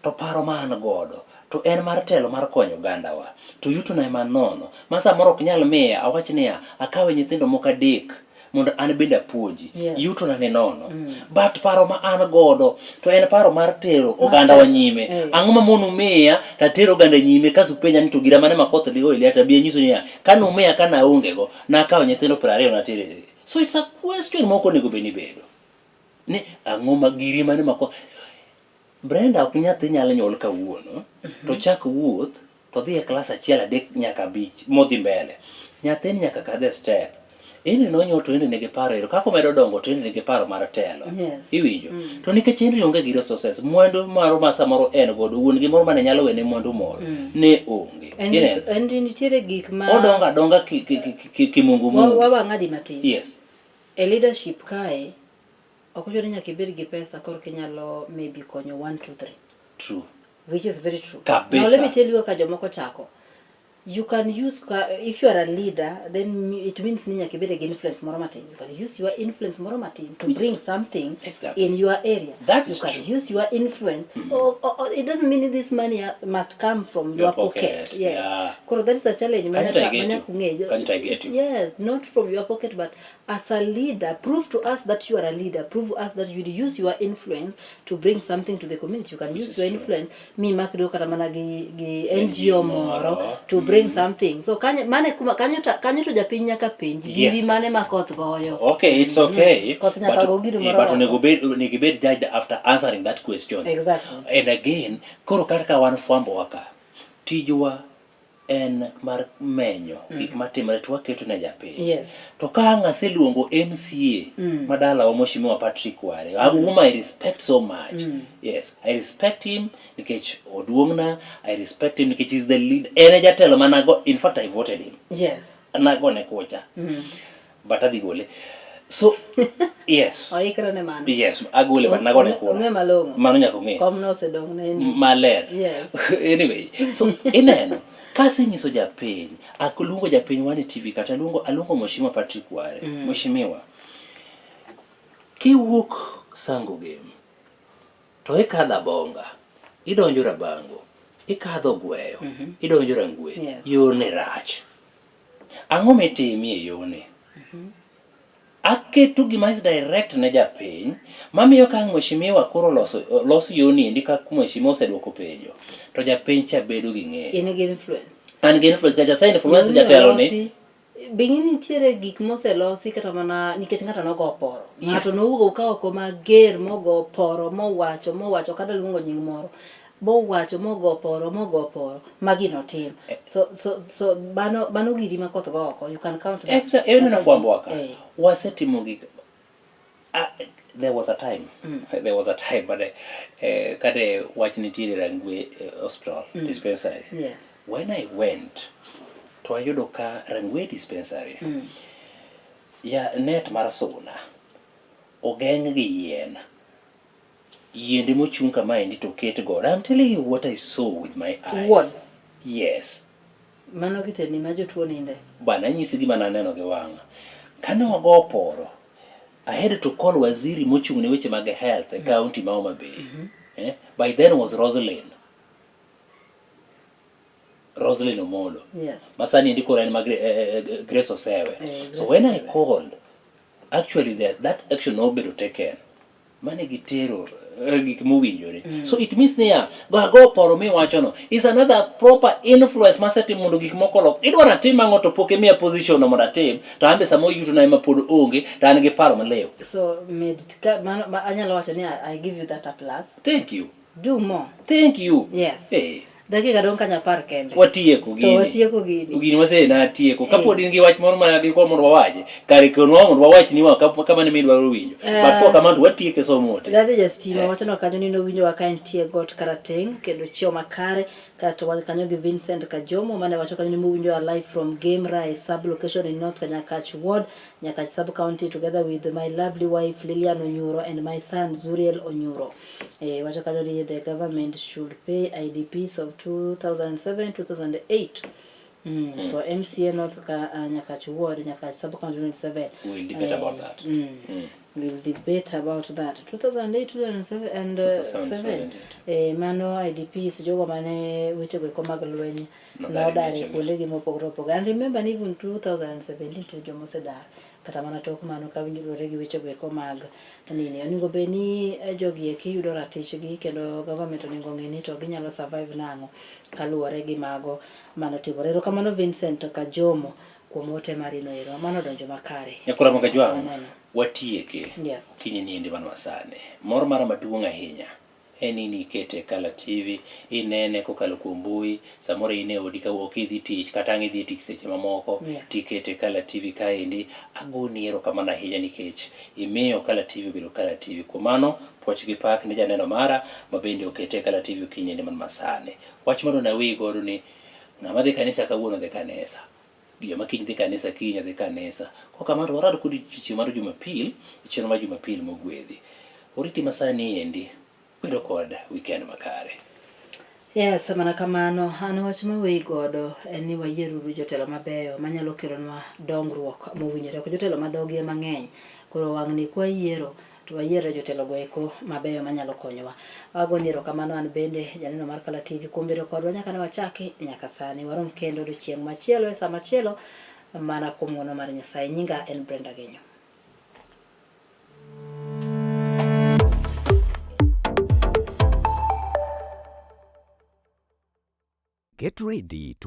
To paro ma an godo to en mar telo mar konyo ogandawa. To yuto na ema nono ma samoro ok nyal miya awach niya akawe nyithindo moko adek mondo an bende apuonji. Yes. Yuto na ni nono. But paro ma an godo to en paro mar tero ogandawa nyime. Ang'o ma mono miya to atero oganda nyime kasto upenja ni to gira mane ma koth ligo e liata bi anyiso niya ka numiya ka naonge go nakawo nyithindo 20 natero e So it's a question mok onego bed ni bedo. Ni ang'o ma giri mane ma koth Brenda ok nyathi nyalo nyuol kawuono to chak wuoth to dhi e klas achiel adek nyaka abich modhi mbele. Nyathini nyaka kadh e step. Henry nonyuol to Henry nigi paro ero kaka omedo dongo to Henry nigi paro mar telo. Yes. Iwinjo? To nikech Henry onge gi resources, mwandu moro ma samoro en godo, wuon gi moro mane nyalo wene mwandu moro ne onge. Ineno? En nitiere gik ma Odongo adonga ki, ki, ki, ki, kimungu mungu. Wawang'adi matin. Yes. E leadership kae ok ochuno ni nyaka ibed gi pesa korka inyalo maybe konyo 1 2 3. True. Which is very true. Kabisa. Now let me tell you kaka jomoko chako. You can use if you are a leader then it means ni nyaka ibed gi influence moro matin. You can use your influence moro matin to bring something Exactly. in your area. That you is can true. use your influence. Or it doesn't mean this money must come from your, Your pocket, Yes. yeah. Koro that is a challenge. Kanyo to I get manyaka you. ung'e. Kanyo to I get you. Yes, not from your pocket, but as a leader, prove to us that you are a leader. Prove us that you use your influence to bring something to the community. You can Which use is your true. influence mi makdo kata mana gi, gi NGO NGO moro moro. to bring something. So kanyo mane kuma kanyo to, kanyo to japiny nyaka penji Yes. giri mane ma koth goyo. Okay, it's okay. Koth nyaka But, go giri moro but oko. onego bed onego ibed judged after answering that question. Exactly. And again, koro kata ka wan fwambo wa ka, tijwa en mar menyo gik matimore to waketo ne japiny. Yes. To ka ang' aseluongo MCA ma dalawa Mheshimiwa Patrick Ware, whom I respect so much. Yes, I respect him nikech oduong'na, I respect him nikech he's the lead. En e jatelo manago, in fact I voted him. Yes. Nagone kucha. But adhi gole. So, yes. Oikre ne mano. Yes, agole but nagone kura. Ong'e malong'o. Mano nyaka ong'e. Kom no osedong' ne en. Maler. Yes. Anyway, so ineno kasenyiso japiny, aluongo japiny wan e TV kata aluongo aluongo Mheshimiwa Patrick Ware. Mheshimiwa, kiwuok Sango Game to ikadho Abonga, idonjo Rabango, ikadho Gweyo, idonjo Rangwe, Yes. yorni rach. Ang'o mitimie yorni? Aketo gima is direct ne japiny mamiyo ka ang' mheshimiwa koro loso los yoni endi ka mheshimiwa oseduoko penjo to japiny cha bedo gi ng'eyo. In gi influence. An gi influence kacha sa influence Yoni jatelo ni olosi. Be ng'e nitiere gik moselosi kata mana nikech ng'ato nogo poro. Yes. Ng'ato nowuok ka oko mager mogo poro mowacho mowacho kata luongo nying moro. Bowacho mogo poro mogo poro magi notim. So so so mano mano giri ma koth go oko. You can count that. Exactly. Ineno fwambo ka. Eh. Wasetimo gik there was a time there was a time but kane wach nitiere Rangwe hospital dispensary. Yes. When I went to ayudo ka Rangwe dispensary ya net mar suna ogeng' gi yien yiende mochung' kamaendi to oket godo. I'm telling you what I saw with my eyes. Wards. Yes. Mano kiteni ma jotuo ninde. Bwana anyisi gima naneno gi wang'a. Kane wago poro, I had to call waziri mochung' ne weche mag health e county ma Homa Bay. Eh? By then was Roselyn. Roselyn Omolo. Yes. Masani endi koro en ma Grace Osewe. Grace So when I Osewe. called, actually that action nobedo taken. Mane gitero gik mowinjore. So it means niya, go ago poro miwachono is another proper influence masetimo mondo gik moko olok. Idwa natim ang'o to pok imiya position no mondo atim, to an be samoro yutona ema pod onge, to an gi paro maliw. So med ka mano ma, anyalo wacho ni I give you that a plus. Thank you. Do more. Thank you. Yes. Dakika dong' kanyo apar kende. Watieko To gini. watieko gini. Gini wase natieko. Kapod in gi wach moro mana dikwa mondo wawachi, kare konwa mondo wawach ni wa kama ne midwaro winjo. But kwa kamano to watieke somo te. Dadi Jastima wacho kanyo ni nowinjowa ka entie got Karateng' kendo chiewo makare kaeto wan kanyo gi Vincent Kajomo mane wacho kanyo ni mowinjowa live from Game Rise sub location in North Kanyakach Ward, Nyakach sub county together with my lovely wife Lilian Onyuro and my son Zuriel Onyuro. Wacho kanyo ni the government should pay IDPs of 2007 2008 for MCA North Nyakach Ward, Nyakach sub county 27. We'll debate about that. We'll debate about that. 2008, 2007 and 7. Mano IDPs jogo mane wechego eko mag lweny nodar e kuondegi mopogore opogore. And remember ni even 2017 nitie joma osedar kata mana tok mano ka winjore gi wechego eko mag nini. Onego bed ni jogi eki yudo ratichgi kendo government onego ong'e ni to ginyalo survive nang'o kaluwore gi mago manotimore. Erokamano Vincent Kajomo kuom ote mari no ero. Mano odonjo makare. Nyakora Mogajwang', Waneno. watieke Yes. okinyi niendi man masani. Mor mara maduong' ahinya en ni ikete e Kala TV, inene kokalo kuom mbui, samoro in e odi ka ok idhi tich kata ang' idhi e tich seche mamoko, Yes. tikete e Kala TV kaendi. Agoni erokamano ahinya nikech imiyo Kala TV obedo Kala TV. Kuom mano, puoch gi pak ne janeno mara ma bende okete e Kala TV okinyi niendi man masani. Wach mondo naweyi godo ni ng'ama dhi kanisa kawuono dhi kanisa. Joma kiny dhi kanisa kiny odhi kanisa. Kokamano to warad kodi chieng' mar Jumapil, e chenro mar Jumapil mogwedhi. Oriti masani endi, bedo kod weekend makare. Yes, mana kamano. An wach maweyi godo en ni wayieruru jotelo mabeyo manyalo kelonwa dongruok mowinjore. Ok jotelo ma dhogi ema ng'eny. Koro wang'ni kwayiero to wayier jotelo go eko mabeyo manyalo konyowa. Agoni erokamano an bende janeno mar Kala TV kuom bedo kodwa nyaka ne wachaki nyaka sani. Warom kendo odiochieng' machielo e saa machielo mana kuom ng'uono mar Nyasaye. Nyinga en Brenda Genyo. Get ready to